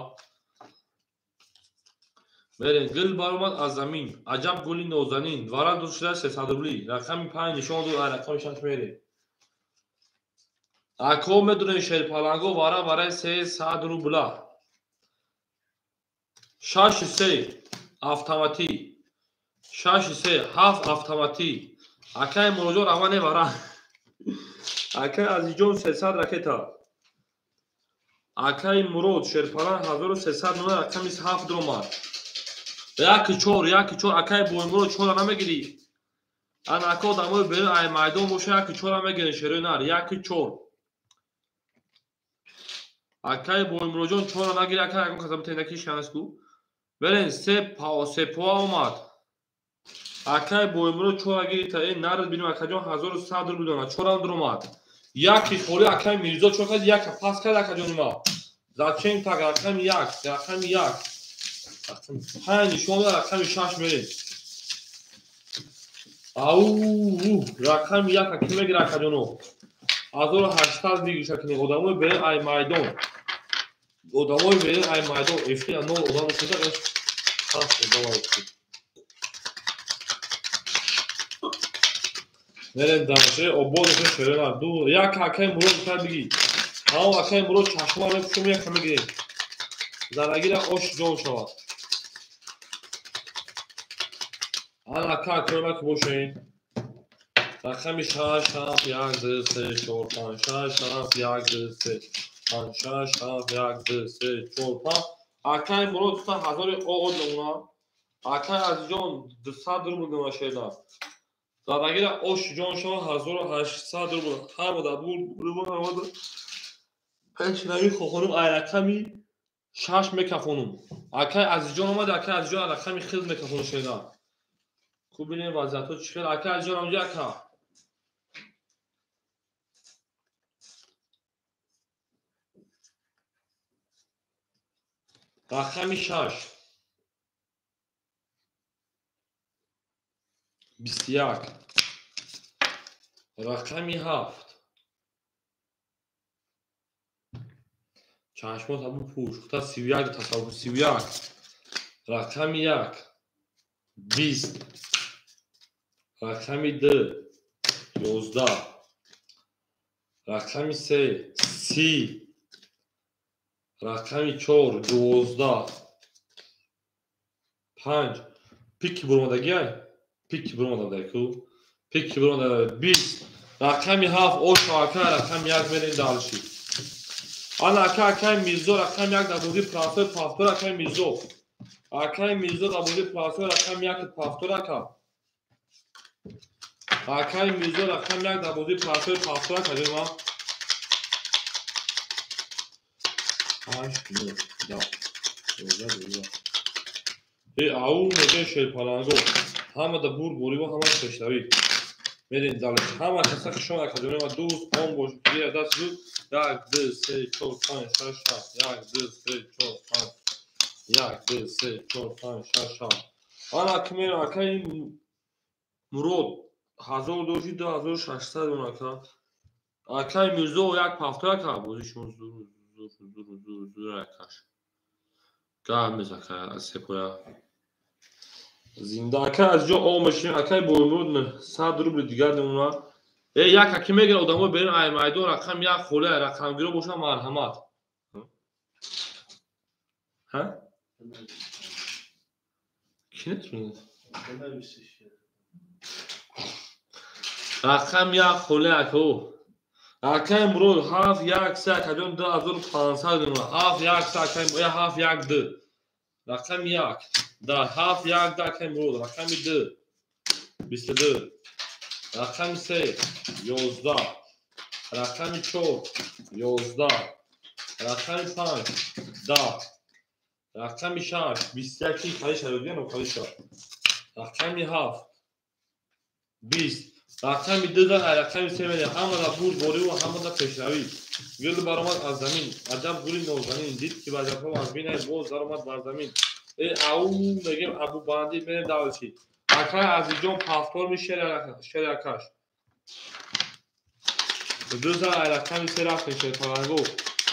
Мерем гул баромад аз замин. Аҷаб гули нозанин. Вара дур шуда 300 рубли. Рақами 5 нишон дод, рақами 6 мерем. Ако медонем шерпаланго вара вараи 300 рубла. 6 3 автоматӣ. 6 3 7 автоматӣ. Акаи Муроҷон раване вара. Акаи Азизҷон 300 ракета. Акаи Мурод шерпаланг 1300 номер рақами 7 дуромад. 1 4 1 4 акаи Боймурод 4 намегирӣ. Ана ака одамои берун ай майдон боша 1 4 мегирен шерои нар 1 4. Акаи Боймуроҷон 4 нагири ака ягон каса битен ки шанс ку. Берен се па се поа омад. Акаи Боймурод 4 гирита э нард бинем акаҷон 1100 рубл дона 4 дуромад. Яки холи акаи Мирзо 4 кард як пас кард акаҷони ма. Зачем так рақами 1 рақами 1 рақами 5 нишон дод рақами 6 мерем. Ау рақами 1 ки мегира акаҷоно. 1800 бигиша кунем одамои берун ай майдон. Одамои берун ай майдон эфир 0 одам шуда пас одам шуд. Мерем дальше обод шерена ду як акаи Мурод та биги. Ҳамо акаи Мурод чашма мепӯшем як мегирем. Зарагира ош ҷон шавад. Ана ака акои ки бошен. Рақами 6 7 1 2 3 4 5 6 7 1 2 3 5 6 7 1 2 3 4 5. Акаи Мурод 1000 оғоз мемонад. Акаи Азизҷон 200 рубл мемонад. Задагира ош ҷон шава 1800 рубл. Ҳама да бур ҳама да пешравӣ хохонум ай рақами 6 мекафонум. Акаи Азизҷон омад, акаи Азизҷон рақами хел мекафонум шеда. Хуб бинем вазъиятҳо чӣ хел. Акаи Азизҷон ҳамҷа ака. Рақами 6 21. Рақами 7 чашмот ҳамун пӯш. Хута 31 тасаввур 31. Рақами 1 20. Рақами 2 11. Рақами 3 30. Рақами 4 12. 5 пики буромадагиай? Пики буромададай ку? Пики буромададай 20. Рақами 7 оша ака рақами 1 мерем дальше. Ана ака акай Мирзо рақами 1 дар бозии прасои пафтор акай Мирзо. Акай Мирзо дар бозии прасои рақами 1 пафтор ака. Акай Мирзо рақами 1 дар бозии прасои пафтор ака ҷои ман. 8 9 10 11 12. Э ау мегӯяд шерпаланго. Ҳама да бурд борибо ҳама пешравӣ. Мерем дальше. Ҳама каса хушон ака ҷои ман дӯст он бошед. Дигар даст зуд. 1 2 3 4 5 6 7 1 2 3 4 5 1 2 3 4 5 6 7. Ана ки мерам акаи Мурод 1000 дошти 2600 он ака. Акаи Мирзо як пафтор ака бозии шумо зур зур зур зур зур акаш. Гап мез ака сепоя. Зинда ака аз ҷо ом мешинем акаи Боймурод 900 рубли дигар мемонад. Э як аки мегирад одамо берин ай майдон рақам як холе рақамгиро бошад марҳамат. Ҳа? Ки нетунад? Рақам як холе ака. Акаи Мурод 7 1 3 акаҷон 2500 мемонад. 7 1 3 акаи 7 1 2. Рақами 1 да 7 1 2 акаи Мурод. Рақами 2 22. Рақами 3 11. Рақами 4 11. Рақами 5 10. Рақами 6 21 халиша ёдиям халиша. Рақами 7 20. Рақами 2 да рақами 3 мерем. Ҳама да бурд бориву ҳама да пешравӣ. Гул баромад аз замин. Аҷаб гули нозанин. Дид ки ваҷабҳо аз бинай боз даромад бар замин. Э ау мегем Абубандӣ мерем дальше. Акай Азизҷон пафтор ми шеракаш. Дуза рақами 3 рафтем шерпаланго.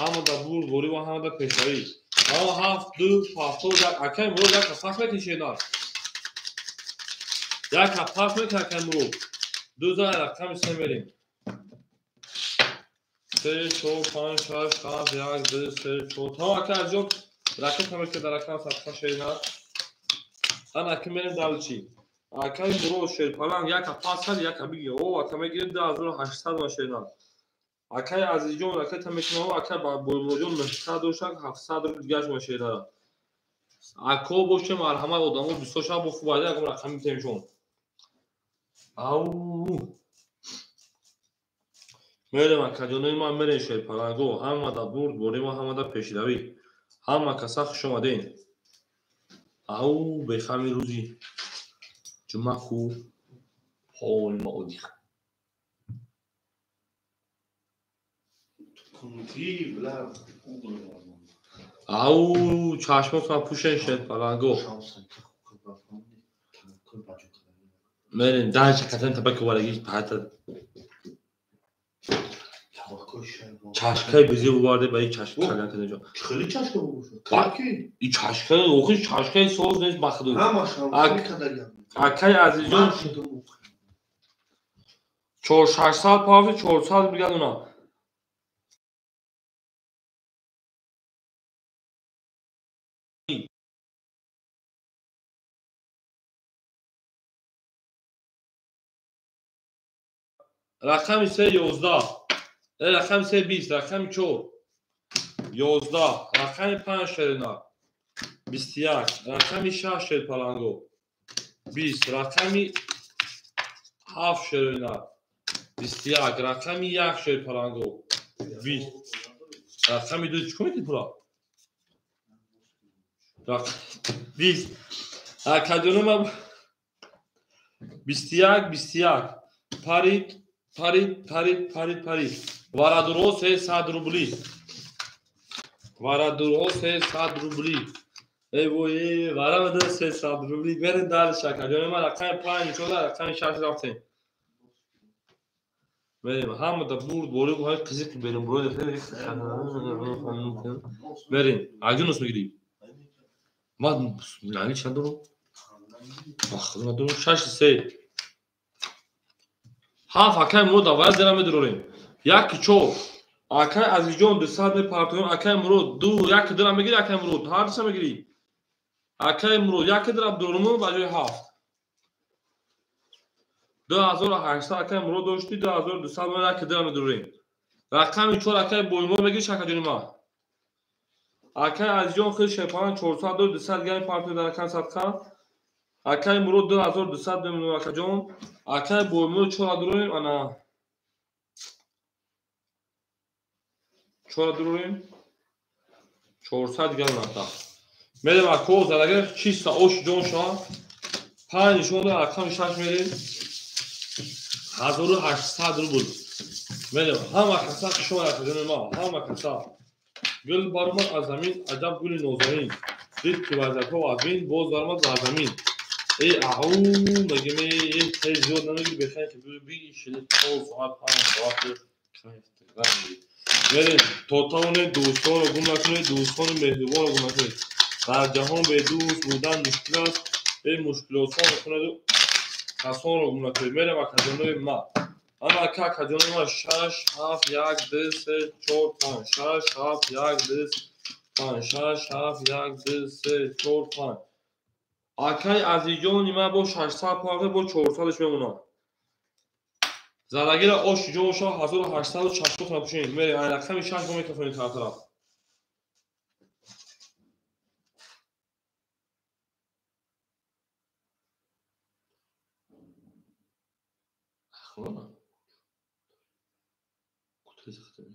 Ҳама да бурд бориву ҳама да пешравӣ. Ҳама 7 2 пафтор як акай Мурод як пас мекунӣ шернар. Як пас мекунӣ акай Мурод. Дуза рақами 3 мерем. 3 4 5 6 7 1 2 3 4. Тамом акай Азизҷон ракета мекунӣ дар рақам садқа шернар. Ана ки мерем дальше. Акай Мурод шерпаланг яка пас кард яка бигир. О ака мегирем 2800 ва шернар. Акай Азизҷон ракета мекунам акай Боймуродҷон 900 дошт 700 рубл дигараш ма шернар. Ако боше марҳамат одамо бисёр шаб бо хуб айда ягон рақам митемшон. Ау мерем акаҷонои ман мерем шерпаланго. Ҳама да бурд боримо ҳама да пешравӣ. Ҳама каса хуш омадем. Ау бехами рӯзи ҷумъа ку ҳоли ма одиқ. Ау чашмотона пӯшен шерпаланго. Мерем дальше катан табаки вараги пата. Чашкаи бизи уварде ба ин чашка калан кадан ҷо. Хеле чашка бошад. Ки? И чашка, охи чашкаи соз нест бахду. Акай Азизҷон 4600 пафи 400 биган уна. Рақами 3 11. Рақами 3 20, рақами 4 11, рақами 5 шерина 21, рақами 6 шерпаланго 20, рақами 7 шерина 21, рақами 1 шерпаланго 20, рақами 2 чӣ кунед пула? 20. Акаҷонум 21 21 парид парид парид парид парид. Варадурҳо 300 рубли. Варадурҳо 300 рубли. Эй вой, вара ду 300 рубли мерем дальше, акаҷони ман рақами 5 нишон дод, рақами 6 рафтем. Мерем, ҳамада бурд борӣ ҳай қизиқи берем, бурд мерем. Аҷунус мегирӣ? Ман налич надорам. Бахт надорам. 6 3 7 акай Мурод аввал зера медурорем. 1 4 акай Азизҷон 200 мепартоем. Акай Мурод 2 1 дирам мегирӣ, акай Мурод ҳар дуса мегирӣ. Акай Мурод 1 дирам доруму ба ҷои 7. 2800 акай Мурод дошти, 2200 мо 1 дирам медурорем. Рақами 4 акай Боймурод мегирӣ, шакаҷони ман. Акай Азизҷон хел шепан 400 дор, 200 грамм партоем дар рақами садқа. Акай Мурод 2200 мемонем акаҷон. Акай Боймурод 4 дурорем, ана 4 дурорем. 400 грамм рафта. Мерем ако залагар чиста ош ҷон ша. 5 нишон дор, рақами 6 мерем. 1800 рубл. Мерем ҳама каса шумо акаҷони ман, ҳама каса. Гул баромад аз замин, аҷаб гули нозанин. Дид ки вазиятҳо аз бин, боз баромад бар замин. Эй ау, мегем эй хеле зиёд намегӣ, бехайр ки биги шили 4 соат 5 соат кайф мегирӣ. Мерем то тавонед дӯстонро гум накунед, дӯстони меҳрубонро гум накунед. Дар ҷаҳон бедӯст будан мушкил аст, эй мушкилосон кунеду касонро гум накунед. Мерем акаҷонои ман. Ана ака акаҷонои ман 6 7 1 2 3 4 5 6 7 1 2 5 6 7 1 2 3 4 5. Акай Азизҷони ман бо 600 парта бо 400-ш мемонад. Залагира ош ҷон шо 1860 напушед. Мерем ай рақами 6 бо микрофони тараф. Хона. Кутри захтани.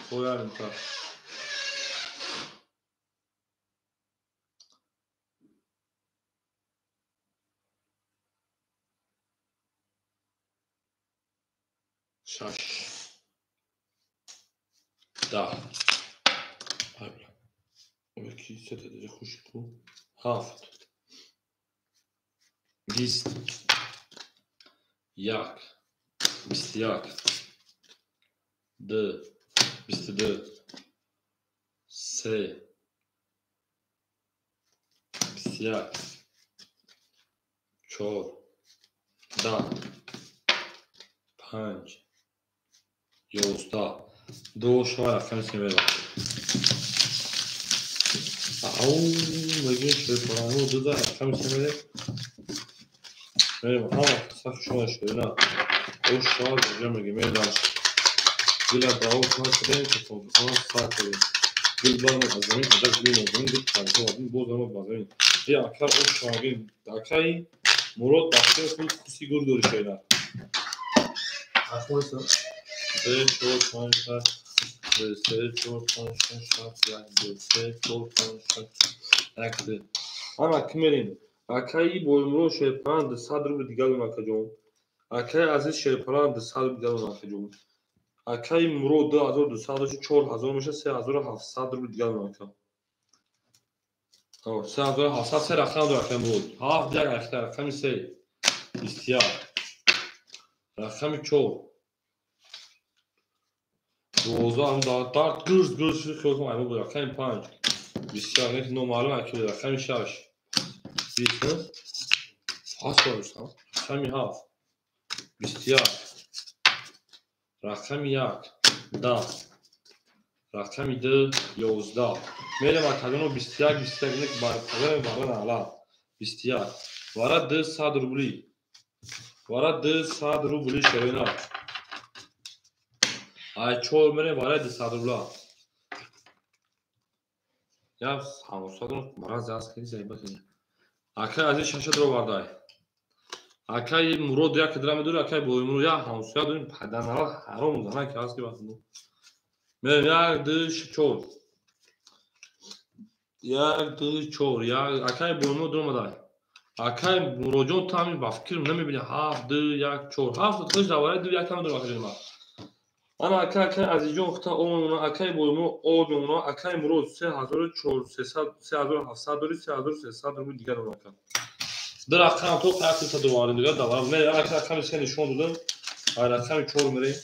Koyarım ta. Şaş. Da. Abi. Belki set edecek hoş bu. Haft. Bist. Як. Бист як. Д. 22, 3, 21, 4, 10, 5, 11, 2 шоа рақами се меравад. Ау, мегӯем шерпараҳо дуда рақами се мерем. Мерем ҳама саф шумо шерина. Ош шоа ҷо мегӯем мерем дальше. Гула дао кардем, китобхона сар кардем. Гул баромад аз замин, аҷаб гули нозанин, дид панҷо вадин, боз баромад ба замин. Эй ака ош шоагин, акаи Мурод бахтиёр худ хуси гур дори шоина. 3 4 5 6 2 3 4 5 6 7 1 2 3 4 5 6 1 2. Ана ки мерем? Акаи Боймурод шерпаранд 100 рубли дигар дорам акаҷон. Акаи Азиз шерпаранд 100 рубли дигар дорам акаҷон. Акаи Мурод 2200 дошт, 4000 мешавад, 3700 рубли дигар дорам ака. 3700 се рақам дорад акаи Мурод. 7 1 ахта рақами 3 21 рақами 4 12 ҳам дар гурз гурз хел кун айму буд рақами 5 21 номаълум аки рақами 6 20 8 рақами 7 21 рақами 1 10 рақами 2 11 мерем акаҷоно 21 21 барқарор вара нала 21 вара 200 рубли вара 200 рубли шерина ай 4 мерем вара 200 рубла я ҳамсадон мараза аст хеле зайба хеле акай азиз 6 ро вардай акай Мурод як дира медори, акай Боймурод як ҳамсоя дорим, падарнала ҳаром зана ки ҳаст ки вақт мерем 1 2 4 1 2 4 1 акай Боймурод дуромадай. Акай Муродҷон ту ҳамин ба фикр намебини 7 2 1 4 7 худаш дар вараи 2 1 там дорам акаҷони ман. Ана ака акай Азизҷон хта омона акай боимо одмона акай Мурод 3400 3700 дори 3300 рубл дигар ака. Ду рақам то қаяқиса дуварим дигар даварам. Мерем ака рақами се нишон додам. Ай рақами 4 мерем.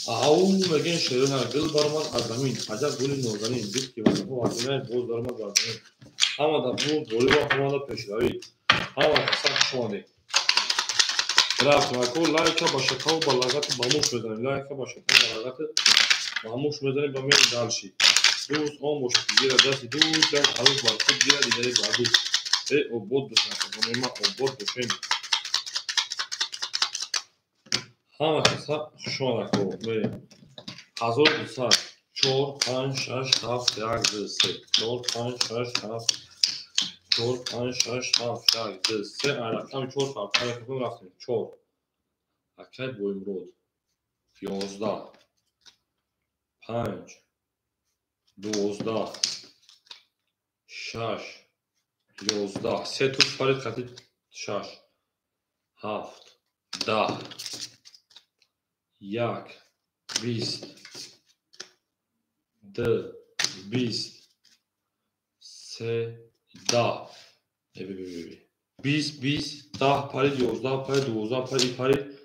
Ау мегин шерина гул баромад аз замин. Аҷаб гули нозанин. Дид ки вазифа вазифаи боз баромад бар замин. Ҳама дар бурд болиба ҳама дар пешравӣ. Ҳама каса хуш омадед. Рафтем ако лайка ба шакаву ба лагату ба муш мезанем. Лайка ба шакаву ба лагату ба муш мезанем ба мерем дальше. Дӯст он бошад ки гирад дасти дӯст, як арӯс бар худ гирад, дигаре бар дӯст. Э обод бошем, ма обод бошем. Ҳама каса хуш омад ако. Мерем. 1200 4 5 6 7 1 2 3 4 5 6 7 4 5 6 7 1 2 3 рақами 4 фарқ рафтем. 4 акай Боимрод 11 5 12 6 11 се туз парид қати 6 7 10 1 20 2 20 3 10 20 20 10 парид 11 парид 12 парид парид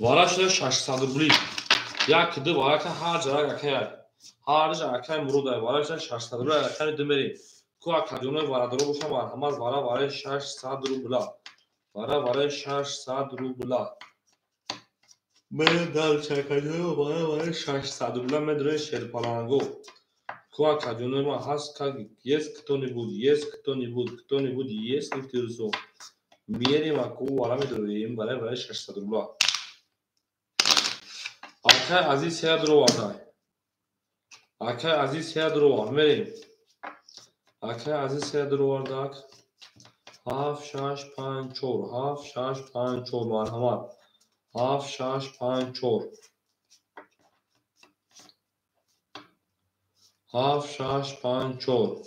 вара шуда 600 рубли. 1 2 варака ҳар ҷарак акай ҳар ҷа акай Мурод вара шуда 600 рубли акай ду мерем. Ку акаҷонои варадоро бошам марҳамат вара вараи 600 рубла. Вара вараи 600 рубла. Мен дар чакаҷои вара вараи 600 рубла медрои шерпаланго. Ку акаҷонои ма ҳаст как есть кто-нибудь, есть кто-нибудь, кто-нибудь есть нефтирусо. Мерем аку вара медроем вара вараи 600 рубла. Акай Азиз сея дуровардай. Акай Азиз сея дуровард. Мерем. Акай Азиз сея дуровардак. 7 6 5 4 7 6 5 4 марҳамат. 7 6 5 4 7 6 5 4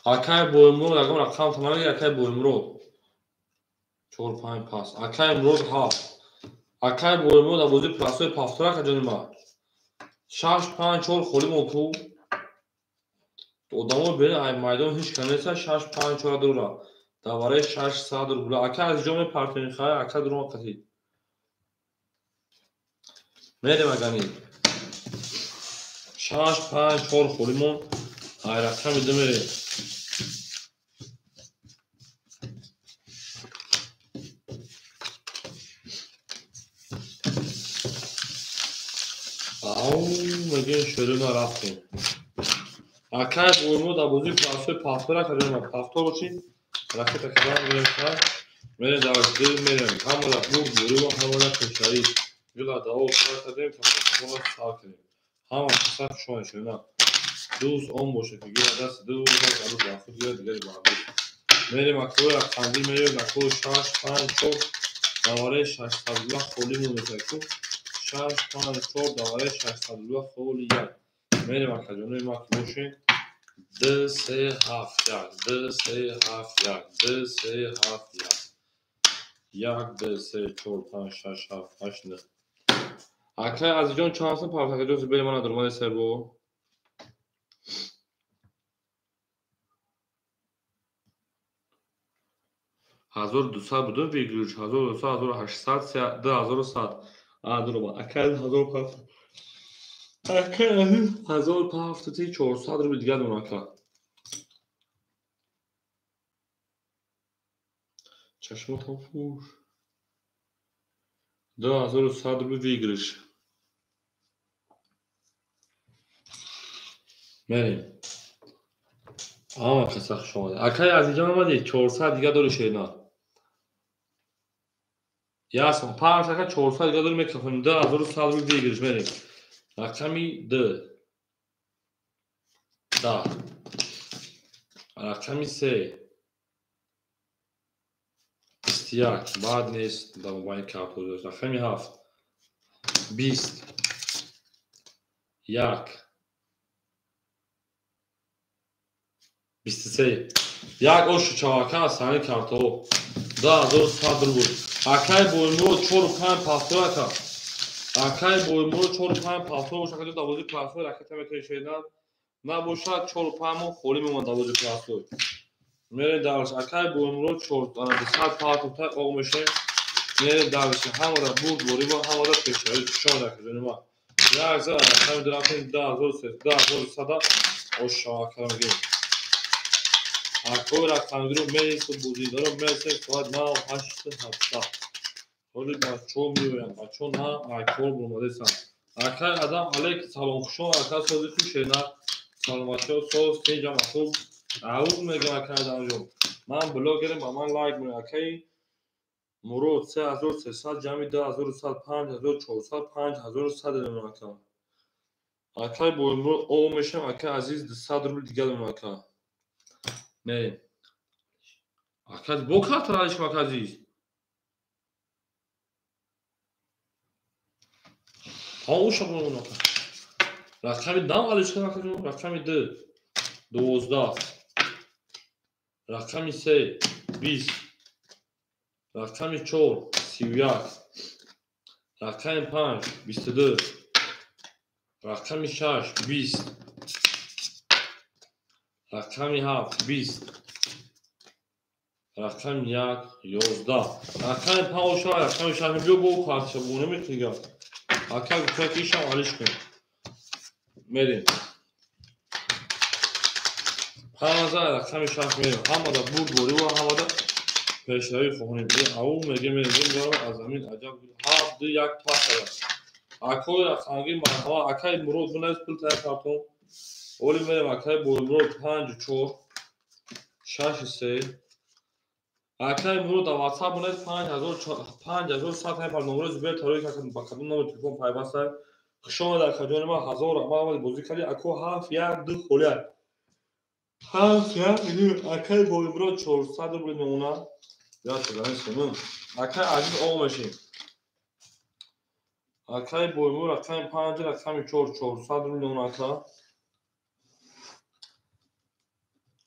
Акай Боимрод ягон рақам тамаги акай Боимрод 4 5 пас. Акай Мурод 7. Акай Боимрод абози простой пафтора каҷони ма. 6 5 4 холӣ мо ку. Одамо бери ай майдон ҳеч кам неста 6 5 4 дура. Давараи 600 рубла. Ака аз ҷо мепартони хай, ака дурума қатӣ. Мерем агани. 6 5 4 холӣ мо. Ай рақами ду мерем. Ау мегин шерина рафтем. Акай Боимрод абози простой пафтора кардем. Пафтор боши ракета кардам мерем хай. Мерем дар дил мерем. Ҳамала бурд бурива ҳамала пешравӣ. Гила даво сар кардем, ташаккурро сар кардем. Ҳама каса хуш омадед шерина. Дӯст он бошад ки гирад дасти дӯст, як арӯс бар худ гирад, дигаре бар дӯст. Мерем акои рақамгир мерем акои 6 5 4 давараи 600 рубла холӣ монеса ку. 6 5 4 давараи 600 рубла холӣ 1. Мерем акаҷонои ма ки бошем. 2 3 7 1 2 3 7 1 2 3 7 1 1 2 3 4 5 6 7 8 9. Акай Азизҷон чанд сум парт акаҷон бери мана дурмади сербо. 1200 будум выигрыш 1200 1800 2100 А дурома акай 1500 акай 1500 400 рубл дигар дорам ака. Чашмотам фуш. 2100 рубл выигрыш. Мерем. Ҳама каса хуш омадед. Акай Азизҷон омадед 400 дигар дори шерина. Ясно. 5 ака 400 дигар дори мекафонем. 2100 рубл выигрыш мерем. Рақами 2 10 рақами 3 21 баъд нест дар мобайни картҳо. Рақами 7 20 1 23 як ошу чавака аз ҳамин картҳо. 2100 рубл. Акай Боймурод 4-5 пафтор ака. Акай Боймурод 4-5 пафтор боша, ака давози пафтор ракета метавонед. Набошад 4-5 моҳ холӣ мемонад давози пафтор. Мерем дарс. Акай Боймурод 400 пафтор та оғ мешавем. Мерем дарс. Ҳамада бурд борӣ ва ҳамада пешравӣ кушон ака ҷони ман. Як зад рақами рафтем 2300 2100 ошава ака мегӯем. Акои рақамгиро мересу бозидаро мересем соат 9:87. Ҳоли бачаҳо меоянд. Бачаҳо на айкор баромадесанд. Акай Адам алейк салом хушон ака сози хушена. Саломатиҳо соз тинҷам хуб. Ауз мегӯям акай Адамҷон. Ман блогерам, ба ман лайк мекунед. Акай Мурод 3300 ҷамъи 2100 5400 5100 додем ака. Акай Боймурод ов мешавам, акай Азиз 200 рубл дига додем ака. Мерем. Ака бо карта радиш ака Азиз. Ҳа шабон ака. Рақами дам алиш кун ака ҷон, рақами 2 12, рақами 3 20, рақами 4 31, рақами 5 22, рақами 6 20, рақами 7 20, рақами 1 11, рақами 5 шава, рақами 6 биё бо карташа бо намекунӣ. Ака гуфта ки ишам алиш кун. Мерем. 5 рақами 6 мерем. Ҳамада бурд борӣ ва ҳамада пешравӣ хоҳем. Ау меге мерем аз ҳамин аҷаб 7 2 1 пас. Акои рақамгӣ марҳама акай Мурод бинавис пул тайёр картон. Оли мерем акай Боймурод 5 4 6 3. Акай Мурод дар WhatsApp бинавис 5100 тайёр номеро Зубер тарои ба кадом номер телефон пайваст. Хуш омад ака ҷони ман 1000 раҳмат омадӣ бозӣ кардӣ. Ако 7 1 2 холӣ. 7 1 2 акай Боймурод 400 рубл мемонад. Акай Азиз ов мешем. Акай Боймурод рақами 5 рақами 4 400 рубл мемонад ака.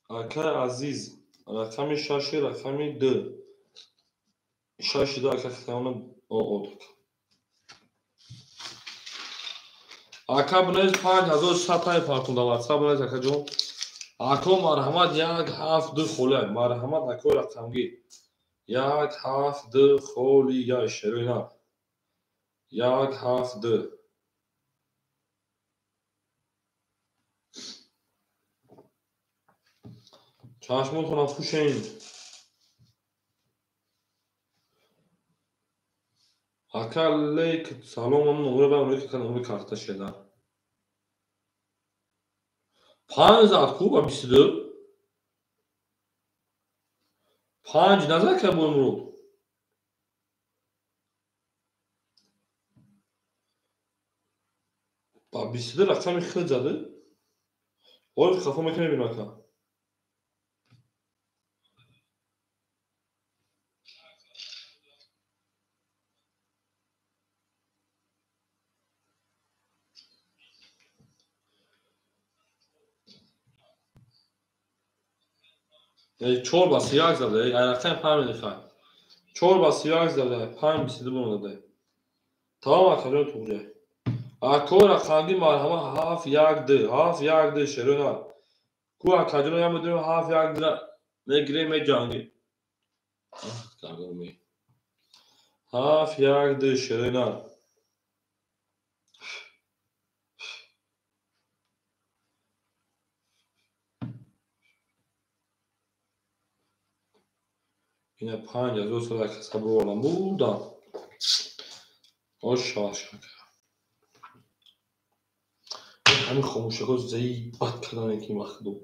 Акай Азиз рақами 6 рақами 2 6 2 ака хитамона од. Ака бинавис 5100 тай партон дар WhatsApp бинавис ака ҷон. Ако марҳамат 1 7 2 холӣ. Марҳамат акои рақамгӣ 1 7 2 холӣ я шерои на. 1 7 2. Чашмотонам хушен. Ака алейк салом ам номер ба номер ка номер карта шеда. 5 зад ку ба 22. 5 назар ка Боймурод. Ба 22 рақами хел зады. Ой хафо мекунем бинам ака. 4 ба 31 зада, рақами 5 мехоҳад. 4 ба 31 зада, 5 22 монда. Тамом ака ҷон туғҷа. Ако рақамги марҳама 7 1 2 7 1 2 шерона. Ку ака ҷон я медонем 7 1 2 мегирем меҷангем. 7 1 2 шерона. Ина 5000 ака сабр овардам бурдам. Ош шава. Ҳамин хомӯшакҳо зайбат кардан ки махдум.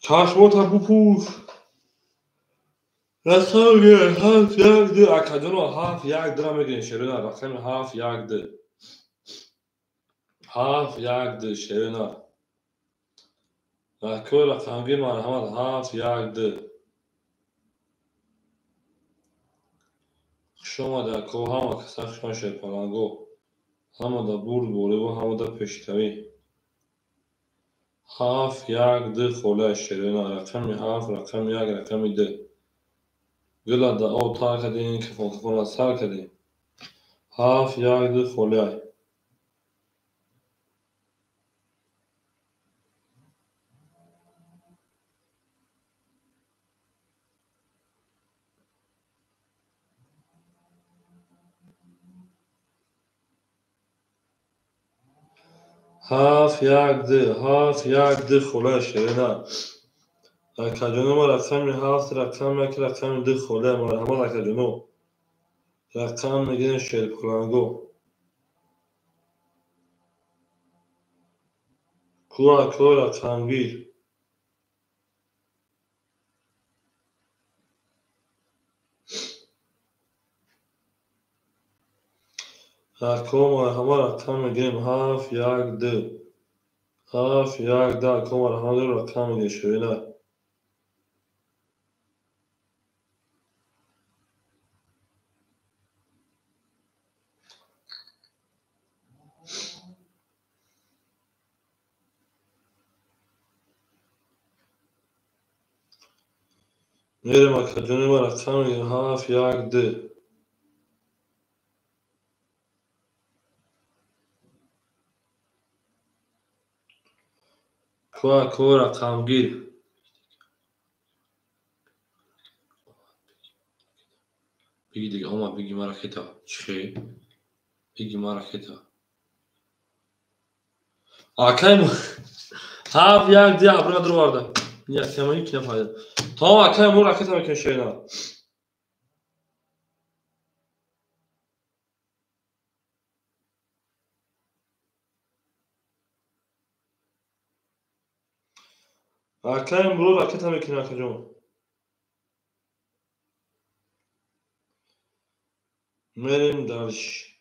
Чашмота бупӯш. Рақами 7 1 2 ака ҷоно 7 1 2 мегирем шерона. Рақами 7 1 2 7 1 2 шерона. Акои рақамгӣ марҳамат 7 1 2. Хуш Хуш омада ако, ҳама каса хушомад шерпаланго. Ҳамада бурд бореву ҳамада пешравӣ. 7 1 2 холия шерена. Рақами 7, рақами 1, рақами 2. Гила да об тар кардем, кафон кафона сар кардем. 7 1 2 холия. 7 1 2 7 1 2 холия шерена. Акаҷоно ма рақами 7, рақами 1, рақами 2 холия. Марҳамат акаҷоно. Рақам мегирем шерпаланго. Ку ако рақамгир. Ако марҳамат рақам мегирем 7 1 2 7 1 2. Ако марҳамат рақам мегирем шерена. Мерем акаҷони ма рақам мегирем 7 1 2. Ку ако рақамгир. Биги дига омад, биги ма ракета. Чихе? Биги ма ракета. Акай 7 1 2 аброна дуроварда. Якама ҳеч нафаҳмидам. Тамом акай мо ракета мекунем шерена. Акай муро ракета мекунем акаҷон. Мерем дальше.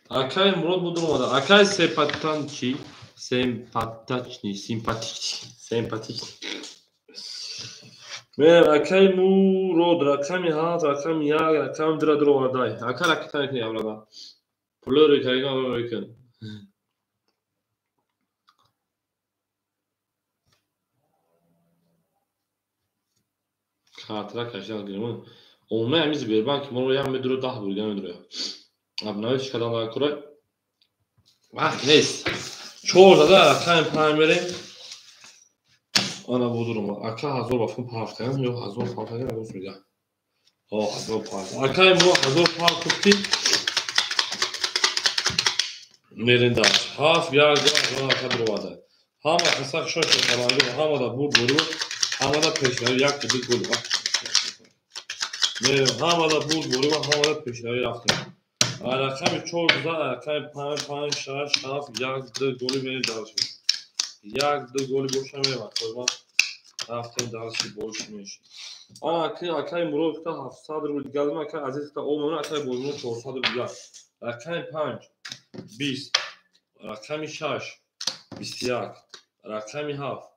Акай Мурод буд омада. Акай сепатанчи, симпатичный, симпатичный, симпатичный. Мерем акай Мурод рақами 7, рақами 1, рақами 2 дуровардай. Ака ракета мекунем абрада. Пулёри кайган мекун. Картра кашидан гирем. Умуман ҳамин Сбербанк моро як медуро 10 бурга медуро. Обновиш кардан дар кора вақт нест. 4 зада рақами 5 мерем. Ана будурум. Ака 1000 ба фун пафтаям ё 1000 пафтаям рӯз мега. О 1000 пафт. Акаи мо 1000 пафт куфти. Мерем дар 7 1 2 ака дуроварда. Ҳама каса хушош шаванду, ҳамада бурд буру, ҳамада пешравӣ 1 2 гол. Мерем ҳамада бурд буру ва ҳамада пешравӣ рафтем. Рақами 4 зада рақами 5 5 6 7 1 2 голи мерем дальше. 1 2 голи боша мерем акои рафтем дальше больше меньше. Ана акаи Мурод гуфта 700 рубл дигар додам, акаи Азиз гуфта о акаи Бозмон 400 рубл дигар. Рақами 5 20, рақами 6 21, рақами 7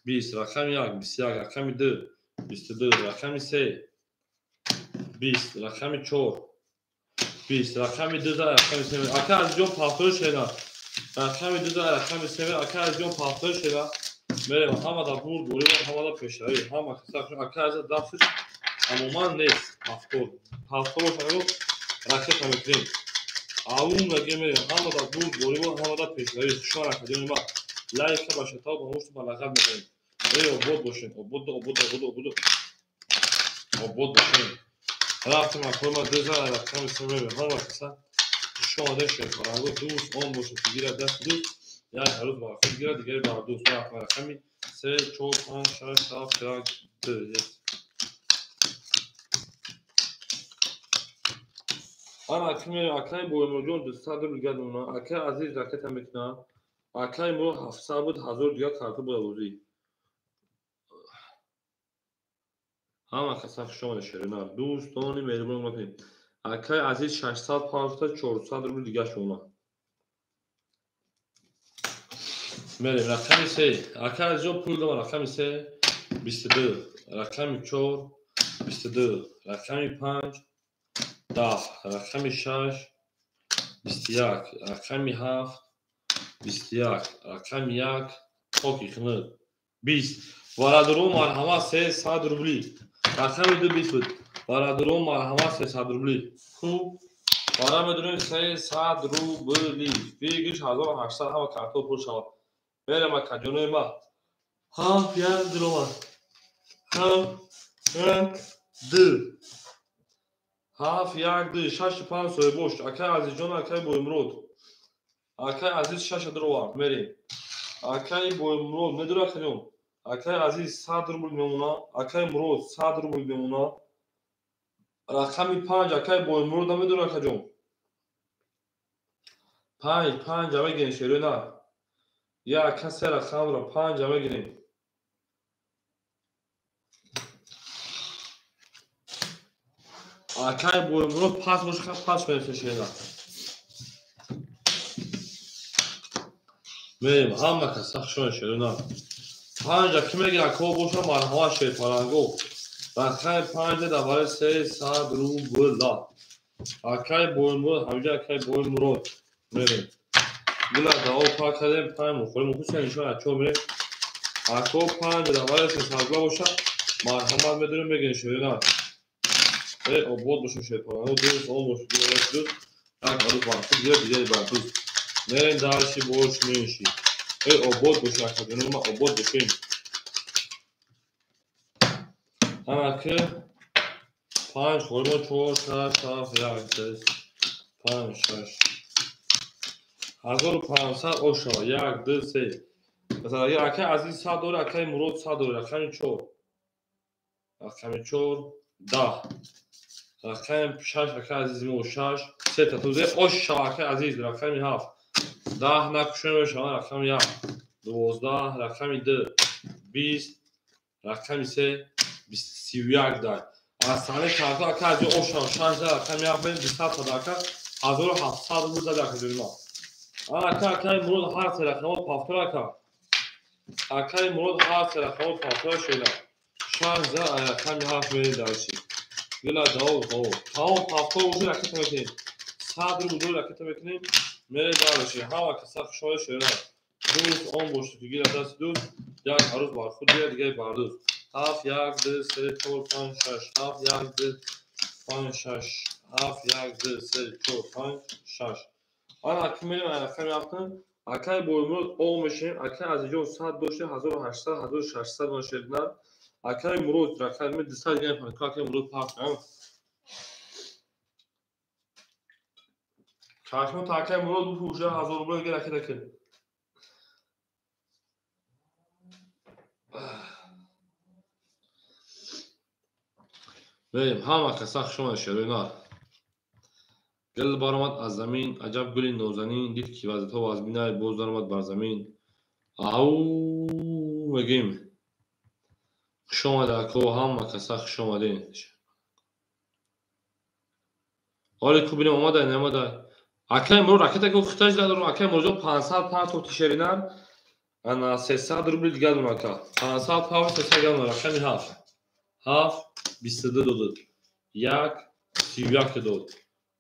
20, рақами 1 21, рақами 2 22, рақами 3 20, рақами 4 20, рақами 2 рақами 3. Ака Азизҷон пафтор шена. Рақами 2 рақами 3. Ака Азизҷон пафтор шена. Мерем ҳамада бурд бурӣ ва ҳамада пешравӣ. Ҳама каса ака Азиз дастш тамоман нест. Пафтор. Пафтор бошад ракета мекунем. Аун меге мерем ҳамада бурд бурӣ ва ҳамада пешравӣ. Шумо ракаҷони ма лайка ба шатав ба мушту ба лағат мезанем. Эй обод бошем. Обод обод обод обод. Обод бошем. Рафтем акои ма 2 рақами 3 мерем. Ҳама каса хуш омадед шерпаланго. Дӯст он бошед ки гирад дасти дӯст, як ҳарӯз ба худ гирад, дигаре ба дӯст. Рақами 3 4 5 6 7 1 2 1. Ана аки мерем акаи Боимуродҷон 200 рубл дигар мемонад. Акаи Азиз ракета мекунад. Акаи Мурод 700 буд, 1000 дигар карта буда бозӣ. Ҳама каса хуш омадед шерина. Дӯстони меҳрибон мекунем. Акаи Азиз 600 пафта 400 рубл дигар шумона. Мерем рақами 3. Акаи Азизҷон пул дама рақами 3 22, рақами 4 22, рақами 5 10, рақами 6 21, рақами 7 21, рақами 1 хоки хунук 20. Бародаро марҳамат 300 рубли. Рақами 2 20 буд. Бародаро марҳамат 300 рубли. Хуб, бара медонем 300 рубли. Фигиш 1800 ҳама картҳо пур шавад. Мерем акаҷонои ма. 7 1 диромад. 7 1 2 7 1 2 6 5 соҳибош. Акай Азизҷон, акай Боимурод. Акай Азиз 6 дировард. Мерем. Акай Боимурод медура акаҷон. Акай Азиз 100 рубл мемона. Акай Мурод 100 рубл мемона. Рақами 5 акай Боимурод намедура акаҷон. 5 5 мегирем шерои на. Я ака се рақамро 5 мегирем. Акай Боимурод пас боша, пас мегирем шерои на. Мерем ҳама каса хушон шерои на. 5 ки мегирад ко боша марҳамат шерпаланго. Рақами 5 дар барои 300 рубла. Акай Боимурод ҳамҷа акай Боимурод мерем. Гула дао пак кардем 5 мухорим хусен нишон аз 4 мерем. Ако 5 дар барои 300 рубла боша марҳамат медорем мегирем шерина. Обод бошем шерпаланго дӯст он бош дӯст дӯст. Так арӯз бар худ дигар дигари бар дӯст. Мерем дарши бош менши. Обод бошем акаҷонои ма обод бошем. Ана ки 5 хӯрмо 4 6 7 1 3 5 6 1500 ошава 1 2 3. Масалан агар акай Азиз 100 дора, акай Мурод 100 дора, рақами 4. Рақами 4 10. Рақами 6 акай Азиз мо 6 3 та тузе ошава акай Азиз рақами 7. 10 накушем мешава рақами 1 12 рақами 2 20 рақами 3 31 дай. Аз сани карта ака аз ошам 6 рақами 1 бен 200 та ака 1700 рубл зада ака ҷонима. Ака акай Мурод ҳар се рақамо пафтор ака. Акай Мурод ҳар се рақамо пафтор шуда. 6 рақами 7 мери дарси. Гила дао дао. Тамом пафтор уже ракета мекунем. 100 рубл ракета мекунем. Мере дарси. Ҳама каса хушҳол шуда. Дӯст он бошад ки гила даст дӯст, як арӯз бар худ дигар дигари бар дӯст. 7 1 2 3 4 5 6 7 1 2 5 6 7 1 2 3 4 5 6. Ана ки мерем рақами 7 акай Боимурод о мешем. Акай Азизҷон 100 дошта 1800 1600 мошедна. Акай Мурод рақами 200 гирем. Акай Мурод пафт. Чашмо та акай Мурод бупӯша 1000 рубл гир ракета кун. Мерем ҳама каса хушомад шерои нар. Гул баромад аз замин, аҷаб гули нозанин, дид ки вазъиятҳо вазбинай, боз даромад бар замин. Ау мегем. Хушомад ако, ҳама каса хушомаден. Оли ку бинем омадай, наомадай. Акай Мурод ракета ку хитаж надорам. Акай Муродҷон 500 то тишеринар. Ана 300 рубл дигар дорам ака. 500 пав 300 грамм рақами 7. 7 22 дод. 1 31 дод.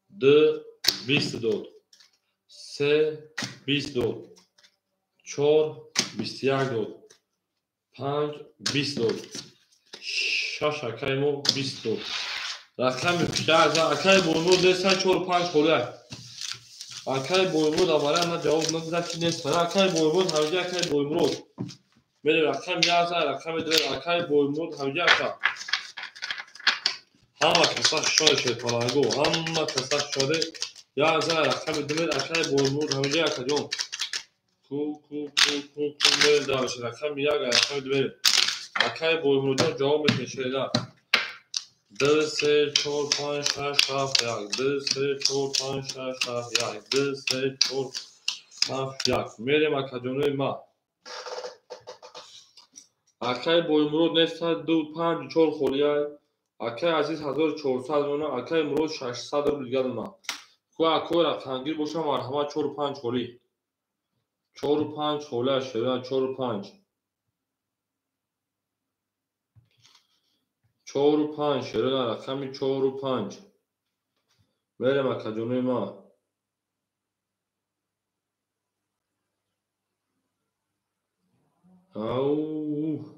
2 20 дод. 3 20 дод. 4 21 дод. 5 20 дод. 6 акай мо 20 дод. Рақами 5 акай Боимурод нест 4 5 холия. Акай Боимурод аввала на ҷавоб надод ки нест. Акай Боимурод ҳамҷа акай Боимурод. Мерем рақами 1 рақами 2 акай Боимурод ҳамҷа ака. Ҳама каса хушҳол шуд паланго, ҳама каса хушҳол. Я за рақами 2 акай Боимурод ҳамҷа акаҷон. Ку ку ку ку ку мерем дарш рақами 1 рақами 2. Акай Боимуродҷон ҷавоб медиҳед шеда. 2 3 4 5 6 7 1 2 3 4 5 6 7 1 2 3 4 5 1. Мерем акаҷонои ма. Акай Боимурод нест 2 5 4 холия. Акай Азиз 1400 мона, акай Мурод 600 рубл дигар дона. Ку акой рақамгир боша марҳамат 4 5 холӣ. 4 5 холия шеда 4 5. 4 5 шеда рақами 4 5. Мерем акаҷонои ма. Ау.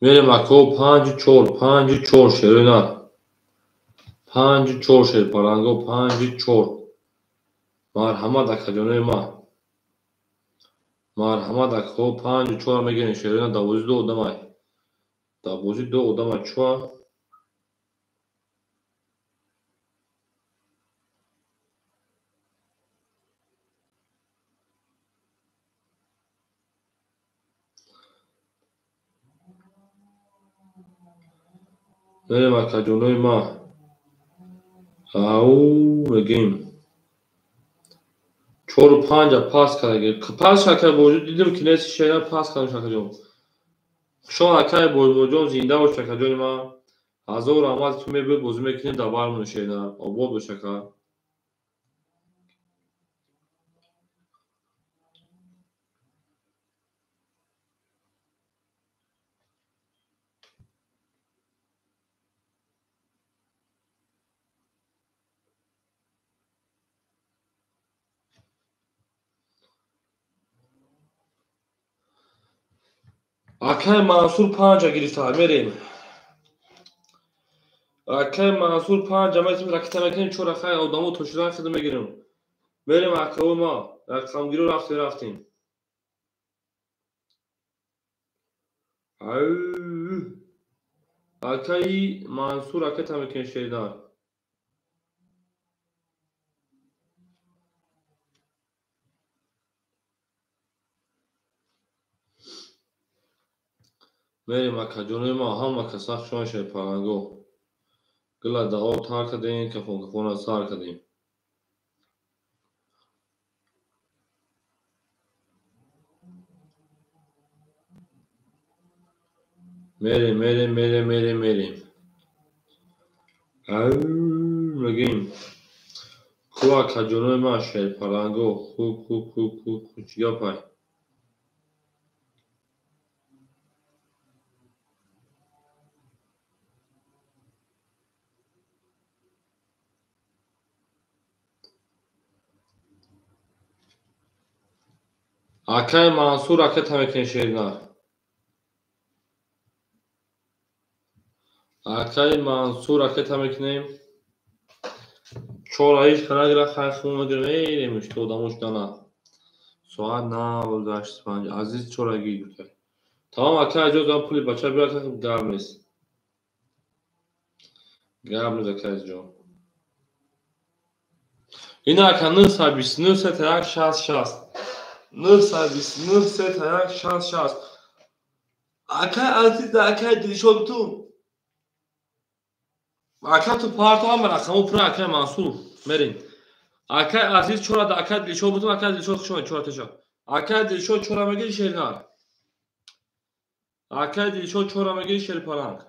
Мерем ако 5-4, 5-4 шерина. 5-4 шер паранго 5-4. Марҳамат акаҷонои ма. Марҳамат ако 5-4 мегирем шерина 12 одамай. 12 одамай чуа. Мерем акаҷонои ма. Ау мегем. 4-5 пас кардаги. Пас шакай боҷо дидим ки нест шера пас кардам шакаҷон. Хушон акай боҷон зинда бош шакаҷони ма. Ҳазор раҳмат ту мебиёд бозӣ мекунем дар бармон шера. Обод бош ака. Акай Мансур 5 гирифта мерем. Акай Мансур 5 метим ракета мекунем чора хай одамо тошидан хида мегирем. Мерем акао ма рақамгиро рафтем. Акаи Мансур ракета мекунем шеридан. Мерем акаҷонои ма ҳама каса хушон шер паранго. Гила даъо тар кардем, кафон кафона сар кардем. Мерем, мерем, мерем, мерем, мерем. Ау мегем. Ку акаҷонои ма шер паранго. Ку ку ку ку ку чӣ гапай? Акай Мансур ракета мекунем шерина. Акай Мансур ракета мекунем. Чора ҳеҷ нагира хай хун мегирем. Мерем что одамо шудана. Соат 9:85. Азиз чора гир. Тамом акай ҷон пули бача биёр гап нест. Гап нест акай ҷон. Ина ака 929 3 1 60 929 3 1 60 60. Акай Азиз акай Дилшод ту. Ака ту парто ҳам рақамо пура акай Мансур мерем. Акай Азиз чора да акай Дилшод бутум акай Дилшод хушомад чора теша. Акай Дилшод чора мегири шернар. Акай Дилшод чора мегири шерпаланг.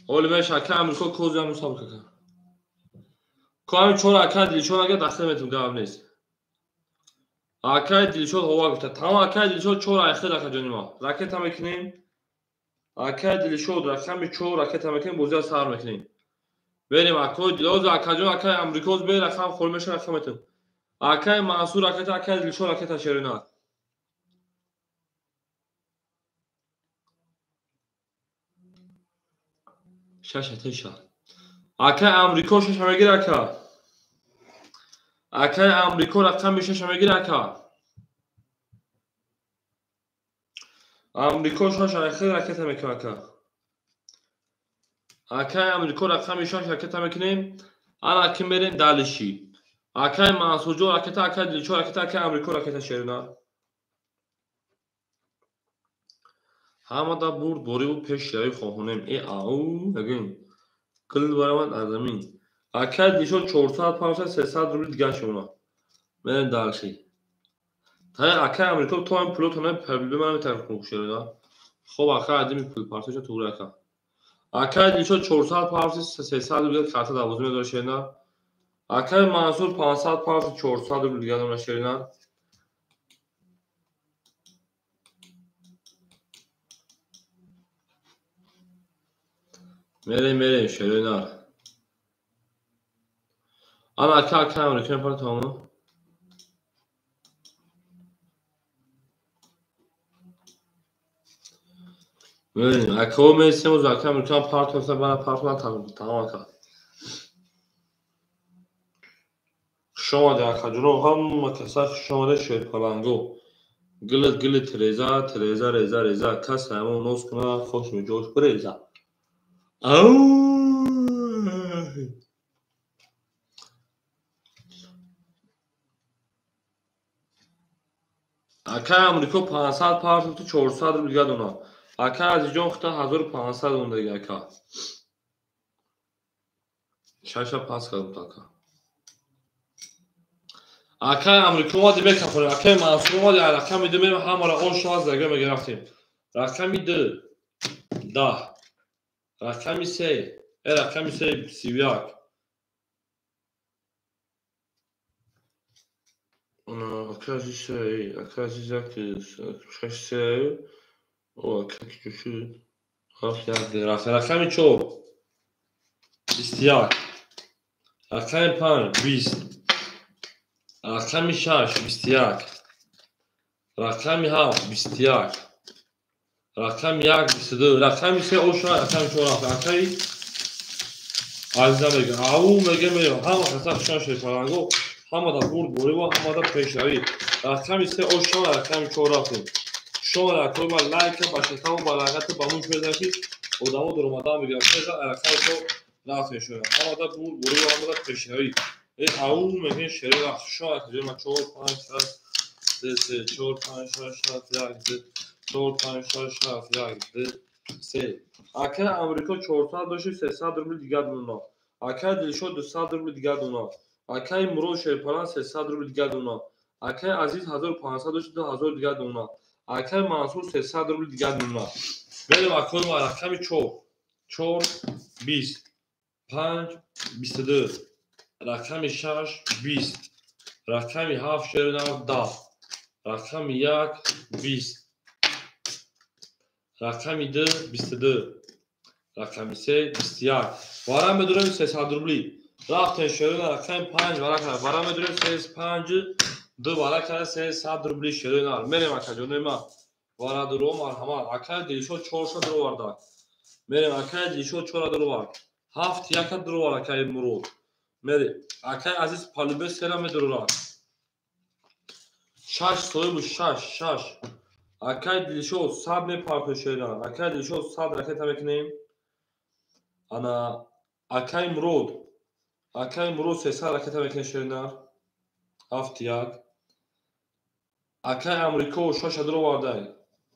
Оли меш акай Амрико кози ҳам мусабиқа кард. Коами чора акай Дилшод агар дахта метум гап нест. Акай Дилшод ҳова гуфта. Тамом акай Дилшод чора айхтед акаҷони ма. Ракета мекунем. Акай Дилшод рақами 4 ракета мекунем бозиро сар мекунем. Берем акои Дилоз акаҷон акай Амрикоз бе рақам хол меша рақам метум. Акай Мансур ракета акай Дилшод ракета шерина. Шаша теша. Акай Амрико шаша мегир ака. Акай Амрико рақами шаша мегир ака. Амрико шаша ахир ракета мекунем ака. Акай Амрико рақами шаш ракета мекунем. Ана ки мерем далиши. Акай Мансурҷон ракета, акай Дилшод ракета, акай Амрико ракета шерина. Ҳамада бурд бориву пешравӣ хоҳонем. Э ау нагӯем. Гул баравад аз замин. Акай Дилшод 400, 500, 300 рубли дигар шуна. Мерем далши. Акай Амрико то ҳам пулотона паблиби ман метаркун шерода. Хоб акай адими пул партоша тугри ака. Акай Дилшод 400 парти 300 рубл карта дарвоза медора шерина. Акай Мансур 500 парти 400 рубл дига дона шерина. Мерем мерем шерина. Ана ака акай Амрико парти тамом. Мерем ака месем уз ака Амрико парти бана парти тамом ака. Хуш омадед акаҷоно, ҳама каса хуш омадед шерпаланго. Гилит гилит реза, треза реза реза, кас ҳамон нос куна, хош миҷош биреза. Акай Амрико 500 парту 400 рубл дига дона. Акай Азизҷон хута 1500 ондаги ака. Шаша пас кардам ака. Акай Амрико омади мекафонем, акай Мансур омади, рақами ду мерем, ҳамаро он шоҳ зага мегирифтем. Рақами ду 10, рақами се, рақами се 31. Акай Азиз се, акай Азиз як, шаш се, о акай кичуши, ҳафт як, рақами чор 21, рақами панҷ 20. Рақами шаш 21, рақами ҳафт 21, рақами як 22, рақами се оша, рақами чор рафт. Акаи Азиза мега, ау мега мега, ҳама каса хушан шерпаланго, ҳамада бурд борива, ҳамада пешравӣ. Рақами се оша, рақами чор рафтем. Шумо рақами лайка, ба шатаву, ба лайкату, ба муш мезанед, ки одамо дуромадан мегиранд. Рақами чор рафтем шумо. Ҳамада бурд борива, ҳамада пешравӣ. Ау мегӯем шерои вақт шумо акаҷои 4 5 6 3 3 4 5 6 7 1 2 4 5 6 7 1 2 3. Акай Амрико 400 дошти 300 рубл дига дона. Акай Дилшод 200 рубл дига дона. Акай Мурод Шерпалан 300 рубл дига дона. Акай Азиз 1500 дошти 2000 дига дона. Акай Мансур 300 рубл дига дона. Мерем акои ма рақами 4 4 20 5 22, рақами 6 20, рақами 7 шерина 10, рақами 1 20, рақами 2 22, рақами 3 21. Вара медурем 300 рубли. Рафтем шерина рақами 5 вара кара. Вара медурем 35 2 вара кара 300 рубли шерина. Мерем акаҷонои ма. Вара дуро марҳамат. Акай Дилшод 400 дуроварда. Мерем акай Дилшод 4 дуровард. 7 1 дуровард акай Мурод. Мери, акай Азиз палубе сера медурурад. 6 соҳибу 6 6. Акай Дилшод 100 мепартои шерина. Акай Дилшод 100 ракета мекунем. Ана акай Мурод. Акай Мурод 300 ракета мекунем шерина. 7 1. Акай Амрико 6 дуровардай.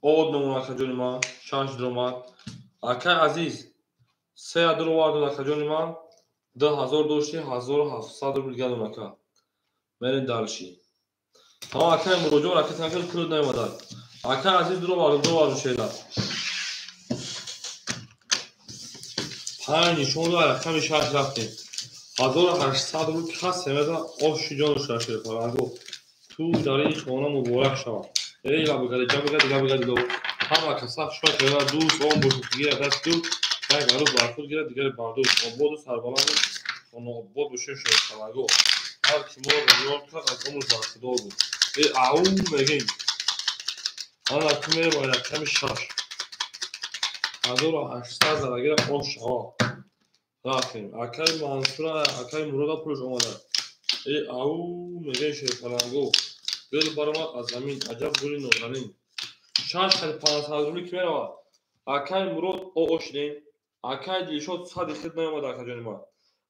Од мемон акаҷони ман 6 дуромад. Акай Азиз 3 дуровард акаҷони ман. 2000 дошти 1700 рубл дига дона ака. Мерем дарши. Ҳама акай Муроҷон ракета накард, пулот наомадад. Акай Азиз дуровард шеда. 5 нишон дод, рақами 6 рафтем. 1800 рубл касе мезанад, оши ҷону шуда шерпаланго. Ту дар ин хона муборак шавад. Эй лабгади, ҷабгади, лабгади ло. Ҳама каса хушбахт шуда, дӯст он бошад, гирад даст ду, як арӯз бар худ гирад, дигаре бар дӯст. Ободу сарбаланду хонаобод бошем шерпаланго. Ҳар ки моро ёр кард, аз умр бархӯрдор буд. Э ау мегӯем. Ана ту мерем рақами 6. 1800 зарагира ош шава. Рафтем. Акай Мансура, акай Мурода пулш омада. Э ау мегӯем шерпаланго. Гул баромад аз замин, аҷаб гули нозанин. 6 500 рубли ки меравад? Акай Мурод оо шудем. Акай Дилшод 100 хид наомада акаҷони ман.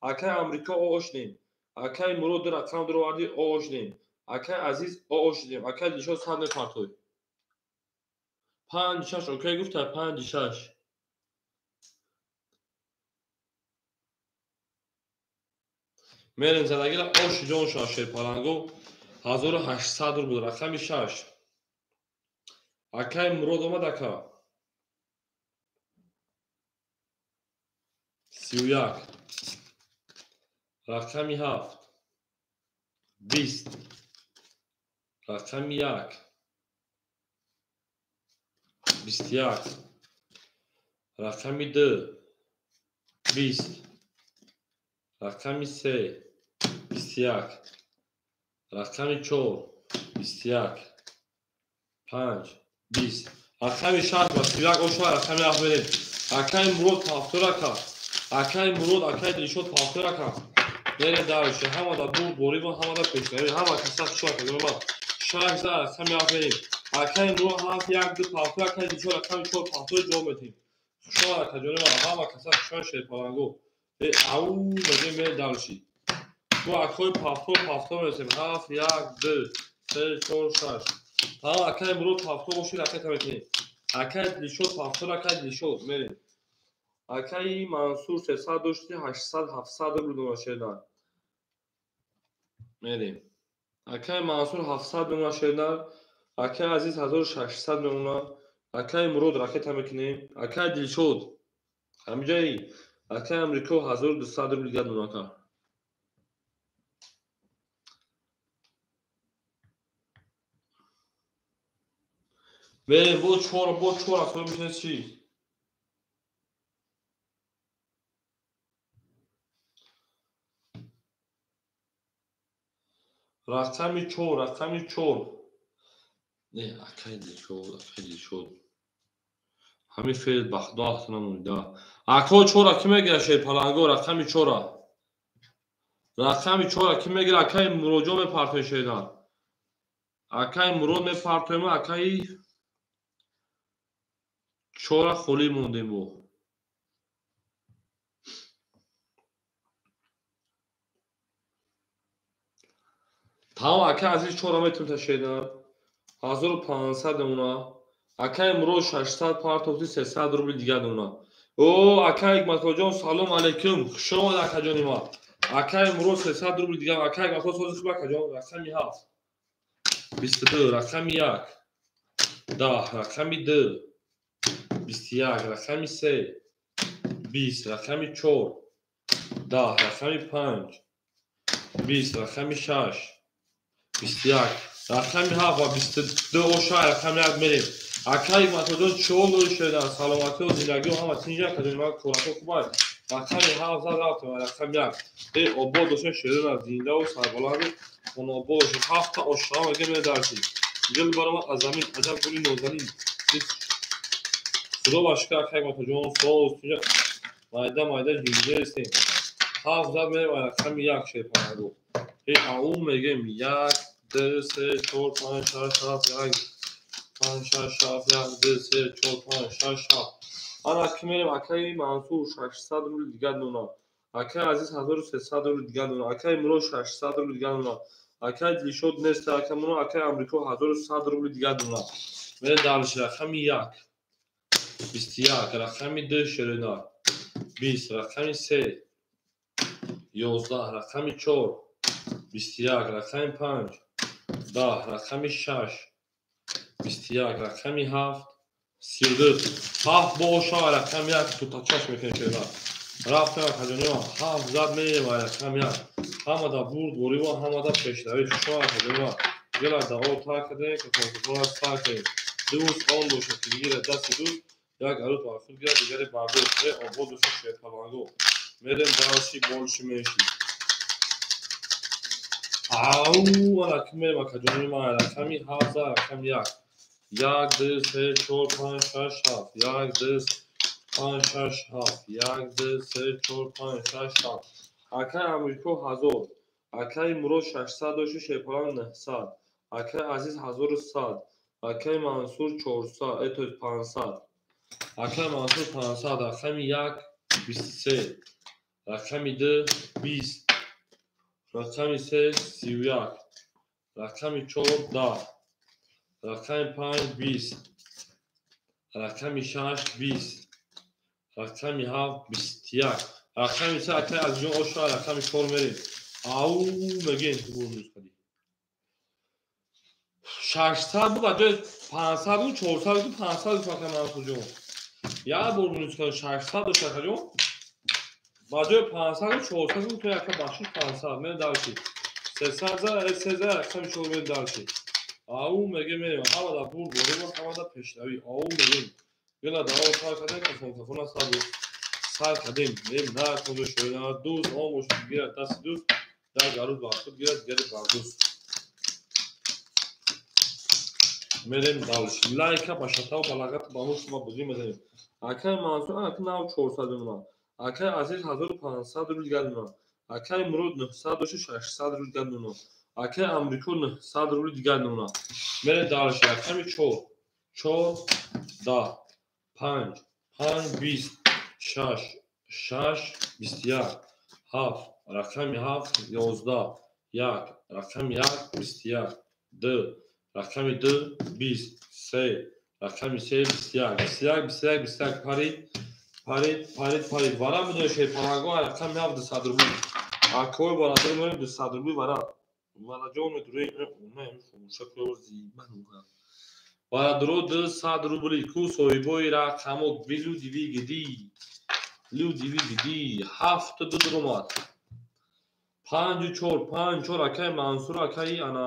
Акай Амрико оо шудем. Акай Мурод ду рақам дуровардӣ оо шудем. Акай Азиз оо шудем. Акай Дилшод 100 мепартои. 5 6 окей гуфта 5 6. Мерем задагира оши ҷон шава шерпаланго. 1800 рубл. Рақами 6. Акай Мурод омад ака. 31. Рақами 7. 20. Рақами 1. 21. Рақами 2. 20. Рақами 3. 21. Рақами 4. 21. 5. 20. Рақами 6 ва 31 ошва рақами 7 мерем. Акай Мурод пафтор ака. Акай Мурод, акай Дилшод пафтор ака. Мерем дарше. Ҳамада бурд борӣ ва ҳамада пешравӣ. Ҳама каса хушо ака. 6 за рақами 7 мерем. Акай Мурод 7 1 2 пафтор, акай Дилшод рақами 4 пафтор ҷавоб медиҳем. Хушо ака ҷони ман, ҳама каса хушо шерпалангу. Ау мегем мерем дарши. Бо акои пафтор пафтор мерасем. 7 1 2 3 4 6. Тамом акай Мурод пафтор боши ракета метиҳем. Акай Дилшод пафтор, акай Дилшод мерем. Акай Мансур 300 дошти 800 700 рубл дона шердан. Мерем. Акай Мансур 700 мемона шердан. Акай Азиз 1600 мемона. Акай Мурод ракета мекунем. Акай Дилшод ҳамиҷаи. Акай Амрико 1200 рубл дигар мемона ака. Мерем бо чор, бо чор акои мешинед чӣ? Рақами 4, рақами 4. Не, акай Дилшод, акай Дилшод. Ҳамин феъл ба худо ахта намонида. Ако 4 ки мегирад шерпаланго, рақами 4. Рақами 4 ки мегирад, акай Муроҷон мепартоем шердан. Акай Мурод мепартоем, акай 4 холӣ мондем бо. Тамом акай Азиз 4 метавонем ташедан. 1500 мемона. Акай Мурод 600 партофти 300 рубл дигар мемона. О, акай Ҳикматуллоҷон салом алейкум. Хуш омад акаҷони ма. Акай Мурод 300 рубл дигар. Акай Ҳикматулло сози хуб акаҷон. Рақами 7. 22, рақами 1. 10, рақами 2. 21, рақами 3. 20, рақами 4. 10, рақами 5. 20, рақами 6. 21, рақами 7 ва 22 оша рақами 1 мерем. Акай Ҳикматуллоҷон чор лои шедан, саломатиу зиндагиу ҳама тинҷ акаҷони ман, корато хуб аст. Рақами 7 зад рафтем рақами 1. Обод бошед шерона, зиндаву сарбаланду хонобод бошед. 7 ошама мегем медарсӣ. Гул баромад аз замин, аҷаб гули нозанин. Худо ба шукр акай Ҳикматуллоҷон соз тинҷ майда майда ҷинҷерестем. 7 зад мерем рақами 1 шерпанаго. Ау мегем 1 2 3 4 5 6 7 1 5 6 7 1 2 3 4 5 6 7. Ана ки мерем акаи Мансур 600 рубл дигар мемона. Акаи Азиз 1300 рубл дигар мемона. Акаи Мурод 600 рубл дигар мемона. Акаи Дилшод нест ака мемона. Акаи Амрико 1100 рубл дигар мемона. Мерем дарши рақами 1. 21, рақами 2 шерена. 20, рақами 3. 11, рақами 4. 21, рақами 5. 10, рақами 6. 21, рақами 7. 32. 7 бо оша рақами 1 тутачаш мекунем шера. Рафтем акаҷони ман. 7 зад мерем рақами 1. Ҳамада бурд борӣ ва ҳамада пешравӣ. Хушо акаҷони ман. Гела даъво тар кардем, кафонкафонро сар кардем. Дӯст он бошад ки бигирад дасти дӯст, як арӯз бар худ гирад, дигаре бар дӯст. Обод бошад шерпаланго. Мерем дарши больше меньше. Ау, ана ки мерем акаҷони ман рақами 7 за рақами 1. 1 2 3 4 5 6 7. 1 2 5 6 7. 1 2 3 4 5 6 7. Акай Амрико 1000. Акай Мурод 600 дошти, шерпаланг 900. Акай Азиз 1100. Акай Мансур 400, то есть 500. Акай Мансур 500, рақами 1 23. Рақами 2 20. Рақами 3 31. Рақами 4 10. Рақами 5 20. Рақами 6 20. Рақами 7 21. Рақами 3 акай Азизҷон оша рақами 4 мерем. Ау мегем ту бурнуз қади. 600 буд, ба ҷои 500 буд, 400 буд, 500 буд, ака Мансурҷон. Як бор минус кардам, 600 дошт, акаҷон. Ба ҷои 500 буд, 400 буд, то яка бахшиш 500. Мерем дальше. 300 за, 3 за, рақами 4 мерем дальше. Ау мегем мерем, ҳама да бурд борем, ҳама да пешравӣ. Ау мегем. Гила да ау сар кардем, кафон кафона сар кардем. Мерем на кунҷо шоина дӯст, он бошад гирад дасти дӯст, дар гаруз ба худ гирад, дигари бар дӯст. Мерем дальше. Лайка ба шатав ба лагат ба мушт ба бузӣ мезанем. Акай Мансур анаки нав 400 мемонад. Акай Азиз 1500 рубл дигар мемонад. Акай Мурод 900 дошт, 600 рубл дигар мемонад. Акай Амрико 900 рубл дигар мемонад. Мерем дальше. Рақами 4 4 10 5 5 20 6 6 21 7 рақами 7 11 1 рақами 1 21 2 рақами 2 20 3 рақами 3 21 21 21 21 парид парид парид парид вара медонед шерпаланго рақами 7 200 рубл. Акои барадар мерем 200 рубл вара вараҷон медурем. Барадро 200 рубли ку соҳибои рақамо билуди вигиди люди вигиди 7 ду дуромад 5 4 5 4 акаи Мансур акаи ана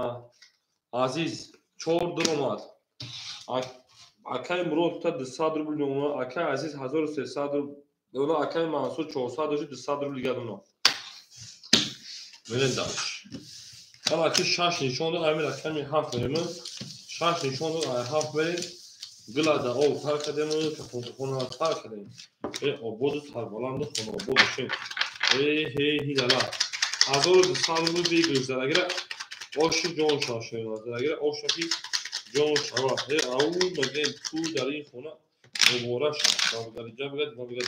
Азиз 4 дуромад. Акаи Мурод та 200 рубл мемонад, акаи Азиз 1300 рубл мемонад, акаи Мансур 400 дошт 200 рубл дигар мемонад. Мерем дальше. Ана аки 6 нишон дод, ҳамин рақами 7 мерем. 6 нишон дод, 7 мерем. Гила да об тар кардем, кафон кафона тар кардем. Э ободу сарбаланду хона ободу шем. Э ҳе ҳилала. 1200 рубл бигир задагира оши ҷон шава, задагира ошаки ҷон шава. Э ау мегем ту дар ин хона муборак шава. Дар инҷа бигад, ма бигад.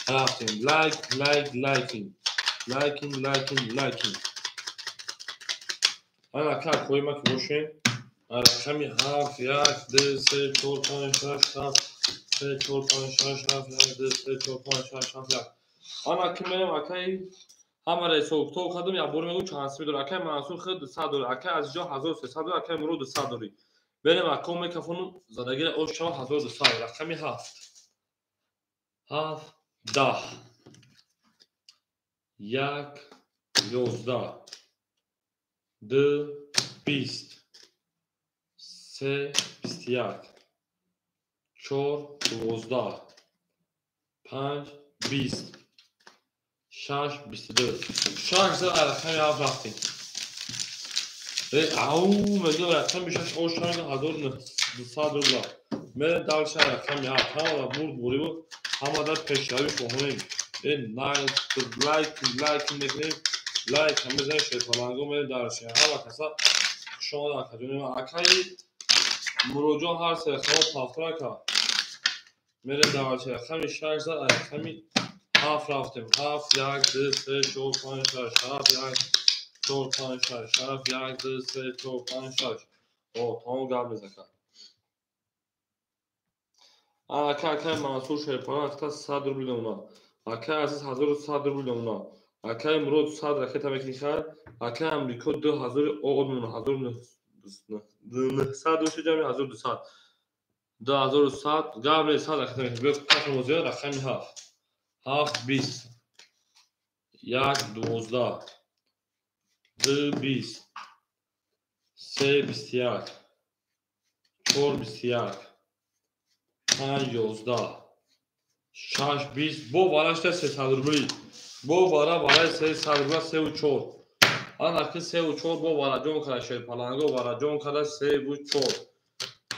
Рафтем. Лайк, лайк, лайкин. Лайкин, лайкин, лайкин. Ана ка коима ки бошем. Рақами 7 1 2 3 4 5 6 7 3 4 5 6 7 1 2 3 4 5 6 7 1. Ана ки мерем акаи ҳамаро ҳисоб-китоб кардам, як бор мегӯм чанд сими дорад. Акаи Мансур худ 200 дорад, акаи Азизҷон 1300 дорад, акаи Мурод 200 дорӣ. Берем акао мекафонум задагира ош шава 1200. Рақами 7 7 10 1 11 2 20 3 21 4 12 5 20 6 22 6 за рақами 7 рафтем. Ау мегӯям рақами 6 ош 1200 рубла. Мерем дальше рақами 7. Ҳамада бурд бурибу ҳамада пешравӣ хоҳонем. Лайк лайк мекунем, лайк мезанем, шерпаланго мерем дальше. Ҳама каса хуш омада акаҷони ман. Акаи Муроҷон ҳар се рақамо повтора кард. Мерем дальше. Рақами 6 за рақами 7 рафтем. 7 1 2 3 4 5 6 7 1 4 5 6 7 1 2 3 4 5 6. О, тамом гап мезака. Ака акаи Мансур шерпаланг та 100 рубл мемонад. Акаи Азиз 1100 рубл мемонад. Акаи Мурод 100 ракета мекунӣ хайр. Акаи Амрико 2000 од мемонад. 1900 дошт ҷамъи 1200. 2100 гап нест, 100 ракета мекунӣ. Биё кафмо зиёд рақами 7. 7 20 1 12 2 20 3 21 4 21 5 11 6 20 бо варашта 300 рубли. Бо вара вараи 300 рубла 3 4. Ана ки 3 4 бо вараҷон карда шерпаланго вараҷон карда 3 4.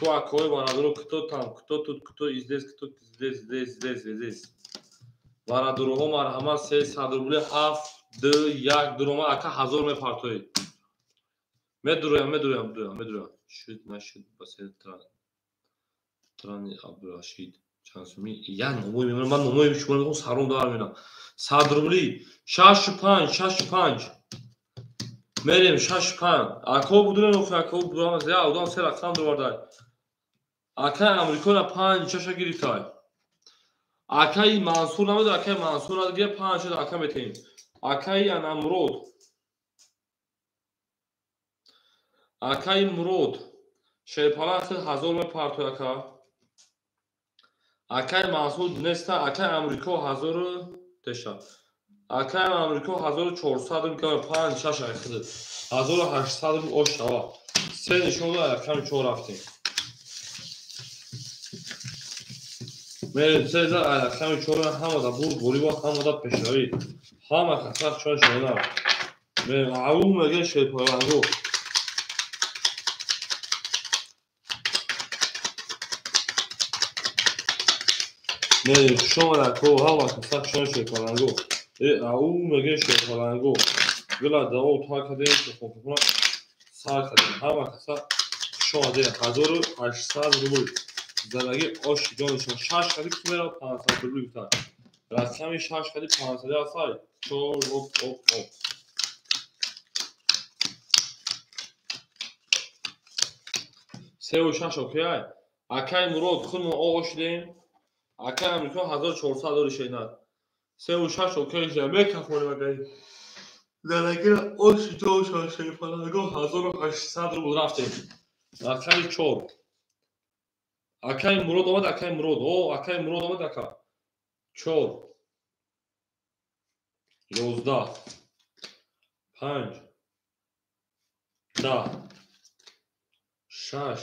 Ту акои варадуро кто там, кто тут, кто здесь, кто здесь, здесь, здесь, здесь. Варадуроҳо марҳамат 300 рубли 7 2 1 дурома ака 1000 мепартоед. Медуроям, медуроям, медуроям, медуроям. Шуд нашуд ба се трани Абдурашид. Чанд суми? Я номои мемонам, ман номои шумо мегӯям, саром дар мемонам. 100 рубли 6 5 6 5. Мерем 6 5. Ако будурем, охи ако будурам, я одам се рақам дувардай. Акаи Амрикора 5 6 гирифтай. Акаи Мансур намеду, акаи Мансур надгира 5 6 ака метем. Акаи ана Мурод. Акаи Мурод шерпаланг 1000 мепартояд ака. Акаи Мансур неста, акаи Амрико 1000 теша. Акаи Амрико 1400 рубл, 5 6 айхид. 1800 рубл ош шава. Се нишон дод, рақами 4 рафтем. Мерем се за рақами 4 ҳамада бурд борива, ҳамада пешравӣ. Ҳама касар чон шона. Мерем ау меге шерпаланго. Мерем шомада ко ҳама касар чон шерпаланго. Ау меге шерпаланго. Гила дао та кадем хонхона сар кадем. Ҳама каса шомаде 1800 рубл. Задаги ош ҷонишон 6 қади ки мерав 500 рубл гуфтанд. Рақами 6 қади 500 асай. 4 оп оп оп. Се ва шаш окей. Акаи Мурод худмон оғоз шудем. Акаи Амрико 1400 дори шенад. Се ва шаш окей шуда. Мекафонем акаи. Задаги ош ҷонишон шерпаланго 1800 рубл рафтем. Рақами 4. Акаи Мурод омад, акаи Мурод. О, акаи Мурод омад, ака. 4 11 5 10 6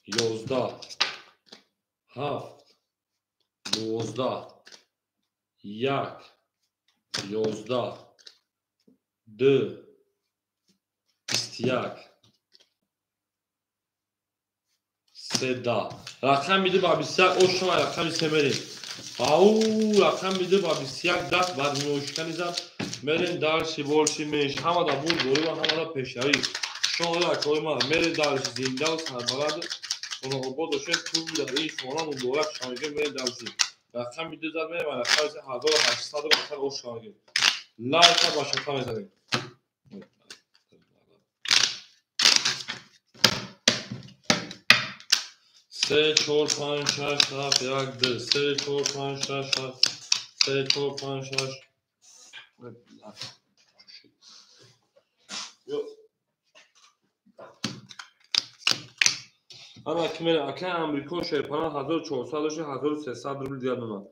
11 7 12 1 11 2 21 3 рақами 2 ба 21 ошма рақами 3 мерем. Ау рақами 2 ба 21 даст бар миёшкани зад. Мерем дарси борси меш. Ҳамада бурд борива, ҳамада пешравӣ. Шода акои ман мерем дарси зинда ва сарбаланд. Онообод бошед, ту дар ин хона муборак шавед. Мерем дарси. Рақами 2 зад мерем, рақами 1800 рақам ош шавед. Лайка ба шафа мезанем. 3 4 5 6 7 1 2 3 4 5 6 7 3 4 5 6 Ана ки мерем акаи Амрико шерпалан 1400 дошт, 1300 рубл дигар мемонад.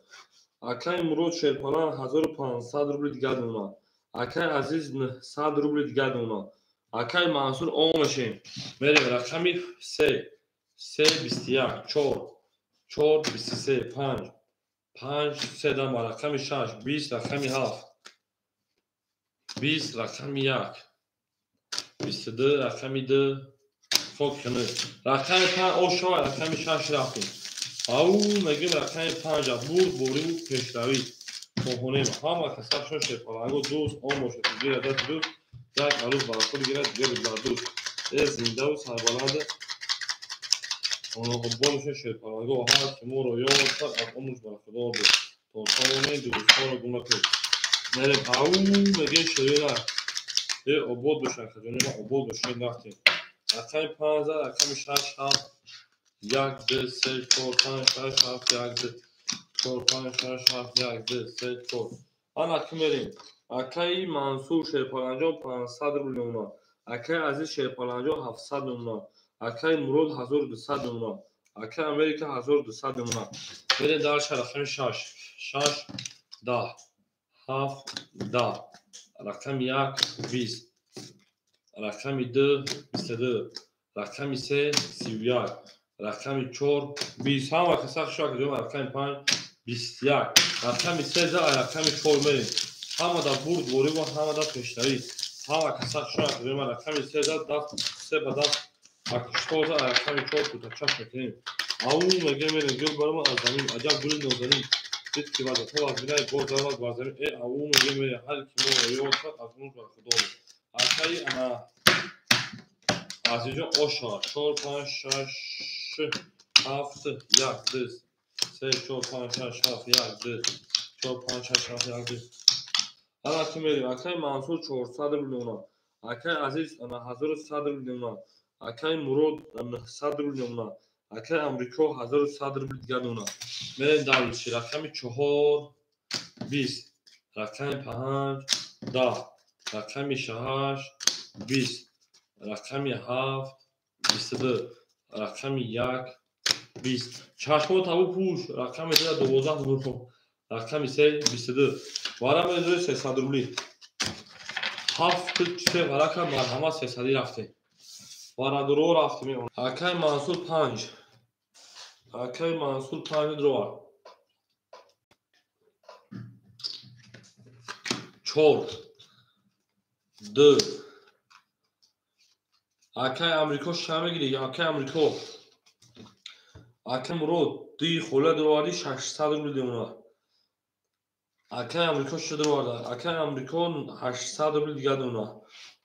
Акаи Мурод шерпалан 1500 рубл дигар мемонад. Акаи Азиз 900 рубл дигар мемонад. Акаи Мансур омешем. Мерем рақами 3 3 21 4 4 23 5 5 3 дама рақами 6 20 рақами 7 20 рақами 1 22 рақами 2 хок кунед. Рақами 5 ошова рақами 6 рафтем. Ау мегим рақами 5 бурд бориву пешравӣ. Хоҳонем ҳама касабшон шерпаланго дӯст он бошад. Гирад даст дӯст як арӯз бар худ гирад дигар бар дӯст. Зиндаву сарбаланд онообод шерпаланго ҳар ки моро ёд кард аз умрш бархудор буд. То тавонем дӯстҳоро гум накунед. Мерем ау мегем шерера. Обод бошад хаҷонима обод бошед рафтем. Рақами 5 рақами 6 7 1 2 3 4 5 6 7 1 2 4 5 6 7 1 2 3 4. Ана ки мерем. Акаи Мансур шерпаланҷо 500 рубл мемонад. Акаи Азиз шерпаланҷо 700 мемонад. Акаи Мурод 1200 мемонад. Акаи Америка 1200 мемонад. Мерем дарша рақами 6 6 10 7 10 рақами 1 20 рақами 2 22 рақами 3 31 рақами 4 20. Ҳама каса хушак ҷо рақами 5 21 рақами 3 за рақами 4 мерем. Ҳамада бурд борива, ҳамада пешравӣ. Ҳама каса хушак ҷо рақами 3 за даст 3 ба даст акушто за рақами 4 кутачаш мекунем. Ау меге мерем гул барома аз замин аҷаб гули нозанин. Дид ки вазато аз бинаи боз даромад бар замин. Ау меге мерем ҳар ки моро ёд кард аз умр бар худо буд. Акаи ана Азизҷон оша 4 5 6 7 1 2 3 4 5 6 7 1 2 4 5 6 7 1 2. Ана ки мерем. Акаи Мансур 400 рубл мемонад. Акаи Азиз ана 1100 рубл мемонад. Акаи Мурод 900 рубл мемонад. Акаи Амрико 1100 рубл дигар мемонад. Мерем дарси рақами 4 20 рақами 5 10 рақами 6 20 Рақами 7 22. Рақами 1 20. Чашмо табу пӯш. Рақами 2 12 нурхо. Рақами 3 22. Варами 300 рубли. 7 3 варака марҳамат 300 рафте. Варадуро рафтем. Акай Мансур 5. Акай Мансур 5 дровар. 4 2. Акай Амрико ша мегири? Акай Амрико. Акай Мурод ди хола дроварди 600 рубли демона. Акай Амрико ша дроварда? Акай Амрико 800 рубли дига демона.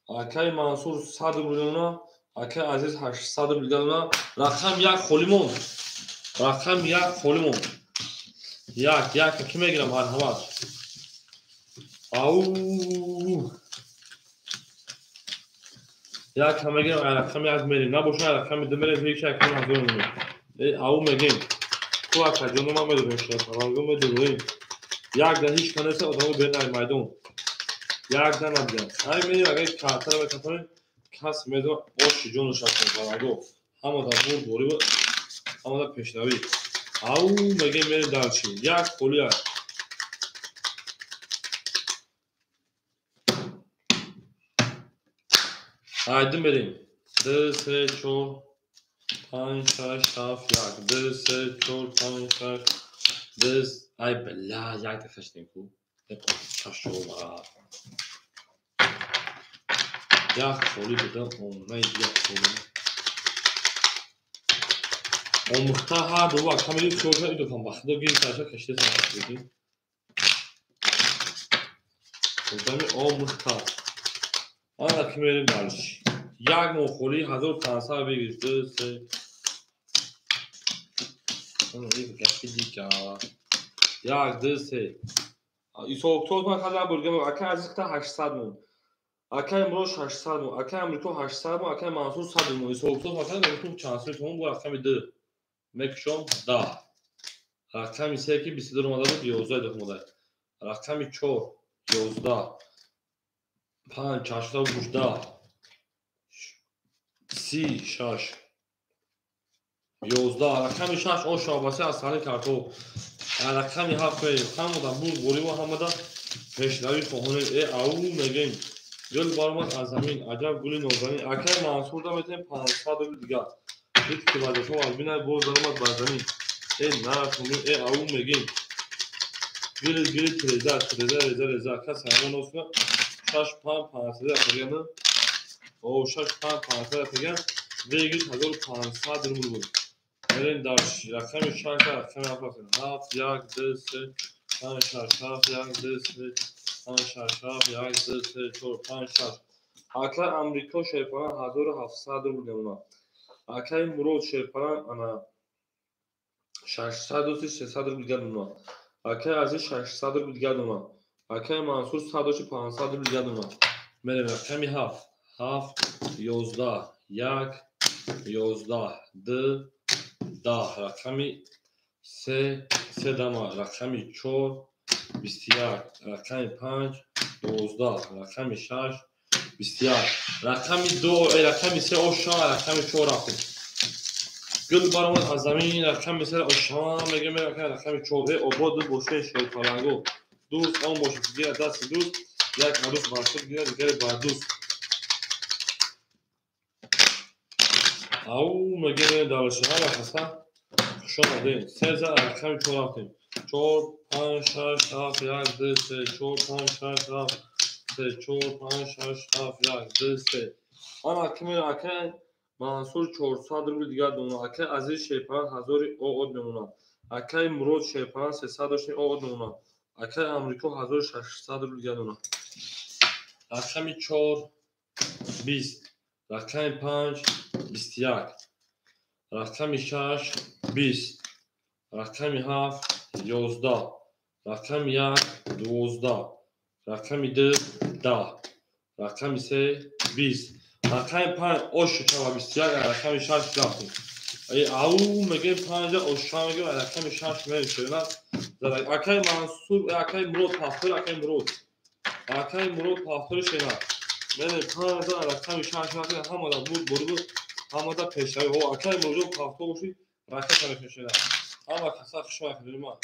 Акай Мансур 100 рубли демона. Акай Азиз 800 рубли дига демона. Рақам 1 холӣ монд. Рақам 1 холӣ монд. 1 1 ки мегирам марҳамат. Ау як мегирам, рақами 1 мерем. Набоша рақами 2 мерем, ҳеч як ҳазор мерем. Ау мегем. Ку ака ҷоно ма медонем, шафаланго медонем. Як да ҳеч канеса одамо бернай майдон. Як да набиям. Ай мерем, агар картаро мекафонем, кас медонад оши ҷону шафаланго. Ҳама да бур борӣ, ҳама да пешравӣ. Ау мегем мерем дарчи. Як холӣ як. Айди мерем. 2 3 4 5 6 7 1 2 3 4 5 6 2. Ай бля, як дақиқа шидем ку. Чашова. Як холӣ буда, онай як холӣ. Омӯхта ҳар ду вақт ҳамаи чорта идофам ба худо гир таша кашида санкашидем. Одами омӯхта. Ана ки мерем дарчи. Як моҳ холӣ 1500 бигир. 2 3. Гапи дигар. 1 2 3. Исоктоз ман хада бургам. Акай Азиз қита 800 мон. Акай Мурод 600 мон. Акай Амрико 800 мон. Акай Мансур 100 мон. Исоктоз ман хада бургам чанд сум томон бу рақами 2. Мекушом 10. Рақами 3 ки 22 омада буд 11 омада. Рақами 4 11. 5 8 36 11. Рақами 6 ош шабаси аз сани картоф. Рақами 7 мерем. Ҳамада бур бориву ҳамада пешравӣ хоҳонем. Ау мегем. Гул баромад аз замин, аҷаб гули нозанин. Акай Мансур да метавонем 500 рубли дигар. Дид ки вазифа аз бинай боз даромад бар замин. Нарасонем. Ау мегем. Гули гули тереза, тереза реза реза. Кас ҳамон осна 6 5 500 афагана. О 6 5 500 афаган. Вегис 1500 рубл буд. Мерем дар рақами 6 рақами 7 7 1 2 3 5 6 7 1 2 3 5 6 7 1 2 3 4 5 6. Акай Амрико шерпаран 1700 рубл мемонад. Акай Мурод шерпаран ана 600 300 рубл дигар мемонад. Акай Азиз 600 рубл дигар мемонад. Акай Мансур 100 500 рубл дигар мемонад. Мерем рақами 7 7 11 1 11 2 10. Рақами 3 3 дама. Рақами 4 21. Рақами 5 12. Рақами 6 21. Рақами 2 рақами 3 оша рақами 4 рафтем. Гул баромад аз замин. Рақами 3 оша мегем рақами 4. Обод боше шерпаланго. Дӯст он бошад ки дасти дӯст як арӯс бар худ гирад, дигаре бар дӯст. Ау мегем дарши ҳама хаста. Хуш омадем. 3 рақами 4 рафтем. 4 5 6 7 1 2 3 4 5 6 7 3 4 5 6 7 1 2 3. Ана ки мерем акай Мансур 400 рубли дигар мемонад. Акай Азиз шерпаран 1000 оод мемонад. Акай Мурод шерпаран 300 оод мемонад. Акай Амрико 1600 рубли дигар мемонад. Рақами 4 20. Рақами 5 21. Рақами 6 20. Рақами 7 11. Рақами 1 12. Рақами 2 10. Рақами 3 20. Рақами 5 ош чава 21. Рақами 6 рафтем. Ау мегем 5 ош мегем рақами 6 мерем шена. Акай Мансур, акай Мурод пафтор, акай Мурод. Акай Мурод пафтор шена. Мерем 5 рақами 6 ҳамада буд бурд ҳамада пешравӣ. Ҳо акай муроҷон пафто бошӣ ракета мекашида. Ҳама каса хушо акаҷони ман.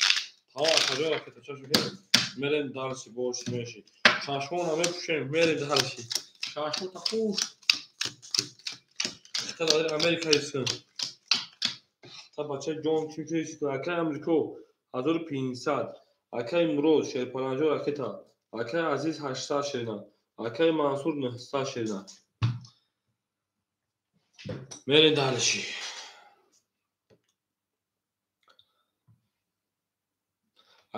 Тамом акаҷон ракета чашм мекунем. Мерем дарси бош меши. Чашмона мепӯшем, мерем дарси. Чашмота хуш. Та дар Америка ҳистем. Та бача ҷон чӣ чиз акай Амрико 1500, акай Мурод шерпаранҷо ракета, акай Азиз 800 шерина, акай Мансур 900 шерина. Мерем дарси.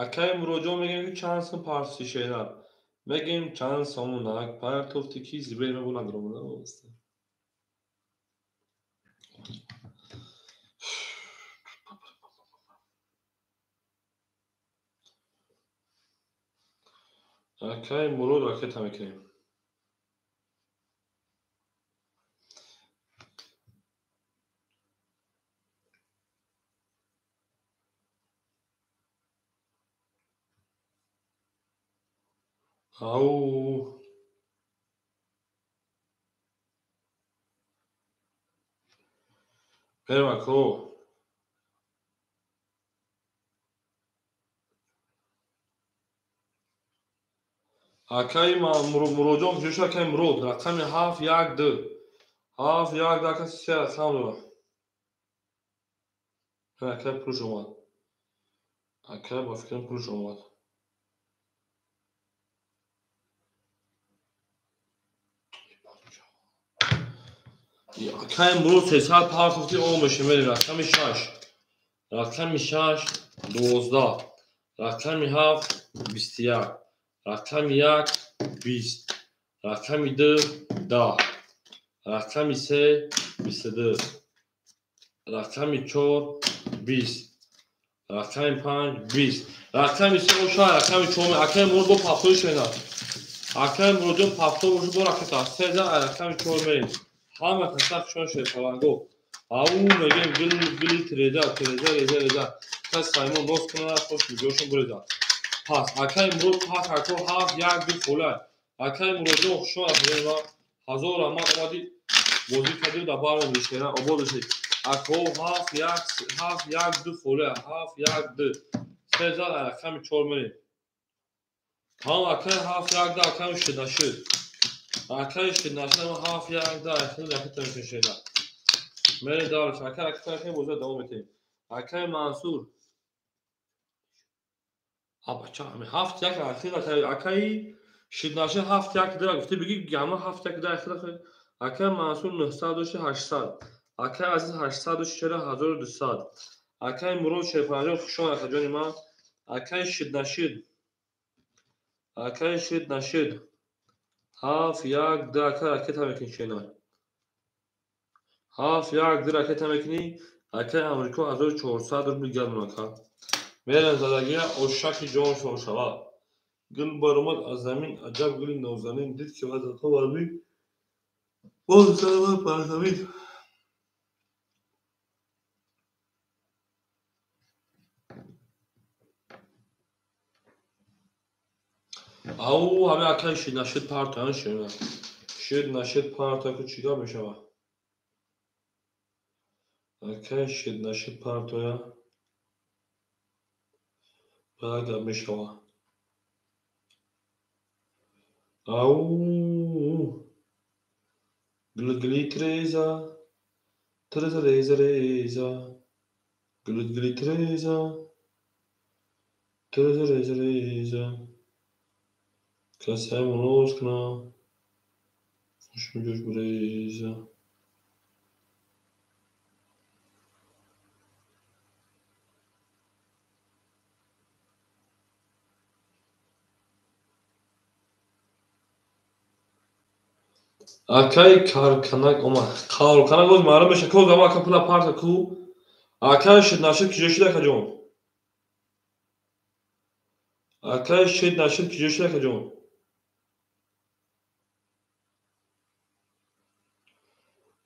Акай Муроҷон мегӯем ки чанд сум парси шерина. Мегӯем чанд сомонак партофти ки зибер мебонад ромада вобаста. Акай Мурод ракета мекунем. Ау. Мерем ако. Акай Муроҷон куҷо акай Мурод рақами 7 1 2. 7 1 2 ака се рақам дорад. Акай пулш омад. Акай ба фикрам пулш омад. Акай Мурод 300 партофти о мешем мерем рақами 6. Рақами 6 12. Рақами 7 21. Рақами 1 20. Рақами 2 10. Рақами 3 22. Рақами 4 20. Рақами 5 20. Рақами 3 оша рақами 4 акай Мурод бо пафтои шена. Акай Муроджон пафто бошу бо ракета. 3 рақами 4 мерем. Ҳама каса хушон шерпаланго. Ау мегем гил гили треза треза реза реза. Кас саймон нос кунад хош видеошон буреза. Пас акай Мурод пас ако 7 1 2 хола. Акай Муроджон хушон аз ма ҳазор раҳмат омадӣ бозӣ кардӣ дар баром шера обод бошед. Ако 7 1 7 1 2 хола 7 1 2. 3 рақами 4 мерем. Тамом акай 7 1 2 акай шид нашид. Акай шид нашид 7 1 2 ахир ракета мекашед. Мерем дарш акай ракета мекунем бозӣ давом медиҳем. Акай Мансур Абача, 7 1 ахир акай шид нашид 7 1 2 гуфти бигӣ гама 7 1 2 ахир акай Мансур 900 800. Акай Азиз 800 чера 1200. Акай Мурод шерпанҷон хушон акаҷони ман. Акай шид нашид. Акай шид нашид. 7 1 2 акай ракета мекунӣ шена. 7 1 2 ракета мекунӣ. Акай Амрико 1400 рубл гардон ака. Мерем задагия ошаки ҷон шошава. Гул баромад аз замин аҷаб гули нозанин дид ки вазато барми. Боз сарвар парзамин. Ау ҳаме акай шид нашид партоян шена. Шид нашид партоя ку чӣ гап мешава? Акай шид нашид партоя. Баъд гап мешава. Ау гли треза треза реза реза гли треза треза реза реза касай монос кна хушмиҷош буреза. Акай карканак омад. Карканак боз маълум мешавад. Ко зама ака пула парта ку. Акай шид нашид киҷо шид акаҷон? Акай шид нашид киҷо шид акаҷон?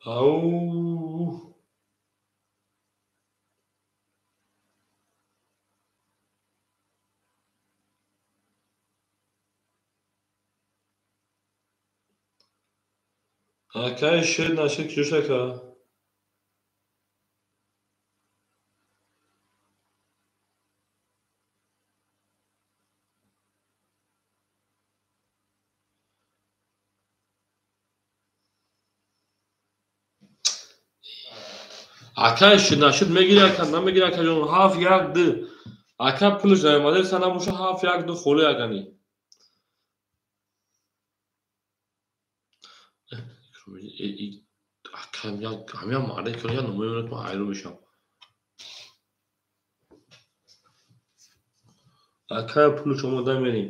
Ау. Акай шер нашид киҷош ака? Акай шир нашид мегири ака, намегири акаҷон? 7 1 2. Ака пулш наомада набоша 7 1 2 холӣ акани. Ҳамя марда я номи ман ҳайрон мешавам. Акай пулш омода мерем.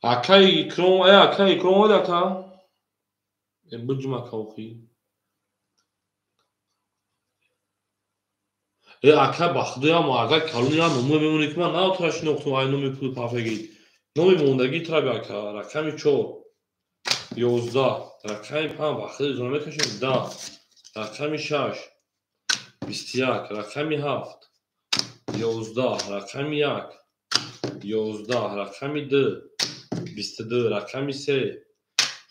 Акай Икром, акай Икром омад ака? Буҷум ака охи. Ака ба худо я марда калон я номи мемонӣ ки ман наотара шинохтум ай номи пули пафагӣ. Номи мондагӣ траби ака, рақами 4 11, рақами 5 ба худо изона мекашем 10, рақами 6 21, рақами 7 11, рақами 1 11, рақами 2 22, рақами 3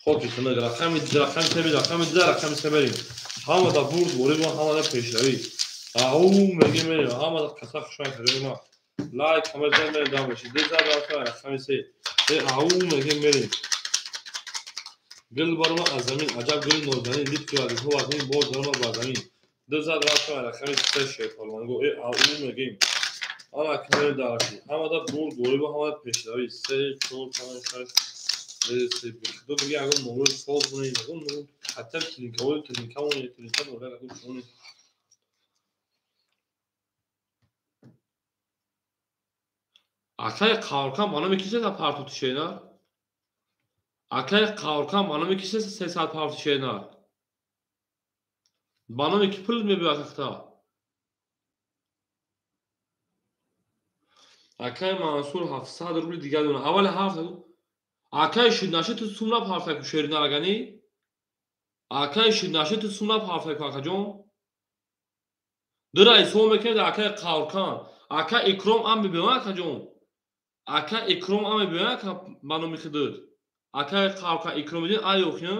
хоки хунак, рақами 2, рақами 3, рақами 2, рақами 3 мерем. Ҳамада бурд ворид ва ҳамада пешравӣ. Ау мегем мерем, ҳамада қаса хушмай кардем. Лайк ҳама зад мерем дам бошед. 2 зад рақами 3. Ау мегем мерем. Гул барома аз замин, аҷаб гули нозанин, литфи вазифа вазин, боз барома ба замин. 2 зад рақами 3 шерпаланго. Ау мегем. Ана мерем дараши. Ҳамада бурд ворид ва ҳамада пешравӣ. 3 4 5 6 ду бигӣ ягон номро соз монед, ягон номро ҳатта клиникаҳои клиника монед, клиника дорад, ягон чӣ монед. Акай Қавркан ба номи ки сесад партофти шернар? Акай Қавркан ба номи ки сесад партофти шернар? Ба номи ки пул мебиёяд ахта? Акай Мансур 700 рубли дигар дона. Аввали ҳафт акай ширнашид ту сумра партаку шернар агани? Акай ширнашид ту сумра партаку акаҷон? Дира ҳисоб мекунед акай Қавркан. Ака Икром ам мебиёяд акаҷон? Ака Икром ам мебиёяд ака ба номи худат? Акай Қавркан Икромиддин ай охи?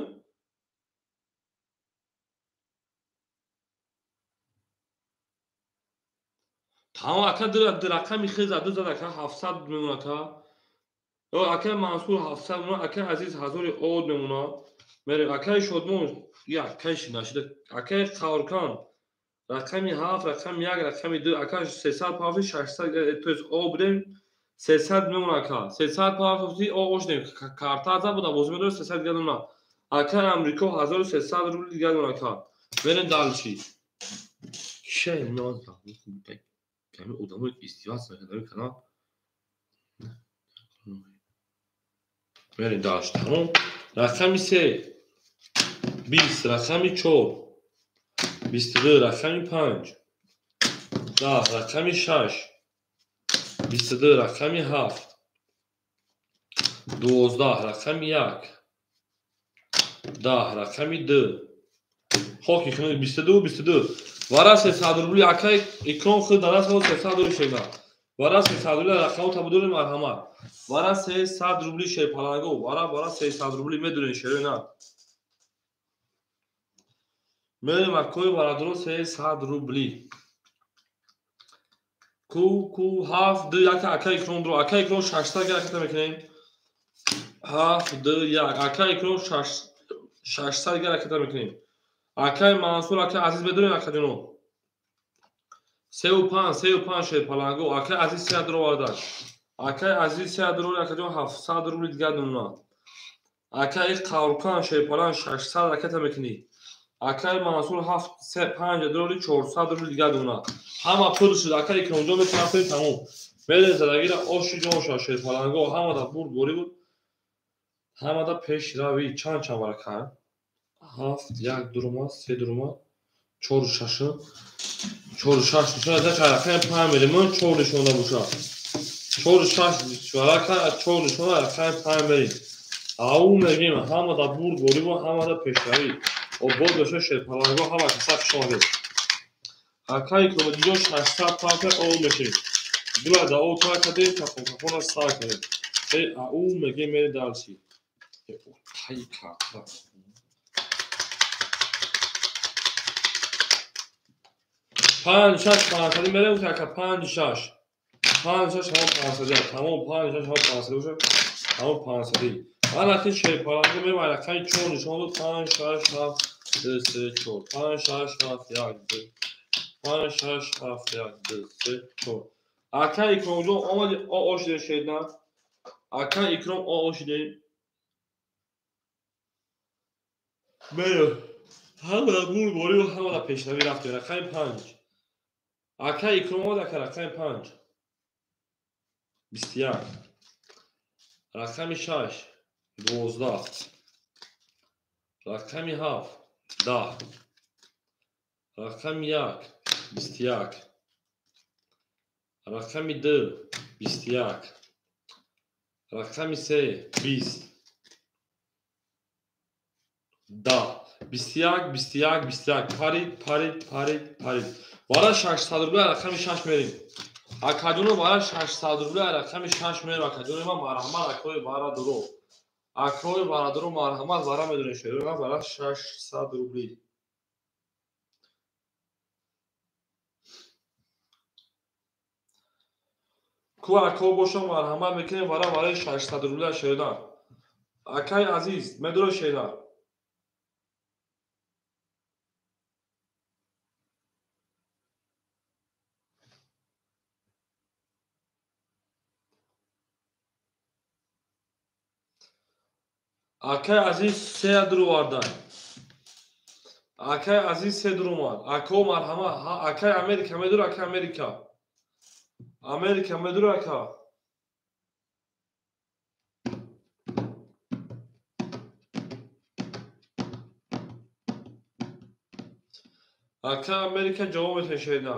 Тамом ака дира рақами хез ду зад ака 700 мемонад ака. Акай Мансур 700 мемонад, акай Азиз 1000 од мемонад. Мерем акай Шодмон, я акай шинашида, акай Қавркан рақами 7, рақами 1, рақами 2, ака 300 пафти 600, то есть о будем 300 мемонад ака. 300 пафти о ошдем. Карта за буда бозӣ медорад 300 дигар мемонад. Акай Амрико 1300 рубли дигар мемонад ака. Мерем дальше. Кишай мемонад. Ками одамои издеваться мекардами канал. Мерем дальше. Тамом. Рақами 3 20, рақами 4 22, рақами 5 10, рақами 6 22, рақами 7 12, рақами 1 10, рақами 2. Хоки хунак 22 22. Вара 300 рубли акай Икром худ дарас 300 рубли шена. Вара 300 рубли рақаму табудури марҳамат. Вара 300 рубли шерпаланго. Вара 300 рубли медурен шерена. Мерем акои барадро 300 рубли. Ку 7 2 1 акай Икром дро. Акай Икром 600 гара мекунем. 7 2 1 акай Икром 600 гара мекунем. Акай Мансур, акай Азиз медурен акаҷоно. 3 5 3 5 шерпаланго. Акай Азиз 300 овардак. Акай Азиз 300 рубли акаҷон 700 рубли дигар мемонад. Акай Қавркан шерпаланг 600 ракета мекунӣ. Акай Мансур 7 3 5 рубли 400 рубли дигар мемонад. Ҳама пул шуд. Акай Икромҷон метавонад тамом. Мерем задагира оши ҷон шуд шерпаланго. Ҳамада бурд борӣ буд. Ҳамада пешравӣ чанд чанд варака? 7 1 дурума 3 дурума 4 6 4 6 нишона за рақами 5 мерем. 4 нишона боша. 4 6 варака 4 нишона рақами 5 мерем. Ау мегем ҳамада бурд борӣ ва ҳамада пешравӣ. Обод боша шерпаланго ҳама каса хуш омадед. Акай Икромиддинҷон 600 панка о мешем. Дула да о та кардем, кафон кафона сар кардем. Ау меге мере дарси. Тай карта. Панҷ шаш панҷсадӣ мерем ака панҷ шаш. Панҷ шаш ҳамон панҷсадӣ. Тамом панҷ шаш ҳамон панҷсадӣ бошад. Ҳамон панҷсадӣ. Ман акни шерпаланги мерем рақами чор нишон дод. Панҷ шаш ҳафт ду се чор. Панҷ шаш ҳафт як ду. Панҷ шаш ҳафт як ду се чор. Ака Икромҷон омади ошиде шедна. Ака Икром ошиде. Мерем. Ҳамада бурдборӣ ва ҳамада пешравӣ рафтем. Рақами панҷ. Ака Икром омад ака рақами панҷ. 21. Рақами шаш. 12. Рақами ҳафт. 10. Рақами як. 21. Рақами ду. 21. Рақами се. 20. 10. 21, 21, 21. Парид, парид, парид, парид. Вара 600 рубля рақами шаш мерем. Акаҷоно вара 600 рубля рақами шаш мерем. Акаҷоно ман марҳамат акои вара дуро. Акои вара дуро марҳамат вара медонем шеро ман вара 600 рубли. Ку ако бошам марҳамат мекунем вара вараи 600 рубля шеродан. Акаи азиз медуро шеродан. Акай азиз се дуровардан. Акай азиз се дуромад. Ако марҳамат. Акай Америка медур, акай Америка. Америка медур, ака. Ака Америка ҷавоб метешеда.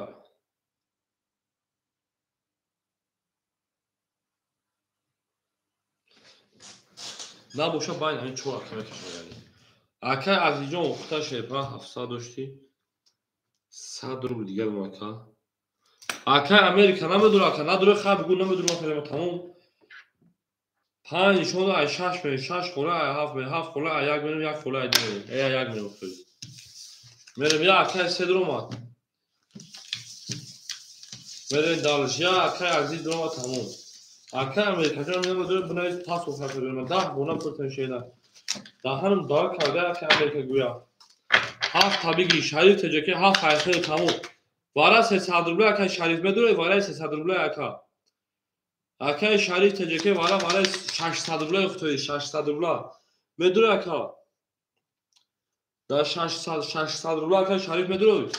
Набоша байн ҳамин чор ака мекашад. Ака Азизҷон ухта шерпа 700 доштӣ. 100 рубл дигар бо ака. Ака Америка намедур ака, надуре хай бигӯ намедур ман тамом. Панҷ нишон ай шаш мерем, шаш хола ай ҳафт мерем, ҳафт хола ай як мерем, як хола ай ду мерем. Эй як мерем хӯй. Мерем я акай се дуромад. Мерем далш я акай Азиз дуромад тамом. Ака Америка ҷон намедур бинавис пас охар берем. 10 бона пуртан шеда. Даҳанам дор карда ака Америка гӯя. Ҳафт табиги Шариф теҷаки ҳафт хайхел тамом. Вара 300 рубля ака Шариф медуре, вара 300 рубля ака. Акаи Шариф теҷаки вара 600 рубля хутои 600 рубля. Медуре ака. Да 600 рубля ака Шариф медуре.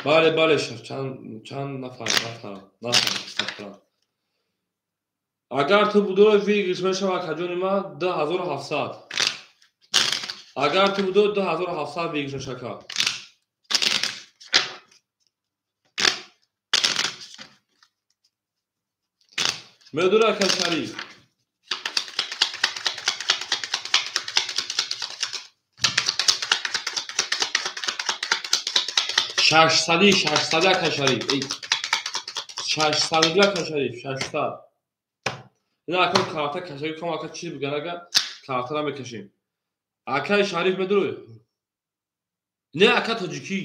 Бале, бале, шеф, чанд нафар, нафар. Агар ту будуро выигрыш мешава акаҷони ман 2700. Агар ту будуро 2700 выигрыш мешака. Медура ака Шариф. Шашсади, шашсади ака Шариф. Шашсади ака Шариф, шашсад. Ина ака карта кашаги ком ака чиз биган ака картара мекашем. Акаи Шариф медуре? Не ака тоҷикӣ.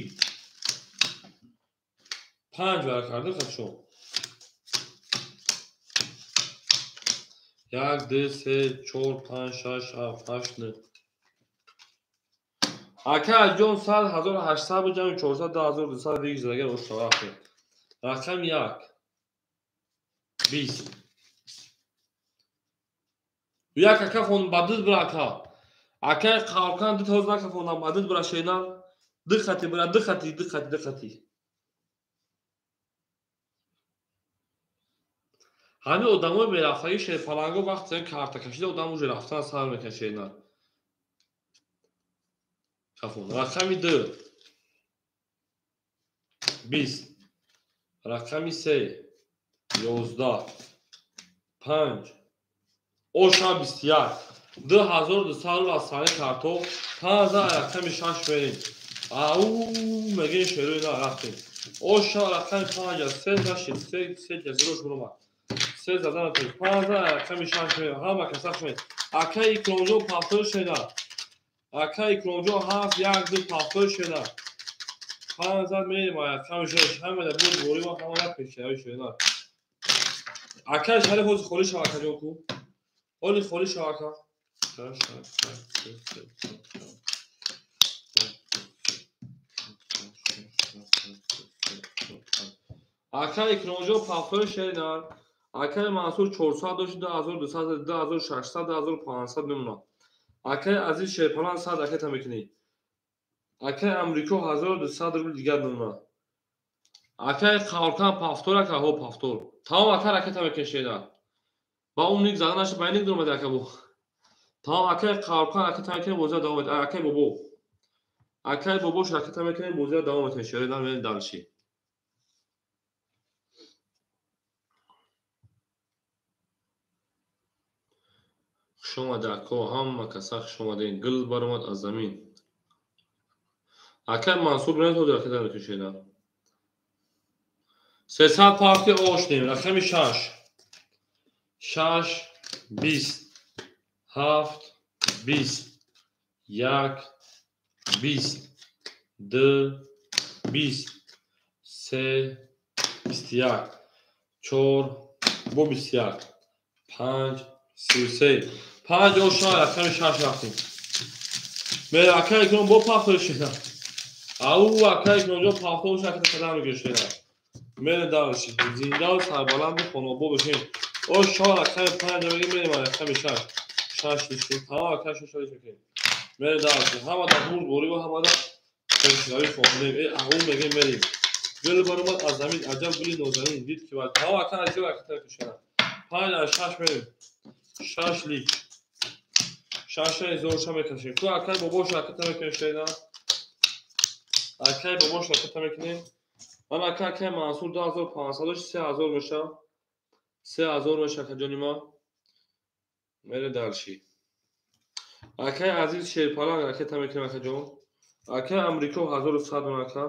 Панҷ вара карда хатшо. Як, ду, се, чор, панҷ, шаш, ҳафт, ҳашт, нӯҳ. Ака Азиҷон 100 1800 буд, ҷамъи 400 2200 выигрыш агар ошта рафтем. Рақами як. 20. Як ака фон ба дуд бира ака. Акаи Қавкан ду тоз нака фонам ба дуд бира шена. Ду хати бира, ду хати, ду хати, ду хати. Ҳамин одамои мерафтагӣ шерпаланго вақте карта кашида одам уже рафтан сар мекунад шена. Рақами ду. 20. Рақами се. 11. 5. Оша 21. 2200 рубл аз сари картоф. 5 рақами шаш мерем. Ау мегӯем шерои на рафтем. Оша рақами 5 аст. Се нашид, се ҷазирош буромад. Се задан натавонист. 5 рақами 6 мерем. Ҳама каса шунед. Акаи Икромҷон пафтор шеда. Акаи Икромҷон 7 1 2 пафтор шеда. 5 зад мерем рақами 6. Ҳамада бурд борӣ ва ҳамада пешравӣ шеда. Акаи Шариф ҳозир холӣ шава акаҷон ку. Ҳоли холӣ шава ака. 6 7 8 9 Акаи Икромҷон пафтори шеридар. Акаи Мансур 400 дошт, 2200, 2600, 2500 мемонад. Акаи Азиз Шерпалан 100 ракета мекунӣ. Акаи Амрико 1200 рубл дигар мемонад. Акаи Қавркан пафтор ака, ҳо пафтор. Тамом ака ракета мекунӣ шеридар. Ба он ник зада нашид, ба ин ник дуромади ака бу. Тамом акаи Қавркан ракета мекунӣ, бозиро давом медиҳад. Акаи Бобо. Акаи Бобош ракета мекунӣ, бозиро давом медиҳад. Шеридар мерем дальше. Хуш омада ако, ҳама каса хуш омадем. Гул баромад аз замин. Акаи Мансур бинед ҳозир ракета мекушед. 300 партия ошдем. Рақами 6. 6 20 7 20 1 20 2 20 3 21 4 бо 21 5 33 5 оша рақами 6 рафтем. Мере акаи Икром бо пафтор шеда. Ау акаи Икромҷон пафтор шакли қадам мекушеда. Мере дальше. Зиндаву сарбаланду хонобо бошем. Оша рақами 5 мегем, мерем рақами 6. 6 лишним. Тамом акаи 6 лиш мекунем. Мере дальше. Ҳамада бурд борӣ ва ҳамада пешравӣ хондем. Э ау мегем мерем. Гул баромад аз замин, аҷаб гули нозанин. Дид ки бад. Тамом акаи азиз ракета мекушеда. 5 аз 6 мерем. 6 лич. 6 ҳазорша мекашем. Ку акаи бобош ракета мекунем шеда. Акаи бобош ракета мекунем. Ман акаи Мансур 2500 дошт, 3000 меша. 3000 меша акаҷони ма. Мере дальше. Акаи Азиз Шерпаланг ракета мекунем акаҷон. Акаи Амрико 1100 мон ака.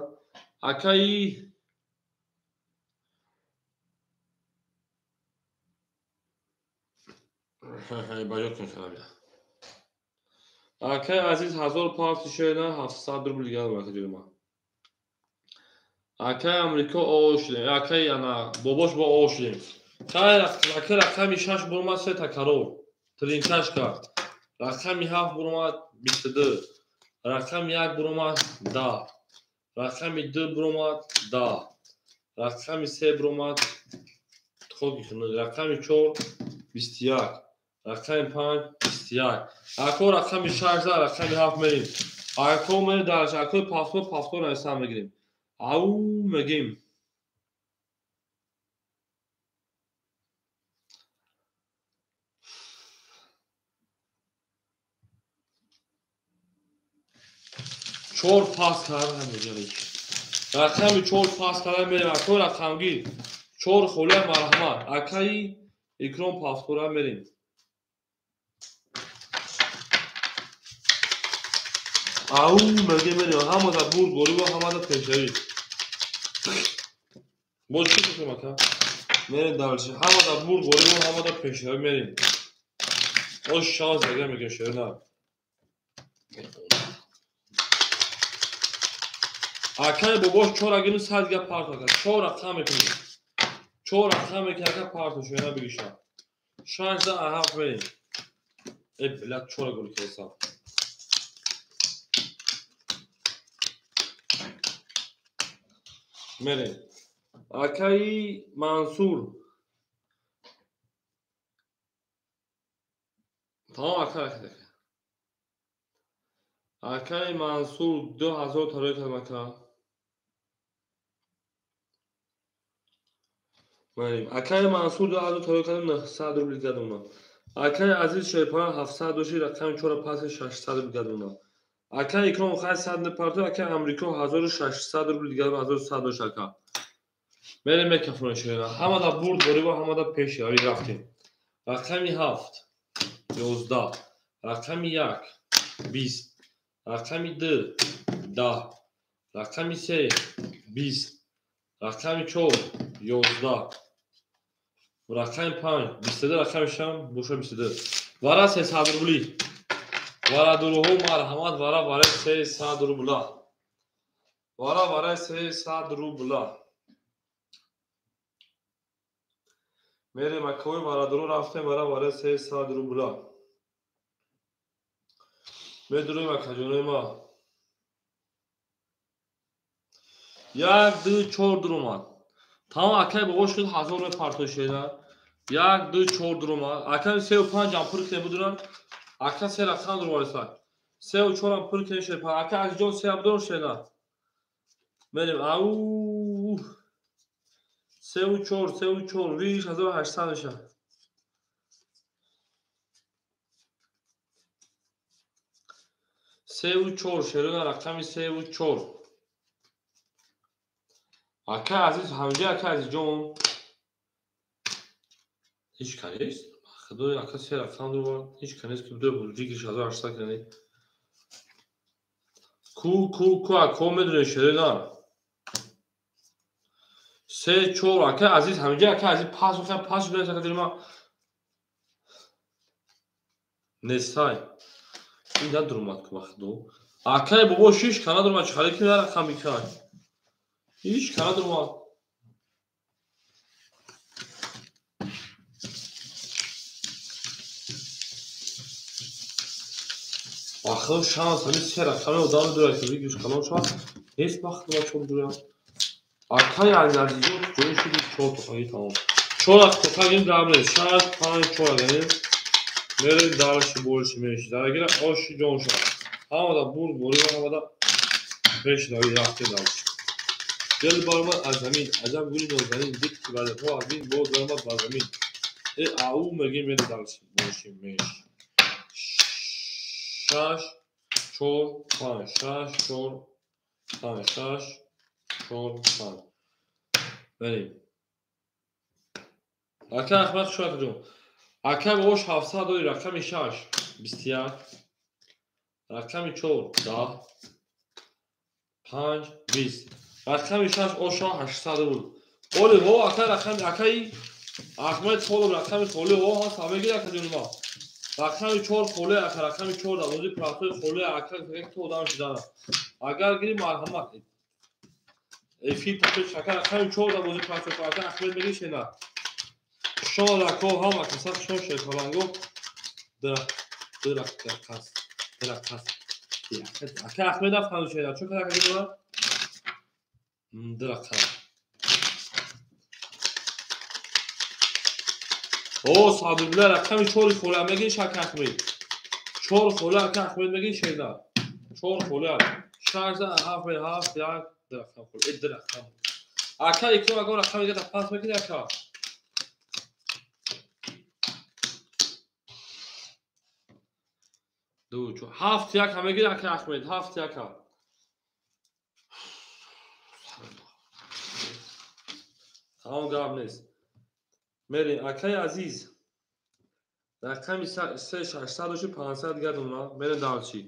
Акаи баён кун шавам. Акаи Азиз 1000 партия шеда, 700 рубл дигар акаҷони ма. Акаи Амрико о шудем. Акаи ана бобош бо о шудем. Хай ака рақами 6 буромад 3 та карор. Тринкаш кард. Рақами 7 буромад 22. Рақами 1 буромад 10. Рақами 2 буромад 10. Рақами 3 буромад хоки хунук. Рақами 4 21. Рақами 5 21. Ако рақами 6 за рақами 7 мерем. Ако мерем дальше. Ако пафтор нависа мегирем. Ау мегем. Чор пас кардан мегирем. Рақами 4 пас кардан мерем. Ако рақамгир 4 холия марҳамат. Акаи Икром пафтора мерем. Ау меге мерем. Ҳамада бурд борӣ ва ҳамада пешравӣ. Боз чӣ кунем ака? Мерем дальше. Ҳамада бурд борӣ ва ҳамада пешравӣ мерем. Ош шанс меге мегем шерна. Акаи бобош 4 агину 100 га парто ака. 4 рақам мекунем. 4 рақам мекунем ака парто шена бигиша. 6 за 7 мерем. Э блядь 4 гол кесам. Мерем. Акаи Мансур. Тамом ака ака. Акаи Мансур 2000 тарои кардам ака. Мерем. Акаи Мансур 2000 тарои кардам 900 рубл дигар. Акаи Азиз Шерпалан 700 дошт, рақами 4 пас 600 рубл дигар. Акаи Икром хай 100 непарто, акаи Амрико 1600 рубл дигар 1100 дошт ака. Мерем мекафонем шерина. Ҳамада бурд борӣ ва ҳамада пешравӣ рафтем. Рақами 7 11, рақами 1 20, рақами 2 10, рақами 3 20, Рақами 4 11. Рақами 5 22 рақами 6 боша 22. Вара 300 рубли. Вара дуруҳо марҳамат вара вара 300 рубла. Вара вара 300 рубла. Мерем акои вара дуро рафтем вара вара 300 рубла. Медурем акаҷонои ма. 1 2 4 дуромад. Тамом акай бобо шуд 1000 рубл партои шеда. 1 2 4 дуромад. Акай 3 5 ам пур кунем будуран. Ака 3 рақам дуромад. 3 4 ам пур кунем шеда. Ака азизҷон 3 ам дуром шеда. Мерем ау 3 4 3 4 2800 меша. 3 4 шерона рақами 3 4. Ака азиз ҳамҷа ака азизҷон ҳеҷ канест. Худои ака се рақам дурвар ҳеҷ канест ки будур вигриш 1800 кунӣ. Ку ку ку ака медонӣ шерона. 3 4 ака азиз ҳамҷа ака азиз пас ака пас шуда ака дилма несай. Ин надурмад ку вақту. Акай бобо 6 кана дурмад чӣ хари ки рақам бикай. Ҳеҷ кана дурмад. Бахо шанс ҳамин се рақами одам дорад ки вигриш калон шавад. Нест вақт ва чор дура. Акай азизҷон ҷои шуди 4 тоқаги тамом. 4 тоқагим гап нест. 6 5 4 агим. Мерем дальше больше меньше. Дарагира оши ҷон шавад. Ҳамада бурд борӣ ҳамада мешидави рафте дальше. Дил баромад аз замин, аҷаб гули нозанин, дид ки вазифаҳо аз ин боз баромад ба замин. Э ау мегим мере дальше больше меньше. 6 4 5 6 4 5 6 4 5. Мерем. Ака Аҳмад хуш ҷон. Ака бобош 700 дори рақами 6 21 рақами 4 10 5 20 рақами 6 оша 800 рубл. Оли ҳо ака рақами акаи Аҳмад холов рақами холи ҳо ҳаст ҳамегир ака ҷони ма. Рақами 4 холи ака рақами 4 дар бозии простой холи ака то одам шудан. Агар гири марҳамат. Эфир тапеш ака рақами 4 дар бозии простой ака Аҳмад мегир шена. Шон рако ҳам ака сад шон шерпаланго. Дирақас дирақас. Ака Аҳмад афтану шена. Чун ака ҷони ма? Дирақас. О, садубла рақами 4 хола мегир шака Аҳмад. 4 хола ака Аҳмад мегир шена. 4 хола. 6 7 7 1 дирақам хола. Э дирақам. Ака икром агар рақами дига пас мегир ака. 2 4 7 1 ҳам мегир ака Аҳмад 7 1. Тамом гап нест. Мерем акаи азиз. Рақами 3 600 доши 500 дига думна. Мерем далчи.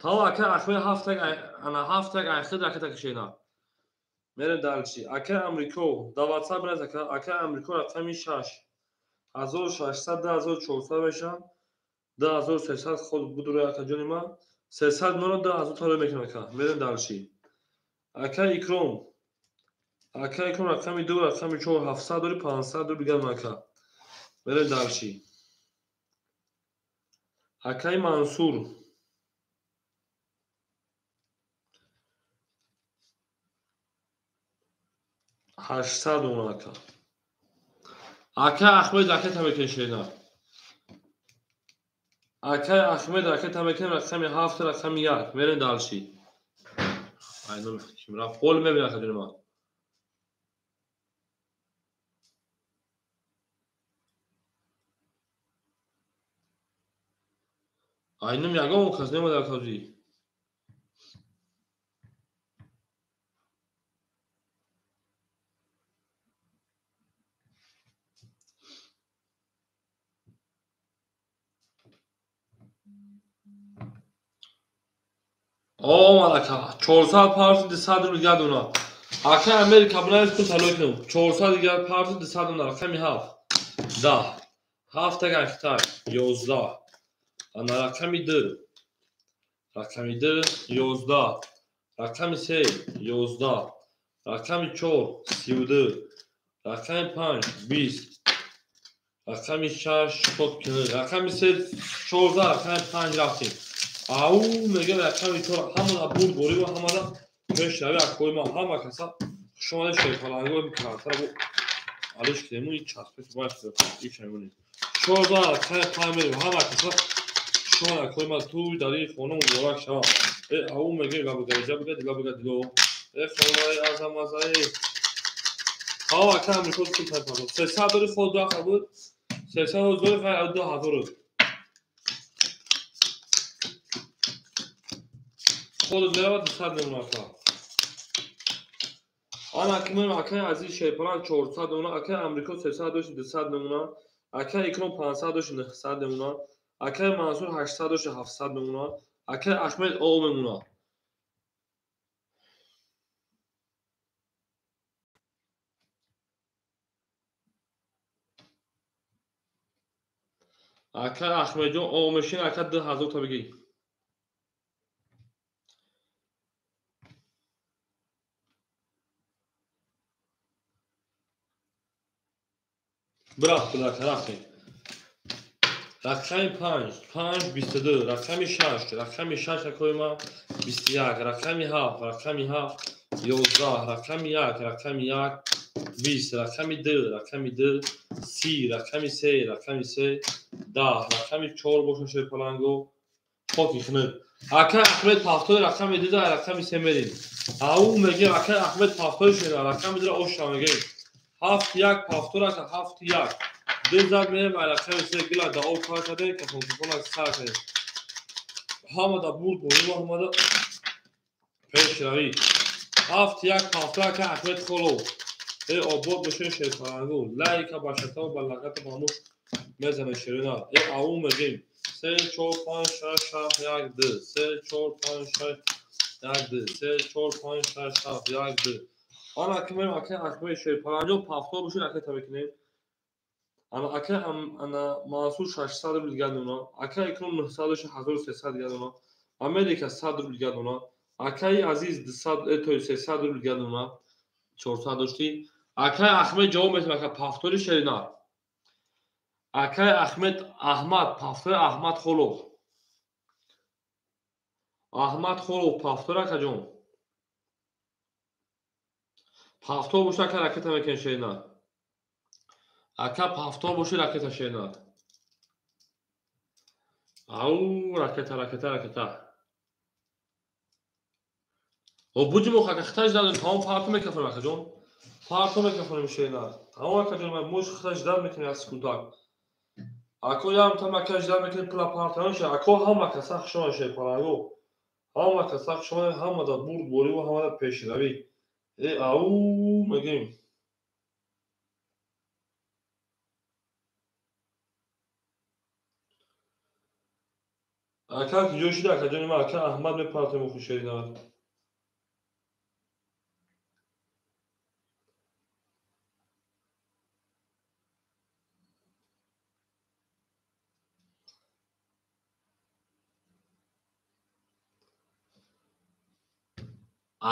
Тамом акаи Аҳмад 7 1 ана 7 1 айхид ракета кишена. Мерем далчи. Акаи Амрико да WhatsApp биназ ака акаи Амрико рақами 6 1600 2400 меша. 2300 худ будура ака ҷони ма. 300 норо 2000 таро мекунам ака. Мерем далчи. Акаи Икром. Ака икром рақами 2 рақами 4 700 дори 500 дори бигам ака. Мерем далчи. Акаи Мансур. 800 дона ака. Ака Аҳмад ракета мекунем шена. Ака Аҳмад ракета мекунем рақами 7 рақами 1. Мерем далчи. Ай номи ким рафт. Қол мебинам ака ҷони ма. Айном ягон кас немада акаҷи. Омад ака 400 парс 200 рубл гадуна. Акай Америка бинавис кун талой кунем. 400 дигар парти 200 мона. Рақами 7. 10. 7 агар Хитай 11. Ана рақами 2. Рақами 2 11. Рақами 3 11. Рақами 4 32. Рақами 5 20. Рақами 6 49. Рақами 3 14. Рақами 5 рафтем. Ау мегӯям рақами 4 ҳамада бурд борӣ ва ҳамада пешравӣ акои ма ҳама каса хуш омадед шерпалангои картаро бо алиш кунем и часпес бояд ишамонем. 14 рақами 5 мерем ҳама каса хуш омадед акои ма туй дар ин хона муборак шавад. Ау мегӯям лабагариҷа бига дила бига дило. Хонаи азамазаи. Ҳава ака Амрико пул пайпардо. 300 дори ход даха буд. 300 дори хай 2000. Ход меравад 200 мемона ака. Ана ки мем акаи азиз шерпаланг 400 мемона, акаи Амрико 300 дошти 200 мемона, акаи Икром 500 дошти 900 мемона, акаи Мансур 800 дошти 700 мемона, акаи Ахмед О мемона. Ака Ахмедҷон О мешин, ака 2000 та бигӣ. Бирав, бирав, рафтем. Рақами 5, 5 22, рақами 6, рақами 6 акои ма 21, рақами 7, рақами 7 11, рақами 1, рақами 1 20, рақами 2, рақами 2 30, рақами 3, рақами 3 10, рақами 4 боша шерпаланго хоки хунук. Ака Ахмед пафтои рақами 2 рақами 3 мерем. Ау мегем ака Ахмед пафтои шера рақами 2 оша мегем. 7 1 пафтор ака 7 1. Ду зад мерем рақами 3 гила да об кар кардем кафон кафон сар кардем. Ҳамада бурд борим ҳамада пешравӣ. 7 1 пафтор ака Ахмед Холов. Обод бошед шерпалангу. Лайка ба шатав ба лақата ба муш мезанед шерина. Ау мегем 3 4 5 6 7 1 2 3 4 5 6 1 2 3 4 5 6 7 1 2. Ана ака мем ака Ахмед шерпаланго пафтор бошед ака та мекунем. Ана ака ана Мансур 600 рубл гардона, ака Икром 900 1300 гардона, Америка 100 рубл гардона, акаи Азиз 200 то 300 рубл гардона, 400 дошти. Акаи Ахмед ҷавоб метавад ака пафтори шерина. Акаи Ахмед Аҳмад пафтори Аҳмад Холов. Аҳмад Холов пафтор акаҷон. Пафтор боша ака ракета мекунед шерина. Ака пафтор боши ракета шерина. Ау ракета ракета ракета. О буҷи мо ака хиташ дадем тамом парту мекафонем акаҷон. Парту мекафонем шерина. Тамом акаҷон мош хиташ дад мекунем аз секундак. Ако ям там ака ждал мекунем пула парту ша. Ако ҳама каса хушон шерпаланго. Ҳама каса хушон ҳама да бурд борӣ ва ҳама да пешравӣ. Ау мегем. Ака куҷо шуда акаҷони ман ака Аҳмад мепартем охи шерина.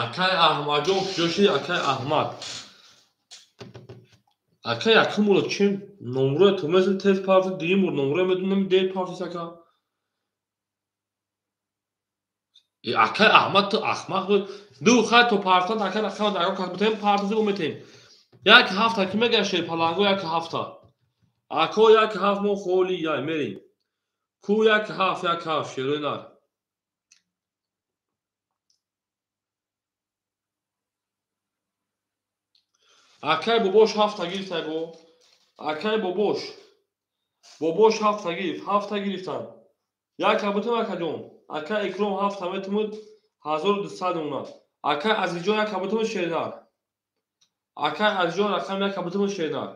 Акай Аҳмадҷон куҷо шуди акай Аҳмад? Акай якум бора чем номроя ту месли тез парти дуюм бор номроя медонам дер партис ака. Акай Аҳмад ту ахмақ ду хай то партан ака рақам ака кас бутем партизи уметем. Як ҳафта ки мегӯяд шерпаланго як ҳафта. Ако як ҳафт мо холи яй мерем. Ку як ҳафт як ҳафт шерои нар. Акай бобош ҳафта гирифт ай бо. Акай бобош. Бобош ҳафта гирифт, ҳафта гирифтан. Як абутам акаҷон. Ака Икром ҳафта метумуд 1200 мемонад. Акай Азизҷон як абутумуд шеринар. Акай Азизҷон рақам як абутумуд шеринар.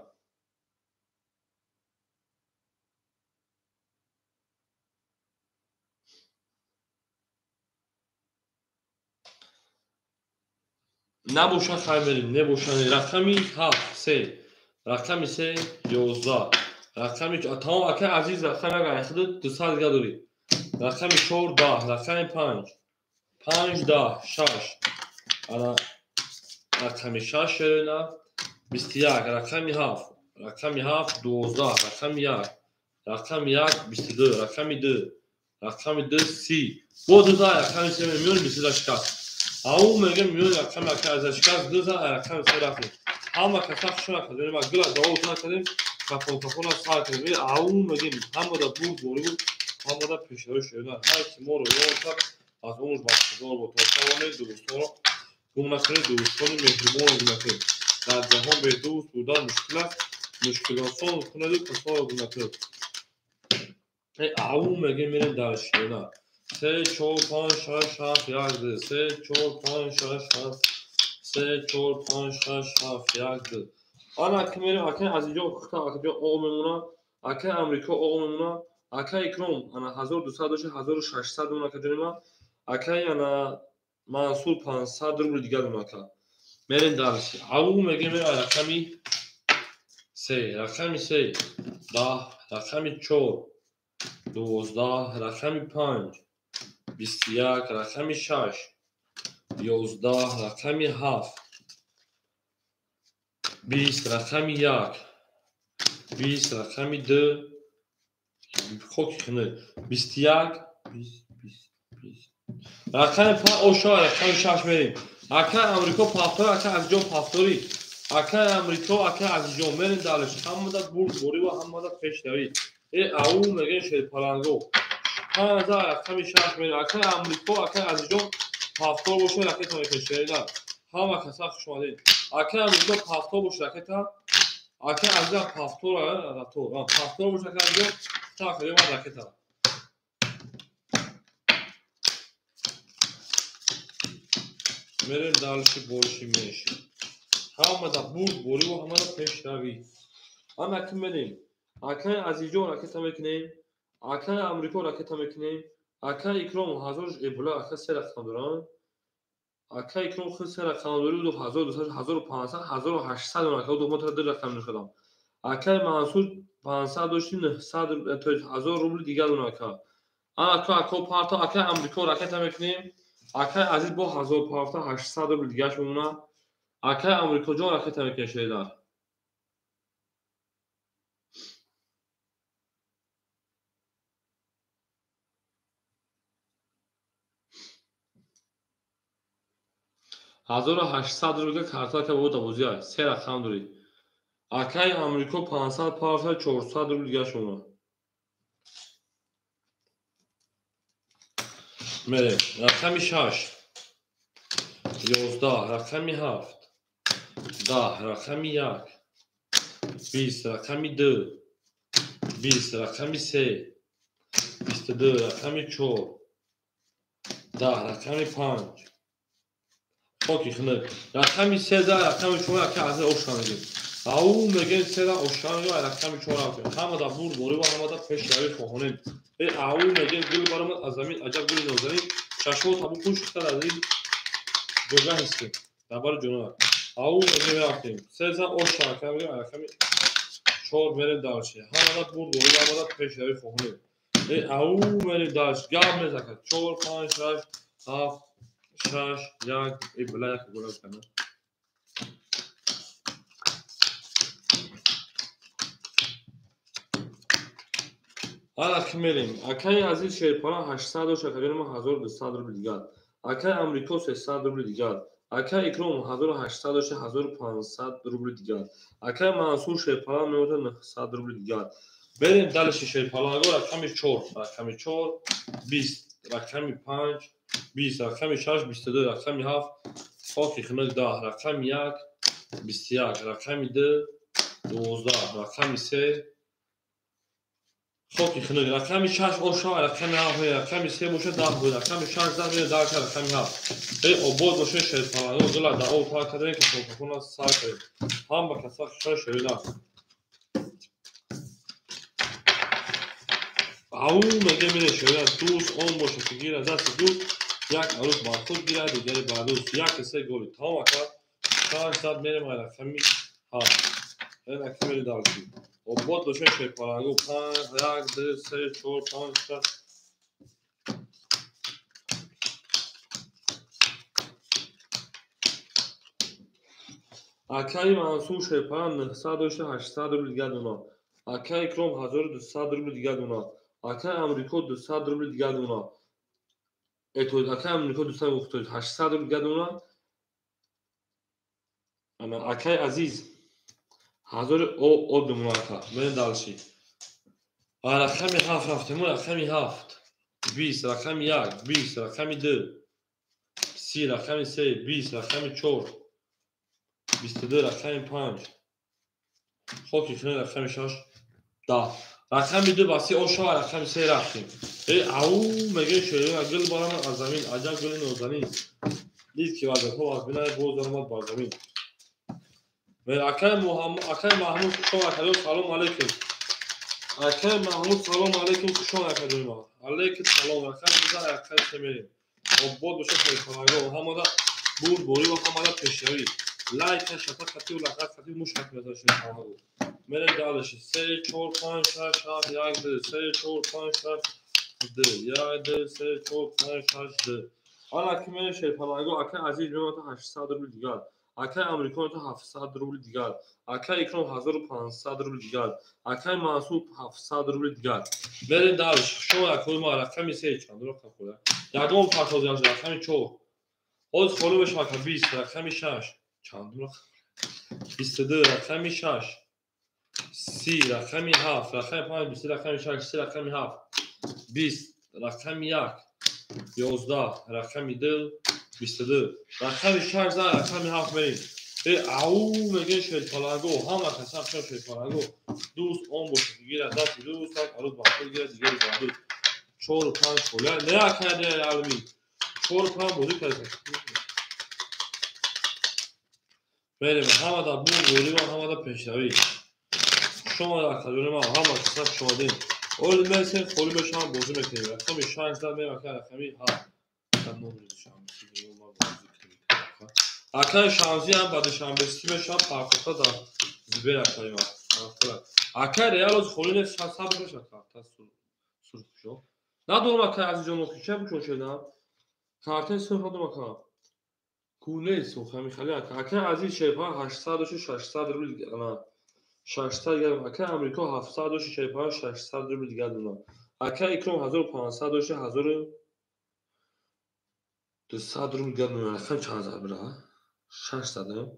Набоша хай мерем, небоша рақами 7 3 рақами 3 11 рақами тамом акай азиз рақами 1 айхиду 200 дига дорӣ. Рақами 4 10 рақами 5 5 10 6 ана рақами 6 шерина 21 рақами 7 рақами 7 12 рақами 1 рақами 1 22 рақами 2 рақами 2 30 бо 2 рақами 3 миён 22 шикаст. Ау мегем миён рақами 1 шикаст 2 рақами 3 рафтем. Ҳама каса хушона кардем, ма гила даво накардем, кафон кафона сар кардем. Ау мегем ҳамада бурд борӣ буд, ҳамада пешравӣ шуда. Ҳар ки моро ёд кард, аз умр бахтдор бод. То тавонед дӯстонро гум накунед, дӯстони меҳрубонро гум накунед. Дар ҷаҳон бе дӯст будан мушкил аст, мушкилосон кунеду касонро гум накунед. Ау мегем мерем дар шина. 3 4 5 6 7 1 2 3 4 5 6 7 3 4 5 6 7 1 2. Ана ки мерем акай азиҷон хта акаҷон оғ мемона, акай Амрико оғ мемона, акай Икром ана 1200 дошт 1600 мемона акаҷони ман, акай ана Мансур 500 рубл дигар мемона ака. Мерем дарси. Ау мегем мерем рақами 3, рақами 3 10, рақами 4 12, рақами 5 21, рақами 6 11, рақами 7 20, рақами 1 20, рақами 2 хоки хунук 21 20 20 рақами 5 оша рақами 6 мерем. Акай Амрико пафтори, акай Азиҷон пафтори, акай Амрико, акай Азиҷон мерем далеш. Ҳамада бурд борӣ ва ҳамада пешравӣ. Ау мегем шерпаланго 5 рақами 6 мерем. Акай Амрико, акай Азиҷон пафтор боша ракета мекашед. Ҳама каса хуш омадед. Акай Амрико пафтор боша ракета, акай Азиҷон пафтор, пафтор боша акай Азиҷон, так ракета. Мерем дальше больше меньше. Ҳамада бурд борӣ ва ҳамада пешравӣ. Ана ки мерем. Акай Азиҷон ракета мекунем, акай Амрико ракета мекунем, акай Икром 1000 эбла ака се рақам доранд. Акай Икром худ се рақам дорӣ, 1200, 1500, 1800 ака ду мо ду рақам нишадам. Акай Мансур 500 дошти 900 то 1000 рубл дигар дон ака. Ана ака парто акай Амрико ракета мекунем. Акай Азиз бо 1000 парта 800 рубл дигаш мемонад. Акай Амрикоҷон ракета мекунем шедар. Ҳазору 800 рубл карта ка бо бозӣ се рақам дорӣ. Акай Амрико 500 парта 400 рубл дигаш мемонад. Мерем рақами 6 11, рақами 7 10, рақами 1 20, рақами 2 20, рақами 3 22, рақами 4 10, рақами 5 хоки хунук рақами 3 рақами 4 ака аз оша мегем. Ау мегем 3 оша мегем, рақами 4 рафтем. Ҳамада бурд борӣ ва ҳамада пешравӣ хоҳонем. Ау мегем гул баромад аз замин, аҷаб гули нозанин, чашмо табу пӯшихтар аз ин ҷога ҳистем дар бари ҷонавар. Ау мегем рафтем 3 оша ака мегем, рақами 4 мерем дальше. Ҳамада бурд борӣ ва ҳамада пешравӣ хоҳонем. Ау мерем дальше. Гап мезакад 4 5 6 7 6 1 бла як гола кана. Ана ки мерем. Акай Азиз шерпара 800 дошт, акаҷони мо 1200 рубл дигар. Акай Амрико 300 рубл дигар. Акай Икром 1800 дошт, 1500 рубл дигар. Акай Мансур шерпара меота 900 рубл дигар. Берем дальше шерпалаго рақами 4, рақами 4 20, рақами 5 20, рақами 6 22, рақами 7 хоки хунук 10, рақами 1 21, рақами 2 12, рақами 3 хоки хунук, рақами 6 оша, рақами 7, рақами 3 боша 10, рақами 6 10, 10, рақами 7. Обод боша шерпаланго гула да об пар кардем, кафона сар кардем. Ҳама каса хушҳол шуда. Ау мегем ине шуда дӯст он боша ки гирад дасти дӯст, як арӯс бар худ гирад, дигаре бар дӯст. Як се голи тамом ака. 6 зад мерем рақами 7. Рақами мерем дальше. Обод боша шерпалангу 5 1 2 3 4 5 6. Акаи Мансур шерпаланг 900 дошта 800 рубл дигар дона. Акаи Икром 1200 рубл дигар дона. Акаи Амрико 200 рубл дигар дона. Акаи Амрико 200 800 рубл дигар дона. Ана акаи Азиз 1000 о бимона ака. Мерем дальше. Рақами 7 рафтем, рақами 7. 20, рақами 1, 20, рақами 2, 30, рақами 3, 20, рақами 4, 22, рақами 5. Хоки хӯна рақами 6, 10. Рақами 2 баси ошава, рақами 3 рафтем. Ау меге шеър гул барам аз замин, аҷаб гули нозанин. Дид ки вазифа аз бинаи боз омад бар замин. Акаи Муҳаммад, акаи Маҳмуд хуш омад, салом алейкум. Акаи Маҳмуд салом алейкум, хуш омад акаҷони ман. Алейкум салом, рақами 2 рақами 3 мерем. Обод боша шерпалангҳо, ҳамада бурдборӣ ва ҳамада пешравӣ. Лайк, шата хати ва лақат хати мушак мезанад шерпалангҳо. Мерем дальше. 3 4 5 6 7 1 2 3 4 5 6 2 1 2 3 4 5 6 2. Ана ки мерем шерпалангҳо, акаи Азиз мемонад 800 рубл дигар. Акаи Амрико 700 рубл дигар. Акаи Икром 1500 рубл дигар. Акаи Мансур 700 рубл дигар. Мерем дальше. Шумо акаи ма рақами 3 чанд рақам хӯрда? Ягон партоз рақами 4. Ҳозир холӣ мешавад ака 20, рақами 6. Чанд рақам? 22, рақами 6. 30, рақами 7, рақами 5, 20, рақами 6, 30, рақами 7. 20, рақами 1, 11, рақами 2, 22, рақами 6, рақами 7 мерем. Ау мегӯем шерпалангҳо, ҳама каса хушон шерпалангҳо. Дӯст он бошад, гирад дасти дӯст, так арӯз ба худ гирад, дигари ба дӯст. 4 5 холя, не акай не алми. 4 5 бозӣ кардем. Мерем ҳамада бурдборӣ ва ҳамада пешравӣ. Хуш омад акаҷони ман, ҳама каса хуш омадем. Оли мерасем, холӣ мешавам, бозӣ мекунем. Рақами 6 зад мерем, акай рақами 7. Акаи Шамсӣ ҳам ба Душанбе сити мешавад, партофта дар Зубер акаи ман. Акаи Реал оз холӣ нест, сабр мешавад карта сурхшо. Надорам акаи Азизҷон, охи ча бучон шудам? Картаи сурх надорам ака. Ку нест, охи ҳамин хали ака. Акаи Азиз шерпаланг 800 дошт, 600 рубл ана 600 дигар. Акаи Амрико 700 дошт, шерпаланг 600 рубл дигар дона. Акаи Икром 1500 дошт, 1200 рубл дигар дона. Рақам чанд зад бира? 600.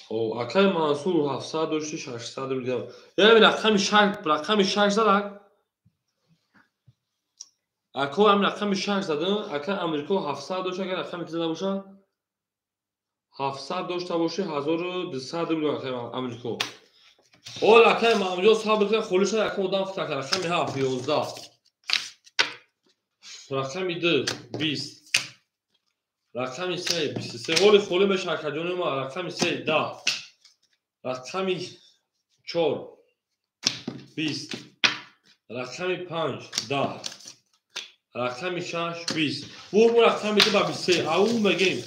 О, акаи Мансур 700 дошт, 600 рубл дигар. Яъне рақами 6, рақами 6 зад. Ако ҳам рақами 6 задам, акаи Амрико 700 дошт, агар рақами 3 зада бошад, 700 дошта боши, 1200 рубл акаи Амрико. Ол акаи Маҳмудҷон сабр кунад, холӣ шуд, ака одам фикр кард, рақами 7 11. Рақами 2 20. Рақами 3 23. Ҳоли холӣ мешавад акаҷони ман, рақами 3 10. Рақами 4 20. Рақами 5 10. Рақами 6 20. Бур рақами 2 ба 23. Ау мегем.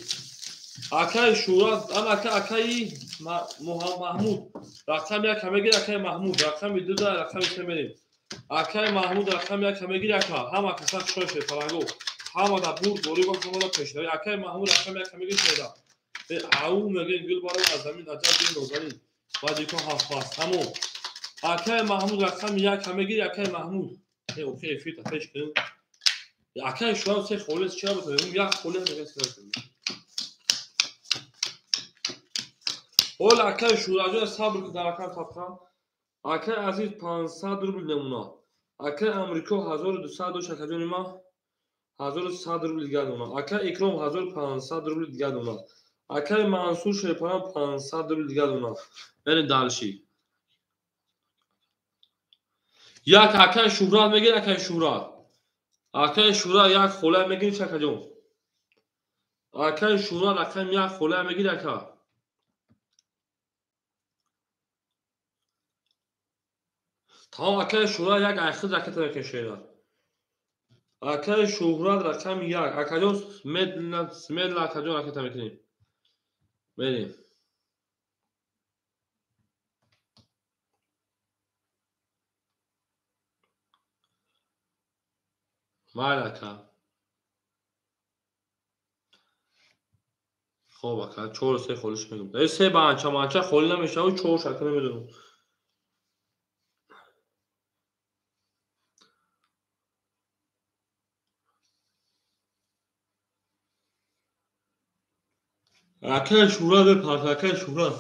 Акаи Шӯра, ана акаи Маҳмуд. Рақами 1 мегир, акаи Маҳмуд. Рақами 2 да рақами 3 мерем. Акаи Маҳмуд рақами 1 мегир, ака. Ҳама каса хушон шерпалангҳо. Ҳамада бурдборӣ ва ҳамада пешравӣ. Акаи Маҳмуд рақами 1 мегир шеда. Ау мегем гул барам аз замин, аҷаб гули нозанин. Баъди ко ҳафт пас. Тамом. Акаи Маҳмуд рақами 1 мегир, акаи Маҳмуд. Окей, эфир та пеш кунем. Акаи Шӯра се холӣ чира бутонем? Як холӣ мегир сира. Ҳол акаи Шӯраҷон сабр кун, дар рақам сабр. Акаи Азиз 500 рубл намуна. Акаи Амрико 1200 дошт, акаҷони ман 1100 рубл дигар дона. Акаи Икром 1500 рубл дигар дона. Акаи Мансур шерпаланг 500 рубл дигар дона. Мерем дальше. Як акаи Шӯҳрат мегир, акаи Шӯҳрат. Акаи Шӯҳрат як хола мегир, акаҷон. Акаи Шӯҳрат рақами 1 хола мегир, ака. Тамом, акаи Шӯҳрат як айхид ракета мекашед. Акаи Шӯҳрат рақами 1. Акаҷон, смело акаҷон ракета мекунем. Мерем. Майли, ака. Хоб, ака, чору се холиш мегум. Э, се ба анча манча холӣ намешавад, чор шака намедонам. Акай Шӯҳрат бепарт, акай Шӯҳрат.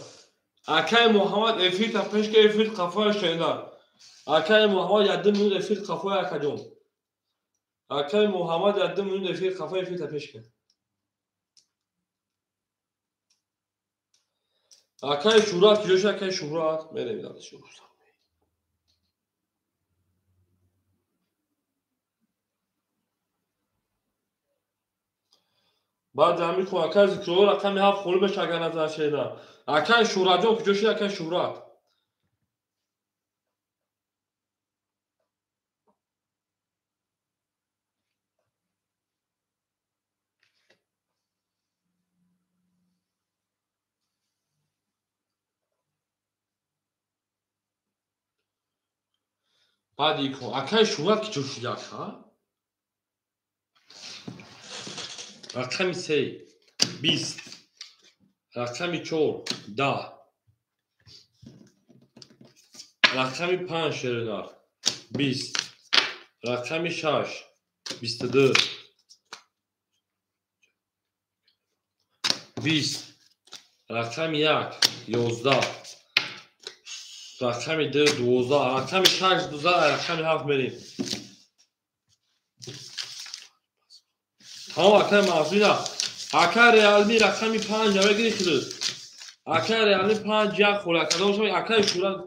Акай Муҳаммад эфир та пеш ки эфир қафоя шенда. Акай Муҳаммад як ду минут эфир қафоя, акаҷон. Акай Муҳаммад як ду минут эфир қафоя, эфир та пеш ки. Акай Шӯҳрат куҷо шуд, акай Шӯҳрат? Мерем дальше. Баъд ҳамин кун, акай Зикрулло рақами ҳафт холӣ меша, агар назар шеда. Акай Шӯҳратҷон куҷо шуд, акай Шӯҳрат? Баъд икун, акай Шӯҳрат куҷо шуд, ака? Рақами се 20, рақами чор 10, рақами панҷ шеринар 20, рақами шаш 22, 20, рақами як 11, рақами ду 12, рақами шаш 12, рақами ҳафт мерем. Тамом, акай Мавзуина. Акай Реалми рақами панҷ мегири худут. Акай Реалми панҷ як хола. Кадом шумо акай Шӯҳрат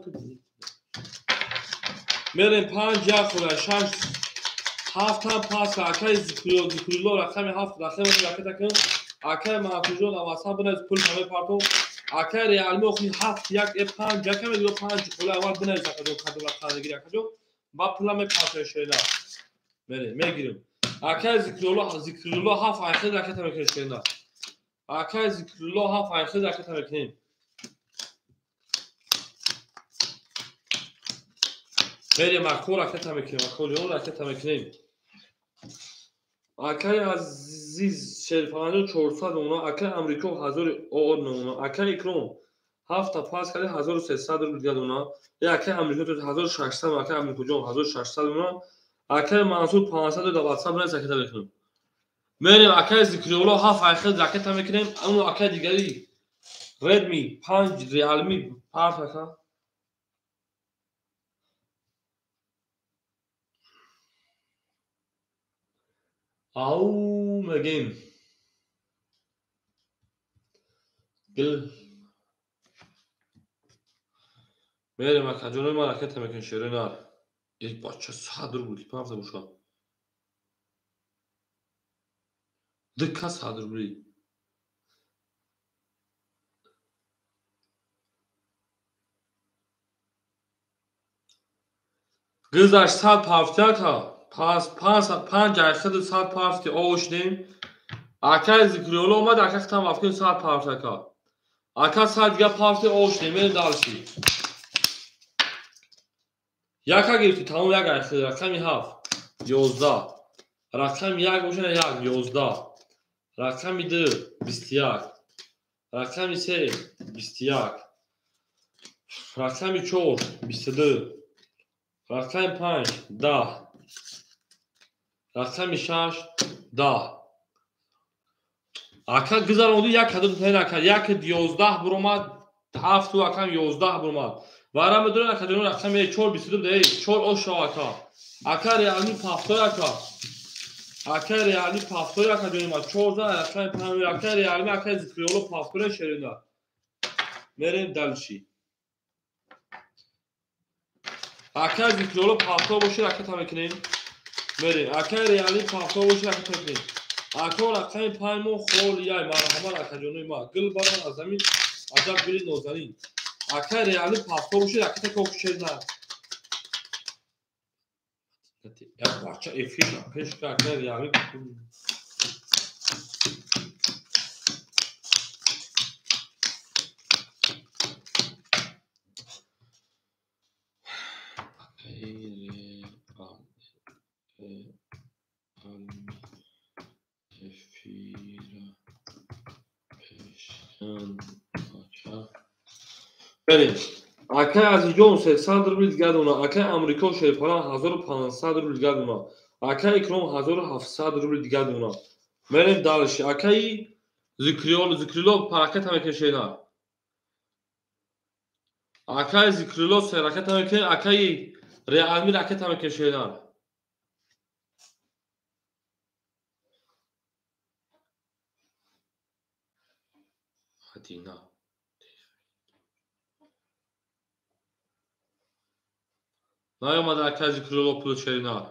мерем панҷ як хола, шаш ҳафт ҳам пас. Акай Зикрулло рақами ҳафт рақами ракета кун. Акай Мавзуҷон аввалсан бинавис, пул мепартом. Акай Реалми охи ҳафт як э панҷ як мегири, панҷ хола аввал бинавис, акаҷон, кадом рақам мегири, акаҷон. Ба пула мепартои шена. Мерем, мегирем. Акай Зикрулло, Зикрулло ҳафт айхел ракета мекунем шена. Акай Зикрулло ҳафт айхел ракета мекунем. Мерем, ако ракета мекунем, ако ҷон ракета мекунем. Акай Азиз Шерфанҷон 400 мона, акай Амрико ҳазори оор мона, акай Икром ҳафта пас карди 1300 рубл дига дона. Э, акай Амрико 1600, акай Амрикоҷон 1600 мона. Акай Мансур 500 да WhatsApp бинавис, ракета мекунем. Мерем, акай Зикрулло ҳафт айхел ракета мекунем. Аммо акай дигари Redmi панҷ Realme парт, ака. Ау мегем. Гил. Мерем, акаҷонои ман ракета мекунем, шерои нар. Эй бача, 100 рубл пафта боша. Дика 100 рубли. Гузашт сад пафти, ака. Пас панҷ айхиду сад пафти ошдем. Акай Зикрулло омад, ака хитам вафкин сад пафти, ака. Ака сад дига пафти ошдем, мерем дальше. Яка гирифти, тамом як айхид, рақами ҳафт 11, рақами як бошад як 11, рақами ду 21, рақами се 21, рақами чор 22, рақами панҷ 10, рақами шаш 10. Ака гузаронди як кадом таин, ака як 11 буромад, ҳафту акам 11 буромад. Вара медонед, ака ҷон, рақами чор 22 буда, эй чор ошо, ака. Ака Реалми пафтой, ака. Ака Реалми пафтой, ака ҷони ма чор за рақами панҷ, ака Реалми, ака Зикрулло пафтора шерина. Мерем дальше. Ака Зикрулло пафто боши ракета мекунем. Мерем. Ака Реалми пафто боши ракета мекунем. Ака рақами панҷ мо холияй, марҳамат, ака ҷонои ма. Гул баран аз замин, аҷаб гули нозанин. Ака Реалми пафто боши ракета ко шерина. Як бача эфир пеш ка ака Реалми. Реал эфира пешкан бача. Берем. Акай Азизҷон 300 рубл дигар дона. Акай Амрико Шерпалан 1500 рубл дигар дона. Акай Икром 1700 рубл дигар дона. Мерем дальше. Акай Зикрилов паракета мекашена. Акай Зикрилов се ракета мекашена. Акай Реалми ракета мекашена. Мадина. Наёмада акай Зикрилов пули шеринар.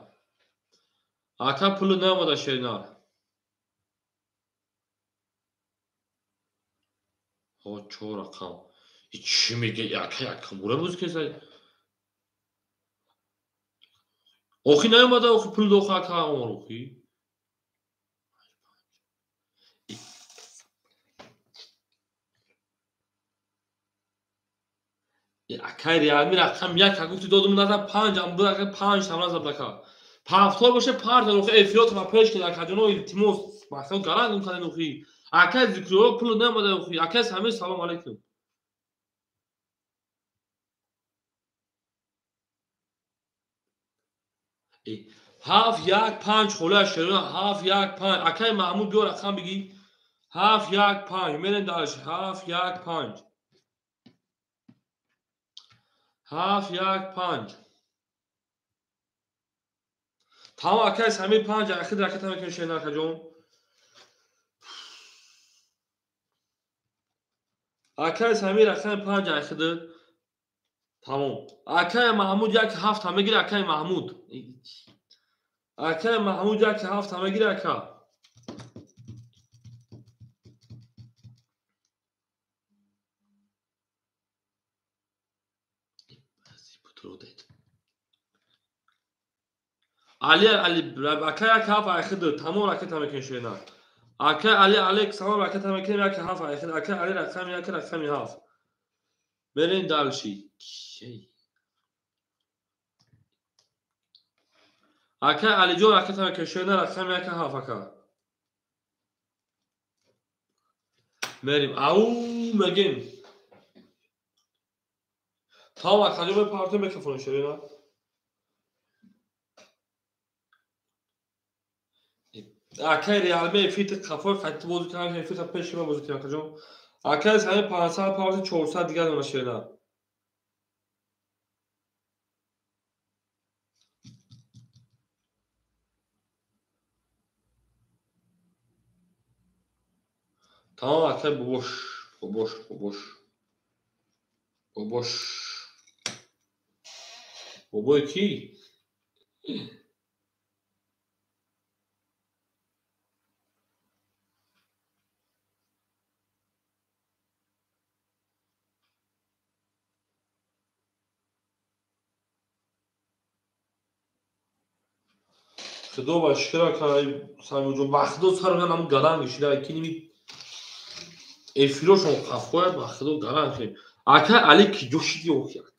Ака пули наёмада шеринар. О, чор рақам. И чӣ мега? Ака якам бура боз кесай. Охи наёмада охи пули дохи ака омар охи. Акай Реалми рақам як гуфти додум назар панҷ ам буд ака панҷ там назар дака. Пафтор боше парта охи эфиот ма пеш ки ака ҷоно илтимос мақсад гаранг карден охи. Акай Зикрилов пул наёмада охи. Акай Самир салом алейкум. 7 1 5 холия шерона 7 1 5. Акай Маҳмуд биё рақам бигӣ. 7 1 5 мерем дальше. 7 1 5. 7 1 5. Тамом акай Самир 5 ахир ракета мекунем шерона акаҷон. Акай Самир рақами 5 ахир. Тамом. Акай Маҳмуд 1 7 мегири акай Маҳмуд. Акай Маҳмуд 1 7 мегири ака. Али Али акай 1 7 ахир. Тамом ракета мекунем шерона. Акай Али Алек салом ракета мекунем 1 7 ахир. Акай Али рақами 1 рақами 7. Мерем дальше. Акай Алиҷон ракета мекунем шерона рақами 1 7 ака. Мерем. Ау мегем. Тамом акаҷон мепартем микрофон шерона. Акай Реалме эфир қафои қатъи бозӣ кардам, эфир пеши ма бозӣ кардам акаҷон. Акай Самир 500 павзи 400 дигар дона шерона. Тамом акай бобош, бобош, бобош. Бобош. Бобои кӣ? Худо ба шукр акай Самирҷон, ба худо сар ман ҳам гаранг шуда, ки ними эфирошон қафояд, ба худо гаранг шуда. Акай Али ки ҷо шиди охи ака.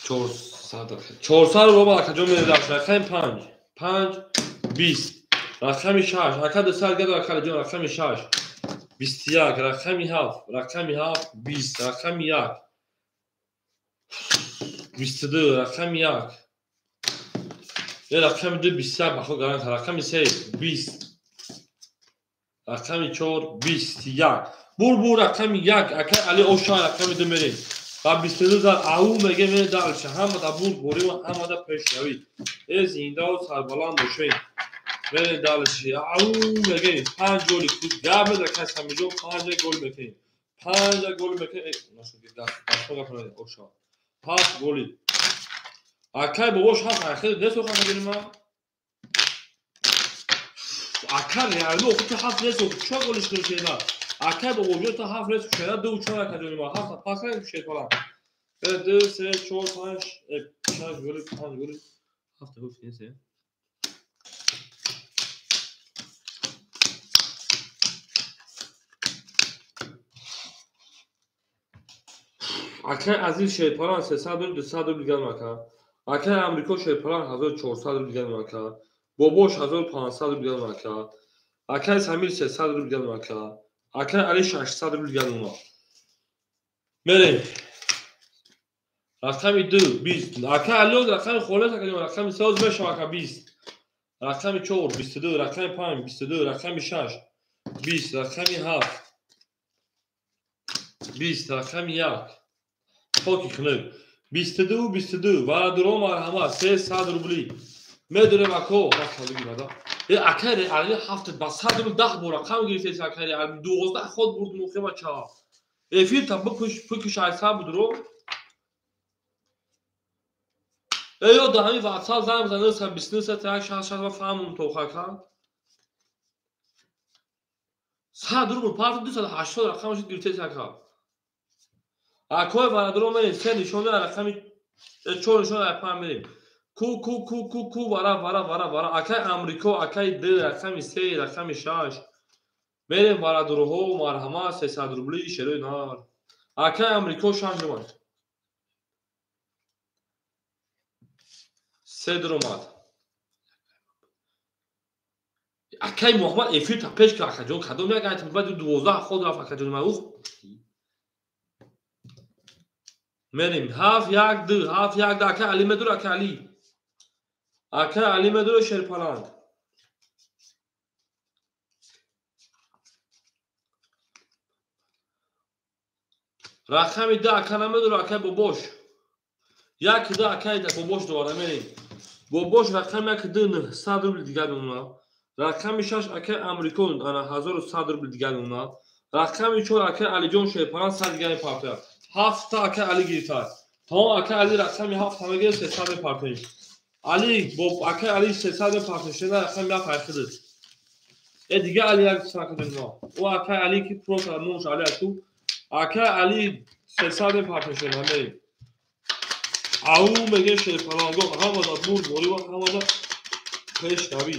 400 рубл акаҷон мередаш. Рақами 5 5 20 рақами 6 ака 200 гад ака Алиҷон рақами 6 21 рақами 7 рақами 7 20 рақами 1 22 рақами 1 рақами 2 21 бахо гарант рақами 3 20 рақами 4 21 бур рақами 1 ака Али Оша рақами 2 мерем ва 22 зар ау меге мере дальше. Ҳамада бур борӣ ва ҳамада пешравӣ. Э зиндаву сарбаланд бошед. Мере дальше. Ау меге 5 голи худ гап меза кай Самирҷон 5 гол мекунем. 5 гол мекунем. Нашуд даст гап назад Оша. 7 голи. Акай бобош 7 ахир нест оха мегирим. Ака Реалми охи ту 7 нест охи 4 голиш кунем. Акай бобоҷон ту 7 нест шера 2 4 ака ҷони ма 7 пас кардем шерпалам. 2 3 4 5 6 голи 5 голи 7 гол нест. Акай Азиз Шерпалан 300 рубл, 200 рубл дигар мака. Акай Амрико Шерпалан 1400 рубл дигар мака. Бобош 1500 рубл дигар мака. Акай Самир 300 рубл дигар мака. Акай Али 600 рубл дигар мака. Мерем. Рақами 2 20. Акай Али рақами холес акай рақами 3 мешава ака 20. Рақами 4 22, рақами 5 22, рақами 6 20, рақами 7 20, рақами 1. Хоки хунук. 22 22 варадуро марҳамат 300 рубли. Медонем ако, бача. Акай Али 7 ба 100 рубл 10 бор рақам гирифтед акай Али 12 ход бурд мухе бача. Эфир та бикуш пикуш айса будро. Ё да ҳамин WhatsApp занг бизан 29 1 66 ва фаҳмум то хака. 100 рубл парт 280 рақамаш гирифтед ака. Акой варадуро мерем се нишона рақами 4 нишона 5 мерем. Ку ку ку ку ку вара вара вара вара акай Амрико акай Д рақами 3 рақами 6 мерем варадуроҳо марҳамат 300 рубли шерои нар. Акай Амрико 6 омад. 3 омад. Акай Муҳаммад эфир та пеш ки акаҷон кадом як айтм баъд 12 ход рафт акаҷон ма ух. Мерем 7 1 2 7 1 2 акай Али медур акай Али. Акай Али медур Шерпаланг. Рақами 2 ака намедур акай Бобош. 1 2 акай Бобош дора мерем. Бобош рақами 1 2 900 рубл дигар мемонад. Рақами 6 акай Амрико ана 1100 рубл дигар мемонад. Рақами 4 акай Алиҷон Шерпаланг 100 дигар мепартояд. 7 та акай Али гирифтааст. Тамом акай Али рақами 7 мегирад 300 мепартоем. Али боб акай Али 300 мепартоем. Шена рақами 7 айхидид. Дигар Али як сакадем мо. О акай Али ки просто номаш Али аст. Акай Али 300 мепартоем шена мерем. Ау меге Шерпаланго ҳамада бурд борива ҳамада пешравӣ.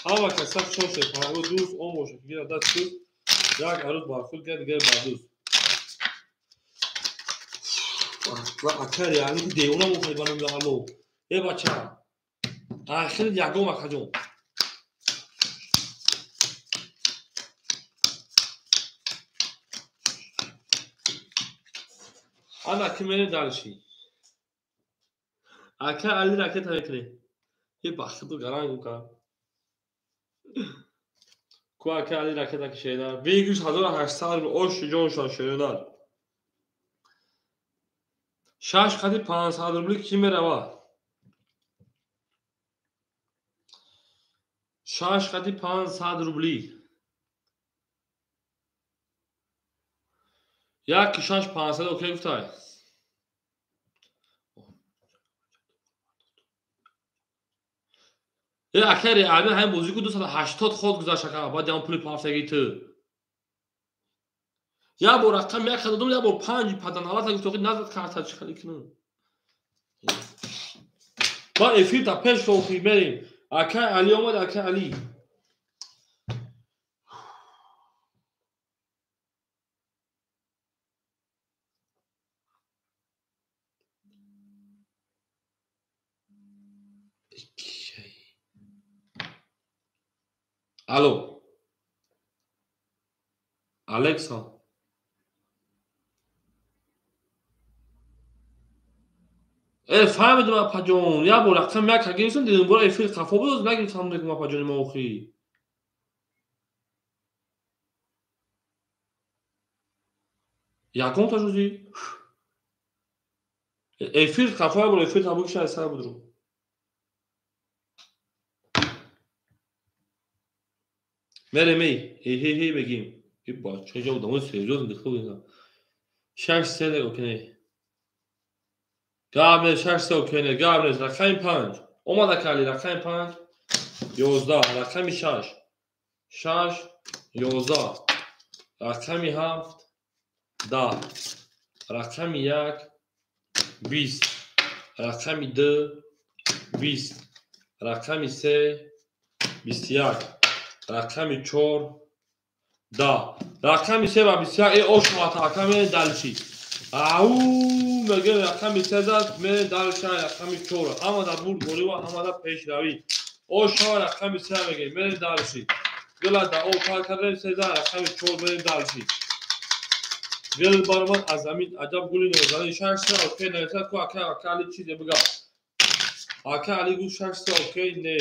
Ҳама каса чон Шерпаланго дӯст он бошад гира даст куд як арӯз бар худ гирад дигар бар дӯст. Акай Али девона мохоҳӣ ба номи Алло. Э бача. Ахир ягом акаҷон. Ана ки мерем дарши. Акай Али ракета мекунем. Е бахту гаранг ка. Ку акай Али ракета кишеда. Бигӯш 1800 рубл ош ҷоншон шеронар. 6 қади 500 рубли ки меравад? 6 қади 500 рубли. 1 6 500 окей гуфтай. Акай Али ҳамин бозӣ ку 280 ход гузашт ака баъд ям пули пафтаги ту. Як бор рақам як додум, як бор 5 паданалата гуфт охи назад карта чӣ хали кунам. Ба эфир та пеш охи мерем. Акай Али омад, акай Али. Алло. Алекса. Фаҳмидам апаҷон, як бор рақам як гирифтам, дидам бора эфир қафо буд, нагирифтам дигам апаҷони мо охи. Ягон та шуди? Эфир қафо як бор эфир табук шай сар будру. Мерем эй, эй эй мегим. И бача ҷо одамои серьёзно дихл ина. 6 3 окей. Гап нест, 6 3 окей не, гап нест. Рақами 5. Омад ака Али, рақами 5 11, рақами 6 6 11, рақами 7 10, рақами 1 20, рақами 2 20, рақами 3 21, рақами 4 10, рақами 3 ва 21. Э ош шавад ака мерем далчи. Ау мегӯям рақами се зад, мерем дальше рақами чор. Ҳама дар бурдборӣ ва ҳама дар пешравӣ. О шава рақами се мегӯем, мерем дальше. Гила да о кар кардем, се зад, рақами чор, мерем дальше. Гил баромад аз замин, аҷаб гули нозанин. Шаш се окей нависад ку ака, ака Али чизе бига. Ака Али гуфт шаш се окей не.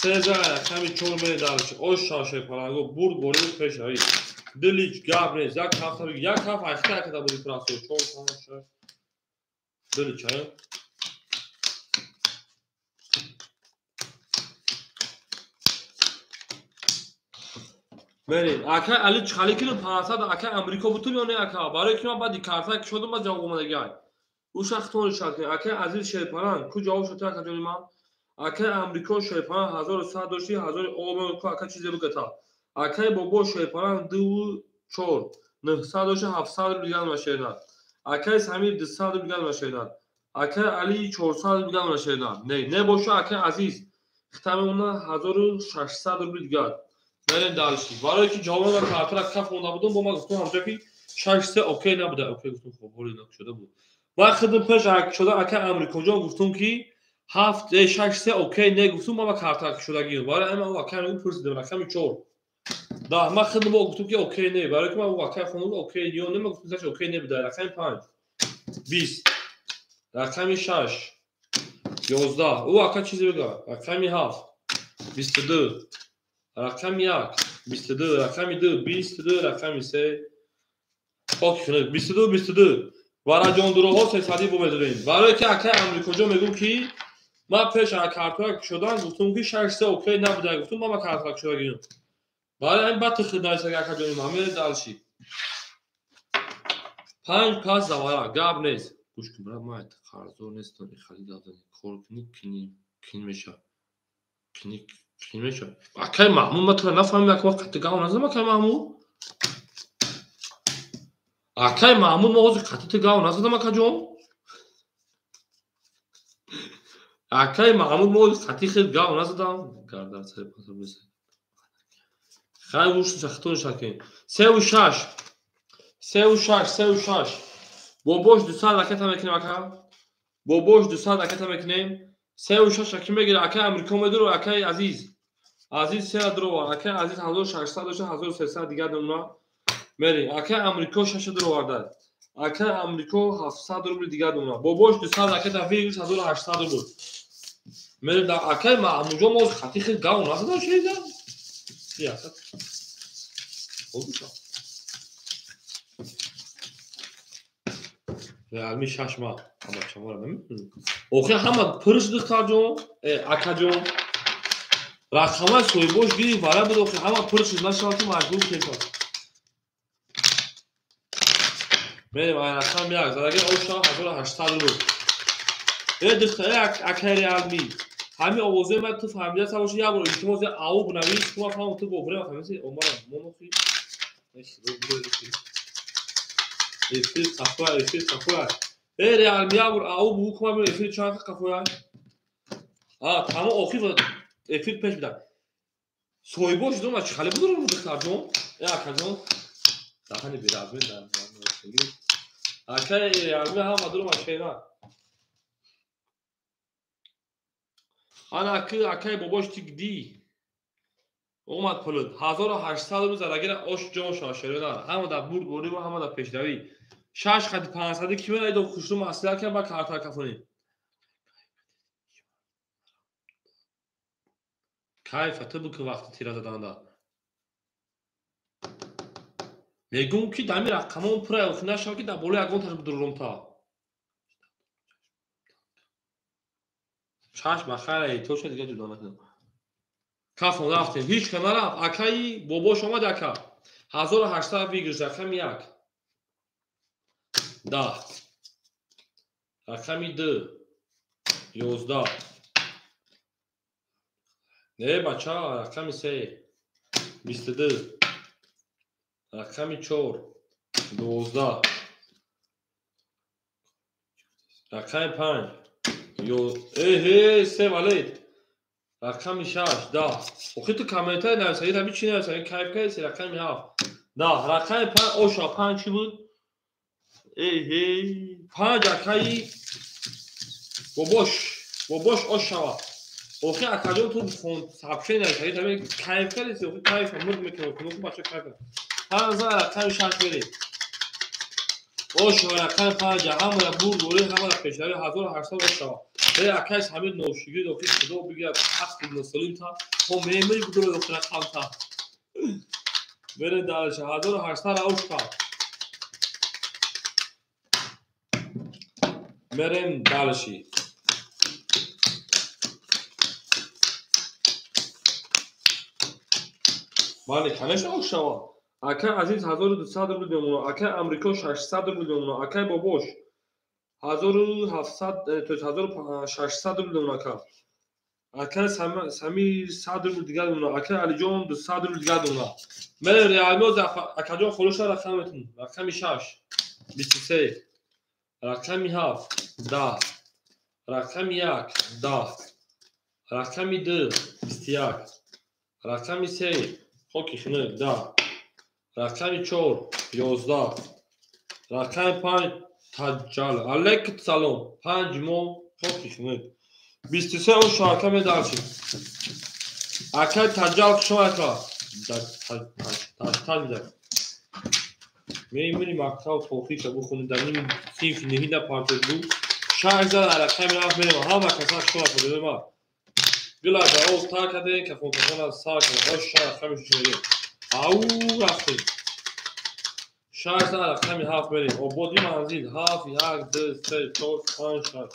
Се зад, рақами чор, мерем дальше. Ош шаше паланго бурдборӣ пешравӣ. Дилич гап нест, як ҳафта як ҳафт ҳашта якада буди прасо чор панҷ шаш. Дилич ая. Мерем. Ака Али чхали кину 500 ака Амрико бутум ё не ака? Барои ки ман баъди карта кушодам ба ҷавоб омадагиай. Ӯ шахтон шарт кунед. Ака Азиз Шерпаланг ку ҷавоб шуд ака ҷони ман? Акаи Амрико Шерпаланг 1100 дошти, 1000 омад ку ака чизе бигата. Акаи Бобо Шерпаланг 2 4 900 дошти, 700 рубл дигар машернад. Акаи Самир 200 рубл дигар машернад. Акаи Али 400 рубл дигар машернад. Не, не боша акаи Азиз. Хитамона 1600 рубл дигар. Мерем дальше. Барои ки ҷавобро картара каф монда будам, бо ман гуфтам ҳамҷо ки 6 3 окей набуда. Окей гуфтам, хоб ҳоли накушода буд. Ман худам пеш шуда ака Амрикоҷон гуфтам ки 7 6 3 окей не гуфтам, ман карта кушодагӣ. Барои ҳамин ман ака мегӯм пурсидам рақами 4. Да, ман худам бо гуфтам ки окей не, барои ки ман ака хондам окей ё не, ман гуфтам заш окей не буда. Рақами 5 20, рақами 6 11. Ӯ ака чизе бигӯ. Рақами 7 22, рақами 1 22, рақами 2 22, рақами 3 хок 22 22. Вараҷондуроҳо сесадӣ бо медорем. Барое ки акаи Амрикоҷон мегӯм ки ман пеш аз картоя кушодан гуфтам ки 6 3 окей набуда, гуфтам ман карта кушодагиам. Барои ҳамин баъд тихид нависаг акаҷони ман, мерем дальше. 5 пас завара, гап нест. Гӯш кун брат, ман қарздор нестам, ихали гап занӣ. Кор кунӣ, кини, кин меша. Кини, кин меша. Акаи Маҳмуд, ман туро нафаҳмидам, ака ман қатъи гап назадам, акаи Маҳмуд. Акаи Маҳмуд, ман ҳозир қатъи ту гап назадам, акаҷон. Акаи Маҳмуд, ман ҳозир қатъи хел гап назадам. Гардан сари паса бисад. Хай гӯш сахтон шакин. 3 6 3 6 3 6. Бобош 200 ракета мекунем ака. Бобош 200 ракета мекунем. 3 6 аки мегира акаи Амрико медуру акаи Азиз. Азиз 3 дурова, акаи Азиз 1600 дошта, 1300 дигар думна. Мери, акаи Амрико 6 дуроварда. Акаи Амрико 700 рубл дигар думна. Бобош 200 ракета вигриш 1800 рубл. Мери да акаи Маҳмудҷон мо хати хел гав назадам шеда. Сиёсат. Реалми 6 маҳ. Ҳама чамора намедонам. Охи ҳама пур шуд духтарҷон, акаҷон. Рақамаи соҳибош гирифт вара буд, охи ҳама пур шуд, нашавад ки маҷбур кунем. Мерем ай рақам 1, задаги оша 1800 рубл. Духтар, акаи Реалми. Ҳамин овозҳои ман ту фаҳмида сабоши, як бор илтимос ау бинавис, ки ман фаҳмам ту боварӣ фаҳмидаси, омара монохи. Эфир қафоя, эфир қафоя. Реалми як бор ау бугӯ, ки ман бинам эфир чанд қафоя. Тамом охир эфир пеш бида. Соҳибош дум чӣ хали будурум духтарҷон? Акаҷон. Даҳани беразмин дар. Акаи Реалми ҳама дурум ашена. Ана акаи бобош тигди. Омад пулут. 1800 рубл задагира ош ҷон шошерона. Ҳама дар бурдборӣ ва ҳама дар пешравӣ. 6 хати 500 ки мерайдо хушру маслиҳат кардам ба карта кафонӣ. Кайфа ту буки вақти тира заданда. Мегӯм ки дами рақамон пура охи нашавад ки дар болои ягон таш будурум та. Чашм бахайр, тоша дигар ҷудо накунам. Кафон рафтем. Ҳеҷ ка нарафт. Акаи бобош омад ака. 1800 выигрыш, рақами 1. 10. Рақами 2. 11. Не бача, рақами 3. 22. Рақами 4. 12. Рақами 5. Эҳе, се валет. Рақами 6 10. Охи ту комментарий нависаги, таби чӣ нависаги? Кайф кардеси? Рақами 7 10. Рақами 5 оша 5 чӣ буд? Эй ҳей 5 акаи бобош, бобош ошава. Охи акаҷон ту сообщение нависаги, таби кайф кардеси? Охи кайф мурд мекунам, кунам бача кайф. 5 рақами 6 мерем. Ошава рақами 5 ҳамара бурд бори ҳамара пешравӣ 1800 ошава. Эй акай Самир ношигирд охи худо бигирад ҳаққи носолимта мо мемир будуро охи рақамта. Бере дальше 1800 аушка. Мерем дальше. Бале, конечно ошава. Акай Азиз 1200 рубл мемонад, акай Амрико 600 рубл мемонад, акай Бобош 1700, то есть 1600 рубл мемонад, ака. Акай Самир 100 рубл дигар мемонад, акай Алиҷон 200 рубл дигар мемонад. Мерем реалмиоз акаҷон холиша рақаметон. Рақами 6 23, рақами 7 10, рақами 1 10, рақами 2 21, рақами 3 хоки хунук 10, рақами 4 11, рақами 5 таҷҷал. Алейкум салом. 5 мо хоки хунук. 23 оша ака медарчи. Акай таҷҷал шумо ака. Таҷ мезад. Мемири мактаб тохиша бухони дар ними синфи неҳида партоз бу. 6 зад рақами 7 мерем. Ҳама каса шумо ака ма. Гила ҷавоб та кардем, кафон кафон аз сар кардем. Оша рақами 6 мерем. Ау рафтем. 6 рақами 7 мерем. Ободи манзил 7 1 2 3 4 5 6.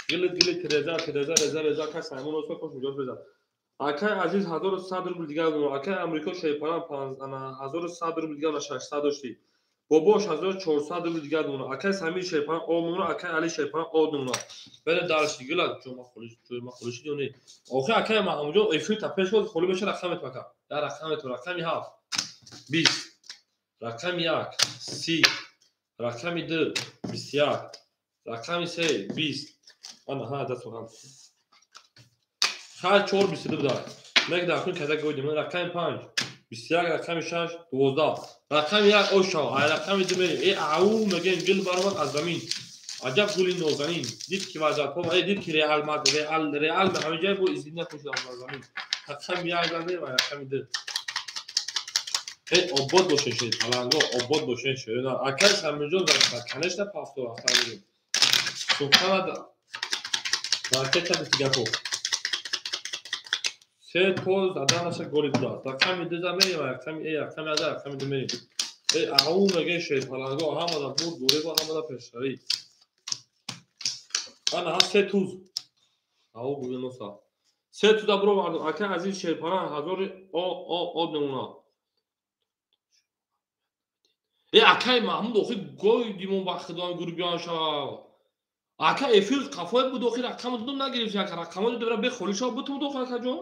Гили гили тереза тереза реза реза кас Саймон Осмон кош муҷоз безад. Акай Азиз 1100 рубл дигар донад. Акай Амрико Шерпаран 1100 рубл дигар на 600 дошти. Бобош 1400 рубл дигар донад. Акай Самир Шерпаран о мемонад, акай Али Шерпаран о мемонад. Бере дальше гила ҷома холиш ҷома холиш диони. Охи акай Маҳмудҷон эфир та пеш холи меша рақамет мака. Дар рақамет рақами 7 20, рақами 1 30, рақами 2 21, рақами 3 20. Ана ҳа даст сухан. Хар 4 22 буда. Мег дар кун каза гойдим. Рақами 5 21, рақами 6 12, рақами 1 оша, ай рақами 2 мерем. Э ау мегем гил баромад аз замин. Аҷаб гули нозанин. Дид ки вазатҳо, э дид ки Реал Мадрид, Реал Реал ҳамин ҷой бо изин накушид аз замин. Рақами 1 замин ва рақами 2. Э обод боше шед, паланго обод боше шед. Акай Самирҷон за конечно пафто рафта будем. Субҳана ракета бити гапо. Се то задан наша голи буда. Рақами 2 за мерем, рақами э рақами 1 рақами 2 мерем. Э ау меге шед, паланго ҳамада бурд, горебо ҳамада пешравӣ. Ана ҳа се туз. Ау бугеноса. Се туза буро мардум. Акай Азиз Шерпаран 1000 о о о мемонад. Э акай Маҳмуд охи гой димон ба худо гурбиён шава. Ака эфир қафои буд охи рақам додум нагирифти ака рақам додум бира бехоли шава бутум дохи ака ҷон.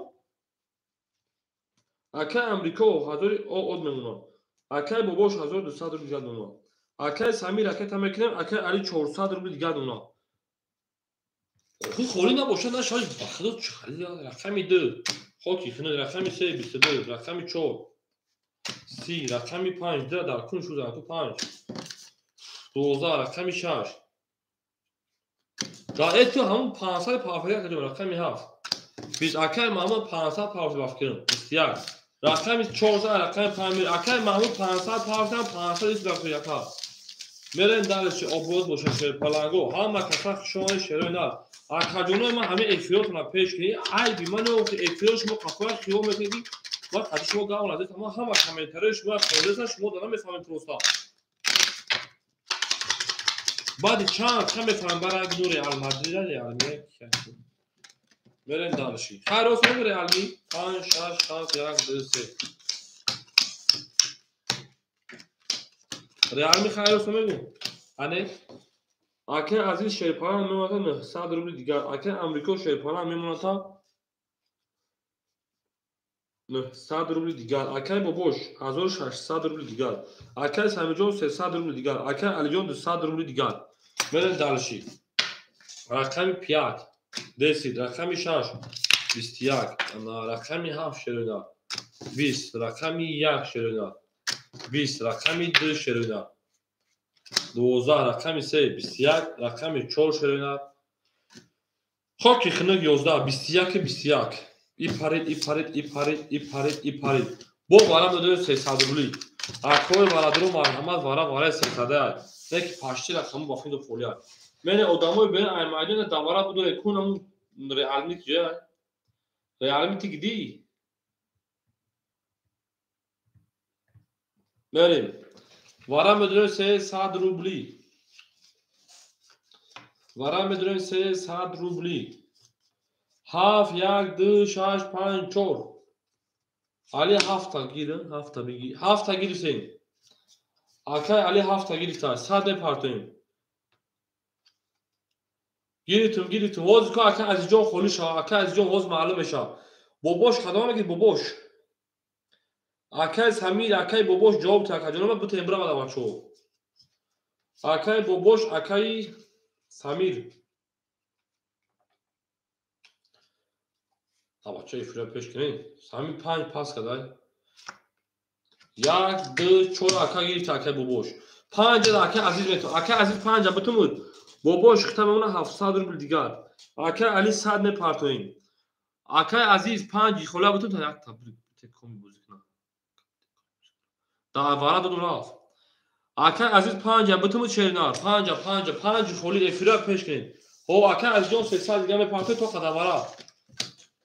Акай Амрико 1000 о од мемонад. Акай Бобош 1200 рубл дигар мемонад. Акай Самир ракета мекунем, акай Али 400 рубл дигар мемонад. Охи холи набошад нашавад ба худо чӣ рақами 2 хоки хунук рақами 3 22 рақами 4 30 рақами 5 2 дар кун шуд ку 5 12 рақами 6 дар эту ҳамун 500 пафия кардем рақами 7 20 акай Маҳмуд 500 пафия бафкирем 21 рақами 4 рақами 5 акай Маҳмуд 500 пафия 500 бафкирем ака мерем дальше обоз боша шер паланго ҳама каса хушони шерои нар акаҷонои ман ҳамин эфиротона пеш кунӣ айби ман эфиро шумо қафоя хиёл мекунед ки ман қади шумо гап назед ман ҳама комментариҳои шумо хондеса шумо дана мефаҳмед просто баъди чанд ка мефаҳмем бара бину Реал Мадрида Реал мерем дальше хайр осон Реалми 5 6 7 1 2 3 Реалми хайр осон мегӯ ане акай Азиз Шерпаран мемонад 900 рубли дигар акай Амрико Шерпаран мемонад 900 рубли дигар акай Бобош 1600 рубли дигар акай Самирҷон 300 рубли дигар акай Алиҷон 200 рубли дигар мерем дальше рақами 5 10, рақами 6 21, рақами 7 шерина 20, рақами 1 шерина 20, рақами 2 шерина 12, рақами 3 21, рақами 4 шерина хоки хунук 11, 21 21. И парид, и парид, и парид, и парид, и парид. Бо вара медонед 300 рубли. Акои варадуру марҳамат вара вараи 300 не ки пашти рақаму ба финду фолия. Мене одамои бен ай майдона давара будоре кун аму реалми ҷа. Реалми ти гиди. Мерем. Вара медонед 300 рубли. Вара медонед 300 рубли. 7 1 2 6 5 4. Али ҳафта гир, ҳафта биги. Ҳафта гирифтем. Акай Али ҳафта гирифта. 100 мепартоем. Гирифтум, гирифтум. Ҳозир ко акай Азизҷон холӣ шава. Акай Азизҷон ҳозир маълум мешава. Бобош кадом мегир бобош? Акай Самир, акай бобош ҷавоб та акай ҷонам бутем бирава да бачо. Акай бобош, акай Самир. Бачаи фира пеш кунед. Сами 5 пас кадай. 1 2 4 ака гирифт акай бобош. 5 акай Азиз мету. Акай Азиз 5 бутумуд. Бобош хита мемона 700 рубл дигар. Акай Али 100 мепартоем. Акай Азиз 5 хола бутум та як та коми бозӣ кунам. Да вара додум рафт. Акай Азиз 5 бутумуд шеринар. 5 5 5 холи эфира пеш кунед. Хо акай Азизҷон 300 дигар мепартоем то қадавара.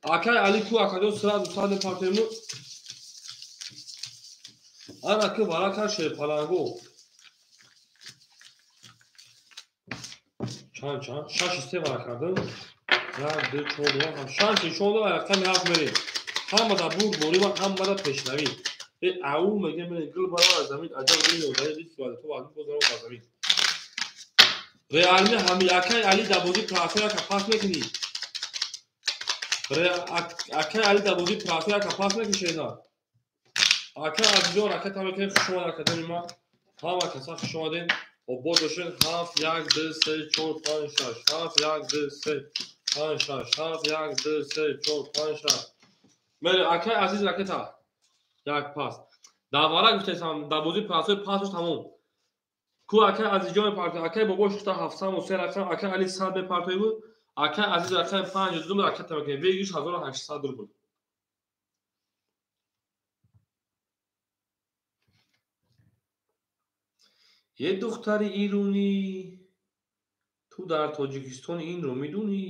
Акай Али ку акаҷон сразу сад мепартоему. Ана ки вара кар шерпаланго. Чанд чанд? 6 3 вара кардам. 1 2 4 5 6 нишон дод рақами 7 мерем. Ҳамада бурд борӣ ва ҳамада пешравӣ. Э ау мега мене гул барова аз замин аҷаб гул ёдаи рист ва то вазн бозаро ба замин. Реалми ҳами акай Али дар бозӣ прафера ка пас мекунӣ. Акай Али дар бозӣ прафера ка пас мекунӣ шена. Акай Азизҷон ака тамекунем хуш омад академи ма. Ҳама каса хуш омадем. Обод бошед. 7 1 2 3 4 5 6 7 1 2 3 5 6 7 1 2 3 4 5 6. Мере акай Азиз ракета. Як пас. Давара гуфтесам дар бозӣ пасои пасош тамом. Ку акай Азизҷон мепартояд. Акай бобош гуфта 703 рақам, акай Али 100 мепартояд буд. Акай Азиз рақами 52 ракета мекунем. Вегиш 1800 рубл. Е духтари иронӣ, ту дар Тоҷикистон инро медонӣ?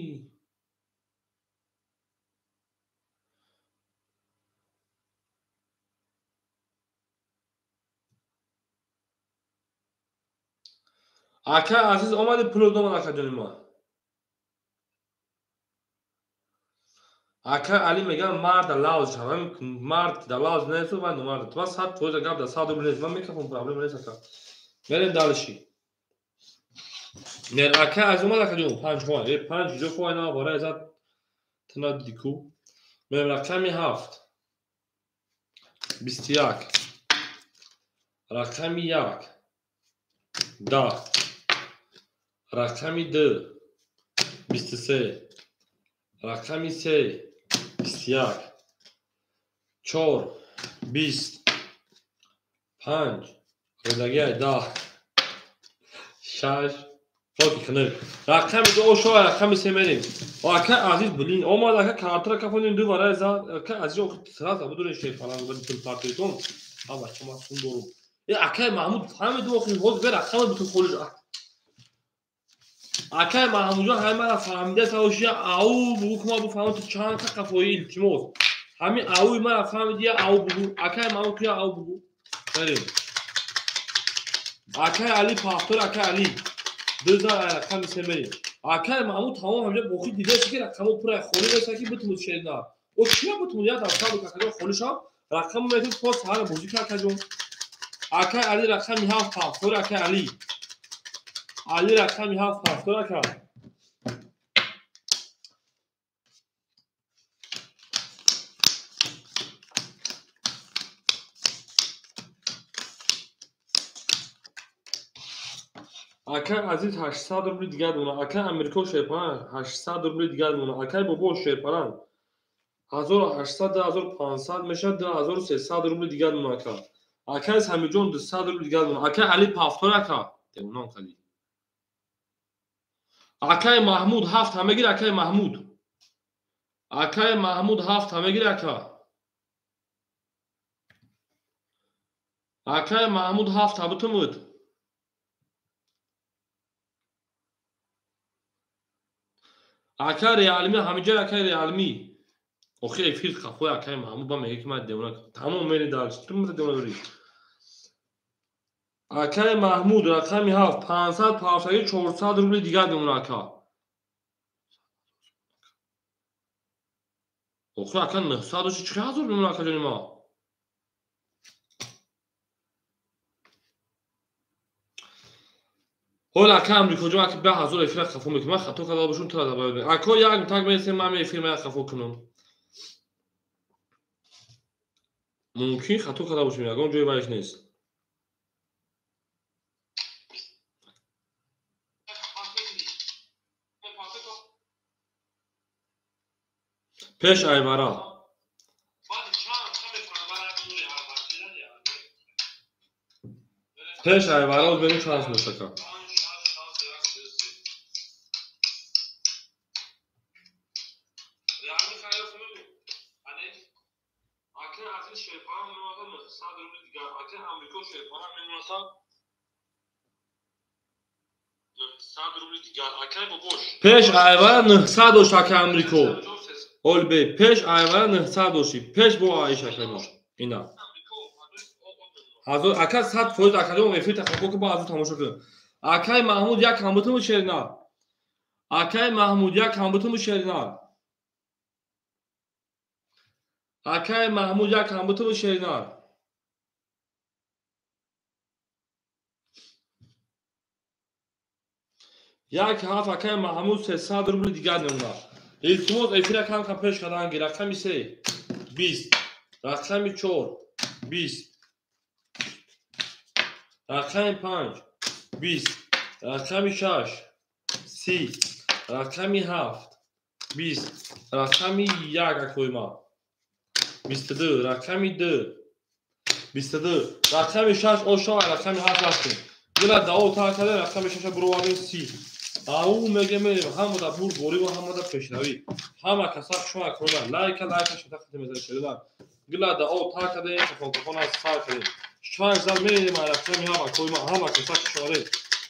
Акай Азиз омади пуло домад акаҷони ман. Акай Али мегӯяд марда лавз шава. Мард дар лавз нест ва номард. Ман 100% гап дар 100 рубл нест. Ман микрофон проблема нест ака. Мерем дальше. Мер акай Азиз омад акаҷон 5 хона. Э 5 ҷо хона на бора изат тана дику. Мерем рақами 7. 21. Рақами 1. 10. Рақами 2 23. Рақами 3 21. 4 20 5 Редагия 10 6 хоки хунук. Рақами 2 ошо рақами 3 мерем. Ака Азиз блин омад ака картра кафонем ду вара за ака Азиз охи сразу будурен шефалан ва пул партойтон. А бача ма сум дорум. Э акай Маҳмуд фаҳмид охи ҳоз бер рақами бутун холиш. Акай Маҳмудҷон ҳамин мара фаҳмида савошия ау бугу ки ма буфаҳмам ту чанд ка қафои илтимос. Ҳамин ауи мара фаҳмиди я ау бугу. Акай Маҳмуд ту я ау бугу. Мерем. Акай Али пафтор акай Али. Дуза рақами се мерем. Акай Маҳмуд тамом ҳамҷа бохи дидаст ки рақамо пура холӣ нест ки бутунуд шерина. О чия бутунуд я дар сабу акаҷон холӣ шав. Рақамо метун то саҳар бозӣ ка акаҷон. Акай Али рақами 7 пафтор акай Али. Али рақами 7 пафтор ака. Акай Азиз 800 рубли дигар мемонад. Акай Амрико Шерпаланг 800 рубли дигар мемонад. Акай Бобо Шерпаланг 1800, 2500 мешавад, 2300 рубли дигар мемонад ака. Акай Самиҷон 200 рубли дигар мемонад. Акай Али Пафтор ака. Девонам кади. Акай Маҳмуд 7 ҳа мегир акай Маҳмуд. Акай Маҳмуд 7 ҳа мегир ака. Акай Маҳмуд 7 ҳа битумуд. Акай Реалми ҳамиҷа акай Реалми. Охир эфир қафои акай Маҳмуд ба мега ки ман девона тамом мери дар ту мета девона дорӣ. Акай Маҳмуд рақами 7 500 пафтаги 400 рубли дигар мемонад ака. Охир ака 900 дошти чӣ ҳазор мемонад ака ҷони ма? Ҳол ака Амрикоҷон ака 10000 эфира қафо мекунам. Ман хато карда бошам тура забоёд. Ако як так мерасем ман эфир ман қафо кунам. Мумкин хато карда бошем, ягон ҷои вайш нест. Пеш айвара. Пеш айвара оз берун шанс мешака. Пеш айвара 900 дошт ака Амрико. Ҳол бе пеш айвара 900 дошти. Пеш бо аиш акай мо. Ина. Ҳазор ака 100% акаҷон эфир тахаффур ки бо азу тамошо кун. Акай Маҳмуд як ҳамбутуму шерина. Акай Маҳмуд як ҳамбутуму шерина. Акай Маҳмуд як ҳамбутуму шерина. Як ҳафт акай Маҳмуд 300 рубли дигар мемонад. Илтимос эфира кам кам пеш кардан гир. Рақами 3 20, рақами 4 20, рақами 5 20, рақами 6 30, рақами 7 20, рақами 1 акои ма 22, рақами 2 22, рақами 6 ошо, рақами 7 рафтем. Дила дао та карда рақами 6 буровардем 30. Ау меге мерем ҳамада бурдборӣ ва ҳамада пешравӣ. Ҳама каса шума кунад. Лайка лайка шата хати мезанед шерина. Гила дао та карда қафон аз сар кардем. Шаш зал мерем рақами ҳама кои ма ҳама каса шума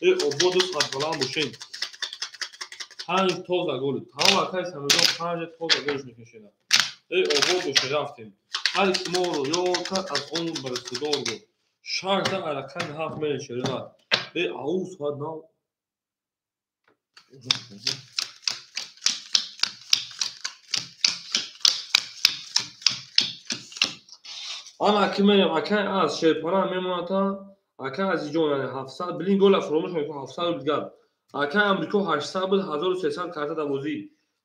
э ободу садбаланд бошем. 5 тоза гол. Тамом акай Самиҷон 5 тоза голш мекашена. Э обод боше рафтем. Ҳар ки моро ёр кард аз он бар худо буд. 6 зал рақами 7 мерем шерина. Э ау соат нав. Ана ки мерем акай аз Шерпаланг мемонад акай Азизҷон яъне 700 блин гола фуромӯш мекунам 700 рубл дигар. Акай Амрико 800 буд 1300 карта давозӣ.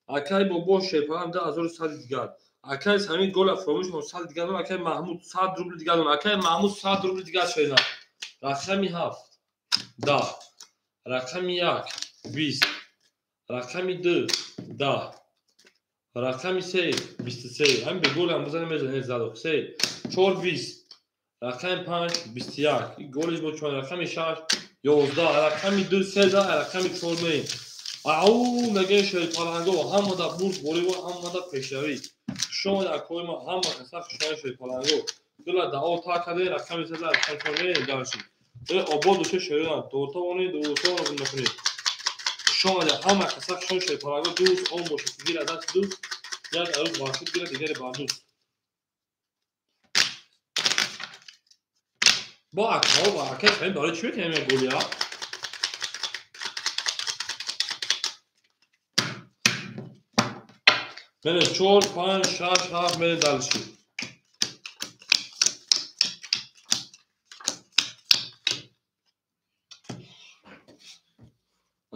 Акай Бобо Шерпаланг 2100 дигар. Акай Самид гола фуромӯш мекунам 100 дигар. Акай Маҳмуд 100 рубл дигар. Акай Маҳмуд 100 рубл дигар шерина. Рақами 7 10, рақами 1 20, рақами 2 10, рақами 3 23. Ҳамин бе гол ҳам бизанем мезанем задо. 3 4 20, рақами 5 21. Голиш бо чон рақами 6 11, рақами 2 13, рақами 4 мерем. Ау меге Шерпаланго ҳамада бурдборӣ ва ҳамада пешравӣ. Шумо акои ма ҳама каса хушои Шерпаланго. Дила дао та карде рақами 13, рақами 4 мерем дарши. Э обод боше шерина. Дорта вонед, дорта вонед накунед. Шумо ҳама каса хушои Шерпаланго дӯст он бошед. Гира даст дӯст, як арӯз баршуд гира дигаре бардӯст. Бо акао ба акай Самид барои чӣ мекунем як голия? Мерем 4 5 6 7 мерем дальше.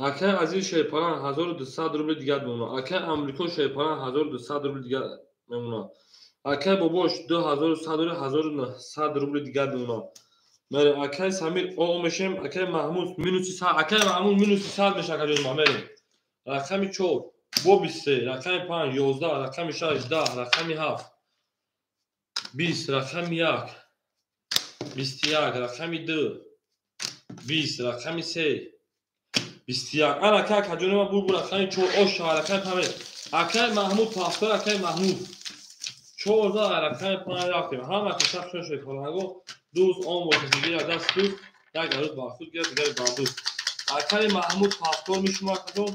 Акай Азиз Шерпаланг 1200 рубли дигар мемонад. Акай Амрико Шерпаланг 1200 рубли дигар мемонад. Акай Бобош 2100 рубли 1900 рубли дигар мемонад. Мерем акай Самир о мешем, акай Маҳмуд минуси 100, акай Маҳмуд минуси 100 меша акаҷон ма мерем. Рақами 4 бо 23, рақами 5 11, рақами 6 10, рақами 7 20, рақами 1 21, рақами 2 20, рақами 3 21. Ана акай акаҷони ма бур рақами 4 ош рақами 5. Акай Маҳмуд пафтор, акай Маҳмуд 14 рақами 5 рафтем. Ҳама каса хушон шуд фаланго дӯст он бошад, дигар даст дӯст, як рӯз ба худ гирад, дигар ба дӯст. Акай Маҳмуд пафтор мешума акаҷон.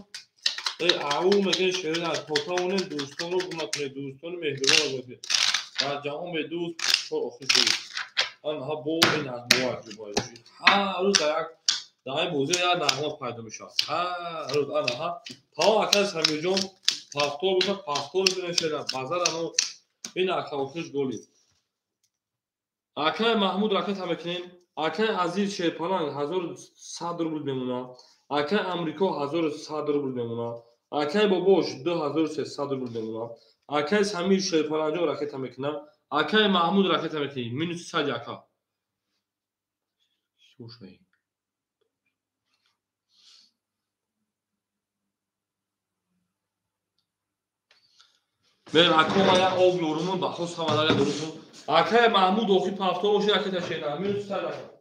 Эй ау мегӯяд шеъри аз потавонем дӯстонро гум накунед, дӯстони меҳрубонро бошед. Дар ҷаҳон бе дӯст чор охир дӯст. Анҳа бо ин нағмаҳо аҷиб. Ҳар рӯз дар як дар ин бозӣ як нағма пайдо мешавад. Ҳар рӯз анаҳа. Тамом акай Самирҷон пафтор бошад, пафтор мешавад. Базар ано ин ака охирш голи. Акай Маҳмуд ракета мекунем. Акай Азиз Шерпаланг 1100 рубл мемонад. Акай Амрико 1100 рубл мемонад. Акай Бобош 2300 рубл мемонад. Акай Самир Шерпаланҷон ракета мекунад. Акай Маҳмуд ракета мекунем. Минус 100 ака. Слушай. Мерем акома як об ёрумон ба хос ҳамадага дурустон. Акай Маҳмуд охи пафтор боши ракета шена. Минус 100 ака.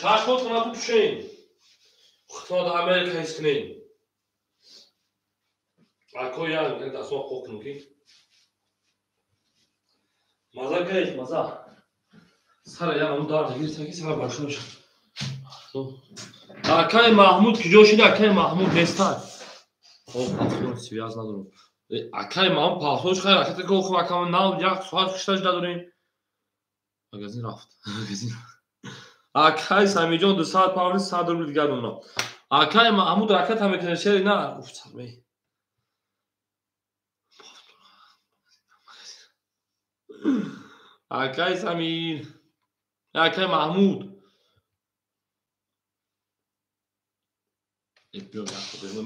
Чашмотона бупӯшем. Худтона дар Америка ҳис кунем. Ако як дастма қоқ кунем ки. Маза каеш, маза. Сара як ам дард гирифта ки сара башта мешавад. Акай Маҳмуд куҷо шуда? Акай Маҳмуд нестад. О, пафтор связ надорам. Акай Маҳмуд пафторш хайр, акай ко хуб акам нав як соат кишташ надорем. Магазин рафт. Магазин. Акай Самиҷон 200 павли 100 рубл дигар донам. Акай Маҳмуд ракета мекунад шери на уфтад ме. Акай Самир, акай Маҳмуд.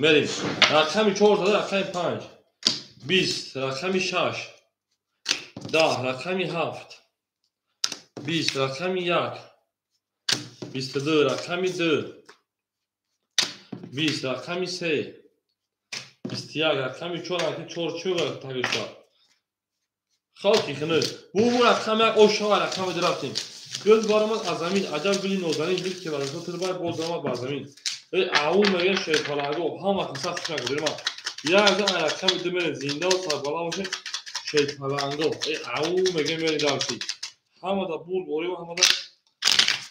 Мерим. Рақами 4 рақами 5. 20 рақами 6. 10 рақами 7. 20 рақами 1. 22 рақами 2. 20 рақами 3. 21 рақами 4 рақами 4 чӣ тағйир шуд? Халқи хунук. Бу рақами 1 ошава рақами 2 рафтем. Гул баромад аз замин, аҷаб гули нозанин, дид ки варасо тирбай боз омад бар замин. Эй ау мегӯяд шерпаланго, ҳама каса хуш накард. Ма як рақами 2 мерем, зинда ва сарбаланд бошед шерпаланго. Эй ау мегӯяд мерем дарси. Ҳамада бурд борӣ ва ҳамада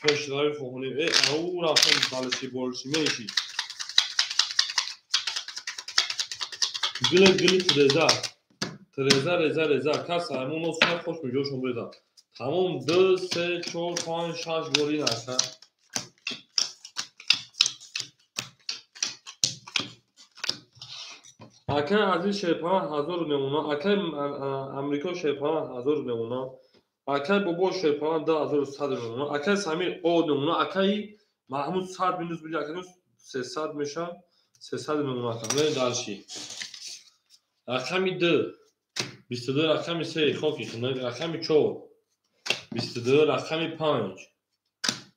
пешравӣ хоҳонем. Эй ау рафтем далси борши меши. Гили гили тиреза. Тиреза реза реза. Кас ҳамон носуна хош меҷошон реза. Тамом 2 3 4 5 6 борин аст. Акай Азиз шерпалан 1000 мемона, акай Амрико шерпалан 1000 мемона, акай Бобо шерпалан 2100 мемона, акай Самир о мемона, акай Маҳмуд 100 минус биди, акай 300 меша, 300 мемона. Акай дарши. Рақами 2 22 рақами 3 хоки хунак, рақами 4 22 рақами 5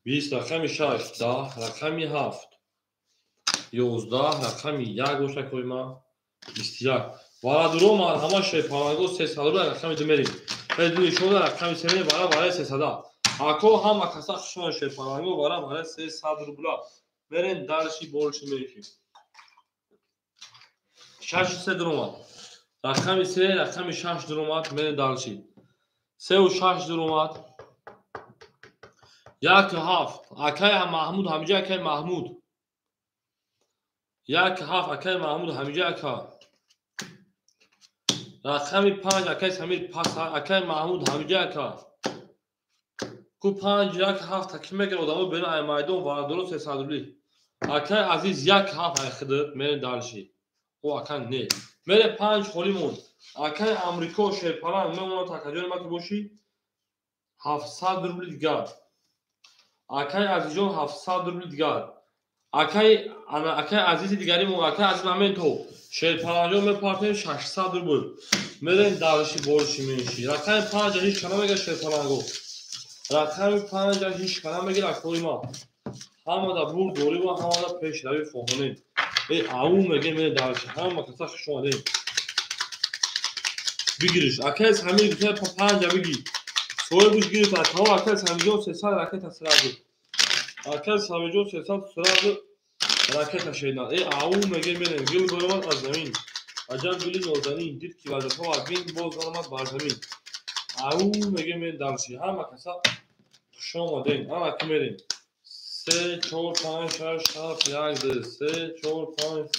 20 рақами 6 10 рақами 7 11 рақами 1 боша койма 21. Варадуро марҳама шерпаланго 300 рубл рақами 2 мерим. Ду шода рақами 3 мерим, вара вара 300. Ако ҳама каса хушона шерпаланго вара вара 300 рубла. Мерем дарши борши меши. 6 3 дуромад. Рақами 3 рақами 6 дуромад, мерем дарши. 3 ва 6 дуромад. 1 7. Акай Маҳмуд ҳамиҷа акай Маҳмуд. 1 7 акай Маҳмуд ҳамиҷа ака. Рақами 5 акай Самир пас акай Маҳмуд ҳамиҷа ака. Ку 5 1 7 таки мегирад одамо берун ай майдон варадоро 300 рубли. Акай Азиз 1 7 ай хидр мерем дарши. О ака не. Мере 5 холӣ монд. Акай Амрико шерпаланг мемонад такаҷони ма ки бошӣ 700 рубли дигар. Акай Азизҷон 700 рубли дигар. Акай Азизи дигари мо, акай Азиз Маменто шерпаланҷон мепартем 600 рубл. Мерем дарши борши менши. Рақами 5 ҳеҷ кана мегирад шерпаланго. Рақами 5 ҳеҷ кана мегирад акои ма. Ҳамада бурд дорӣ ва ҳамада пешравӣ хоҳонем. Эй ау мегӯем мерем дарши. Ҳама каса хуш омадем. Бигириш. Акай Самир гуфта 5 бигир. Соҳибаш гирифт. Акао акай Самирҷон 300 ракета сразу. Акай Самирҷон 300 сразу ракета шедан. Эй ау мегӯем мерем. Гул баромад аз замин. Аҷаб гули нозанин. Дид ки вазифа вазмин боз баромад бар замин. Ау мегӯем мерем дарши. Ҳама каса хуш омадем. Ҳама ки мерем. 3 4 5 6 7 1 2 3 4 5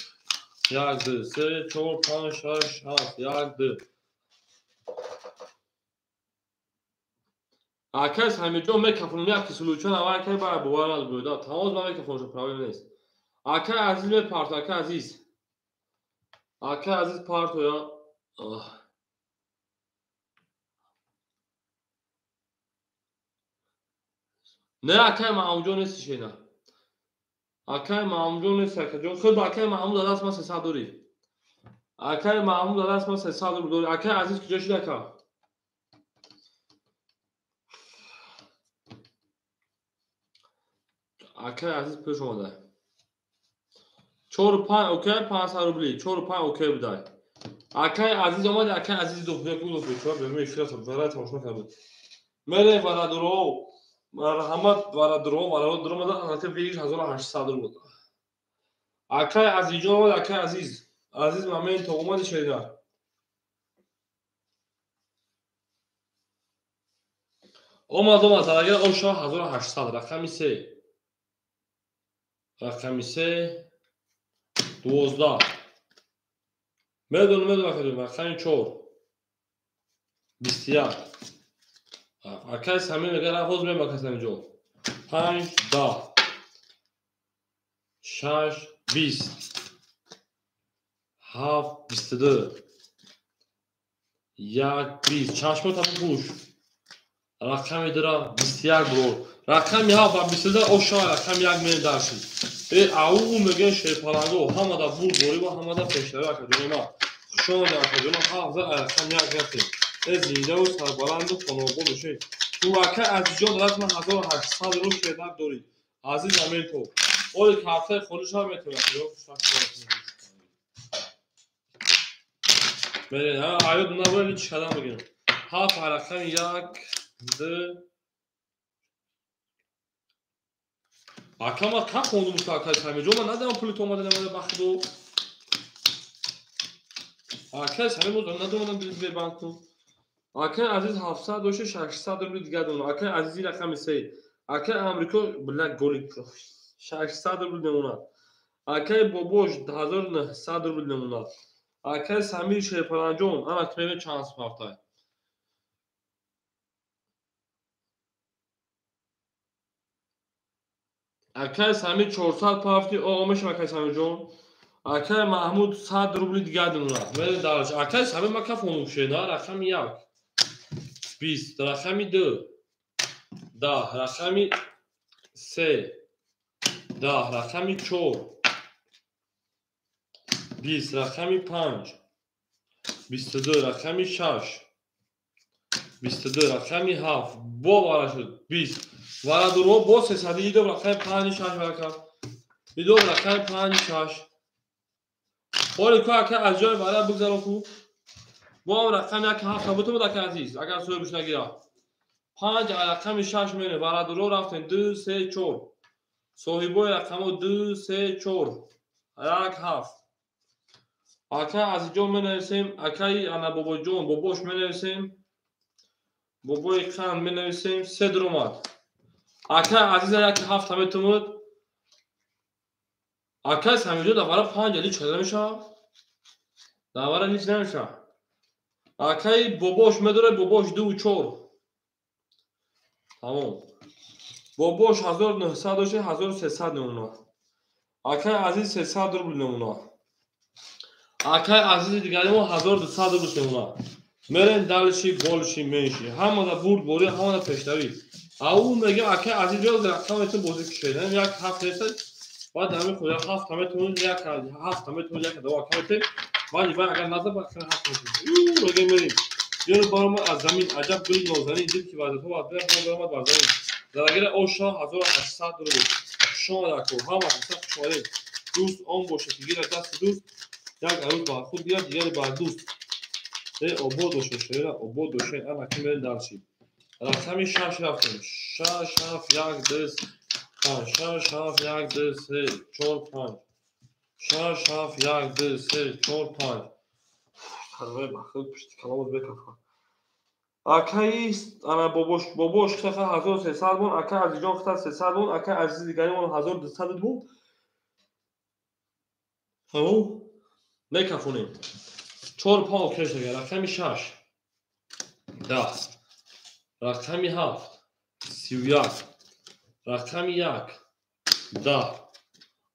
1 2 3 4 5 6 7 1 2. Акай Самирҷон мекафонам як кисулучон ава акай бара бовар надбуда. Тамоз ман мекафонам, проблем нест. Акай Азиз мепарт, акай Азиз. Акай Азиз партоя. Не акай Маҳмудҷон нест шена. Акай Маҳмудҷон нест акаҷон. Худ акай Маҳмуд даст ма 300 дорӣ. Акай Маҳмуд даст ма 300 рубл дорӣ. Акай Азиз куҷо шуд ака? Акай Азиз пеш омада. 4 5 окей 500 рубли. 4 5 окей будай. Акай Азиз омад, акай Азиз ду як ду чор бемеш фират вара тамошо кард. Мере варадуро марҳамат варадуро варадуро омада анака 1800 рубл. Акай Азизҷон омад, акай Азиз. Азиз Маменто омади шерида. Омад омад, агар оша 1800 рақами 3. Рақами 3 12. Медонам, медонам, акаҷон, рақами 4 21. Акай Самир мегӯяд рафт ҳозир меям акай Самирҷон. 5 10 6 20 7 22 1 20 чашмота бупӯш. Рақами 2 21 бро. Рақами 7 ва 22 оша рақами 1 мендарши. Ау мегӯян шерпаланго ҳамада бурд борӣ ва ҳамада пешравӣ акаҷони ман. Хуш омадед акаҷони 7 рақами 1 рафтем. Зиндаву сарбаланду хонобод бошед. Ту ака Азизҷон дадат 1800 рубл шернак дорӣ. Азиз амин то. Оли картаи холиша метавонад. Мерен, аёд набояд чӣ кадам бигирам. 7 рақами 1 2 Ака ма ка хондум ка ака Самирҷон, ман надорам пули то омада намада бахудо. Ака Самир боз надомадам бебанку. Ака Азиз 700 дошта 600 рубли дигар донам. Ака Азизи рақами 3. Ака Амрико бла голи 600 рубли мемонад. Акаи Бобош 1900 рубли мемонад. Акаи Самир Шерпаланҷон ана ки мебинем чанд сум ҳафтай. Акаи Самир 400 пафти о мешам акаи Самирҷон. Акаи Маҳмуд 100 рубли дигар мемонад. Мерем дараш. Акаи Самир ма ка фонук шена рақами 1 20 рақами 2 10 рақами 3 10 рақами 4 20 рақами 5 22 рақами 6 22 рақами 7 бо вара шуд 20 варадурҳо бо 300 идоб рақами 5 6 варака идоб рақами 5 6 оли ку ака аз ҷои вара бигзаро ку бо рақами 1 7 бутумад ака Азиз агар соҳибш нагира 5 рақами 6 мене варадурҳо рафтем 2 3 4 соҳибои рақамҳо 2 3 4 1 7 ака Азизҷон менависем, акаи ана Бобоҷон Бобош менависем, бобои қанд менависем, се дуромад. Ака Азиза 1 7 метумуд. Акаи Самирҷон давара 5 лич карда мешавад? Давара лич намешавад. Акаи Бобош медорад, Бобош 2 4. Тамом. Бобош 1900 дошт, 1300 мемонад. Акаи Азиз 300 рубл мемонад. Акаи Азизи дигари мо 1200 рубл мемонад. Мерем далши, болши, менши. Ҳамада бурд борӣ, ҳамада пешравӣ. Ау мегӯям акаи Азиз биёз рақам метон бозӣ кушед. 1 7 нестад. Баъд ҳамин худ 7 метавонед, 1 7 метавонед, 1 2 ака метавонед. Баъд иван агар назад баъд 7 метавонед. Мегӯям мерем. Ёро баромад аз замин, аҷаб гули нозанин дид ки вазифа баъд баромад бар замин. Зарагира оша 1800 рубл. Хуш омадед ако, ҳама каса хуш омадед. Дӯст он бошад ки гирад дасти дӯст, як арӯз бар худ гирад, дигаре бар дӯст. Обод бошед, шоира, обод бошед. Ана ки мерем дарши. Рақами 6 рафтем. 6 7 1 2 5 6 7 1 2 3 4 5 6 7 1 2 3 4 5 Харвай бахил пушти каламоз бекафа. Акаи ана Бобош Бобош хита 1300 бон, акаи Азизҷон хита 300 бон, акаи Азизи дигари мон 1200 бон. Ҳаво мекафонем. 4 5 кеш дигар. Рақами 6 10 рақами 7 31 рақами 1 10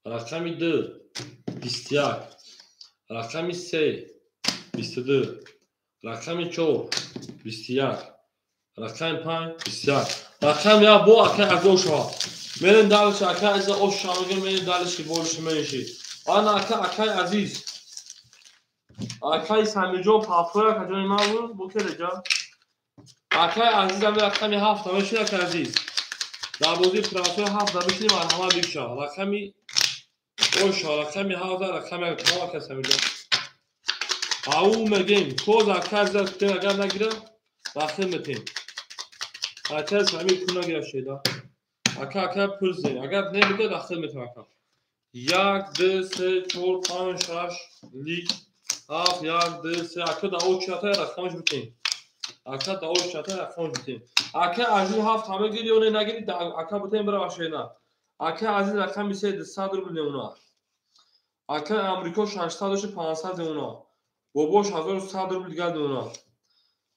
рақами 2 21 рақами 3 22 рақами 4 21 рақами 5 21 рақами 1 бо акаи Азиз шавад. Мерем далши акаи Азиз ош шавад, мерем далши болши менши. Ана акаи Азиз акаи Самирҷон пафтоя акаҷони ман буд, бо кереҷа. Акаи Азиз ами рақами 7 мешин акаи Азиз. Дар бозии прафтоя 7 мешини марҳамат бикша. Рақами оша, рақами 7, рақами 1 тамом акаи Самирҷон. Ау мегем, коз акаи Азиз кутем агар нагира, бахил метем. Акаи Самир ку нагира шеда. Ака ака пурзем. Агар небида бахил метем ака. 1 2 3 4 5 6 лик 7 1 2 3 ака да о чата рақамаш битем. Ака да о чата рақамаш битем. Ака Азиз 7 ҳама гири ё не нагири, ака битем бира башена. Ака Азиз рақами 3 200 рубл мемонад. Ака Амрико 600 дошт 500 мемонад. Бобош 1100 рубл дигар мемонад.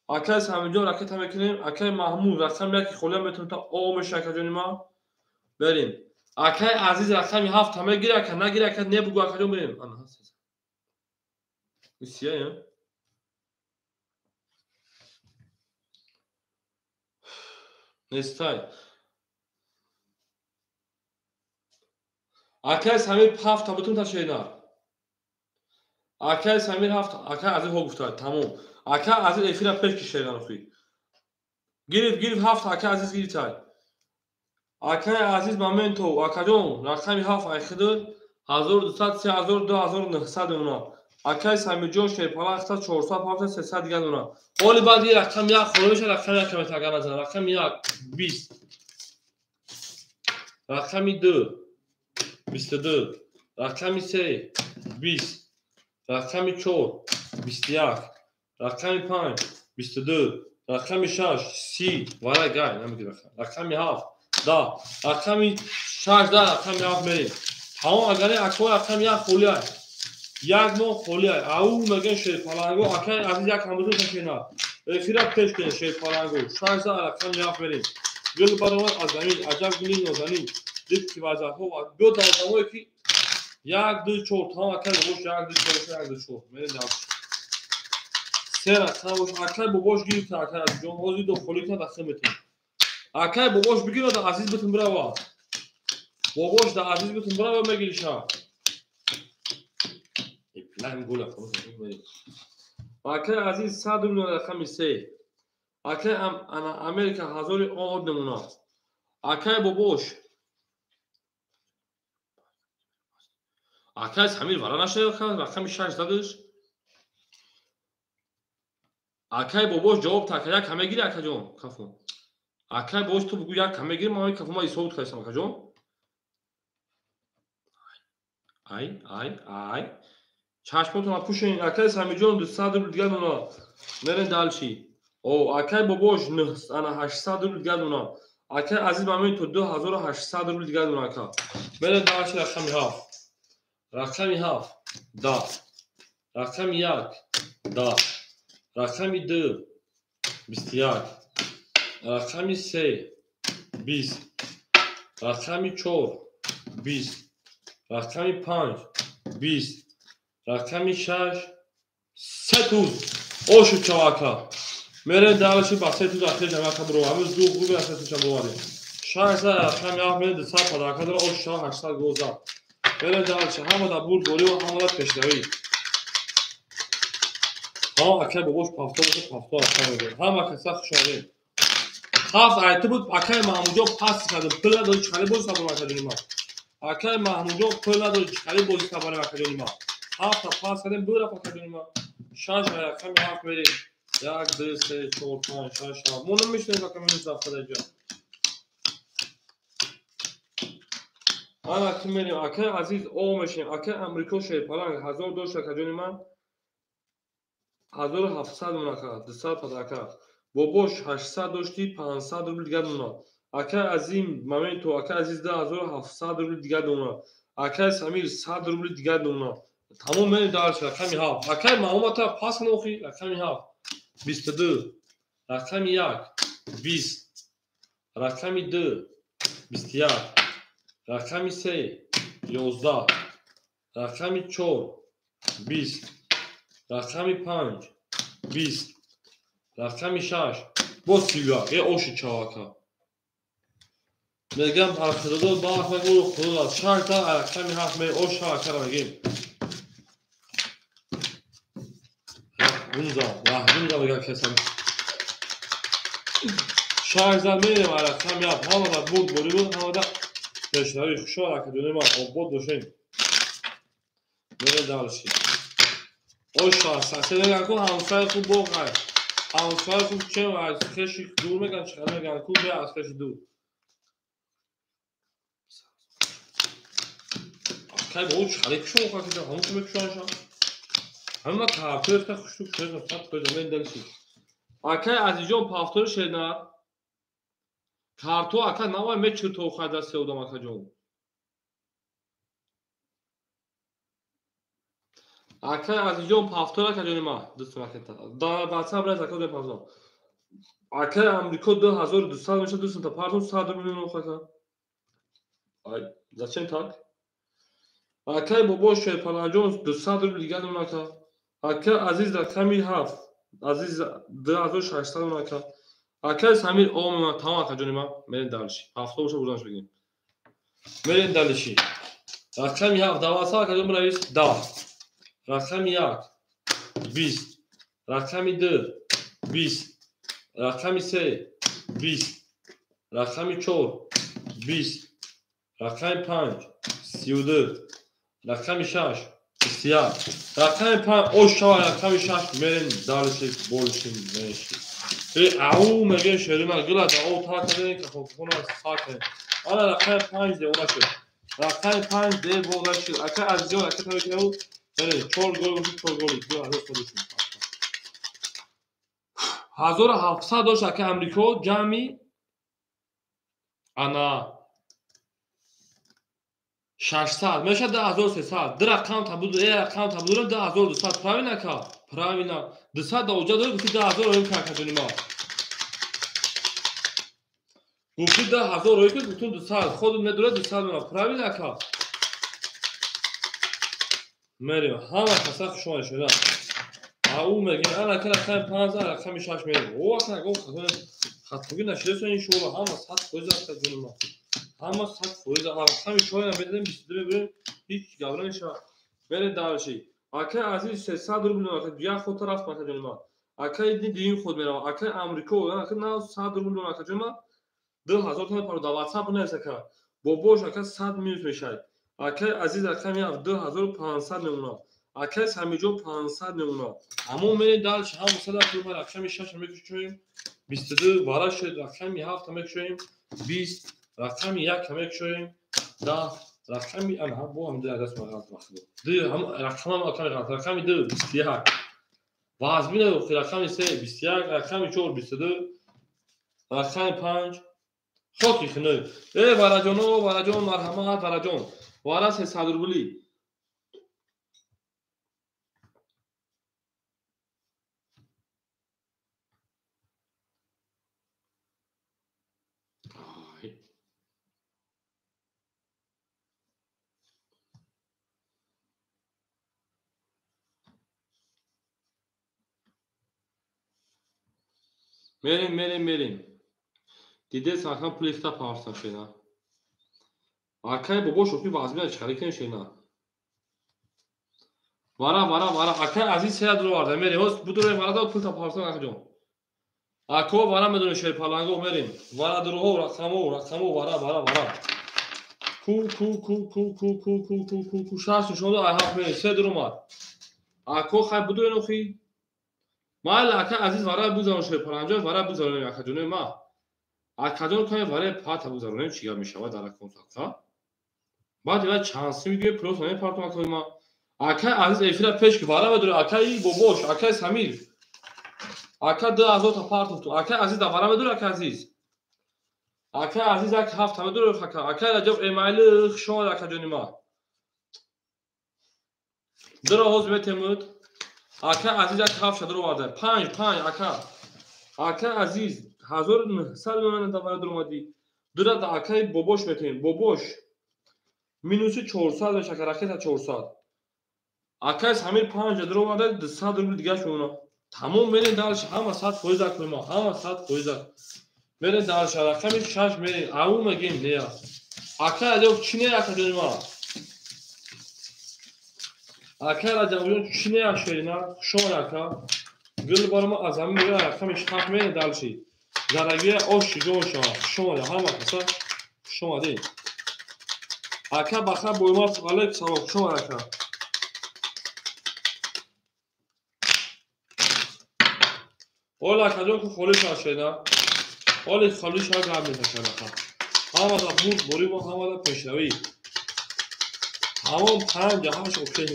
Акаи Самирҷон ракета мекунем. Акаи Маҳмуд рақами 1 холия метавонад та о меша акаҷони ман. Берем. Акай Азиз рақами 7 мегира, ака нагира, ака не бугу, акаҷон мерем. Ана ҳаст. Сия, нестай. Акай Самир 7 бутун та шейнар. Акай Самир 7, акай Азиз ҳо гуфта, тамом. Акай Азиз эфира пеш ки шейнар хи. Гирифт, гирифт 7, акай Азиз гирифтай. Акай Азиз моменто, акаҷон, рақами 7 айхидр 1200, 3000, 2900 мемона. Акай Самирҷон шерпалан 400, 500, 300 дигар мемона. Оли баъд ин рақами 1 холӣ мешавад, рақами 1 каме тагар назан. Рақами 1 20. Рақами 2 22. Рақами 3 20. Рақами 4 21. Рақами 5 22. Рақами 6 30. Варай гай, намегирам. Рақами 7 10. Рақами 6 10, рақами 7 мерем. Тамом, агар акои рақами 1 холӣ ай. Як моҳ холӣ ай. Ау мегӯян шерпаланго, акай Азиз як ҳамбузун ташена. Эфира пеш кунед шерпаланго. 6 10 рақами 7 мерем. Гул баромад аз замин, аҷаб гули нозанин. Дид ки вазаҳо ва биё дар одамое ки 1 2 4, тамом акай бобош 1 2 4, 1 2 4. Мерем дар. Се рақам бош, акай бобош гирифта, акай Азизҷон, ҳозир ду холӣ кунад, ахир метавонад. Акай бобош бигирад, Азиз битун бирава. Бобош да Азиз битун бирава мегириша. Лаҳм гула, акай Азиз 100 рубл рақами 3. Акай ана Америка 1000 од намуна. Акай бобош. Акай Самир вара нашава, рақами 6 задаш. Акай бобош ҷавоб та, ака як ҳаме гири, акаҷон, кафон. Акай бобош ту бугу як ҳаме гири, ман кафон ма ҳисоб кардам, акаҷон. Ай, ай, ай. Чашмотон пӯшен, акай Самирҷон 200 рубл дигар дона. Мерен далчи. О, акай бобош 9, ана 800 рубл дигар дона. Акай Азиз мамин то 2800 рубл дигар дона, ака. Мерен далчи рақами 7. Рақами 7 10. Рақами 1 10. Рақами 2 21. Рақами 3 20. Рақами 4 20. Рақами 5 20. Рақами 6 3 туз. Ошу чавака. Мерен далчи ба 3 туз ахир ҷамъака бро. Ҳамин ду губи 3 туз чам броварем. 6 рақами 7 мерен 200 падака дора, ошу чава 800 гол зад. Мерен далчи ҳама да бурд борӣ ва ҳама да пешравӣ. Ҳа, акай бобош пафто боша, пафто ака мегӯяд. Ҳама каса хуш омадед. 7 айти буд, акай Маҳмудҷон пас кардем. Пул надори, чӣ хали бозӣ табарем, акаҷони ман. Акай Маҳмудҷон пул надори, чӣ хали бозӣ табарем, акаҷони ман. 7 пас кардем, бурафт, акаҷони ман. 6 рақами 7 мерем. 1 2 3 4 5 6 7. Мо намешунавем, ака минус рафта дар ҷо. Ана ки мерем, акай Азиз о мешем, акай Амрико шерпаланг 1000 дошт, акаҷони ман. 1700 мунака, 200 падака. Бобош 800 дошти, 500 рубл дигар муна. Акай Азим моменто, акай Азиз 2700 рубл дигар муна. Акай Самир 100 рубл дигар муна. Тамом мерем дальше, рақами 7. Акай Маҳмудата пас нохи, рақами 7. 22. Рақами 1 20. Рақами 2 21. Рақами 3 11. Рақами 4 20. Рақами 5 20. Рақами 6 боз 31. Е оши чавака. Мегам ҳархидодод баъд мегӯ худо дад. 6 та рақами 7 ме ош чавакара мегем. Гунза, раҳгунза мегӯяд касам. 6 зад мерем рақами 7. Ҳама да бурд борӣ буд, ҳама да пешравӣ. Хушҳол акаҷони ман, обод бошем. Мерем дальше. Оша, сасе мегӯянд ку ҳамсояи хуб боғ ай. Ҳамсояи хуб чем аз хеши дур мегӯянд, чӣ қадар мегӯянд ку бе аз хеши дур. Акай бо чӣ қадар кушон акаҷон, ҳамон ки мекушонашам. Ҳама картои та хушту кушояшам, сад фоиз мерем дальше. Акай Азизҷон пафтори шернар. Карто ака навай мечирто хай дасти одам акаҷон. Акай Азизҷон пафтор акаҷони ман, дӯст ракета. Да WhatsApp раз ака пафтор. Акай Амрико 2200 меша дӯстон та партон 100 рубл нохака. Ай, зачем так? Акай бобо Шерпаланҷон 200 рубл дига мемонад ака. Ака Азиз рақами 7, Азиз 2600 мемонад ака. Акай Самир о мемонад. Тамом ака ҷони ман, мерем дальше. Ҳафто боша бурданаш бигирем. Мерем дальше. Рақами 7 даваса ака ҷон бинавис 10. Рақами 1 20. Рақами 2 20. Рақами 3 20. Рақами 4 20. Рақами 5 32. Рақами 6 21. Рақами 5 ош шава, рақами 6 мерем дальше, больше меньше. Ау мегем шерима гила да о та кардем ки хона са кардем. Ана рақами 5 девона шуд. Рақами 5 девона шуд. Ака азизон, ака таваккал. Мерем 4 гол бошад, 4 гол 2100 шуд. 1700 дошт ака Амрико ҷамъи ана 600 мешавад 2300. Ду рақам табуд, э рақам табудурам 2200. Правильно ака? Правильно. 200 да оҷа дорӣ, гуфти 2000 роӣ кун ака ҷони ма. Гуфти 2000 роӣ кун, гуфтум 200. Худ медурад 200 мемонад. Правильно ака? Мерем. Ҳама каса хуш омадед шуда. Ау мегем, ана ака рақами 5, рақами 6 мерем. О ака, го хатогӣ нашидаст ин шумо ҳама 100% ака ҷони ма. Ҳама 100% рақами 4 медодем, 22 мебурем, ҳеҷ гап намешавад. Мерем дальше. Акай Азиз 300 рубл мемонад, ака як худ тараф ака ҷони ма. Акай дини худ меравад. Акай Амрико, ака на 100 рубл мемонад ака ҷони ма. 2000 томан паро дар WhatsApp навис ака. Бобош ака 100 минус мешавад. Акай Азиз рақами 2500 мемонад. Акай Самиҷон 500 мемонад. Ҳамон мерем дальше, ҳам 100 рубл рақами 6 мекушоем, 22 вара шуд, рақами 7 мекушоем, 20, рақами 1 мекушоем, 10, рақами ана бо ҳам даст ма ғалат вақт. Ду ҳам рақамам рақами ғалат, рақами 2 21. Вазмина рақами 3 21, рақами 4 22, рақами 5 хоки хинӯ. Э вараҷоно, вараҷон, марҳамат вараҷон. Вара 300 рубли. Мерем, мерем, мерем. Дидес ака пули хита парса шена. Акай бобо шохи вазмина чиқари кунем шена. Вара, вара, вара. Акай Азиз сея дуроварда. Мерем. Ҳоз будурем вара да пул та парса акаҷон. Ако вара медонем шерпаланго мерем. Вара дуруҳо, рақамо, рақамо, вара, вара, вара. Ку, ку, ку, ку, ку, ку, ку, ку, ку, ку. Шаш нишон дод, ай ҳафт мерем. Се дуромад. Ако хай будурем охи. Майли ака Азиз вара бузарон шерпаланҷон, вара бузаронем акаҷонои ма. Акаҷон каме вараи пата бузаронем, чӣ гап мешавад дар акон садқа. Баъд ива чанд сим мегӯем, просто намепартом акои ма. Акаи Азиз эфира пеш ки вара медорем, акаи бобош, акаи Самир. Ака 2000 та партофтум. Акаи Азиз да вара медорем, ака Азиз. Акаи Азиз як ҳафта медорем, ака. Акаи Раҷаб эмайли хуш омад акаҷони ма. Дуро ҳоз метемуд. Ака Азиз як ҳафт дуроварда. 5 5 ака. Ака Азиз 1900 мемонад да вара дуромадӣ. Дура да акаи бобош метем. Бобош минуси 400 меша ака, ракета 400. Акаи Самир 5 дуроварда, 200 рубл дигаш мемонад. Тамом мерем дальше, ҳама 100% акои ма, ҳама 100%. Мерем дальше, рақами 6 мерем. Ау мегем нея. Ака Раҷаб чӣ не ака ҷони ма? Ака Раҷабҷон чӣ не шерина? Хуш омад ака. Гул барма аз ҳамин мега рақами 7 мерем дальше. Зарагия ош ҷон шава. Хуш омадед ҳама каса. Хуш омадед. Ака баха боймар алейк салом. Хуш омад ака. Ола акаҷон ку холӣ шава шерина. Оли холӣ шава гап мезанад ака. Ҳамада бурд борӣ мо, ҳамада пешравӣ. Ҳамон 5 8 окей.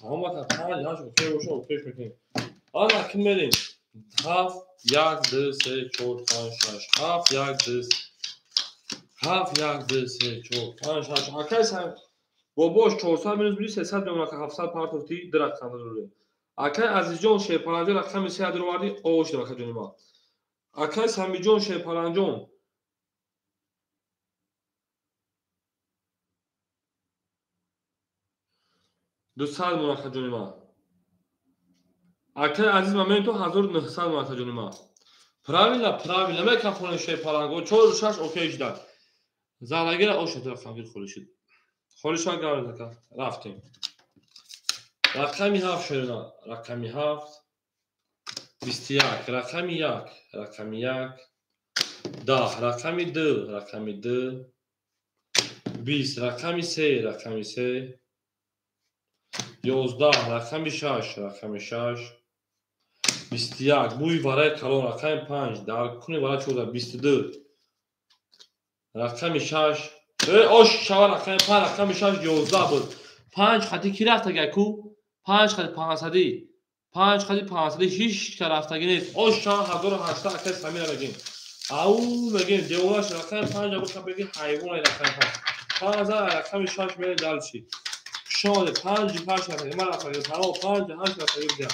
Ҳамада 5 8 окей боша, окей мекунем. Ана ки мерем. 7 1 2 3 4 5 6 7 1 2 7 1 2 3 4 5 6. Акай сам бобош 400 минус 300 мемонад, 700 партофти ду рақам дорем. Акай Азизҷон Шерпаланҷон рақами 3 дуровардӣ, ош дем ака ҷони ма. Акай Самиҷон Шерпаланҷон 200 мон акаҷони ман. Акаи азиз ман то 1900 мон акаҷони ман. Правильно, правильно. Мекафонем шои паланго. 4 6 окей шуда. Зарагира ошед рақамгир холӣ шуд. Холӣ шуд гавред ака. Рафтем. Рақами 7 шоина. Рақами 7 21, рақами 1, рақами 1 10, рақами 2, рақами 2 20, рақами 3, рақами 3 11, рақами 6, рақами 6 21, бӯи вараи калон, рақами 5, дар куни вара 14, 22, рақами 6, ош шава рақами 5, рақами 6, 11 буд. 5 хати ки рафтага ку? 5 хати 500, 5 хати 500 ҳеҷ ка рафтагӣ нест. Ош шава 1800 акаи Самира мегем. Ау мегем деволаш рақами 5 абу капеги ҳайвон рақами 5. 5 рақами 6 мере дальше. Шоде 5 8 рафтагӣ ман рафтагӣ тамом 5 8 рафтагӣ буда.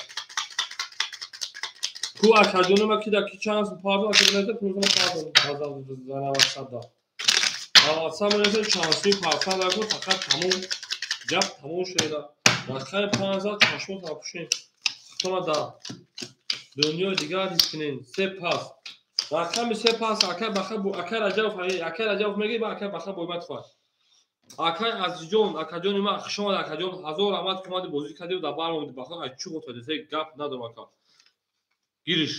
Ку акаҷони ма ки да ки чанд пардо акаҷони пулзана пардо 1900 да. 900 менесе чанси парсан даку фақат тамом гап тамом шуда. Рақами 5 чашмо тапушин. Хутона да. Дунёи дигар ҳис кунем. Се пас. Рақами се пас акай баха бу акай Раҷабов акай Раҷабов мегӣ ба акай баха боймат хоҳад. Акай Азизҷон, акаҷони ман хуш омад акаҷон, ҳазор раҳмат ки омади бозӣ кардӣ дар бар омадӣ баха ай чӣ гуфтадӣ се гап надорам ака. Гириш.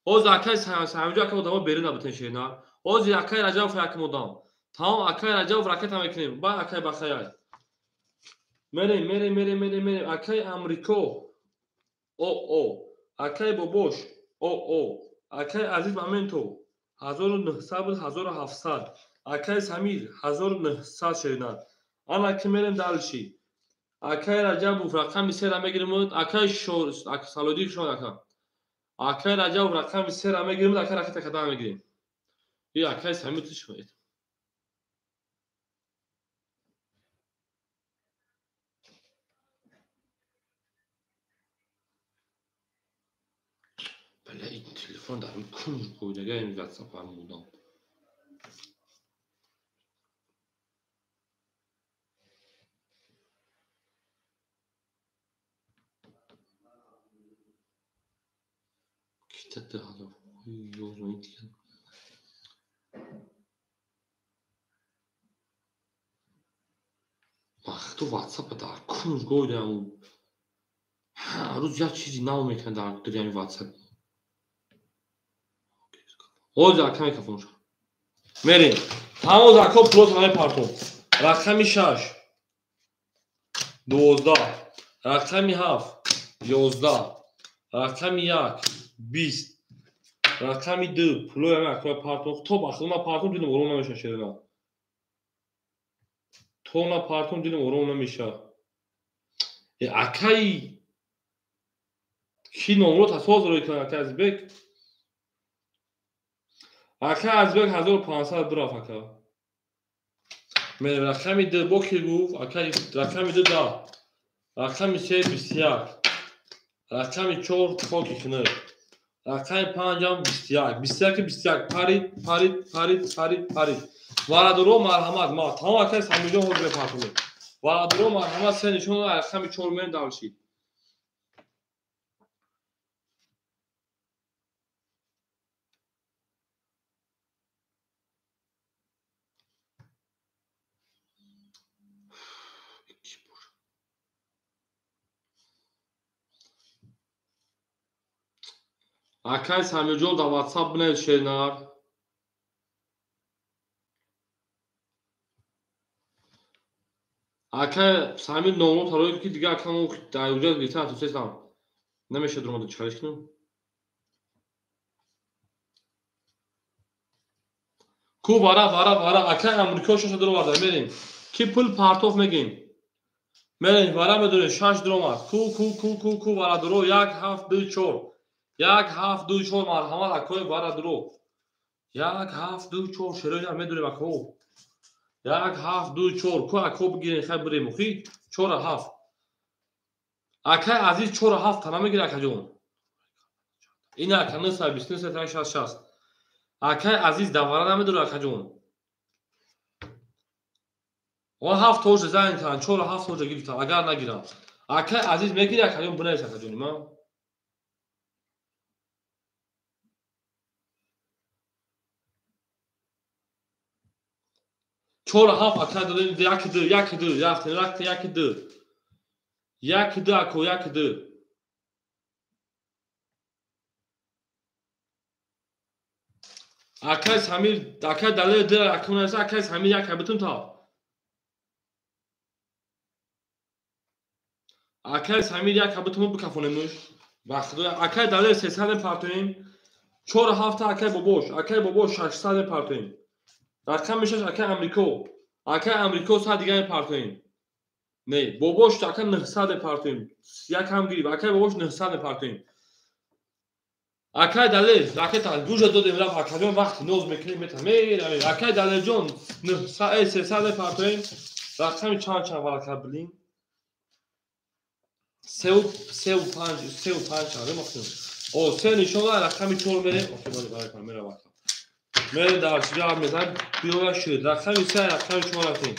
Ҳозир акай Самиҷон акай одамо берун набутен шена. Ҳозир акай Раҷабов якм одам. Тамом акай Раҷабов ракета мекунем. Ба акай бахаяй. Мерем, мерем, мерем, мерем, мерем. Акай Амрико. О о. Акай Бобош. О о. Акай Азиз Маменто 1900 буд 1700. Акай Самир 1900 шерина. Ана ки мерем дальше. Акай Раҷабов рақами 3-ра мегирем. Акай Салодиев шон ака. Акай Раҷабов рақами 3-ра мегирем, акай ракета када мегирем. И акай Самир ту шоед. Бля, ин телефон дар кунҷ қойдага ин WhatsApp фармудам. Китата ҳазор ёзма ин дигар. Вақту WhatsApp дар кунҷ қойдам. Ҳар рӯз як чизи нав мекунад дар дурями WhatsApp. Ҳозир ака микрофон шуд. Мерем. Тамом ака пулот мепартом. Рақами 6 12, рақами 7 11, рақами 1 20, рақами 2 пулои ака партом. То ба худма партом дилам ором намеша шерина. То на партом дилам ором намеша. Акаи ки номро тасоз рӯй кунад ака Азизбек? Ака Азизбек 1500 бирафт ака. Мерем рақами 2 бо ки гуфт? Ака рақами 2 10, рақами 3 21, рақами 4 хоки хунук, рақами 5 ҳам 21, 21 21 парид, парид, парид, парид, парид. Варадуро марҳамат, ма тамом акаи Самиҷон ҳозир мепартонем. Варадуро марҳамат се нишон рақами 4 мерем дальше. Акай Самиҷон дар WhatsApp бинавис шернар. Акай Самир номро тарои ки дигар акамо дар уҷа гирифтан атусестам. Намешад ромада чиқариш кунам. Ку вара вара вара акай Амрико шаша дуроварда мерем. Ки пул партоф мегем. Мерем вара медонем 6 дуромад. Ку ку ку ку ку вара дуро 1 7 2 4. 1 7 2 4 марҳамат акои вара дуро. 1 7 2 4 шероя медонем ако. 1 7 2 4 ку ако бигирем хай бирем охи 4 7. Акай Азиз 4 7 тана мегира акаҷон. Ина ака 929 66. Акай Азиз давара намедора акаҷон. Он 7 тоже зайн кан 4 7 тоже гирифтан агар нагирам. Акай Азиз мегири акаҷон бинавис акаҷони ман. Чор ҳафт акай додем, як ду, як ду, рафтем, рафтем, як ду. Як ду ако, як ду. Акай Самир, акай Далер ду, акай нависа, акай Самир як битун та. Акай Самир як битун бикафонемуш. Ба худо акай Далер 300 партоем. Чор ҳафта акай Бобош, акай Бобош 600 партоем. Рақами шаш акай Амрико. Акай Амрико 100 дига партоем. Не, Бобош ака 900 партоем. Як ҳам гирифт. Акай Бобош 900 партоем. Акай Далер, ракета гӯша додем рафт акаҷон вақти ноз мекунем мета меравем. Акай Далерҷон 900 300 партоем. Рақами чанд чанд варака блин? 3 5 3 5 чанд мақсум. О, се нишон рақами 4 мерем. Окей, бале, бале, мерам ака. Мерем дар чига мезанем, биёя шуд. Рақами 3 рақами 4 рафтем.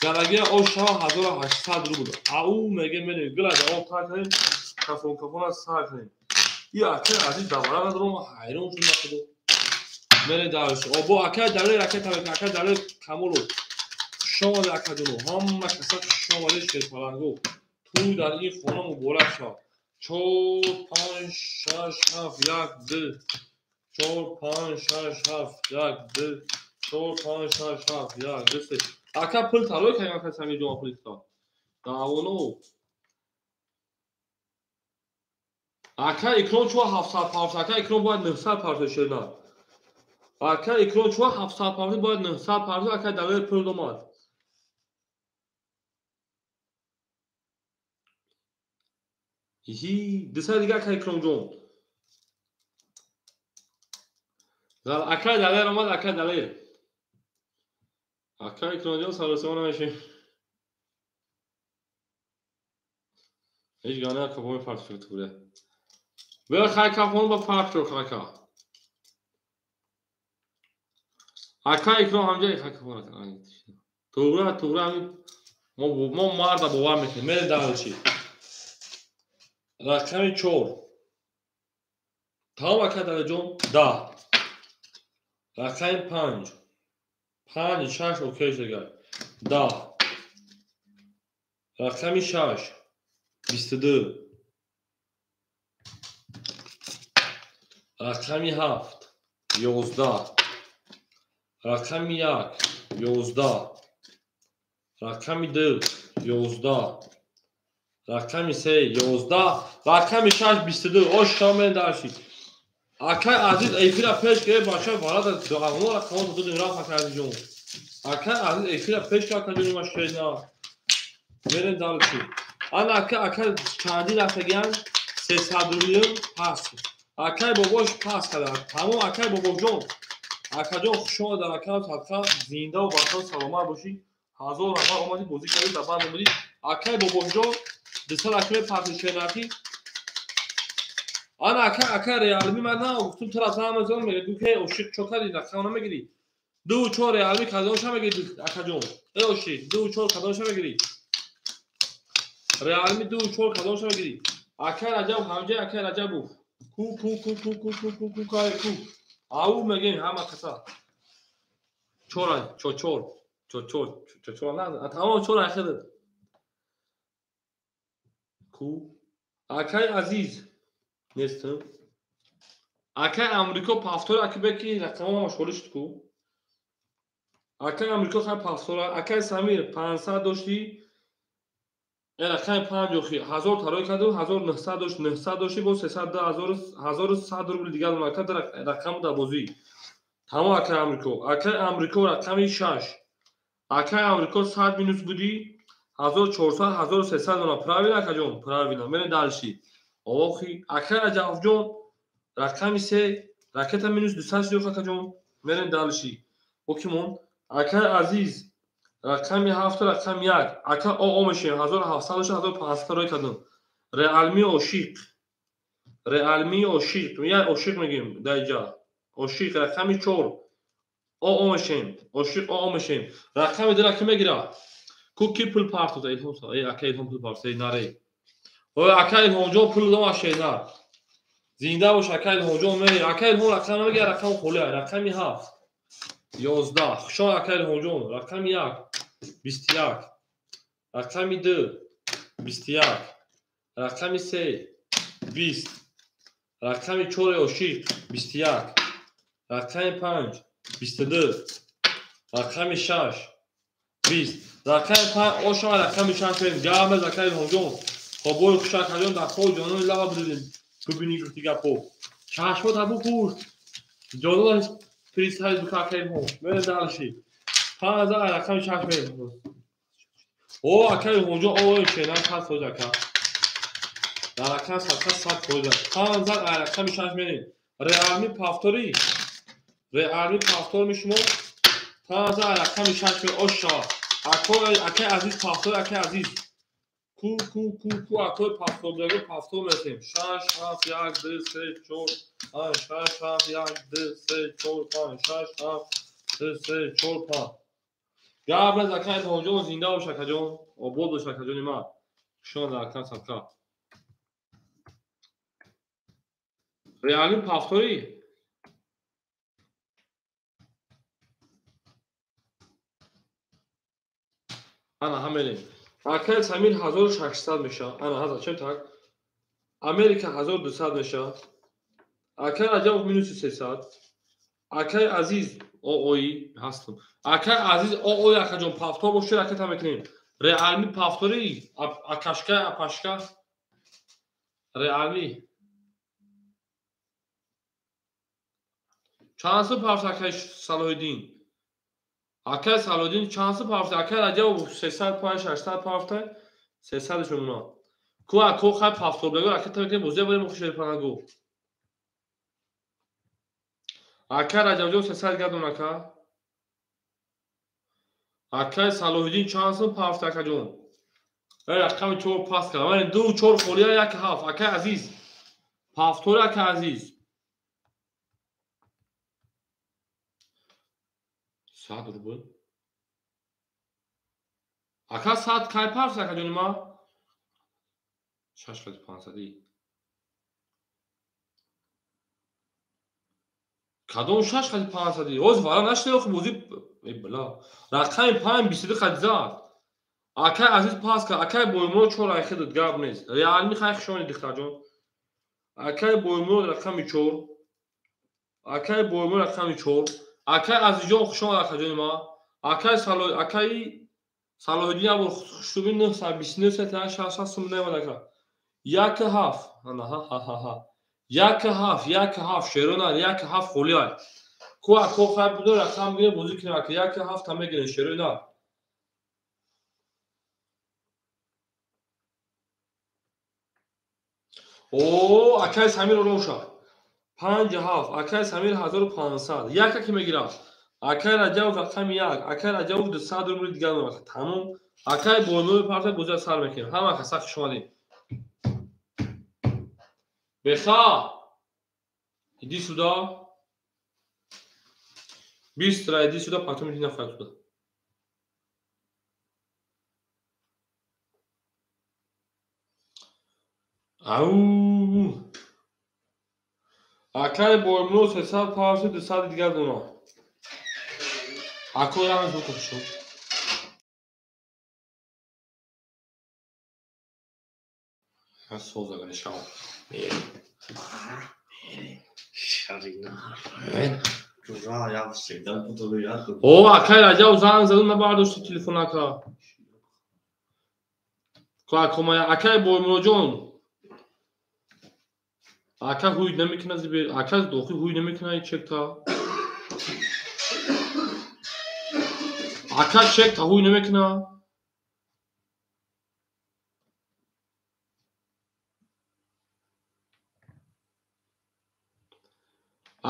Зараги о шава 1800 рубл. Ау меге мерем. Гила да о тар кунем. Кафон кафона сар кунем. И акай Азиз давара надорам, ҳайрон шудам худо. Мерем дарш. О бо акай Далер, акай Таваккал, акай Далер Камолов. Шомад акаҷоно, ҳама каса шомаде шерпаланго. Тӯй дар ин хона муборак шавад. 4 5 6 7 1 2 4 5 6 7 1 2 4 5 6 7 1 2 3. Ака пул тарой кай ака Самир ҷон пул та. Давоно. Ака Икром чо 700 парт, ака Икром бояд 900 парт шуда. Ака Икром чо 700 парт бояд 900 парт, ака Далер пул домад. Ҳи, 200 дига ака Икром ҷон. Акай Далер омад, акай Далер. Акай Икром ҷон саросима намешем. Ҳеҷ гап не, ака бо мепарт шуд туре. Бیا хай кафон ба парт шуд ака. Ака Икром ҳамҷа хай кафон ака. Тугра, тугра мо марда бовар мекунем. Мерем дарчи. Рақами 4. Тамом ака Далерҷон 10. Рақами 5. 5 6 окей шуд. 10. Рақами 6. 22. Рақами 7. 11. Рақами 1. 11. Рақами 2. 11. Рақами 3. 11. Рақами 6. 22. Ош шомен дарши. Акай Азиз эфира пеш гирифт бача варада дуғамо рақамот додем рафт акай Азизҷон. Акай Азиз эфира пеш гирифт акаҷони ма шерина. Мерем дарши. Ана ака ака чанди рафтагиян 300 рублим пас. Акай Бобош пас карда. Тамом акай Бобоҷон. Акаҷон хуш омад дар акам садқа зинда ва барқарор саломат бошӣ. 1000 нафар омадӣ бозӣ кардӣ дар банд омадӣ. Акай Бобоҷон 200 акай пас шернахи. Ана ака ака реалми ман на гуфтум тра зам зам мегӯ ки ошиқ чо кардӣ рақам намегирӣ. 2 4 реалми кадомша мегирӣ акаҷон. Э ошиқ 2 4 кадомша мегирӣ. Реалми 2 4 кадомша мегирӣ. Акай Раҷаб ҳамҷа акай Раҷабов. Ку ку ку ку ку ку ку ку кай ку. Ау мегем ҳама каса. 4 4 4 4 4 4 на тамом 4 ахир. Ку акай Азиз нестам. Акай Амрико пафтор аки беки рақамҳо машғул шуд ку. Акай Амрико хай пафтор, акай Самир 500 доштӣ. Рақами 5 охи 1000 тарой карду 1900 дошт, 900 доштӣ бо 300 1100 рубл дигар омад рақам дар бозӣ. Тамом акай Амрико. Акай Амрико рақами 6. Акай Амрико 100 минус будӣ 1400 1300 дона. Правильно акаҷон? Правильно. Мерем дальше. Охи акай Раҷабҷон рақами 3 ракета минус 200 шуд акаҷон. Мерем дальше. Окимон акай Азиз рақами 7 рақами 1. Ака о мешем 1700 дошт 1500 рой кардам. Реалми ошиқ. Реалми ошиқ. Я ошиқ мегем даҷа. Ошиқ рақами 4. О мешем. Ошиқ о мешем. Рақами 2 ки мегира. Ку ки пул партода Илҳом са. Эй ака Илҳом пул партода. Эй наре. Ой, ака Илҳомҷон пул додам аз Шернар. Зинда бош ака Илҳомҷон. Ака Илҳом рақам намегирад, рақам холӣ. Рақами 7 11. Хушон ака Илҳомҷон. Рақами 1 21. Рақами 2 21. Рақами 3 20. Рақами 4 ошиқ 21. Рақами 5 22. Рақами 6 20. Рақами 5 ошиқ, рақами 6 берем. Гап ака Илҳомҷон. Хобои хуш акаҷон, дар хоб ҷонони лаба бибинӣ гуфти гапҳо. Чашмот ҳабу пӯш. Ҷонон присайд бука ака Илҳом. Мерем дальше. 5 рақами 6 берем. О, ака Илҳомҷон, о, шена 100% ака. Дар рақам 100%. 5 рақами 6 мерем. Реалми повтори. Реалми повтор мешумо. 5 рақами 6 мерем. Оша. Акай Азиз повтор, акай Азиз. Ку ку ку ку акой повтор дагу повтор мерсем. 6 7 1 2 3 4 5 6 7 1 2 3 4 5 6 7 2 3 4 5. Гап наз ака Илҳомҷон, зинда бош акаҷон, обод бош акаҷони ман. Шон дар акам садқа. Реални повтори. Ана ҳамерем. Акай Самир 1600 меша. Ана ҳаза чем так? Америка 1200 меша. Акай Раҷабов минуси 300. Акай Азиз ООИ ҳастам. Акай Азиз ООИ акаҷон повтор бошед, ракета мекунем. Реалми повтори, акашка, апашка. Реалми. Чанд сум пафт акай Салоҳиддин? Акай Салоҳиддин чанд сум пафт? Акай Раҷабов 300 5 600 пафта. 300 шумона. Ку ако хай повтор бего ракета мекунем, бозия барем хушерпанагу. Акай Раҷабҷон 300 гардон ака. Акай Салоҳиддин чанд сум пафт акаҷон? Рақами 4 пас кардам. 2 4 холия 1 7. Акай Азиз. Повтор акай Азиз. 100 рубл. Ака 100 кай пафт акаҷони ма? 6500. Кадом 6500? Оз вара нашида охи бози бла. Рақами 5 22 қад зад. Акай Азиз пас кард. Акай Боймурод 4 айхи дод, гап нест. Реалми хай хушони духтарҷон. Акай Боймурод рақами 4. Акай Боймурод рақами 4. Акай Азизҷон хушомад акаҷони ма. Акай Салоҳиддин ябор хушуби 929 766 сум наомад ака. 1 7. Ана ҳа ҳа ҳа ҳа. 1 7 1 7 шерона 1 7 холӣ ай. Ку ако хай будо рақам гире бозӣ кунем ака. 1 7 та мегирем шерона. О, акай Самир ором шад. 5 7 акай Самир 1500. Яка ки мегирад. Акай Раҷабов рақами 1. Акай Раҷабов 200 рубли дигар мебахшад. Тамом. Акай Боймурод парта бозиро сар мекунем. Ҳама каса хуш омадед. Беха! Иди сюда. Быстро иди сюда, потом иди нахуй отсюда. Ау! Акай Боймурод 300 пафт 200 дигар дона. Ако раме звук шуд. Соза грешал. Шарина. Жужа, я всегда буду я. О, акай Раҷаб занг заду набардошти телефон ака. Ко акай Боймуродҷон. Ака ҳуй намекунад зибер, ака дохил ҳуй намекунад чекта. Ака чекта ҳуй намекунад.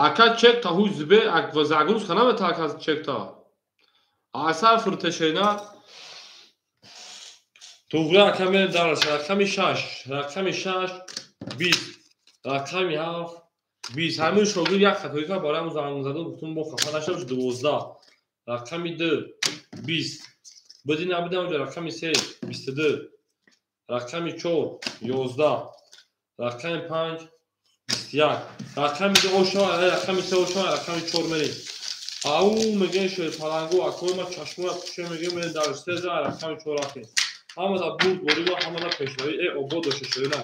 Ака чекта ҳуй зибер, загрузка намета ака чекта. Асар фуртешена. Туғра ака мерем дараш, рақами 6, рақами 6 20. Рақами 7 20. Ҳамин шогирд як хатоӣ кард, барои ҳамон занг заду гуфтум бо хафа нашав, 12. Рақами 2 20. Буди набудам ҷо рақами 3 22. Рақами 4 11. Рақами 5 21. Рақами 2 ошава, рақами 3 ошава, рақами 4 мерем. Ау мегӯем шерпалангу, акои ма чашмоя пӯше мегӯем мерем дар се за рақами 4 рафтем. Ҳамада бурд борива, ҳамада пешравӣ. Э обод дошта шерина.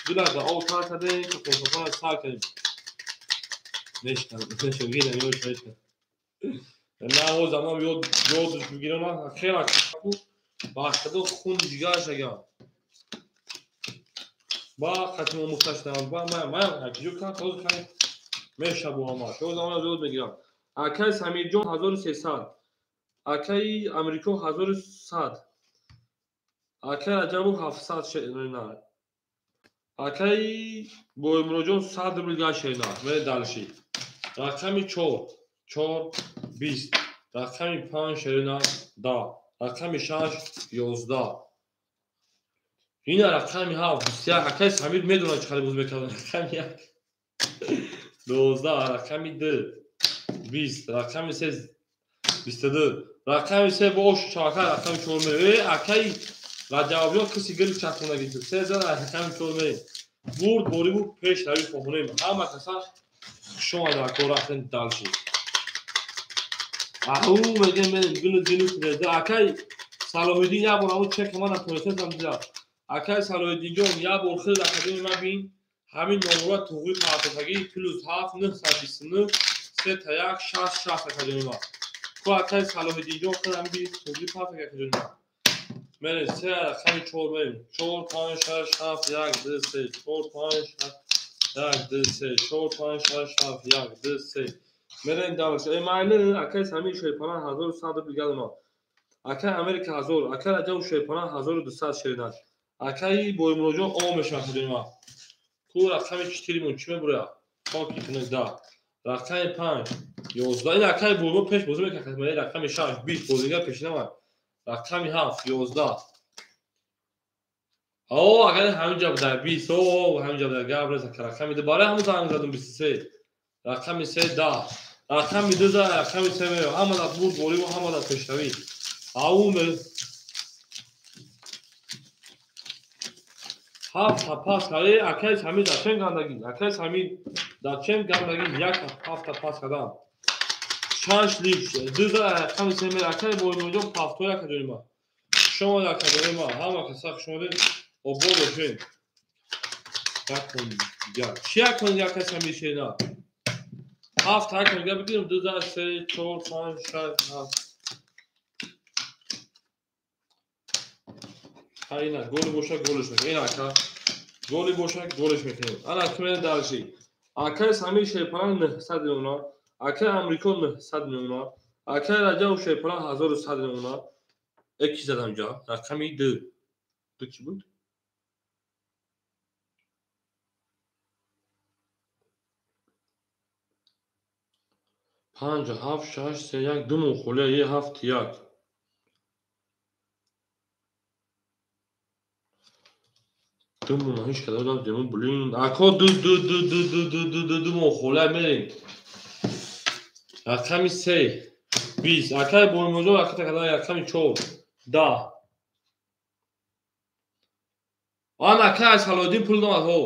Дилада об тар кардем, ки қурсоқона сар кардем. Нешкан, нешкан, гирам, ёд нешкан. На о замон ёд ёдш бигирам, хела ку вақтадо хун ҷигараш агам. Ба қатим омӯхта шудам, ба ман ман акиҷо кан ҳозир кан мешабу ҳамаш. О замон ёд мегирам. Акай Самирҷон 1300. Акай Амрико 1100. Акай Раҷабов 700 шерина. Акай Боимуроҷон 100 рубл гаш шерина. Мере дальше. Рақами 4 4 20. Рақами 5 шерина 10. Рақами 6 11. Ина рақами 7 21. Акай Самир медонад чӣ қадар боз мекардам. Рақами 1 12. Рақами 2 20. Рақами 3 22. Рақами 3 бош чака рақами 4 мере. Акай Раҷабҷон киси гил чахонагӣ. 3 за рақами 4 мере. Бурд бориву пеш рави хонем. Ҳама каса хуш омада ако рафтем дальше. Ау мегем мерем гил гил гил. Акай Салоҳиддин як бор ҳамун чек мана натонистам дидам. Акай Салоҳиддинҷон як бор хел академия ман бин. Ҳамин номера туғри партофагӣ плюс 7 929 3 1 6 6 академия ман. Ку акай Салоҳиддинҷон хел ҳамин бин туғри партофагӣ академия ман. Мерем 3 рақами 4 мерем. 4 5 6 7 1 2 3 4 5 6 1 2 3 4 5 6 7 1 2 3. Мерем дальше. Э майли акай Самир Шерпана 1100 рубл галма. Акай Америка 1000, акай Раҷаб Шерпана 1200 шерина. Акай Боимуроҷон о мешавад академия. Ку рақами 4 мон чӣ мебуря? Хоки кунед да. Рақами 5 11. Ин акай Боимо пеш бозӣ мекард. Рақами 6 20 бозига пеш намад. Рақами 7 11. О, агар ҳамин ҷо буда 20, о, ҳамин ҷо буда гап нест. Рақами 2 барои ҳамон занг задам 23. Рақами 3 10. Рақами 2 за рақами 3 мерем. Ҳамада бурд бориву ҳамада пешравӣ. Ау ме ҳафт пас кард. Акай Самир дар чем гандагӣ? Акай Самир дар чем гандагӣ? Як ҳафта пас кардам. 6 лич 2 за рақами 3 мерем. Акай Боимуроҷон пафтои акаҷони ма. Хуш омад акаҷони ма. Ҳама каса хуш омадед. Обод бошед. Як кун дигар. Чӣ як кун дигар акай Самир шерина? Ҳафт як кун дигар бигирем. 2 за 3 4 5 6 7. Ха ина голи боша голиш мекунем. Ина ака голи боша голиш мекунем. Ана ки мерем дальше. Акай Самир Шерпана 900 мемона. Акай Амрико 900 мемона. Акай Раҷаб Шерпана 1100 мемона. Эки задам ҷа. Рақами 2. 2 чӣ буд? 5 7 6 3 1 2 мон холия е 7 1. 2 мон ҳеч када дам дему блин. Ако 2 2 2 2 2 2 2 2 2 мон холия мерем. Рақами 3 20. Акай Боимуроҷон ракета када рақами 4 10. Ан акай Салоҳиддин пул домад ҳо.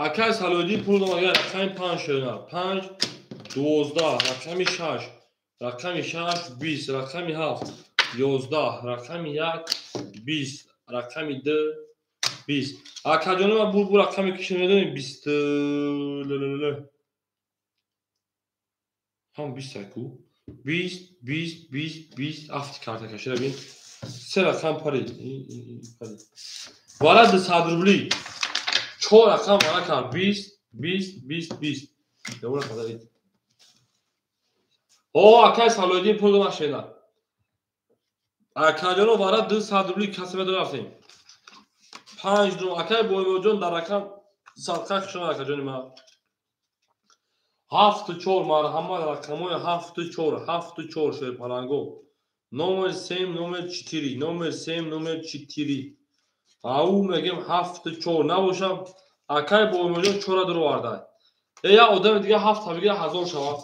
Акай Салоҳиддин пул домад рақами 5 шерина. 5 12 рақами 6 рақами 6 20 рақами 7 11 рақами 1 20 рақами 2 20. Акаҷони ман бур бур рақами киши медонем 20 л ҳам 20 аку 20 20 20 20 афти карта кашида бин. 3 рақам парид. Вара 200 рубли. 4 рақам вара кард 20 20 20 20. Добра қадарид. О, акай Салоҳиддин пул домад шена. Акаҷоно вара 200 рубли касе медо рафтем. 5 рум акай Боимуроҷон дар рақам садқа хуш омад акаҷони ман. 7 4 марҳамат рақамҳои 7 4 7 4 шерпаланго. Номер 7 номер 4 номер 7 номер 4. Ау мегем 7 4 набошам акай Боимуроҷон 4 дуроварда. Э я одами дига 7 бигира 1000 шавад.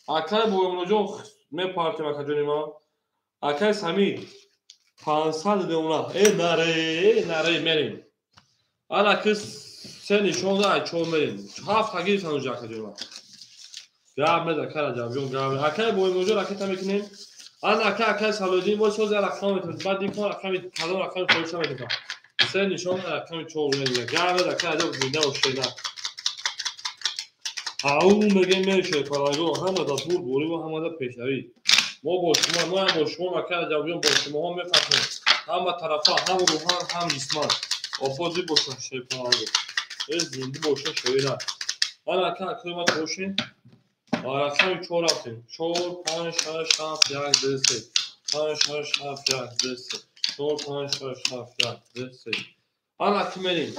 Акай Боимуроҷон мепартем акаҷони ман. Акай Самир 500 мемона. Э наре мерем. Ана ки се нишон да чор мерем. Ҳафт та гирифтан уҷа акаҷон. Гап неда ака Раҷабҷон, гап. Акай Боимоҷон ракета мекунем. Ана ака акай Салоҳиддин боз соз як рақам метавонад. Баъд дикон рақами кадом рақами хоҳиша метавонад. Се нишон рақами чор мерем. Гап неда ака Раҷаб зинда бошед. Ау мегем мерем паланго ҳама да бурборӣ ва ҳама да пешравӣ. Мо бо шумо, мо ҳам бо шумо ака Раҷабҷон бо шумоҳо мефаҳмем. Ҳама тарафа, ҳам рӯҳан, ҳам ҷисман. Ободӣ бошад шерпаланго. Э зинда бошад шоира. Ана ака акои ма бошед. Рақами чор рафтем. 4 5 6 7 1 2 3. 5 6 7 1 2 3. 4 5 6 7 1 2 3. Ана ки мерем.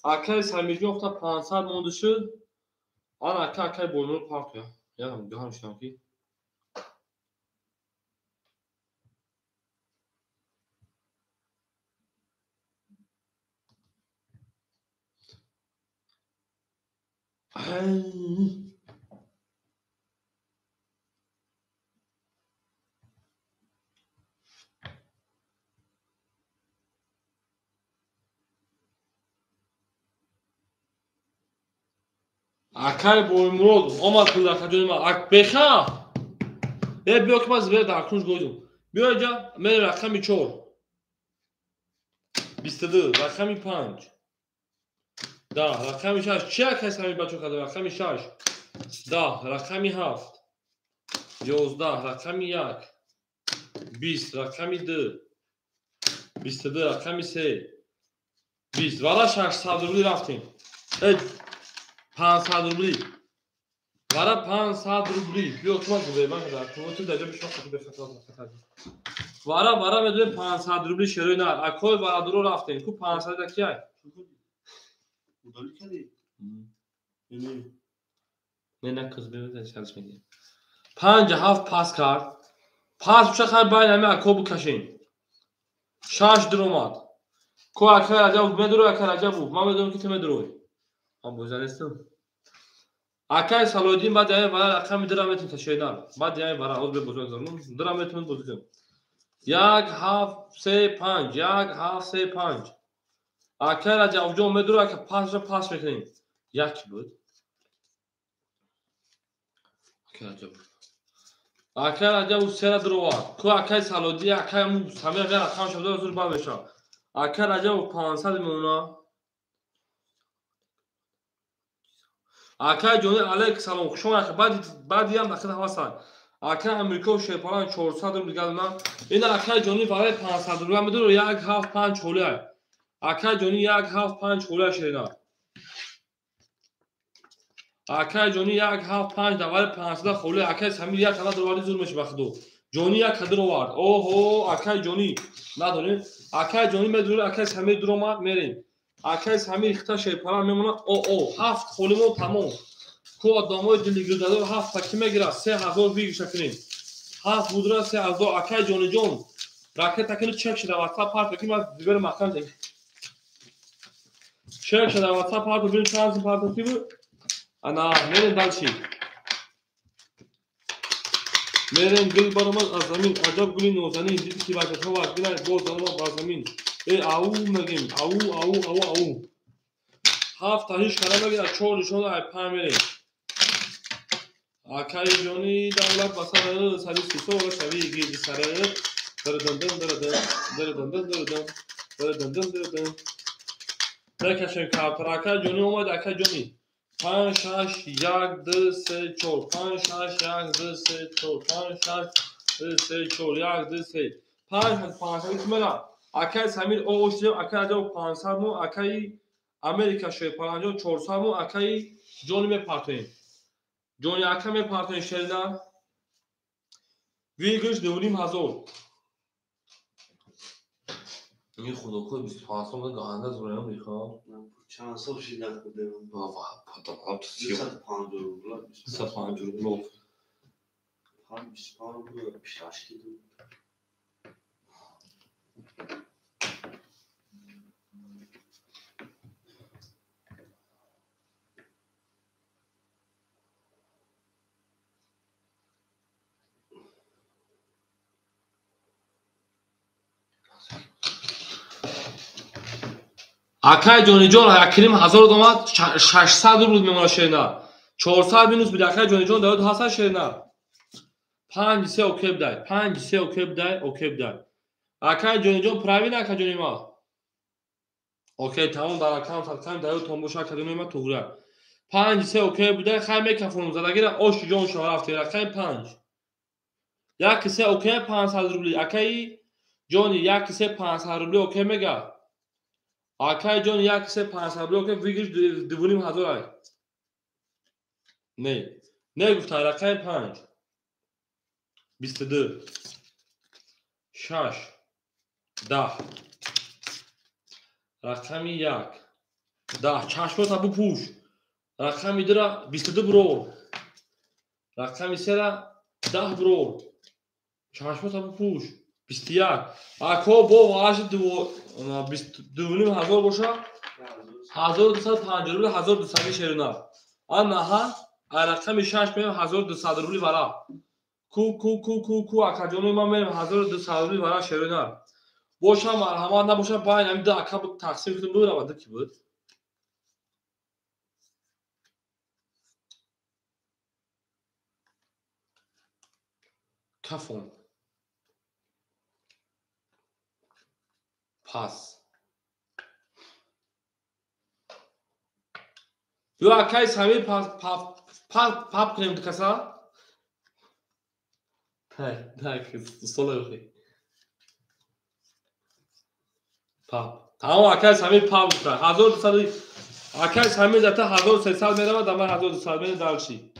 Акаи Самирҷон та 500 монда шуд. Ана ака акаи Бойнур партия. Ягам гаҳам шудам ки. Акай Боймурод омад пул акаҷони ман. Беха. Э биё ки ман зибер дар кунҷ гойдум. Биё инҷа мери рақами 4. 22, рақами 5. 10, рақами 6. Чи акай сами бачо кардам? Рақами 6. 10, рақами 7. 11, рақами 1. 20, рақами 2. 22, рақами 3. 20. Вала 600 рубли рафтем. 500 рубли. Вара 500 рубли. Биё ту ман гузай ман дар ту дар ҷо бишма хати бехатар хатар. Вара медонем 500 рубли шерои нар. Акой барадуро рафтем. Ку 500 да кияй? Удали кардӣ? Не на кыз бевез шанс медиҳем. 5 7 пас кард. Пас ча хай байн ами ако букашем. 6 дуромад. Ку акай Раҷаб медурой, акай Раҷаб. Ман медонам ки ту медурой. Ман боза нестам. Акай Салоҳиддин баъд яй вара рақами дира метавон ташои нар. Баъд яй вара оз бебозӣ гузаронам. Дира метавон бозӣ кунам. 1 7 3 5 1 7 3 5. Акай Раҷабҷон медурой, ака пасро пас мекунем. Як буд. Акай Раҷаб. Акай Раҷаб сера дуровард. Ку акай Салоҳиддин, акай му Самир рақам шуда зур бад мешавад. Акай Раҷаб 500 мемона. Акай ҷони алейк салом хуш омад. Баъдиам дахил ҳавасан. Акай Амрико шерпалан 400 рубл дигар донам. Ина акай ҷони барои 500 рубл медору 1 7 5 холия. Акай ҷони 1 7 5 холия шерина. Акай ҷони 1 7 5 давари 500 холия. Акай Самир як ҳала доварди зур меши ба худо. Ҷони як ҳадр овард. Оҳо, акай ҷони надорем. Акай ҷони медору акай Самир дуромад мерем. Акай Самир хита шерпалан мемонад. О, ҳафт холимо тамом. Ку одамои дилигирдадор ҳафт та ки мегирад? 3000 вигиша кунем. Ҳафт будра 3000. Акай ҷониҷон ракета кини чек шуда WhatsApp парто ки ман зибер маҳкам дем. Чек шуда WhatsApp парто бинем чанд парто ки буд. Ана мерем дальше. Мерем гул баромад аз замин, аҷаб гули нозанин, диди ки бачаҳо вазгилай боз даромад бар замин. Э ау мегем, ау ау ау ау. Ҳафт та ҳеҷ кара мегирад, чор нишон ай панҷ мерем. Акаи ҷони давлат ба сари сисола шави гирди сара. Дарадан дарадан дарадан дарадан дарадан дарадан. Мекашем картара. Акаи ҷони омад, акаи ҷони. 5 6 1 2 3 4 5 6 1 2 3 4 5 6 2 3 4 1 2 3 5 5 5 мера. Акаи Самир оошдем, акаи Раҷаб 500 мо, акаи Америка шерпаланҷон 400 мо, акаи ҷони мепартоем. Ҷони ака мепартоем шерина. Вигш 2500. Ин худокор 25 сом гаҳанда зураям мехоҳам. Чанд сол шид нахӯрдем? Ва, падам, 250 рубла. 250 рубла. 25 рубла, 28 кило. Акай ҷониҷон якним ҳазор омад 600 рубл мемонад шерина. 400 минус бида акай ҷониҷон даёд ҳасан шерина. 5 3 окей бидай. 5 3 окей бидай, окей бидай. Акай ҷониҷон правильно акай ҷони ма. Окей, тамом дар акам садқам даёдтон боша акай ҷони ма туғра. 5 3 окей бидай, хай мекафонум задагира ош ҷон шава рафти рақами 5. 1 3 окей 500 рубли. Акай ҷони 1 3 500 рубли окей мега. Акай ҷон 1 3 500 рубли окей выигрыш 2,5 ҳазор ай. Не. Не гуфта рақами 5. 22 6 10 рақами 1 10 чашмота бупӯш. Рақами 2-ра 22 бурор. Рақами 3-ра 10 бурор. Чашмота бупӯш. 21. Ако бо ваши 2,5 ҳазор боша 1250 рубли 1200 шерина. Анаҳа рақами 6 меем 1200 рубли вара. Ку ку ку ку ку акаҷони ман мерем 1200 рубли вара шерина. Боша марҳамат набоша байн ҳамин ду ака тақсим кунем бирава ду ки буд. Кафон. Пас. Ё акай Самир пап кунем каса? Так, так, стола охи. Пап. Тамом акай Самир пап гуфта. 1200 акай Самир зата 1300 меравад, ама 1200 меравад дальше.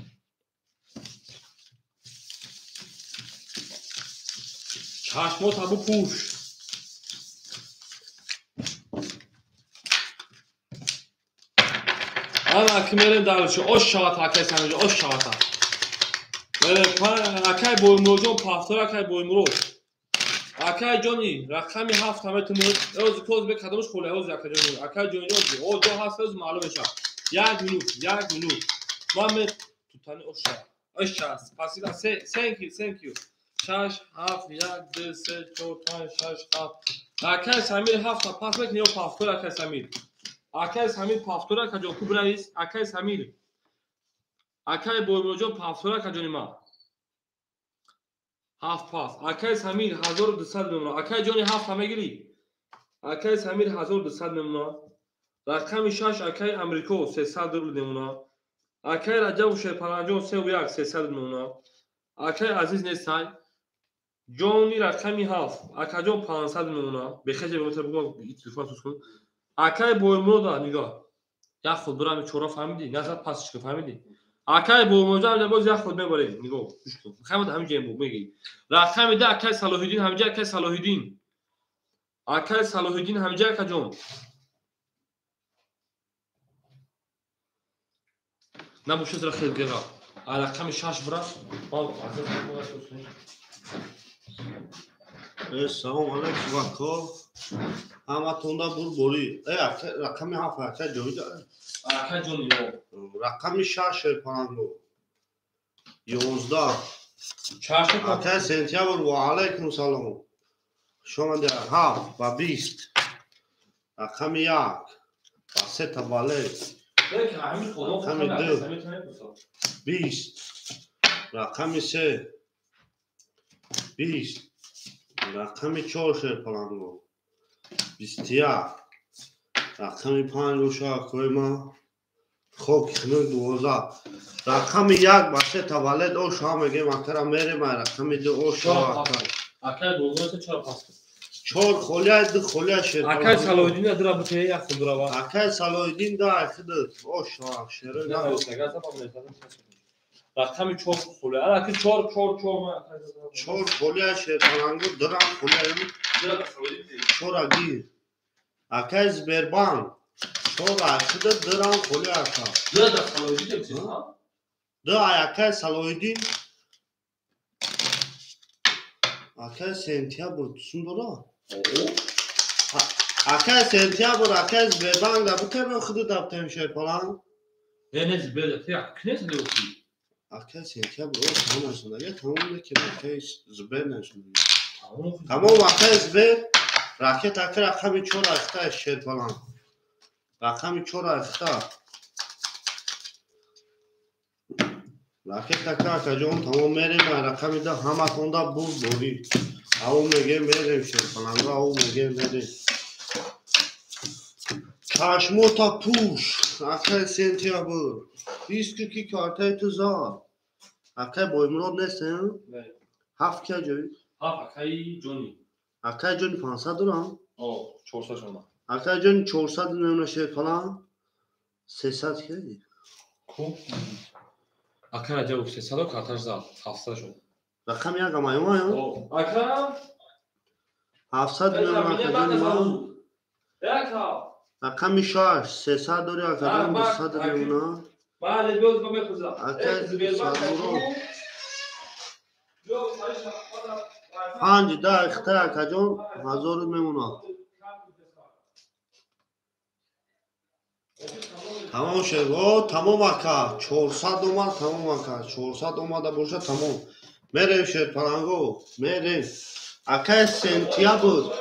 Чашмота бупӯш. Ана ки мерем дальше. Ош шавад акай Самирҷон, ош шавад. Мерем акай Боймуродҷон пафтор акай Боймурод. Акай ҷони рақами 7 метунед. Оз коз бе кадомш холе оз акай ҷони. Акай ҷони оз. О ҷо ҳаст оз маълум мешавад. 1 минут, 1 минут. Ман ме тутани ош шавад. Ош шавад. Спасибо. Thank you, thank you. 6 7 1 2 3 4 5 6 7. Акай Самир 7 пас мекунӣ ё пафтор акай Самир? Акай Самир пафтор ака ҷон куб раис? Акай Самир. Акай Боймуродҷон пафтор ака ҷони ман. 7 пас. Акай Самир 1200 мемонад. Акай ҷони 7 мегирӣ? Акай Самир 1200 мемонад. Рақами 6 акай Амрико 300 рубл мемонад. Акай Раҷабу Шерпаланҷон 3 1 300 мемонад. Акай Азиз нестай. Ҷони рақами 7 акаҷон 500 мемонад. Бехеҷа беметар бугум телефон сус кун. Акай Боймурода нигоҳ. Як худ бурами чора фаҳмидӣ? Назад пасш кун фаҳмидӣ? Акай Боймурода ҳамҷа боз як худ мебарем. Нигоҳ гӯш кун. Хамад ҳамҷа мегӣ. Рақами 10 акай Салоҳиддин ҳамҷа акай Салоҳиддин. Акай Салоҳиддин ҳамҷа акаҷон. Набошад ра хел гера. А рақами 6 бура. Ман Салом алейкум ако. Ҳаматонда бурборӣ. Рақами 7 акай ҷони. Акай ҷони ё. Рақами 6 шерпаланго. 11. Чашм Акай сентябр ва алейкум салом. Хуш омадед. 7 ба 20. Рақами 1 ба 3 та валет. Рақами 2 20. Рақами 3 20. Рақами 4 шерпаланго. 21. Рақами 5 боша акои ман. Хоки хунук 12. Рақами 1 ба 3 та валет ош ҳам мегем акара мерем рақами 2 ош ака. Акай Боймурода чора пас кун. 4 холия 2 холия шерпаланго. Акай Салоҳиддин адра бутае як худ рава. Акай Салоҳиддин да худат ош шеро. Рақами 4 холия. Ана ки 4 4 4 4 холия шерпаланго дирам холия чора гир. Акай Сбербанк чор ашида дирам холия ака. Ду да Салоҳиддин Ду акай Салоҳиддин. Акай сентябр тусун дора? Акай сентябр акай Сбербанк да бутем ё худат да бутем шерпаланг? Не, не Сбер, ти акнес не охи. Акай сентябр о тамом нашуда. Тамом лекин акай Сбер нашуда. Тамом акай Сбер ракет ака рақами 4 ахта шерпаланг. Рақами 4 ахта. Ракета акаҷон тамом мерем рақами 10 ҳаматонда бурд борӣ. Ау мегем мерем шерпаланго, ау мегем мерем. Чашмота пӯш, акай сентябр. Бист ки картаи ту зад. Акай Боймурод нест, ҳафт ки ҷой? Ҳафт акаи Ҷони. Акай Ҷони 500 дорам? О, 400 шома. Акай Ҷони 400 мемона шерпалан. 300 ки? Ку? Ака Раҷабов 300 карташ зад, 700 шуд. Рақами як амайома? О, ака 700 мемона ака Ҷони ман. Рақами 6 300 дори ака Ҷон 200 мемона. Бале, биёз ба мехӯзам. Ака 5 10 ихта ака Ҷон 1000 мемона. Тамом шуд. О, тамом ака. 400 омад, тамом ака. 400 омада боша тамом. Мерем шерпаланго, мерем. Акай сентябр.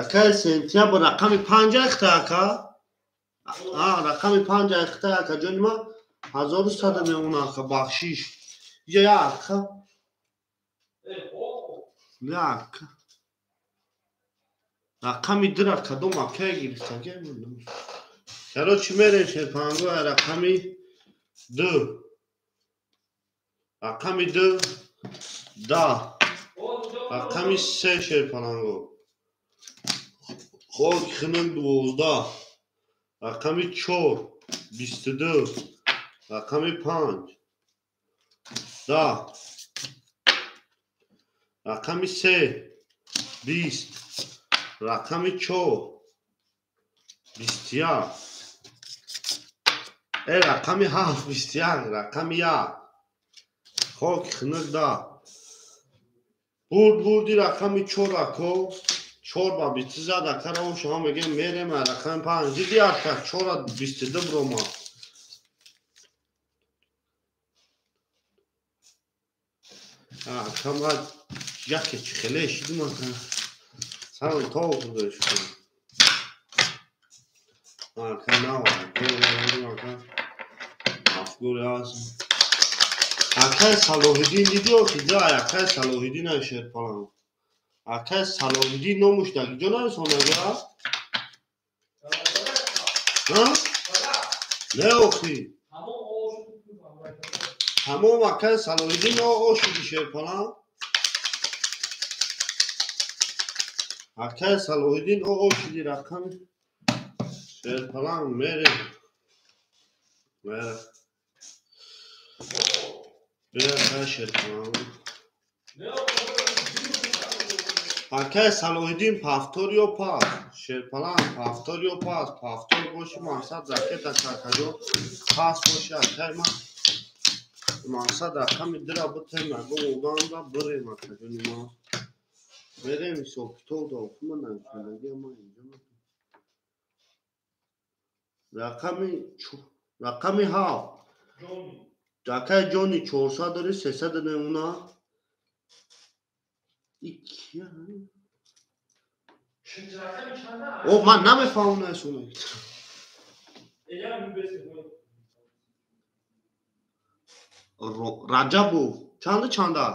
Акай сентябр рақами 5 ихта ака. А, рақами 5 ихта ака ҷони ма 1100 мемона ака бахшиш. Иҷа як. Як. Рақами 2 кадом акай гирифтаги? Короче, мерем шерпаланго рақами 2. Рақами 2 10. Рақами 3 шерпаланго. Хок хинам 12. Рақами 4 22. Рақами 5 10. Рақами 3 20. Рақами 4 21. Рақами 7 21. Рақами 1 хок хинак 10. Бурд бурди рақами 4 ако 4 ба 20 зад акара о шумо мегем мерем рақами 5 диди ака 4 22 брома. Ака ма яке чи хеле шидим ака. Сам то будеш. Ака нава, ака афгур аст. Акай Салоҳиддин диди охи ҷай акай Салоҳиддин ай шерпалан. Акай Салоҳиддин номуш дар ҷо нарасонага? Ҳа? Не охи. Тамом акай Салоҳиддин о шуди шерпалан. Акай Салоҳиддин о шуди рақами шерпалан мерем. Мерем. Бира шерпалан. Акай Салоҳиддин пафтор ё пас? Шерпалан пафтор ё пас? Пафтор боши мақсад ракета какаҷо пас боши акай ма мақсад рақами 2 бутем аго одамда бирем акаҷони ма. Мерем ҳисоб китоб да охима нависондагия ма инҷо. Рақами 7. Акай Ҷони 400 дори 300 мемона. О, ман намефаҳмам насуна. Раҷабов чанда чанда?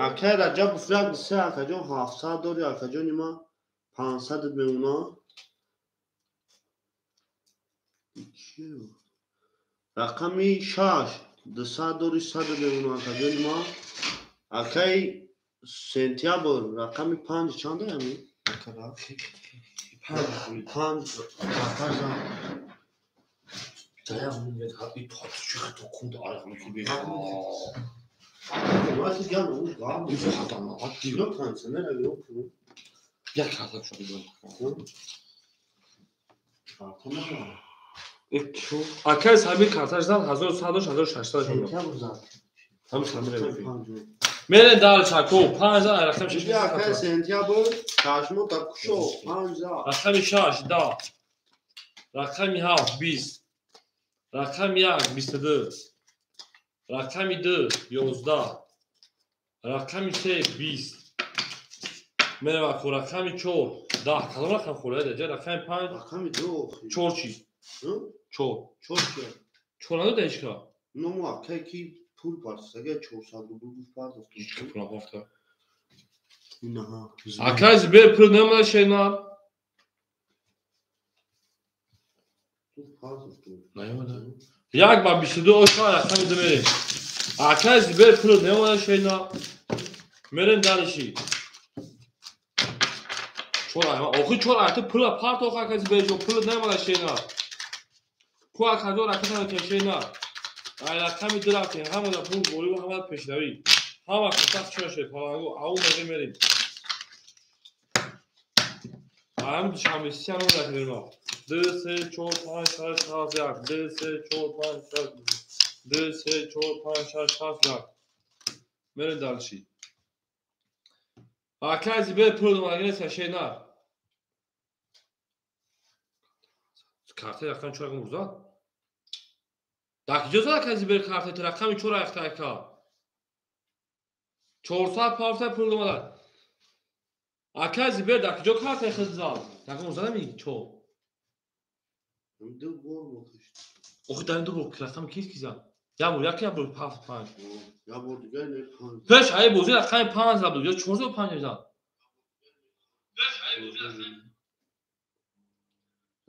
Акай Раҷабов 1 3 акаҷон 700 дори акаҷони ма 500 мемона. Рақами 6 200 дори 100 мемона акаҷони ма. Акай сентябр рақами 5 чанда ами? 5 5 Акай Самир карташ зад 1100 1600 шуд. Ҳамин Самир мерем дар чако 5 за рақами 6. Акай сентябр чашмо та кушо 5 за. Рақами 6 10. Рақами 7 20. Рақами 1 22. Рақами 2 11. Рақами 3 20. Мерем ако рақами 4 10 кадом рақам холия даҷа рақами 5 рақами 2 4 чӣ? 4 4 чӣ? 4 надода ҳечка? Ну акай ки пул партофт, агар 400 рубл гуфт партофт. Ҳечка пул напартофта. Инаҳа. Акай Зибер пул намада шенар. Наёмада. 1 ба 22 оша рақами 2 мерем. Акай Зибер пул намада шенар. Мерем дариши. Охи 4 айта пула партофт акай Зибер ҷон пул намада шенар. Ку акаҷон ракета кешена. Ай рақами 2 рафтем, ҳамада пул борӣ ва ҳамада пешравӣ. Ҳама кутақ чиша палангу, ау меги мерем. Ам душанбе сиям рафтем мо. 2 3 4 5 6 7 1 2 3 4 5 6 2 3 4 5 6 7 1 мерем дальше. Акай Зибер пул омадагӣ шена. Карта рақами 4 мурзад. Дар куҷо зад акай Зибер карта рақами 4 аяхта ака? 400 павта пул омадад. Акай Зибер дар куҷо картаи худ зад? Дар куҷо задами 4? Ду бор бокашт. Охи дар ин ду бор рақами кист ки зад? Як бор як, як бор 7 5. Як бор дигар не 5. Пеш ай бозӣ рақами 5 зад буд, ё 4 5 зад.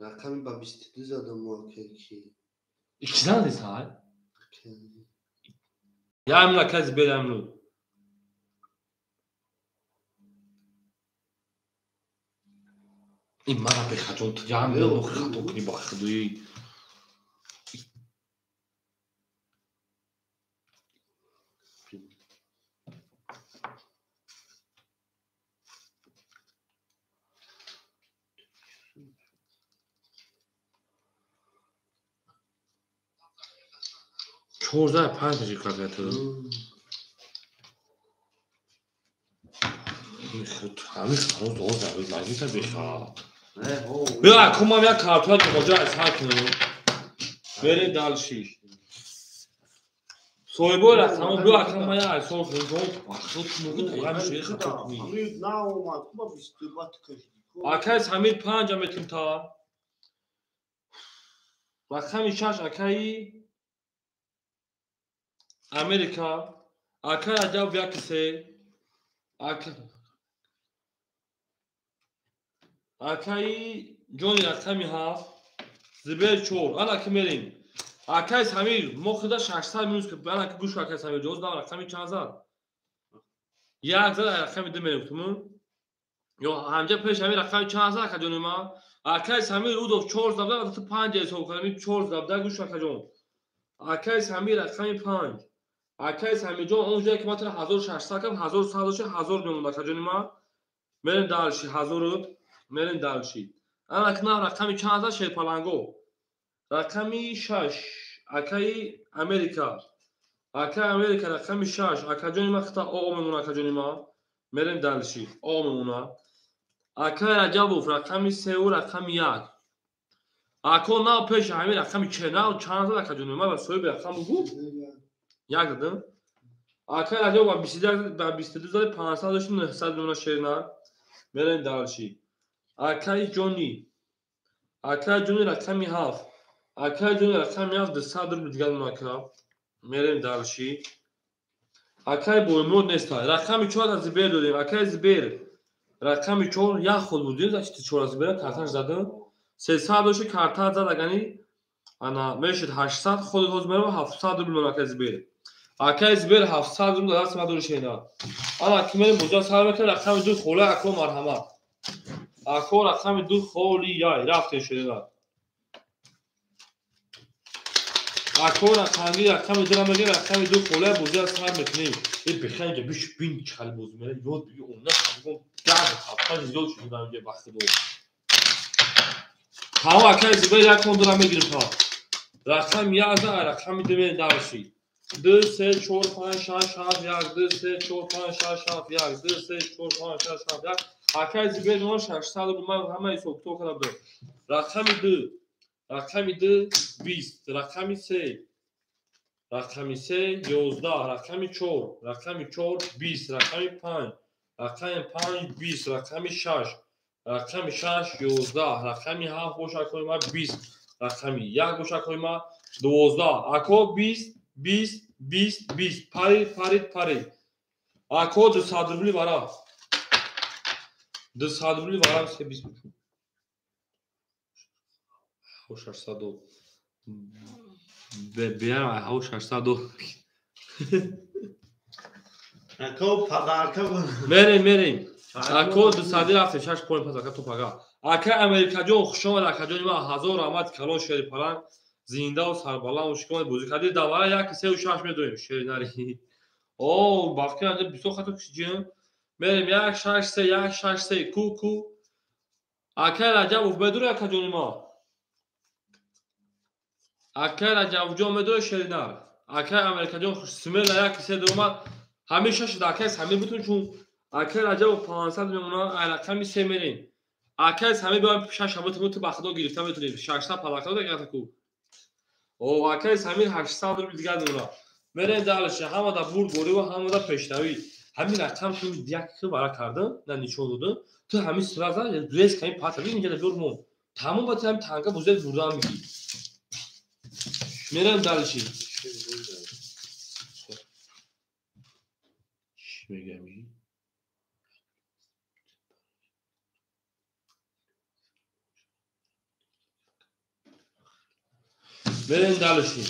Рақами ба 22 задам мо акай ки. Ики зад сай? Я минут акай Зибер, я минут. Ин мара бехаҷон ту я минут хато кунӣ ба худои. Чордаҳ панҷ таҷи картаи ҳамин ҳанӯз дувоздаҳ маҷлиса беха. Биё акун ман як картоя ҷоҷа аз ҳар кунам. Мерем дальше. Соҳибои рақамо биё акун ман як ҳисоб кунам. Хато кунӣ. Акай Самир 5 метим та. Рақами 6 акаи Америка, акай Раҷаб 1 3, акаи ҷони рақами 7, Зибер 4. Ана ки мерем. Акай Самир, мо худа 600 минус ки ана ки гӯш акай Самир ҷоз на рақами чанд зад? 1 зад рақами 2 мерем тумун. Ё ҳамҷа пеш ҳамин рақами чанд зад ака ҷони ман? Акай Самир Рудов 4 зад, ту 5 ҳисоб кардам, 4 зад, гӯш ака ҷон. Акай Самир рақами 5. Акай Самирҷон он ҷое ки ман туро 1600 кардам, 1100 дошт, 1000 мемонд акаҷони ман. Мерем дальше, 1000 мерем дальше. Ана ки нав рақами чанд зад шерпаланго? Рақами 6 акаи Америка. Акаи Америка рақами 6. Акаҷони ман хита О мемона акаҷони ман. Мерем дальше. О мемона. Акаи Раҷабов рақами 3 ва рақами 1. Ако нав пеш ҳамин рақами че нав чанд зад акаҷони ман ба соҳиби рақам бугӯ? 1 дадам. Акай Раҷаб ба 21 ба 22 зад 500 дошт 900 мемона шерна. Мерем дальше. Акай Ҷони. Акай Ҷони рақами 7. Акай Ҷони рақами 7 200 рубл дигар мемона ака. Мерем дальше. Акай Боймурод неста. Рақами 4 аз Зибер додем. Акай Зибер рақами 4 як ход будем, значит 4 аз Зибер карташ задам. 300 дошт карта зад агани ана мешид 800 ход ҳоз мерава 700 рубл мемона акай Зибер. Акай Зибер 700 рубл даст ма дори шена. Ана ки мерем боза сар мекунем рақами 2 хола ако марҳамат. Ако рақами 2 холи яй рафтем шена. Ако рақами 2 мегем рақами 2 хола боза сар мекунем. Э бехай инҷа биш бин чал боз мере ёд биги онна хабгон гар хабгон зиёд шуд инҷа вақти бо. Ҳаво акай Зибер як кон дора мегирем та. Рақами 1 рақами 2 мерем дальше. 2 3 4 5 6 7 1 2 3 4 5 6 7 1 2 3 4 5 6 7 1. Акай Зибер ман 600 рубл ман ҳама ҳисоб китоб карда будам. Рақами 2 рақами 2 20 рақами 3 рақами 3 11 рақами 4 рақами 4 20 рақами 5 Рақами 5 20, рақами 6, рақами 6 11, рақами 7 боша акои ма 20, рақами 1 боша акои ма 12. Ако 20 20 20 20 парид парид парид. Ако 200 рубли вара. 200 рубли вара се 20 бучу. 600 беа ҳаво 600. Ако подарка мерем мерем. Ако 200 рафтем 6 поин пас ака топага. Ака Америкаҷон хуш омад акаҷони ман ҳазор раҳмат калон шери паланг зиндаву сарбаланду шикомад бозӣ кардӣ давара 1 3 6 медоем шери нари. О бафки анҷа бисёр хато кишиҷем. Мерем 1 6 3 1 6 3 ку ку. Акай Раҷабов медури акаҷони ма. Акай Раҷабовҷон медури шеринар. Акай Америкаҷон смела 1 3 дуомад. Ҳамин шаш акай Самир бутун чун акай Раҷабов 500 мемона ай рақами 3 мерем. Акай Самир бояд 6 шабот ту ба худо гирифта метунем. 600 палака дагата ку. О акай Самир 800 рубл дигар мемона. Мерем дальше ҳамада бурд борӣ ва ҳамада пешравӣ. Ҳамин рақам ки як вара кардам, на нишон додам, ту ҳамин сразу резко ҳамин пата бин инҷа биёр мон. Тамом ба ҳамин танка бузед бурдан мегӣ. Мерем дальше. Чӣ мегӯям? Мерем дальше.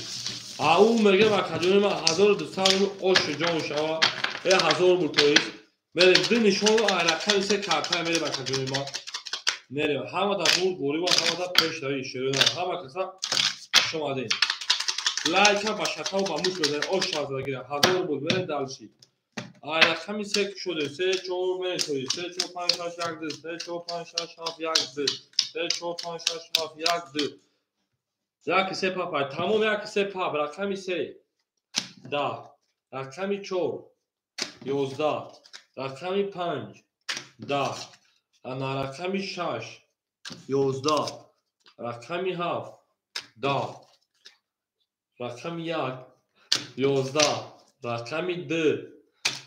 Ау мегӯям акаҷони ман 1200 рубл ош ҷон шава. 1000 рубл тоист. Мерем ду нишон ай рақами 3 карта мерем акаҷони ман. Мерем ҳамада бурд борӣ ва ҳамада пешравӣ шерона. Ҳама каса хуш омадед. Лайка ба шатаву ба муш бизанед ош шавзагира. 1000 рубл мерем дальше. Ай рақами 3 шуде 3 4 мерем тоист. 3 4 5 6 1 2 3 4 5 6 7 1 2 3 4 5 6 7 1 2 1 3 папа тамом 1 3 пап рақами 3 10 рақами 4 11 рақами 5 10 ана рақами 6 11 рақами 7 10 рақами 1 11 рақами 2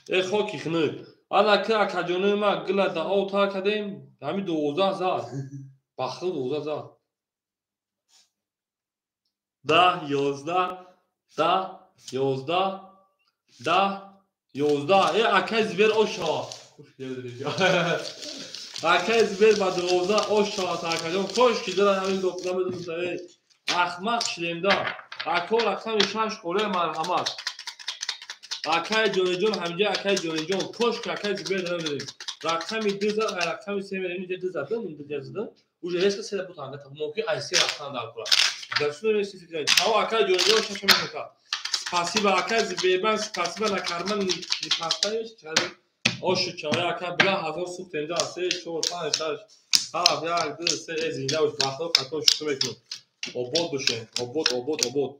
э хоки хунук ана ки акаҷонои ма гила даҳо тар кардем ҳамин 12 зад бахил 12 зад 10 11 10 11 10 11 э акай Зибер ош шава. Акай Зибер ба 12 ош шава акаҷон кош ки дора ҳамин гуфта медонам э ахмақ шудем да. Ако рақами 6 холе марҳамат. Акай Ҷониҷон ҳаминҷа акай Ҷониҷон кош ки акай Зибер намедонем. Рақами 2 зад ай рақами 3 мерем инҷа 2 задам инҷа задам. Уже резко 3 бутан мумкин ай 3 рафтан дар кура. Дастур нест фикр кунед. Таво акай Ҷониҷон шаша мекунад. Спасибо акай Зибербан, спасибо на карман не поставишь, чаро ошу чаро акай била 1000 сухтем да 3 4 5 6 7 1 2 3 зинда бош бахто хато шуто мекунам. Обод бошед, обод обод обод.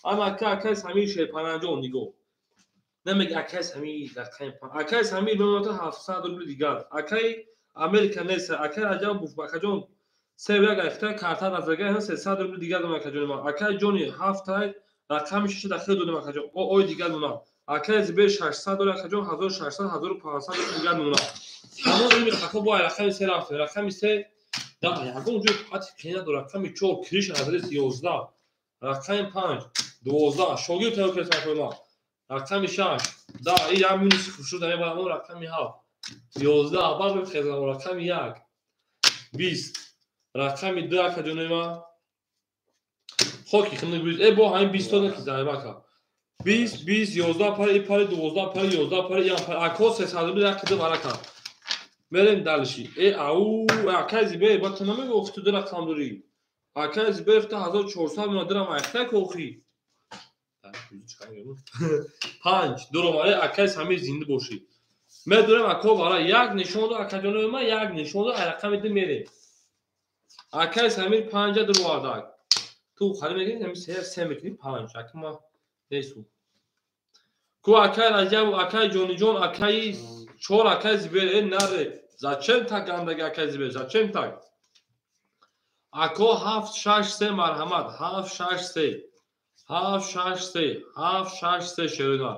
Ама акай Самир Шерпанаҷон нигоҳ. Намеги акай Самир рақами акай Самир мемонад 700 рубл дигар. Акай Америка нест, акай Раҷаб акаҷон се як айфта карта назарга 300 рубл дигар дорам акаҷони ман. Акай Ҷони 7 рақами 6 дахил додем акаҷон. Ой дигар мемонад. Акай Зибер 600 дорад акаҷон 1600 1500 рубл дигар мемонад. Тамом ин хако бо рақами 3 рафтем. Рақами 3 да ягон ҷой қати қина дорад. Рақами 4 криш адрес 11 рақами 5 12 шогирд тайёр кардем акаҷони ман. Рақами 6 да ин як минус хушуд мебарам рақами 7 11 баъд мехезам рақами 1 20 рақами 2 акаҷони ман. Хоки хунук биз. Э бо ҳамин 20 то ки зарба кард. 20 20 11 пари и пари 12 пари 11 пари ям пари ако 300 рубл як ду вара кард. Мерем дальше. Э ау акай Зибер ба ту намегӯ охи ту ду рақам дорӣ. Акай Зибер 1400 мина дирам айхта охи. 5 дуромаре акай Самир зинда бошӣ. Медорем ако вара як нишон дод акаҷонои ман як нишон дод ай рақами 2 мерем. Акай Самир 5 дуровардак. Ту хари мегирӣ ҳамин 3 3 мекунӣ 5 ака ма несу. Ку акай Раҷаб акай Ҷониҷон акай 4 акай Зибер э наре. Зачем так гандаги акай Зибер? Зачем так? Ако 7 6 3 марҳамат 7 6 3 7 6 3 7 6 3 шерона.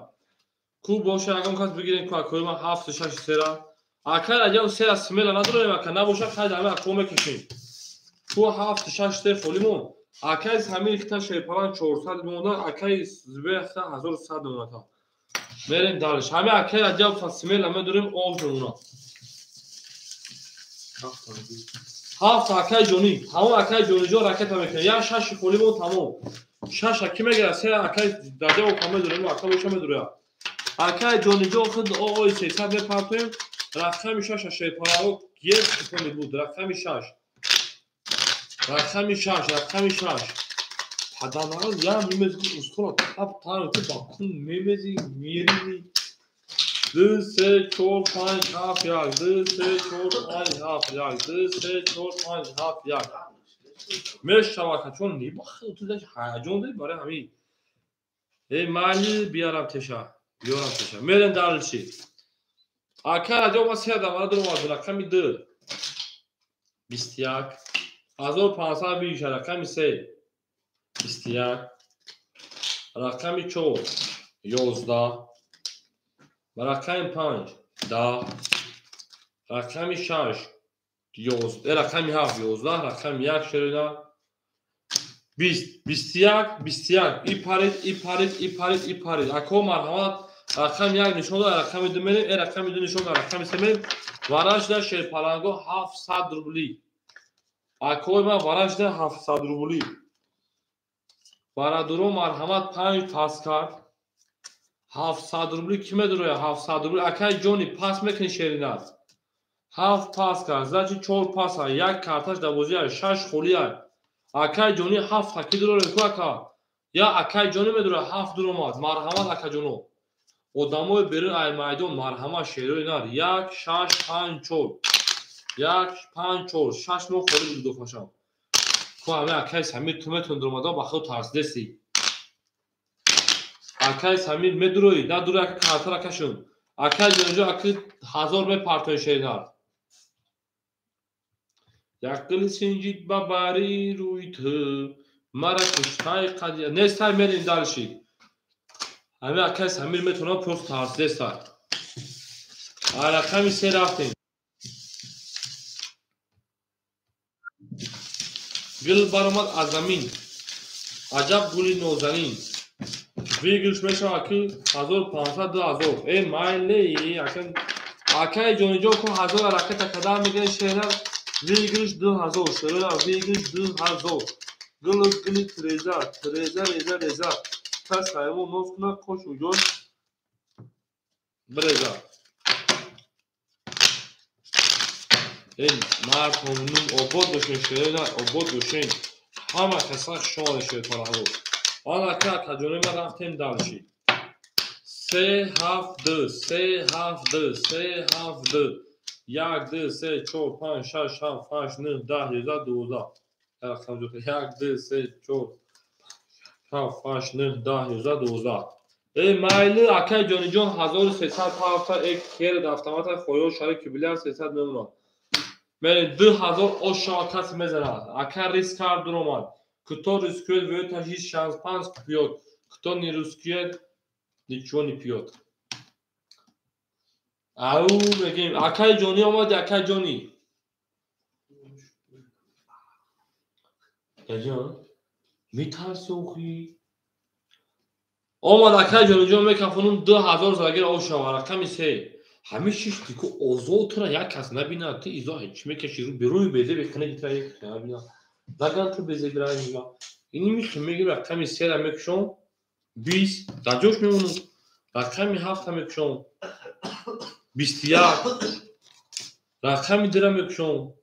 Ку боша ягон кас бигирем ку акои ман 7 6 3 ра. Акай Раҷаб сера смела надорем, ака набоша хай даме ако мекашем. Ку 7 6 се холимон. Акай Самир хита шерпалан 400 мемонад, акай Зубер хита 1100 мемонад. Мерем дальше. Ҳами акай Раҷаб смела медорем, ов мемонад. 7 акай ҷонӣ. Тамом акай ҷониҷон ракета мекунем. Як 6 холимон тамом. 6 ки мегирад, се акай Раҷаб ка медорем, ака боша медорем. Акай ҷониҷон худ ои 300 мепартоем. Рақами 6 шерпалао гез купони буд. Рақами 6. Рақами 6, рақами 6. Паданараз я мемези устора тап тан ту ба кун мемези мирини. 2 3 4 5 7 1 2 3 4 5 7 1 2 3 4 5 7 1. Мешава чон небах ту даш ҳаяҷон дори барои ҳамин. Эй майли биярам теша. Биёрам теша. Мерем дальше. Ака Раҷаб ма се дамара дуромад. Рақами 2 21 1500 биша. Рақами 3 21 рақами 4 11 рақами 5 10 рақами 6 11 рақами 7 11 рақами 1 шерина 20 21 21 и парид и парид и парид и парид. Ако марҳамат рақами 1 нишон дод, рақами 2 мерем, рақами 2 нишон дод, рақами 3 мерем. Варажда шерпаланго 700 рубли. Акои ман варажда 700 рубли. Барадуро марҳамат 5 пас кард. 700 рубли ки медуроя 700 рубли. Акай ҷони пас мекунӣ шеринат. 7 пас кард, значит 4 пас, як карташ дар бозӣ, 6 холӣ. Акай ҷони 7 таки дурорем ку ака. Я акай ҷони медуроя 7 дуромад. Марҳамат акаҷоно. Одамои берун ай майдон марҳамат шерои нар. 1 6 5 4 1 5 4 6 мо холӣ буд дофашам. Ку ҳаме акай Самир ту метон дуромада ба худ тарсидеси. Акай Самир медуроӣ, надурои ака картара кашун. Акай ҷониҷо аки 1000 мепартои шеринар. Як дили синҷид ба бари рӯи ту мара куштай қадия. Нестай мерем дальше. Ҳаме акай Самир метавонад просто тарсидестай. Рақами 3 рафтем. Гул баромад аз замин. Аҷаб гули нозанин. Выигрыш мешавад ки 1500 2000. Э майле акай ҷониҷон ку 1000 ракета кадан мегирад шеринар. Выигрыш 2000 шеринар, выигрыш 2000. Гул гули треза, треза реза реза. Кас ҳайвон ноз кунад кош уҷон биреза. Эй мард ҳоминум обод бошен шеринар, обод бошен. Ҳама каса шоне шерпалаҳо. Ана ака акаҷони ман рафтем дальше. 3 7 2 3 7 2 3 7 2 1 2 3 4 5 6 7 8 9 10 11 12. 1 2 3 4 7 8 9 10 11 12. Эй майли акай ҷониҷон 1300 ҳафта э керд автомата хоё шари кибиляр 300 мемонад. Мерем 2000 ошава каси мезанад. Ака риск кард дуромад. Кто рискует, в этой жизни шампанское пьет. Кто не рискует, ничего не пьет. Ау, мегем, акай ҷони омад, акай ҷони. Даҷон, метарси охи? Омад акай ҷониҷон мекафонум 2000 загир ошава, рақами 3. Ҳамин шиш дику озод тура як кас набинад, ту изо ҳеч мекаши, ру беруи безе бехана гитра як набинад. Заган ту безебира нима. Ини михи мегир рақами 3-ра мекушом 20, дар ҷош мемонам. Рақами 7-ра мекушом 21, рақами 2-ра мекушом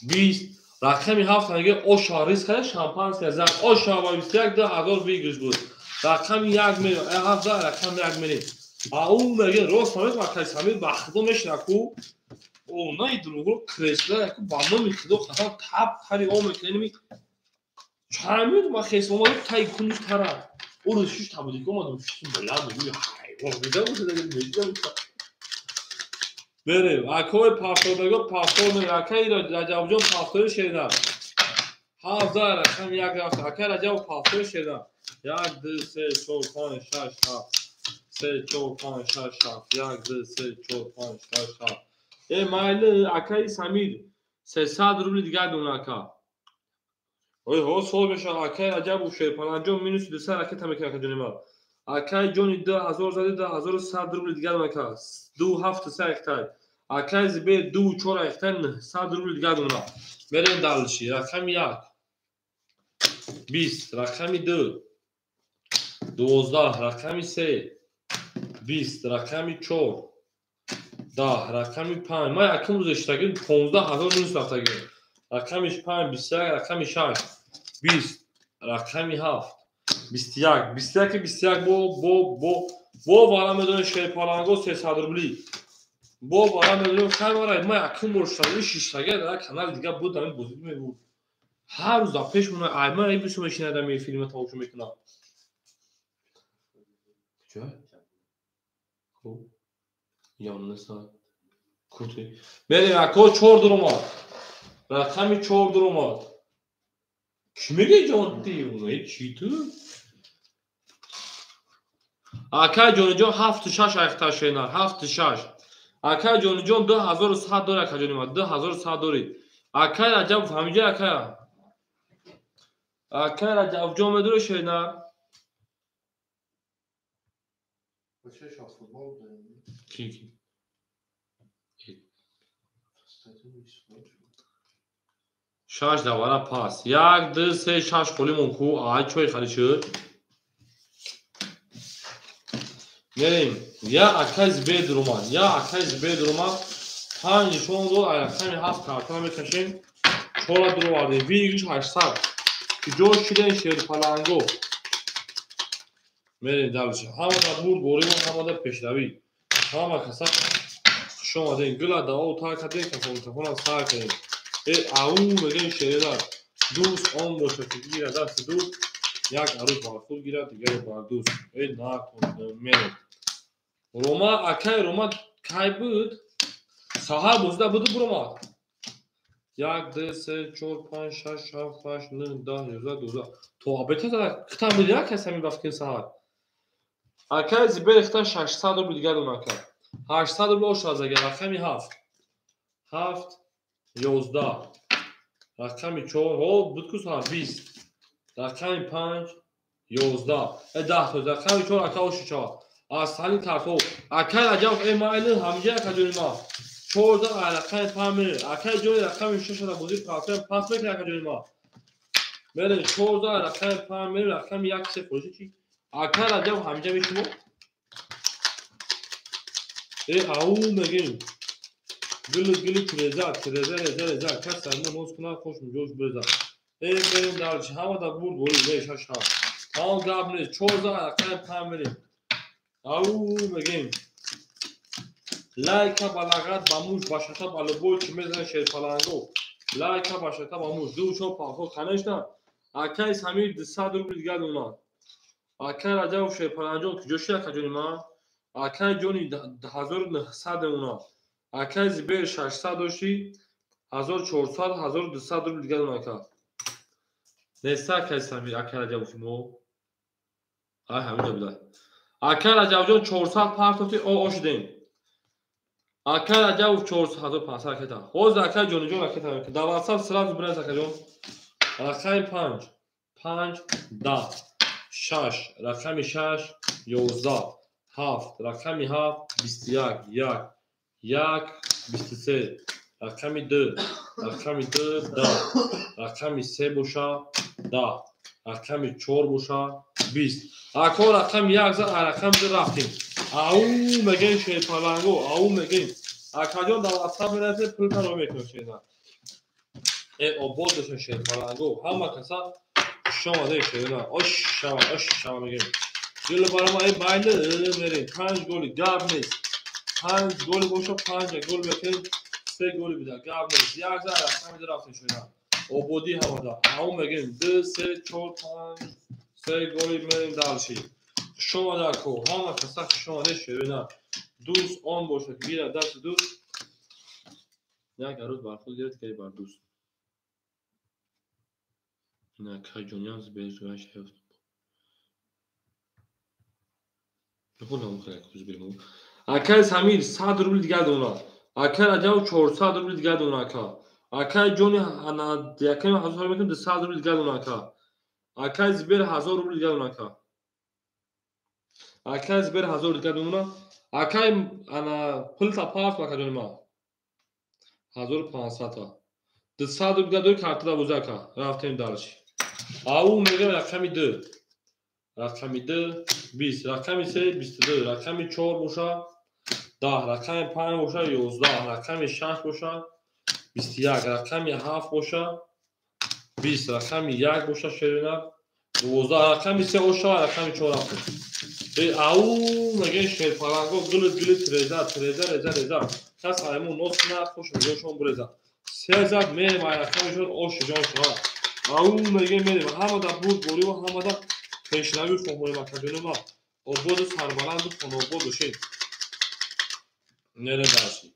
20, рақами 7-ра мегир оша риск карда шампанское зад. Оша ба 21 2000 выигрыш буд. Рақами 1 мерем, 7 рақами 1 мерем. Ау мегир рост мегир акай Самир ба худо мешина ку. О, най дурӯғро кресла яку ба номи худо қасам тап тари о мекунем. Чанд минут ма хес омадам тай куниш тара. О рӯз шиш табудик омадам шиш баланд мегӯй ҳайвон медам медам. Берем акои пафторбего пафтор мегӯ акаи Раҷабҷон пафтори шеринар. 7 рақам 1 рафт. Акаи Раҷаб пафтори шеринар. 1 2 3 4 5 6 7 се, чор, панҷ, шаш, ҳафт. Як, ду, се, чор, панҷ, шаш, ҳафт. Э, майли, акаи Самир, 300 рубли дигар дона, ака. Ой, ҳо, сол мешавад, акаи Раҷабов Шерпаланҷон минуси 200 ракета мекунад, ака ҷони ман. Акаи ҷони 2000 зади, 2100 рубли дигар дона, ака. Ду ҳафту се айхтай. Акаи Зибер ду чор айхтай, 900 рубли дигар дона. Мерем дальше. Рақами як. 20, рақами ду. 12, рақами се. 20, рақами чор. 10, рақами панҷ. Ман якум рӯз иштагӣ 15 000 минус рафтагӣ. Рақами панҷ, 21, рақами шаш. 20, рақами ҳафт. 21, 21, 21 бо вара медонем Шерпаланго 300 рубли. Бо вара медонем хай ман якум бор шиштагӣ шиштагӣ дар канали дигар буд, дар ин бозӣ мебуд. Ҳар рӯз дар пеш мона ай ман ибису мешинад ами филма тамошо мекунам. Ча? Хуб. Ённеса. Кути. Мерем ако чор дуромад. Рақами чор дуромад. Кӣ мега ҷон девона? Чӣ ту? Акай ҷониҷон ҳафту шаш айхта шенар, ҳафту шаш. Акай ҷониҷон 2100 дори, ака ҷони ман, 2100 дори. Акай Раҷабов ҳамиҷа ака. Акай Раҷабҷон медори шенар? Ки ки? Шаш давара пас. Як, ду, се, шаш холимон ку. Ай чой хали шуд? Мерем. Я акай Зибер дуромад. Я акай Зибер дуромад. Панҷ нишон дод, ай рақами ҳафт картона мекашем. Чора дуровардем. Выигрыш 800. Куҷо шидем Шерпаланго? Мерем дальше. Ҳамада бурд боримон, ҳамада пешравӣ. Ҳама каса хуш омадем. Гула даво тар кардем, кафон сар кардем. Э, ау мегӯем шерера. Дӯст он бошад, ки гирад дасти дӯст, як арӯз бар худ гирад, дигаре бар дӯст. Э, накун, мерем. Рома, акай Рома кай буд? Саҳар бозида буду буромад. Як, ду, се, чор, панҷ, шаш, ҳафт, ҳашт, нӯҳ, даҳ, 11, 12. То абета хитам буди, акай сами вақти саҳар. Акай Зибер хита 600 рубли дигар дона, ака. 800 рубли ош аз агар рақами ҳафт. Ҳафт, 11. Рақами чор, ҳо, буд ку саҳар, 20. Рақами панҷ, 11. Э, даҳ то, рақами чор, ака оши чор. Аз ҳамин картҳо. Акай Раҷабов, э, майли, ҳамиҷа ака ҷони ман. Чорда рақами панҷ мере. Акай ҷони рақами шашада бозӣ партоям пас мекунад, ака ҷони ман. Мере, чорда рақами панҷ мере, рақами як се хӯриши чи? Акай Раҷабов ҳамиҷа мешумо? Э, ау мегем. Гулу гулу тиреза, тиреза, реза, реза. Кас сармо ноз кунад, хош муҷош биреза. Э, мерем дальше. Ҳамада бурд борӣ, ме, шаш, ҳафт. Тамом гап нест. Чорда рақами панҷ мерем. Ау мегем. Лайка ба лағат, ба муш, ба шата, ба любой чи мезанад Шерпаланго. Лайка ба шата, ба муш. Ду чор пахо, конечно. Акай Самир 200 рубли дигар дона. Акай Раҷабов Шерпаланҷон куҷо шид, ака ҷони ман? Акай ҷони 1900 мемонад. Акай Зибер 600 дошти, 1400, 1200 рубли дигар дона, ака. Неста акай Самир, акай Раҷабов мо. Ай ҳаминҷа буда. Акай Раҷабҷон 400 партофти ошидем. Акай Раҷабов 400, 1500 ракета. Ҳозир акай ҷониҷон ракета мекунад. Дар WhatsApp сразу бинавис, акаҷон. Рақами панҷ, панҷ, 10, шаш, рақами шаш, 11, ҳафт, рақами ҳафт, 21, як, як, 23, рақами ду, рақами ду, 10, рақами се боша, 10, рақами чор боша, 20. Ако рақами як зад, рақами ду рафтем. Ау мегӯем Шерпаланго, ау мегӯем. Акаҷон дар WhatsApp менависед, пултан ро мекунем шерна. Э, обод бошед Шерпаланго. Ҳама каса хуш омадед шерна. Ош шава, ош шава мегӯем. Гулу барома, э, майли, мерем. Панҷ голи, гап нест. Панҷ голи боша, панҷ гол мекунем, се голи бида, гап нест. Як зад рақами ду рафтем шерна. Ободӣ ҳамада. Ау мегӯем ду, се, чор, панҷ, се голи мерем дальше. Хуш омада ако, ҳама каса хуш омадед шерна. Дӯст он бошад, ки гирад дасти дӯст, як арӯз бар худ гирад, дигаре бар дӯст. Ина акай ҷониям зибер зӯяш ҳаёт. Акай Самир 100 рубли дигар дона. Акай Раҷаб 400 рубли дигар дона ака. Акай Ҷони яками 1000 мекунем 200 рубли дигар дона ака. Акай Зибер 1000 рубли дигар дона ака. Акай Зибер 1000 дигар дона. Акай ана пулта парт ака ҷони ма. 1500 та. 200 рубли дигар дори картада бозӣ ака. Рафтем дальше. Ау мегӯям рақами 2. Рақами 2 20, рақами 3 22, рақами 4 боша 10, рақами 5 боша 11, рақами 6 боша 21, рақами 7 боша 20, рақами 1 боша шерина 12, рақами 3 боша рақами 4 рафт. Ау мегӯем шерпаланго гулит гулит реза реза реза реза. Кас айму нос на хуш мегӯшон буреза. Се зад мерем ай рақами 4 ош ҷон шава. Ау мегӯем мерем ҳамада бурд борӣ ва ҳамада пешравӣ хоҳонем акаҷонима. Ободу сарбаланду хонобод бошед. Мерем дарси.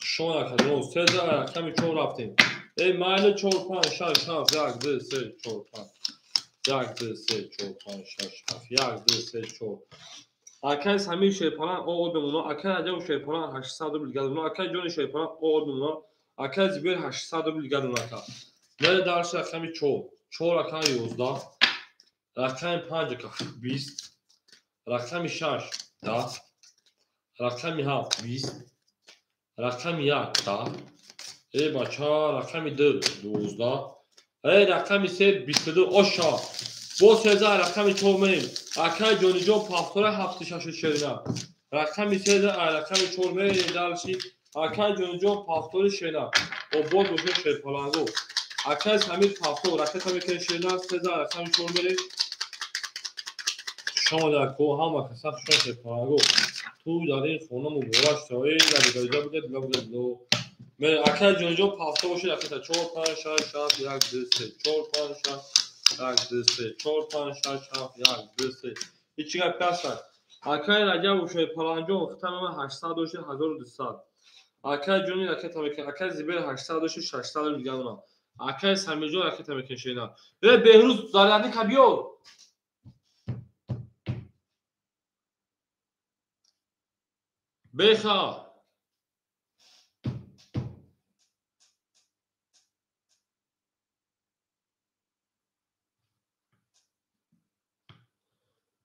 Хушон акаҷон се зад рақами 4 рафтем. Эй майли 4 5 6 7 1 2 3 4 5 1 2 3 4 5 6 7 1 2 3 4. Акай Самир Шерпалан оғоз бемона, акай Раҷаб Шерпалан 800 рубл дигар бемона, акай Ҷони Шерпалан оғоз бемона, акай Зибер 800 рубл дигар бемона ака. Мере дарси рақами 4. 4 рақами 11, рақами 5 ака 20, рақами 6 10, рақами 7 20, рақами 1 10, эй бача рақами 2 12, эй рақами 3 22 оша. Бо сеза рақами 4 мерем. Акай Ҷониҷон пафтора 76 шерина. Рақами сеза рақами 4 мерем дальше. Акай Ҷониҷон пафтори шерина. Обод бошед шерпаланго. Акай Самир пафтор ракета мекунем шерина. Сеза рақами 4 мерем. Шумо дар ко ҳама каса хушон шерпаланго. Ту дар ин хона муборак шавед. Дар буд буд буд. Акай Ҷониҷон пафтор бошед ракета 4 5 6 7 1 2 3 4 5 6 1 2 3 4 5 6 7 1 2 3. Ҳеҷ гап ҳаст. Акай Раҷаб Шерпаланҷон хитамама 800 дошт 1200. Акай Ҷони ракета мекунад. Акай Зибер 800 дошт 600 рубл дигар дона. Акай Самирҷон ракета мекунад шерина. Э Беҳрӯз зарядника биёр. Беха.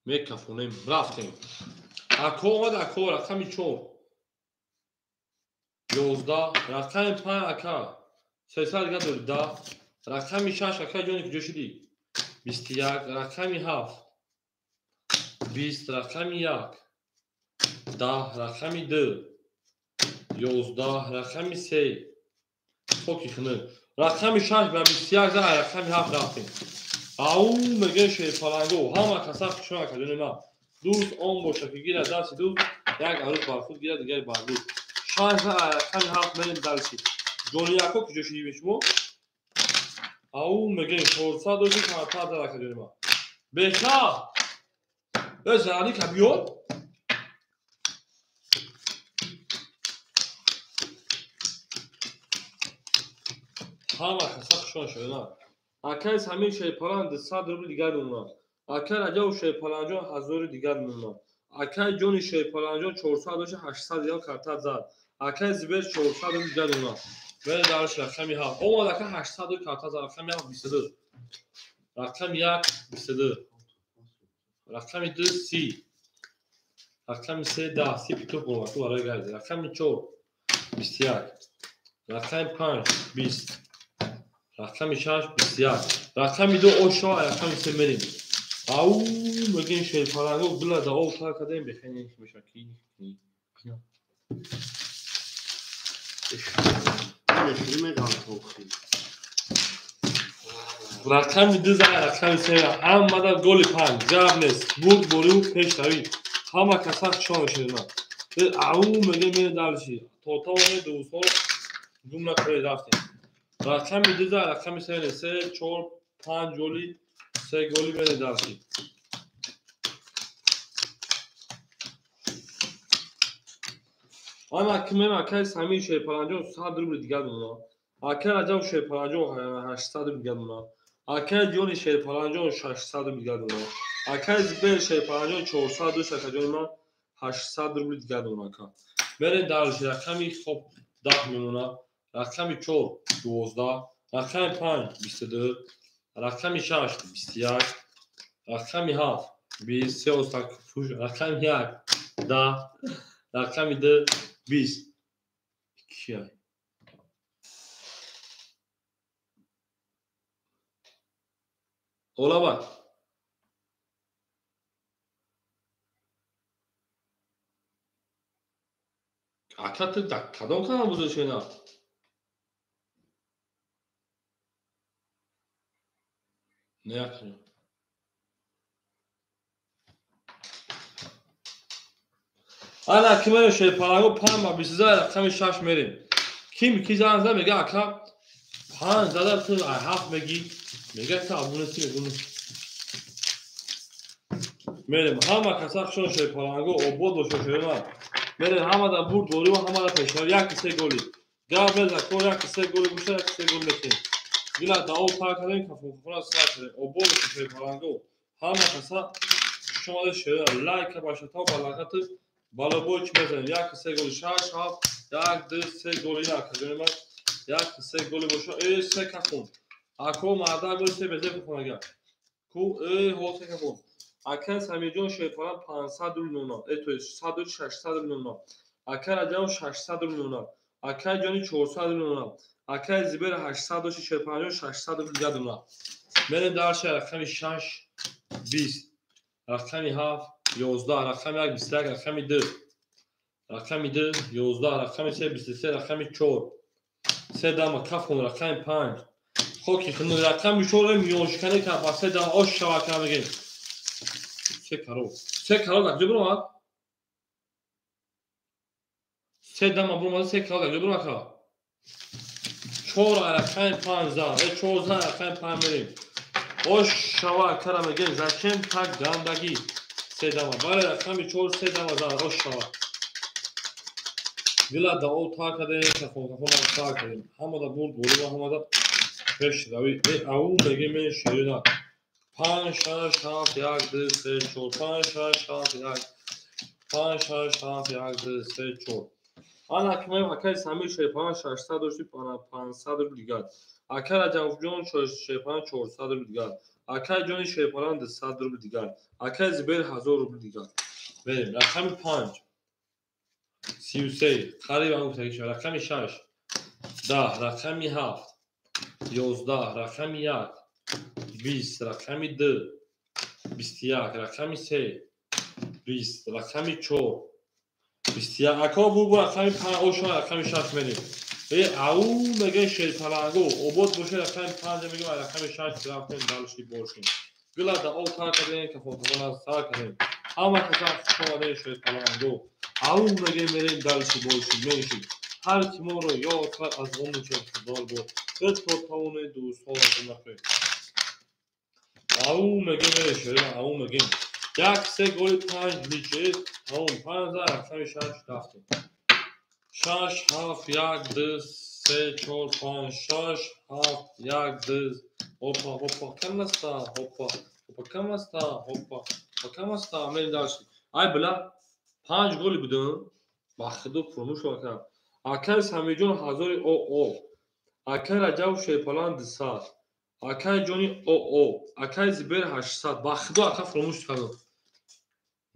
Мекафонем, рафтем. Ако омад, ако рақами 4 11, рақами 5 ака 300 дигар дори 10, рақами 6 ака ҷони куҷо шудӣ 21, рақами 7 20, рақами 1 10, рақами 2 11, рақами 3 хоки хунук, рақами 6 ба 21 за рақами 7 рафтем. Ау мегӯем шерпаланго ҳама каса хушон акаҷони ман. Дӯст он боша ки гирад дасти дӯст, як арӯз бар худ гирад, дигари бар дӯст. 6 за рақами 7 мерем дальше. Ҷони яко куҷо шудӣ шумо? Ау мегӯем 400 дошт 400 за акаҷони ман. Беха! Э зарядника биёр. Ҳама каса хушон шуда. Акай Самир Шерпалан 200 рубл дигар мемонад. Акай Раҷаб Шерпаланҷон 1000 дигар мемонад. Акай Ҷони Шерпаланҷон 400 дошт 800 дигар карта зад. Акай Зибер 400 рубл дигар мемонад. Мере дарш рақами 7. Омад ака 800 рубл карта зад. Рақами 7 22. Рақами 1 22. Рақами 2 30. Рақами 3 10. 30 питух бомад. Ту барои гайд. Рақами 4 21. Рақами 5 20. Рақами 6 21. Рақами 2 оша, рақами 3 мерем. Ау мегӯем шерпаланго гула да об тар кардем бехени меша ки ки. Рақами 2 за рақами 3 ҳамада голи 5 гап нест. Бурд борӣ пешравӣ. Ҳама каса хушон шерина. Ау мегӯем мерем дальше. То тавоне дӯстон гум накунед рафтем. Рақами 2 за рақами 3 3 4 5 голи 3 голи мере дарси. Ана кимем акай Самир Шерпаланҷон 100 рубл дигар мемонад. Акай Раҷаб Шерпаланҷон 800 рубл дигар мемонад. Акай Ҷони Шерпаланҷон 600 рубл дигар мемонад. Акай Зибер шерпаланҷон 400 дошт, акаҷони ман 800 рубли дигар дорам ака. Мерем дальше, рақами хоб 10 мемонад, рақами 4 12, рақами 5 22, рақами 6 21, рақами 7 20, се остак фуш, рақами 1 10, рақами 2 20. Кия? Олабай. Ака ту дар кадом канал бузург шуда? Не ака. Ана ки мерем шерпаланго 5 ба 22 рақами 6 мерем. Ким ки занг зад мега ака 5 зада ту 7 меги. Мега ту абунеси мегуну. Мерем ҳама каса хушон шерпаланго обод бошо шерма. Мерем ҳамада бурд борӣ ва ҳамада пешрав 1-3 голи. Гап меза кор 1-3 голи гушта 1-3 гол мекунем. Дила дао тар кардем кафонхона сар кардем. Обод бошо шерпаланго. Ҳама каса хушомада шерма лайка башата балақати балобой чӣ мезанем 1-3 голи 6 7 1 2 3 голи на акаҷони ман 1-3 голи бошо 3 кафон. Ако марда гол 3 безе кафон ку ҳо 3 кафон. Ака Самирҷон шерпалан 500 рубл мемонад. То есть 100 600 рубл мемонад. Ака Раҷаб 600 рубл мемонад. Ака Ҷони 400 рубл мемонад. Ака Зибер 800 дошти шерпаланҷон 600 рубл дигар мемонад. Мерем дальше рақами 6 20, рақами 7 11, рақами 1 21, рақами 2, рақами 2 11, рақами 3 23, рақами 4 3 дама кафон, рақами 5 хоки хунук, рақами 4 миёншикане ка ба 3 дама ош шава ка мегем. 3 каро. 3 каро дар куҷо биромад? 3 дама биромад, 3 каро дар куҷо биромад ка? 4 рақами 5 зан, 4 зан рақами 5 мерем. Ош шава кара мегем, зачем так гандагӣ? 3 дама. Бале рақами 4 3 дама зан, ош шава. Дила дао тар кардем, кафон тар кардем. Ҳамада бурд борӣ ва ҳамада пеш рави. Ау мегем мен ширина. 5 6 7 1 2 3 4 5 6 7 1 5 6 7 1 2 3 4. Ана ки меем акаи Самир шерпалан 600 дошти 500 рубл дигар. Акаи Раҷабҷон шерпалан 400 рубл дигар. Акаи Ҷони шерпалан 200 рубл дигар. Акаи Зибер 1000 рубл дигар. Мерем рақами 5 33 қариб ам гуфтагӣ шуд. Рақами 6 10, рақами 7 11, рақами 1 20, рақами 2 21, рақами 3 20, рақами 4 21. Ако бу рақами 5 ошо рақами 6 мерем. Ау мега шерпаланго обод боше рақами 5 мегем, рақами 6 рафтем дальше бошем. Гила да об тар кардем, кафонхона сар кардем. Ҳама каса хушомадем шерпаланго. Ау мега мерем дальше бошем, меншим. Ҳар ки моро ёд кард аз он худор бод. То тавоне дӯстон аз накунед. Ау мегем мерем, ау мегем. 1 3 голи 5 личе, тамом 5 рақами 6 рафтем. 6 7 1 2 3 4 5 6 7 1 2. Опа, опа, камаста, опа, опа, камаста, опа, опа, камаста. Мерем дальше. Ай била 5 голи будем. Ба худо фурмӯш кардам. Акаи Самирҷон 1000 ОО. Акаи Раҷаб шерпалан 200. Акаи Ҷони ОО. Акаи Зибер 800. Ба худо ака фуромӯш кардам.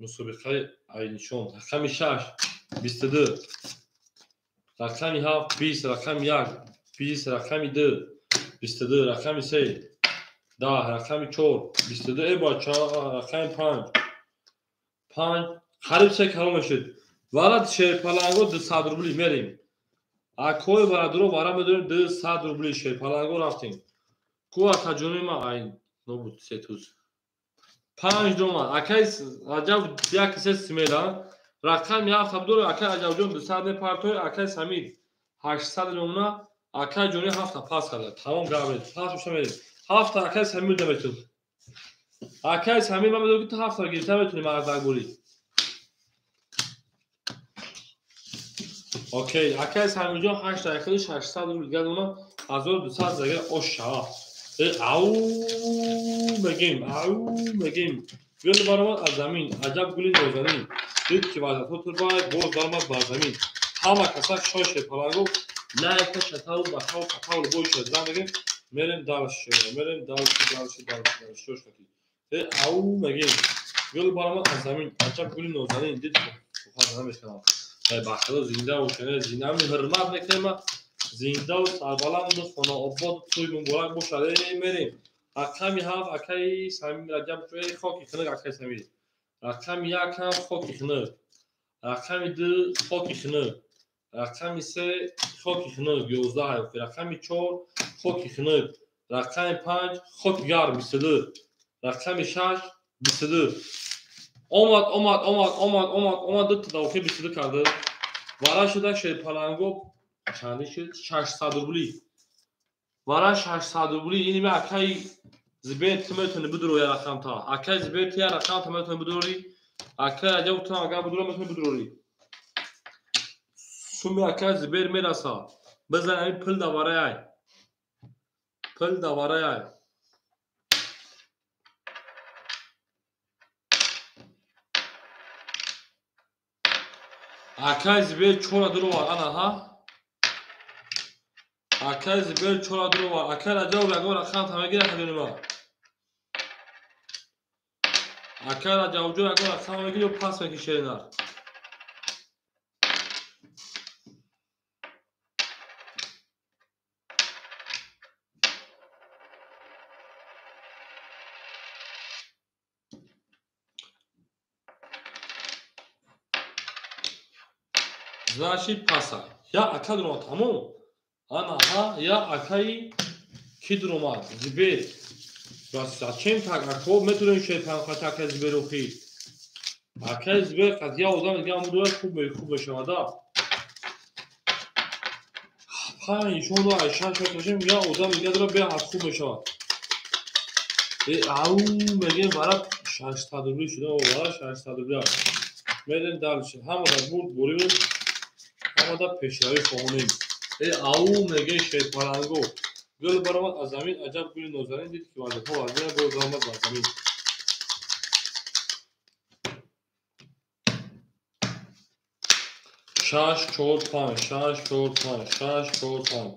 Мусобиқаи айнишон. Рақами 6 22. Рақами 7 20, рақами 1 20, рақами 2 22, рақами 3 10, рақами 4 22, бача рақами 5 5 қариб 3 каро мешуд. Варад шерпаланго 200 рубли мерем. Акои барадуро вара медорем 200 рубли шерпаланго рафтем. Ку акаҷони ма ай нобуд се туз. 5 дома. Акай Раҷаб 1 3 смела. Рақами 7 абдур акай Раҷабҷон 200 мепартой, акай Самир 800 мемона, акай Ҷони 7 пас карда. Тамом гап пас шуда мерем. 7 акай Самир наметун. Акай Самир ма медонам ки ту 7 гирифта метуни мардак бурӣ. Окей, акай Самирҷон 8 дақиқаи 600 рубл дигар мемона, 1200 дигар ош шава. Ау мегем, ау мегем. Гул баромад аз замин, аҷаб гули нозанин. Дид ки ваъдатҳо турбай, боз баромад бар замин. Ҳама касак шой шерпаланго, лайка шатаву батаву патаву бой шуд. Зан мегем, мерем дальше, мерем дальше, дальше, дальше, дальше. Шош хати. Ау мегем. Гул баромад аз замин, аҷаб гули нозанин. Дид ки хазана мешканам. Бахтиёр зинда бошед, зинда ҳурмат мекунем, зинда ва сарбаланду хонаобод тӯй муборак бошад. Мерем. Рақами 7 акаи Самир Раҷаб хоки хунук акаи Самир. Рақами 1 ҳам хоки хунук. Рақами 2 хоки хунук. Рақами 3 хоки хунук 11. Рақами 4 хоки хунук. Рақами 5 хоки гарм 22. Рақами 6 22. Омад, омад, омад, омад, омад, омад, ду та 22 кард. Вара шуда шерпаланго чанд шуд? 600 рубли. Вара 600 рубли. Ин ми акаи Зибер ту метавонӣ бидурӣ я рақам та. Акаи Зибер ту я рақам та метавонӣ бидурӣ. Акаи Раҷаб ту агар бидурӣ метавонӣ бидурӣ. Суми акаи Зибер мераса. Бизан ҳамин пул даварай. Пул даварай. Акаи Зибер чора дуровар ана ҳа. Акаи Зибер чора дуровар. Акаи Раҷаб ягон рақам та мегирад ҳадунима. Акаи Раҷабҷон ягон рақам мегирад ё пас мекишед нарх. Значит паса. Я ака дуромад тамом. Ана ҳа я акаи ки дуромад? Зибер. Зачем так? Ако метавонем шерпанхати акаи Зибер охи. Акаи Зибер қад я одам дига мудурад хуб хуб мешавад. Панҷ шону шаш мекашем я одам дига дора беҳад хуб мешавад. Ау мегем вара 600 рубли шуда, вара 600 рубли. Мерем дальше. Ҳамада бурд буриб, ҳамада пешравӣ хоҳонем. Ау мегем шерпаланго. Гул баромад аз замин, аҷаб гули нозанин. Дид ки ваъдаҳо вазина, боз баромад бар замин. Шаш, чор, панҷ, шаш, чор, панҷ, шаш, чор, панҷ.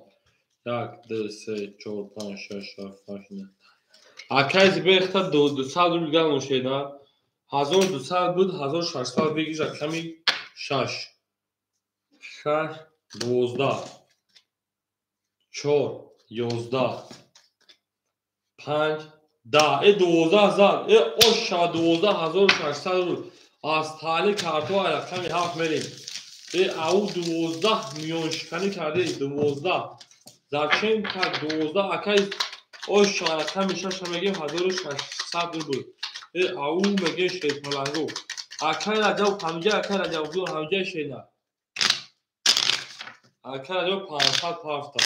Як, ду, се, чор, панҷ, шаш, ҳафт, ҳашт, нӯҳ. Акаи Зибер хта 200 рубл гарм шеда. 1200 буд, 1600 бигир рақами 6. 6, 12, 4, 11, 5, 10. 12 зад. Ош шава 12600 рубл. Аз таъли картҳо рақами 7 мерем. Ау 12 миёншиканӣ карде 12. Зачем так 12? Акаи ош шава рақами 6 мегем 1600 рубл. Ау мегем шерпаланго. Акаи Раҷаб ҳамҷа, акаи Раҷаб ҳамҷа шена. Акаи Раҷаб 500 пафта.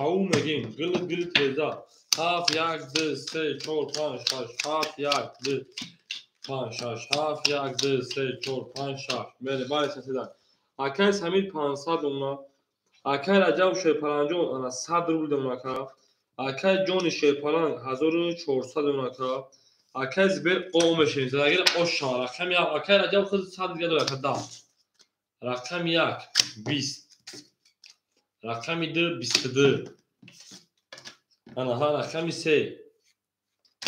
Ау мегем гул гул теза. 7 1 2 3 4 5 6 7 1 2 5 6 7 1 2 3 4 5 6. Мере баре саседа. Акаи Самир 500 умна. Акаи Раҷаб шерпаланҷон ана 100 рубл домна ака. Акаи Ҷони шерпаланг 1400 домна ака. Акаи Зибер о мешавем. Задагир ош шава. Рақами 1 акаи Раҷаб худ 100 дига дорад ака 10. Рақами 1 20. Рақами 2 22. Ана ҳа рақами 3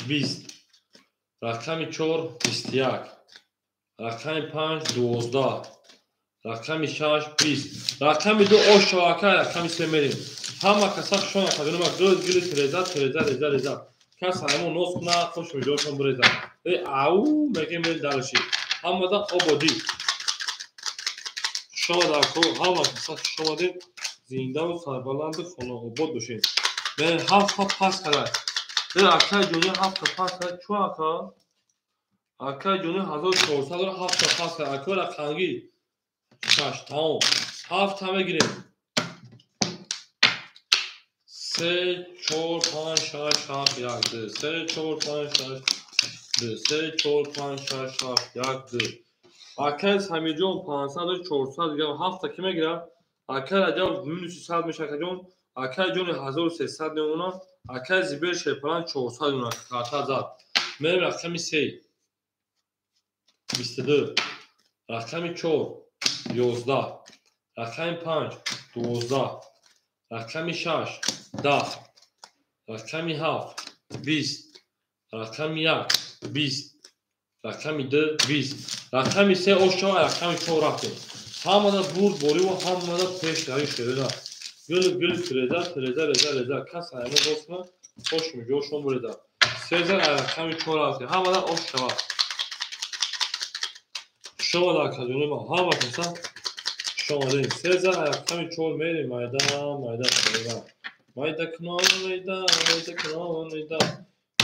20. Рақами 4 21. Рақами 5 12. Рақами 6 20. Рақами 2 ош шава ака рақами 3 мерем. Ҳама каса хушон ака ҷонима гул гул тереза тереза реза реза. Кас ҳамон нос куна хуш миҷошон биреза. Ау мегем мерем дальше. Ҳамада ободӣ. Хушомад ако ҳама каса хуш омадед. Зиндаву сарбаланду хонаобод бошед. Мерем 7 пас кард. Акаи ҷони 7 пас кард. Чу ака? Акаи ҷони 1400 7 пас кард. Акаи рақамгӣ 6 тамом. 7 мегирем. 3 4 5 6 7 1 2 3 4 5 6 2 3 4 5 6 7 1 2. Акаи Самирҷон 500 400 дига 7 ки мегирад? Акаи Раҷаб минуси 100 мешавад акаҷон. Акаи ҷони 1300 мемонад. Акаи Зибер шерпаланг 400 мемонад. Карта зад. Мерем рақами 3 22, рақами 4 11, рақами 5 12, рақами 6 10, рақами 7 20, рақами 1 20, рақами 2 20, рақами 3 ошава, рақами 4 рафтем. Ҳамада бурд бориву ҳамада пешравӣ шерина. Гул гул тиреза тиреза реза реза кас аймо босна хош миҷошон буреза. 3 рақами 4 рафтем. Ҳамада ош шава. Шомада акаҷони ма ҳама каса шомадем. 3 рақами 4 мерем майда майда шерина. Майда кунон майда майда кунон майда.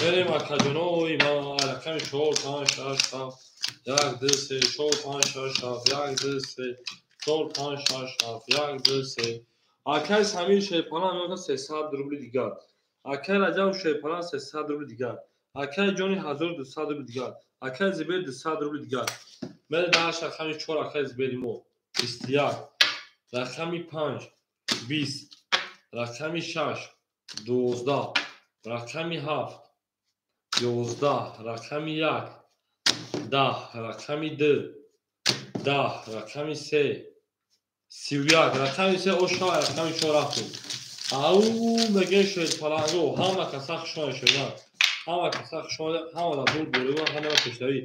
Мерем акаҷонои ма рақами 4 5 6 7 1 2 3 4 5 6 7 1 2 3 4 5 6 7 1 2 3. Акай Самир Шерпалан меояд 300 рубли дигар. Акай Раҷаб Шерпалан 300 рубли дигар. Акай Ҷони 1200 рубли дигар. Акай Зибер 200 рубли дигар. Мерем дар рақами 4 акай Зибери мо 21, рақами 5 20, рақами 6 12, рақами 7 11, рақами 1 10, рақами 2 10, рақами 3 31, рақами 3 ошава, рақами 4 рафтем. Ау мегӯем шерпаланго ҳама каса хушона шуда. Ҳама каса хушона, ҳамада бурд борива, ҳамада пешравӣ.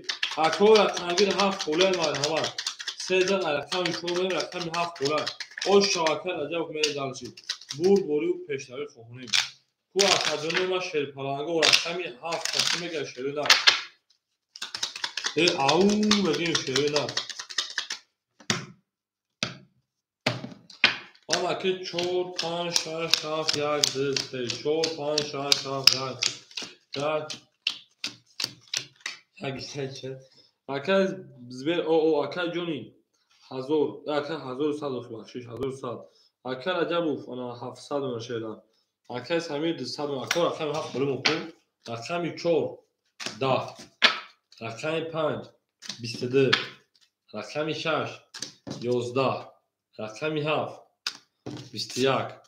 Ако рақамгир 7 холаи марҳамат. 3 рақами 4 мерем, рақами 7 холай. Ошава ака Раҷаб мерем дарчи. Бурд бориву пешравӣ хоҳонем. Ку акаҷони ма шерпаланго рақами 7 каси мегӯяд шерина. Ау мегӯем шерина. Анаки 4 5 6 7 1 2 3 4 5 6 7 1 1 1 ака Зибер о ака Ҷони 1000 ака 1100 бахшиш 1100 ака Раҷабов ана 700 шедан ака Самир 200 ака рақами 7 боло мукун рақами 4 10 рақами 5 22 рақами 6 11 рақами 7 21,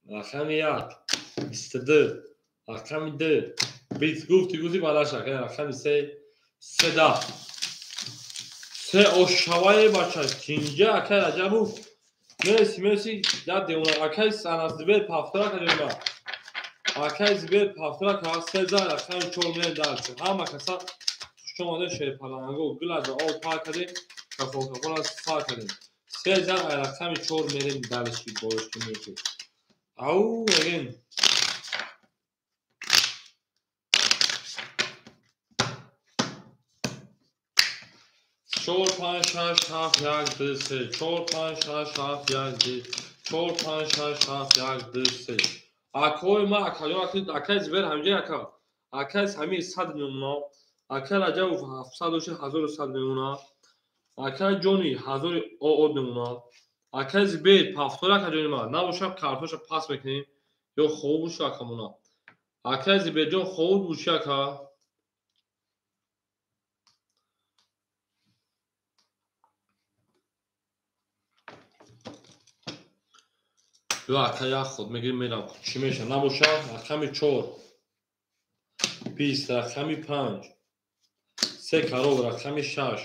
рақами 1 22, рақами 2 20. Гуфти гуфти балаша рақами 3 3 3 ошаваи бача кинҷа акай Раҷабов мерси мерси як девона акай Саназибер пафтора кадема акай Зибер пафтора ка 3 рақами 4 мер дарч. Ҳама каса хушомада шерпаланго гулада об пар кардем, кафол кафола сар кардем. 3 рақами 4 мерем дарчи бош ки. Ау мегем 4 5 6 7 1 2 3 4 5 6 7 1 2 4 5 6 7 1 2 3. Акои ма акаҷон акай Зибер ҳамҷа ака акай Самир 100 мемона, акай Раҷабов 700 1100 мемона, акай Ҷони 1000 оод мемона, акай Зибер пафтора акаҷони ма набошад картоша пас мекунем ё хоб бушу акамона. Акай Зиберҷон хоб буши ака. Ё ака як худ мегирем мерам чӣ меша набошад рақами 4 20, рақами 5 3 кароб, рақами 6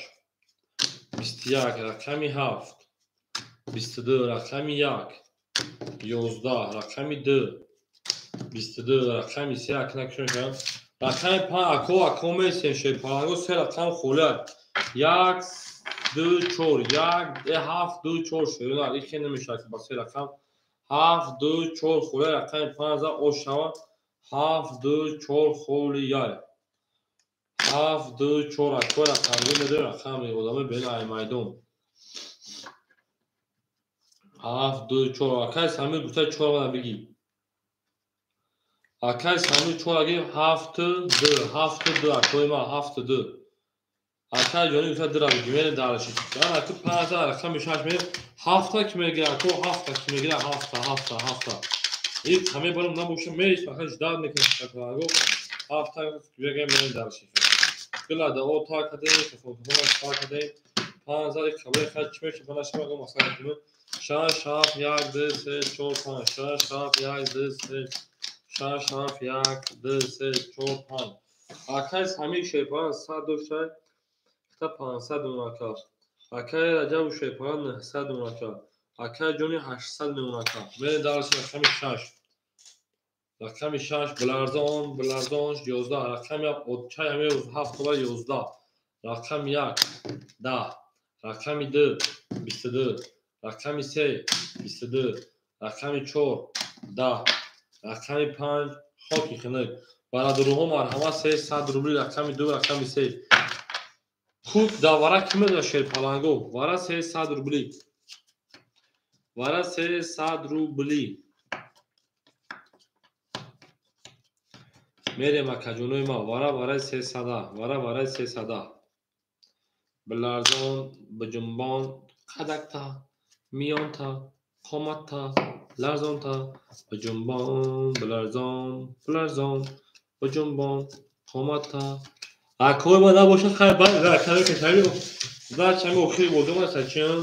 21, рақами 7 22, рақами 1 11, рақами 2 22, рақами 3 акна кушон рақами 5 ако ако месем шерпаланго 3 рақам холиад 1 2 4 1 7 2 4 шерина ихе намешавад ба 3 рақам 7 2 4 холиад рақами 5 ошава 7 2 4 холияй 7 2 4 ако рақамги медорем рақами одами бен ай майдон 7 2 4 акай Самир гуфта 4 мана бигӣ. Акай Самир 4 аги 7 2 7 2 акои ма 7 2 акай Ҷони гуфта 2 бигӣ мерем дарши. Ана ку 5 рақами 6 мерем 7 ки мегирад ако 7 ки мегирад 7 7 7 ин ҳаме баром набоша мерис фақат ждат мекунем шаклаго 7 ки мегирад мерем дарши. Гулада о та кадем кафолкафола та кадем 5 қабли хай чӣ меша бана шима го масала кунем 6 7 1 2 3 4 5 6 7 1 2 3 6 7 1 2 3 4 5. Акай Самир Шерпалан 100 дошта, хита 500 мемон ака. Акай Раҷабу Шерпалан 900 мемон ака. Акай Ҷони 800 мемон ака. Мерем дарси рақами 6. Рақами 6 биларзон, биларзон 11, рақами отчай ҳами 7 ва 11. Рақами 1 10, рақами 2 22, рақами 3 22, рақами 4 10, рақами 5 хоки хунук. Бародаруҳо марҳамат 300 рубли рақами 2 рақами 3. Худ да вара ки медона Шерпаланго? Вара 300 рубли. Вара 300 рубли. Мерем акаҷонои ма, вара вараи 300, вара вараи 300. Биларзон, биҷунбон, қадакта, миёнта, қоматта, ларзонта, биҷунбон, биларзон, биларзон, биҷунбон, қоматта. Акои ма набошад, хай баъд раками кашави, зачами охири бозӣ омадаса чиан?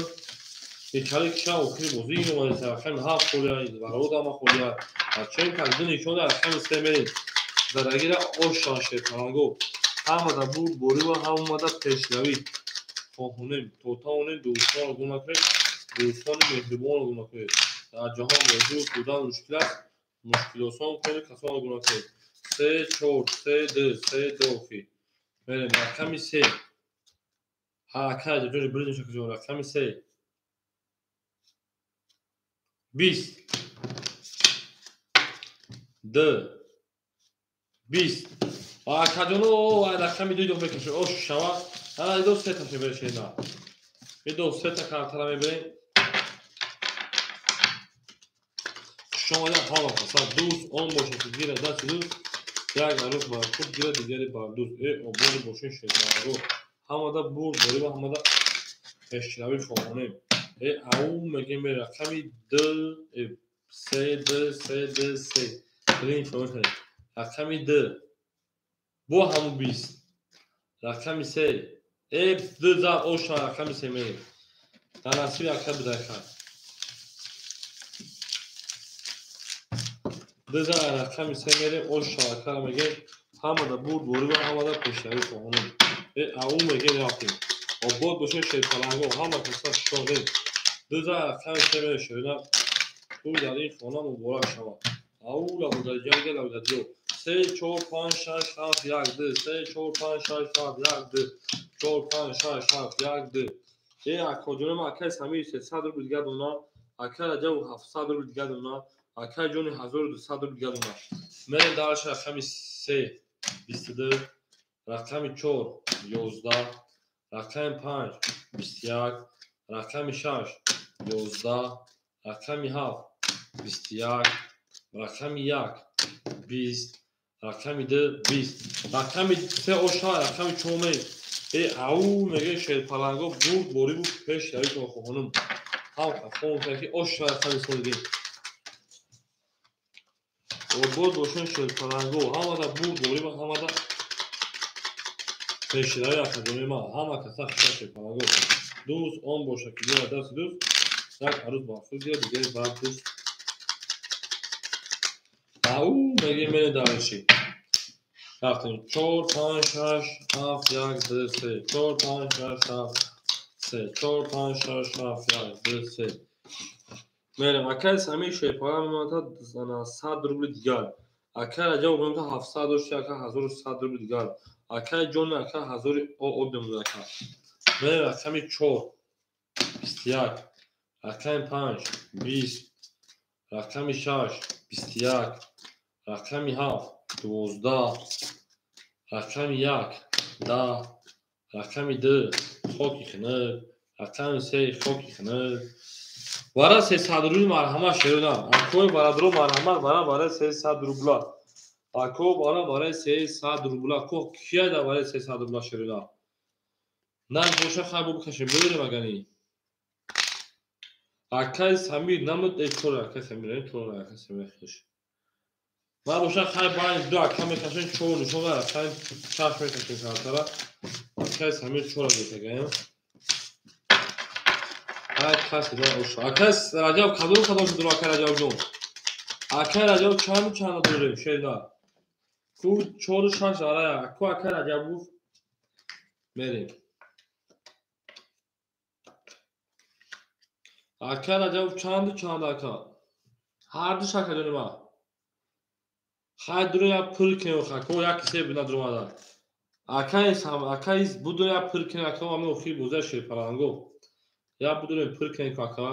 Икали киша охири бозӣ омадаса, рақами 7 холия, вародама холия. Чен кардин нишон рақами 3 мерем. Задагира ошан Шерпаланго. Ҳамада бурд борива, ҳамада пешравӣ. Хоҳонем, то тавонем дӯстонро гум накунед, дӯстони меҳрибонро гум накунед. Дар ҷаҳон бо дӯст будан мушкил аст, мушкилосон кунед, касонро гум накунед. 3 4 3 2 3 2 охир. Мерем рақами 3. Ҳа, акай ҷоҷо биринҷ шакаҷон, рақами 3. 20 2 20. Акаҷоно, рақами 2 дох мекашед. Ош шава. Ана идо се та мебаред на. Идо се та картара мебарем. Шумо ҳама хаса дӯст он бошад ки гира дасти дӯст, як арӯс бар худ гира дигари бар дӯст. Э ободи бошин Шерпаланго. Ҳамада бурд борива, ҳамада пешравӣ хоҳонем. Э ау мегем рақами 2 3 2 3 2 3. Блин, фаромӯш кунед. Рақами 2 бо ҳаму 20. Рақами 3 э 2 зад ошан рақами 3 мерем. Дар насиби ака бидака. 2 зад рақами 3 мерем, ошан акара мегем. Ҳамада бурд борива, ҳамада пешравӣ хоҳонем. Э ау мегем рафтем. Обод бошед Шерпаланго, ҳама каса шодем. 2 зад рақами 3 мерем шояд. Ту дар ин хона муборак шавад. Ау лабудаҷага лабудаҷо. 3 4 5 6 7 1 2 3 4 5 6 7 1 2 4 5 6 7 1 2. Э акоҷоно ма акай Самир 300 рубл дига дона, акай Раҷаб 700 рубл дига дона, акай Ҷони 1200 рубл дига дона. Мерем дарша рақами 3 22, рақами 4 11, рақами 5 21, рақами 6 11, рақами 7 21, рақами 1 20, рақами 2 20, рақами 3 оша, рақами 4 мерем. Э ау меге Шерпаланго бурд бориву пешравитон хоҳонум. Ҳам хоҳон ки оша рақами 3 дидем. Обод бошен Шерпаланго, ҳамада бурд борива, ҳамада пешравӣ акаҷони ма, ҳама каса хиша Шерпаланго. Дӯст он бошад ки гира дасти дӯст, як арӯз бар худ гира, дигари бар дӯст. Ау меге мерем дарши. Рафтем 4 5 6 7 1 2 3 4 5 6 7 3 4 5 6 7 1 2 3. Мерем акай Самир Шерпалан мемонад 100 рубли дигар. Акай Раҷаб мемонад 700 дошти, ака 1100 рубли дигар. Акай Ҷони ака 1000 об мемонад ака. Мерем рақами 4 21, рақами 5 20, рақами 6 21, рақами 7 12, рақами 1 10, рақами 2 хоки хунук, рақами 3 хоки хунук. Вара 300 рубли марҳамат шеродам. Акои бародаро марҳамат, вара вара 300 рубла. Ако вара вара 300 рубла. Ко кия да вара 300 рубла шеродам. Наш боша хай бо бикашем, бирем агани. Акай Самир намуд э чор акай Самир, чор акай Самир хеш. Ман боша хай байн ду ака мекашем, чор нишон ва акай шаш мекашем картара. Акай Самир чор мекашем. Ай каси да оша. Акай Раҷаб кадом кадом шуд акай Раҷаб ҷон? Акай Раҷаб чанд чанд дорем шеда. Ку 4 6 ара. Ку ака Раҷабов мерем. Ака Раҷабов чанду чанд ака? Ҳар ду шака ҷони ма. Хай дуро я пур кунем хако як се бина дуромада. Акай будо я пур кунем ака ами охир боза шерпаланго. Я будурем пур кунем ака.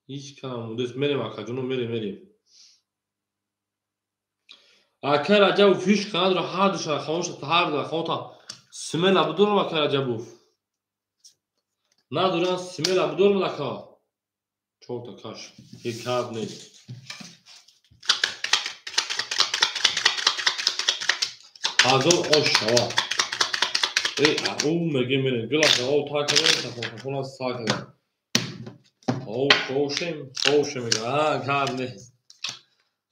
Ҳеҷ кана мондест. Мерем ака ҷоно мерем мерем. Ака Раҷабов ҳеҷ кана дуро ҳар ду шака хомӯш ҳар ду рақамота смела будурам ака Раҷабов. Надорам смела будурам ака. Чорта каш. Ҳеҷ кар нест. Ҳазор ош шава. Ӯ мегем мерем. Гилака ов та кардем, тафон са кардем. Ов хошем, хошем мега. А, гап нест.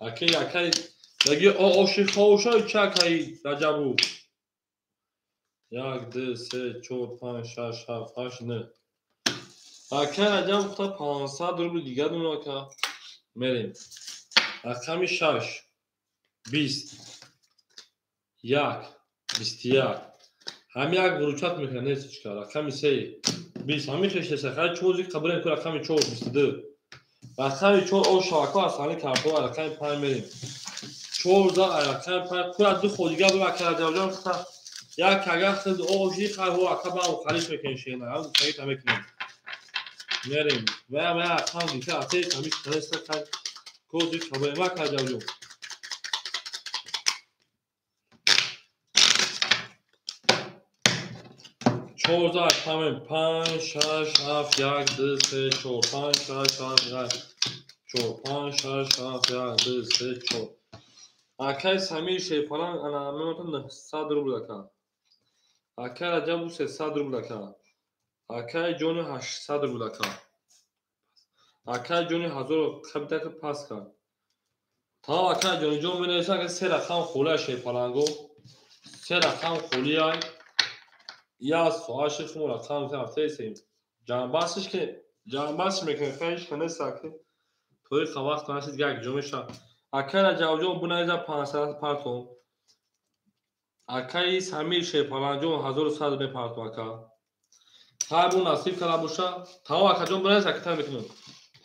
Акай, акай, меги оши хоша чи акай Раҷабов? 1 2 3 4 5 6 7 8 9. Акай Раҷабов та 500 рубл дигар дунро ака. Мерем. Рақами 6 20 1 21. Ҳами як вуручат мекунад нестичка. Рақами 3 20. Ҳами хештеса. Хай чози қабрем ку рақами 4 22. Рақами 4 о шавако аз ҳами картова рақами 5 мерем. 14 рақами 5 кура ду ходига бу ака Раҷабҷон хата як ага хид оши хай ҳо ака ба халиш мекунем шена. Ҳам таги мекунем. Мерем. Ва ма рақам дига ате ҳами хареста хай кози қабрем ака Раҷабҷон. 14 рақами 5 6 7 1 2 3 4 5 6 7 1 4 5 6 7 1 2 3 4. Акай Самир Шерпалан ана мемонад 900 рубл ака. Акай Раҷабов 300 рубл ака. Акай Ҷони 800 рубл ака. Акай Ҷони 1000 қабдака пас кард. Тамом акай Ҷониҷон менависад ака се рақам холия Шерпаланго. Се рақам холия. Я соаши хуму рақам ҳафтаесем. Ҷамъбастиш ки ҷамъбастиш мекунем хелиш канест аки. Тои вақт насид як ҷо меша. Акай Раҷабҷон бунавиза 500 партом. Акаи Самир Шерпаланҷон 1100 мепартом ака. Хай бу насиб карда боша. Тамом акаҷон бунавиз ака та мекунем.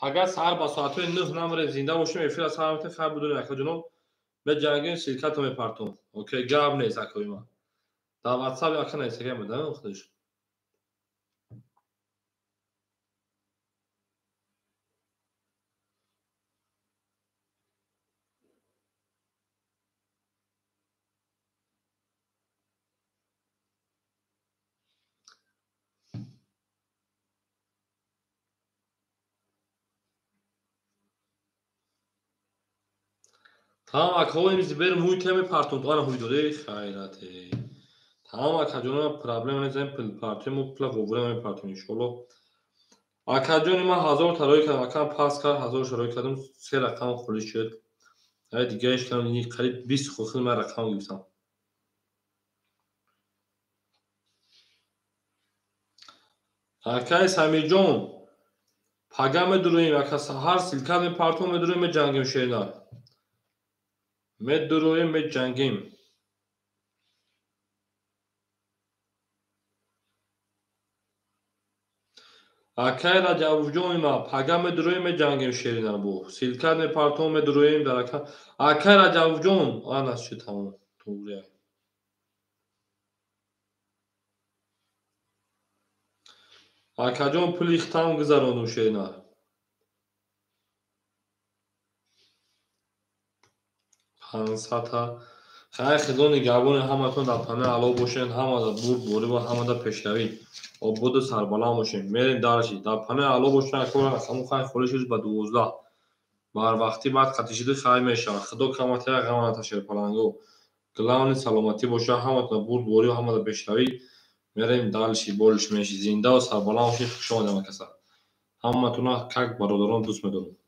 Пага саҳар ба соатҳои 9 намерем зинда бошем эфира сар мекунем хай будурем акаҷонон. Меҷангем силкато мепартом. Окей гап нест акои ман. Дар WhatsApp ака нависагам буда худаш. Тамом акаҳо имизи берем ҳуй теми партом туана ҳуй дорӣ хайрате. Тамом акаҷоно проблема нест пул партем мо пула воврема мепартем иншоалло. Акаҷони ман 1000 та рой кардам, акам пас кард 1000 ша рой кардам, се рақам холӣ шуд. Ай дигаиш кардам, қариб 20 хохил ман рақам гирифтам. Акай Самирҷон, пага медуроем, ака саҳар силка мепартом медуроем меҷангем шерина. Медуроем меҷангем. Акай Раҷабовҷон има пага медуроем меҷангем шерина бо. Силка мепартом медуроем дар ака. Акай Раҷабовҷон, ана шуд тамом. Туғри. Акаҷон пули хитам гузарондум шерина. 500 Хай хидо нигаҳбони ҳаматон дар паноҳи Аллоҳ бошед, ҳамада бурдборӣ ва ҳамада пешравӣ. Ободу сарбаланд бошед. Мерем дарши. Дар паноҳи Аллоҳ бошед, акора рақаму хай холӣ шуд ба 12. Барвақтӣ баъд қатишиди хай мешавад. Худо каматия ғам наташед паланго. Главни саломатӣ бошад, ҳаматон бурдборӣ ва ҳамада пешравӣ. Мерем дарши, болиш меши. Зинда ва сарбаланд бошед. Хуш омадед ҳама каса. Ҳаматонро как бародарон дӯст медорам.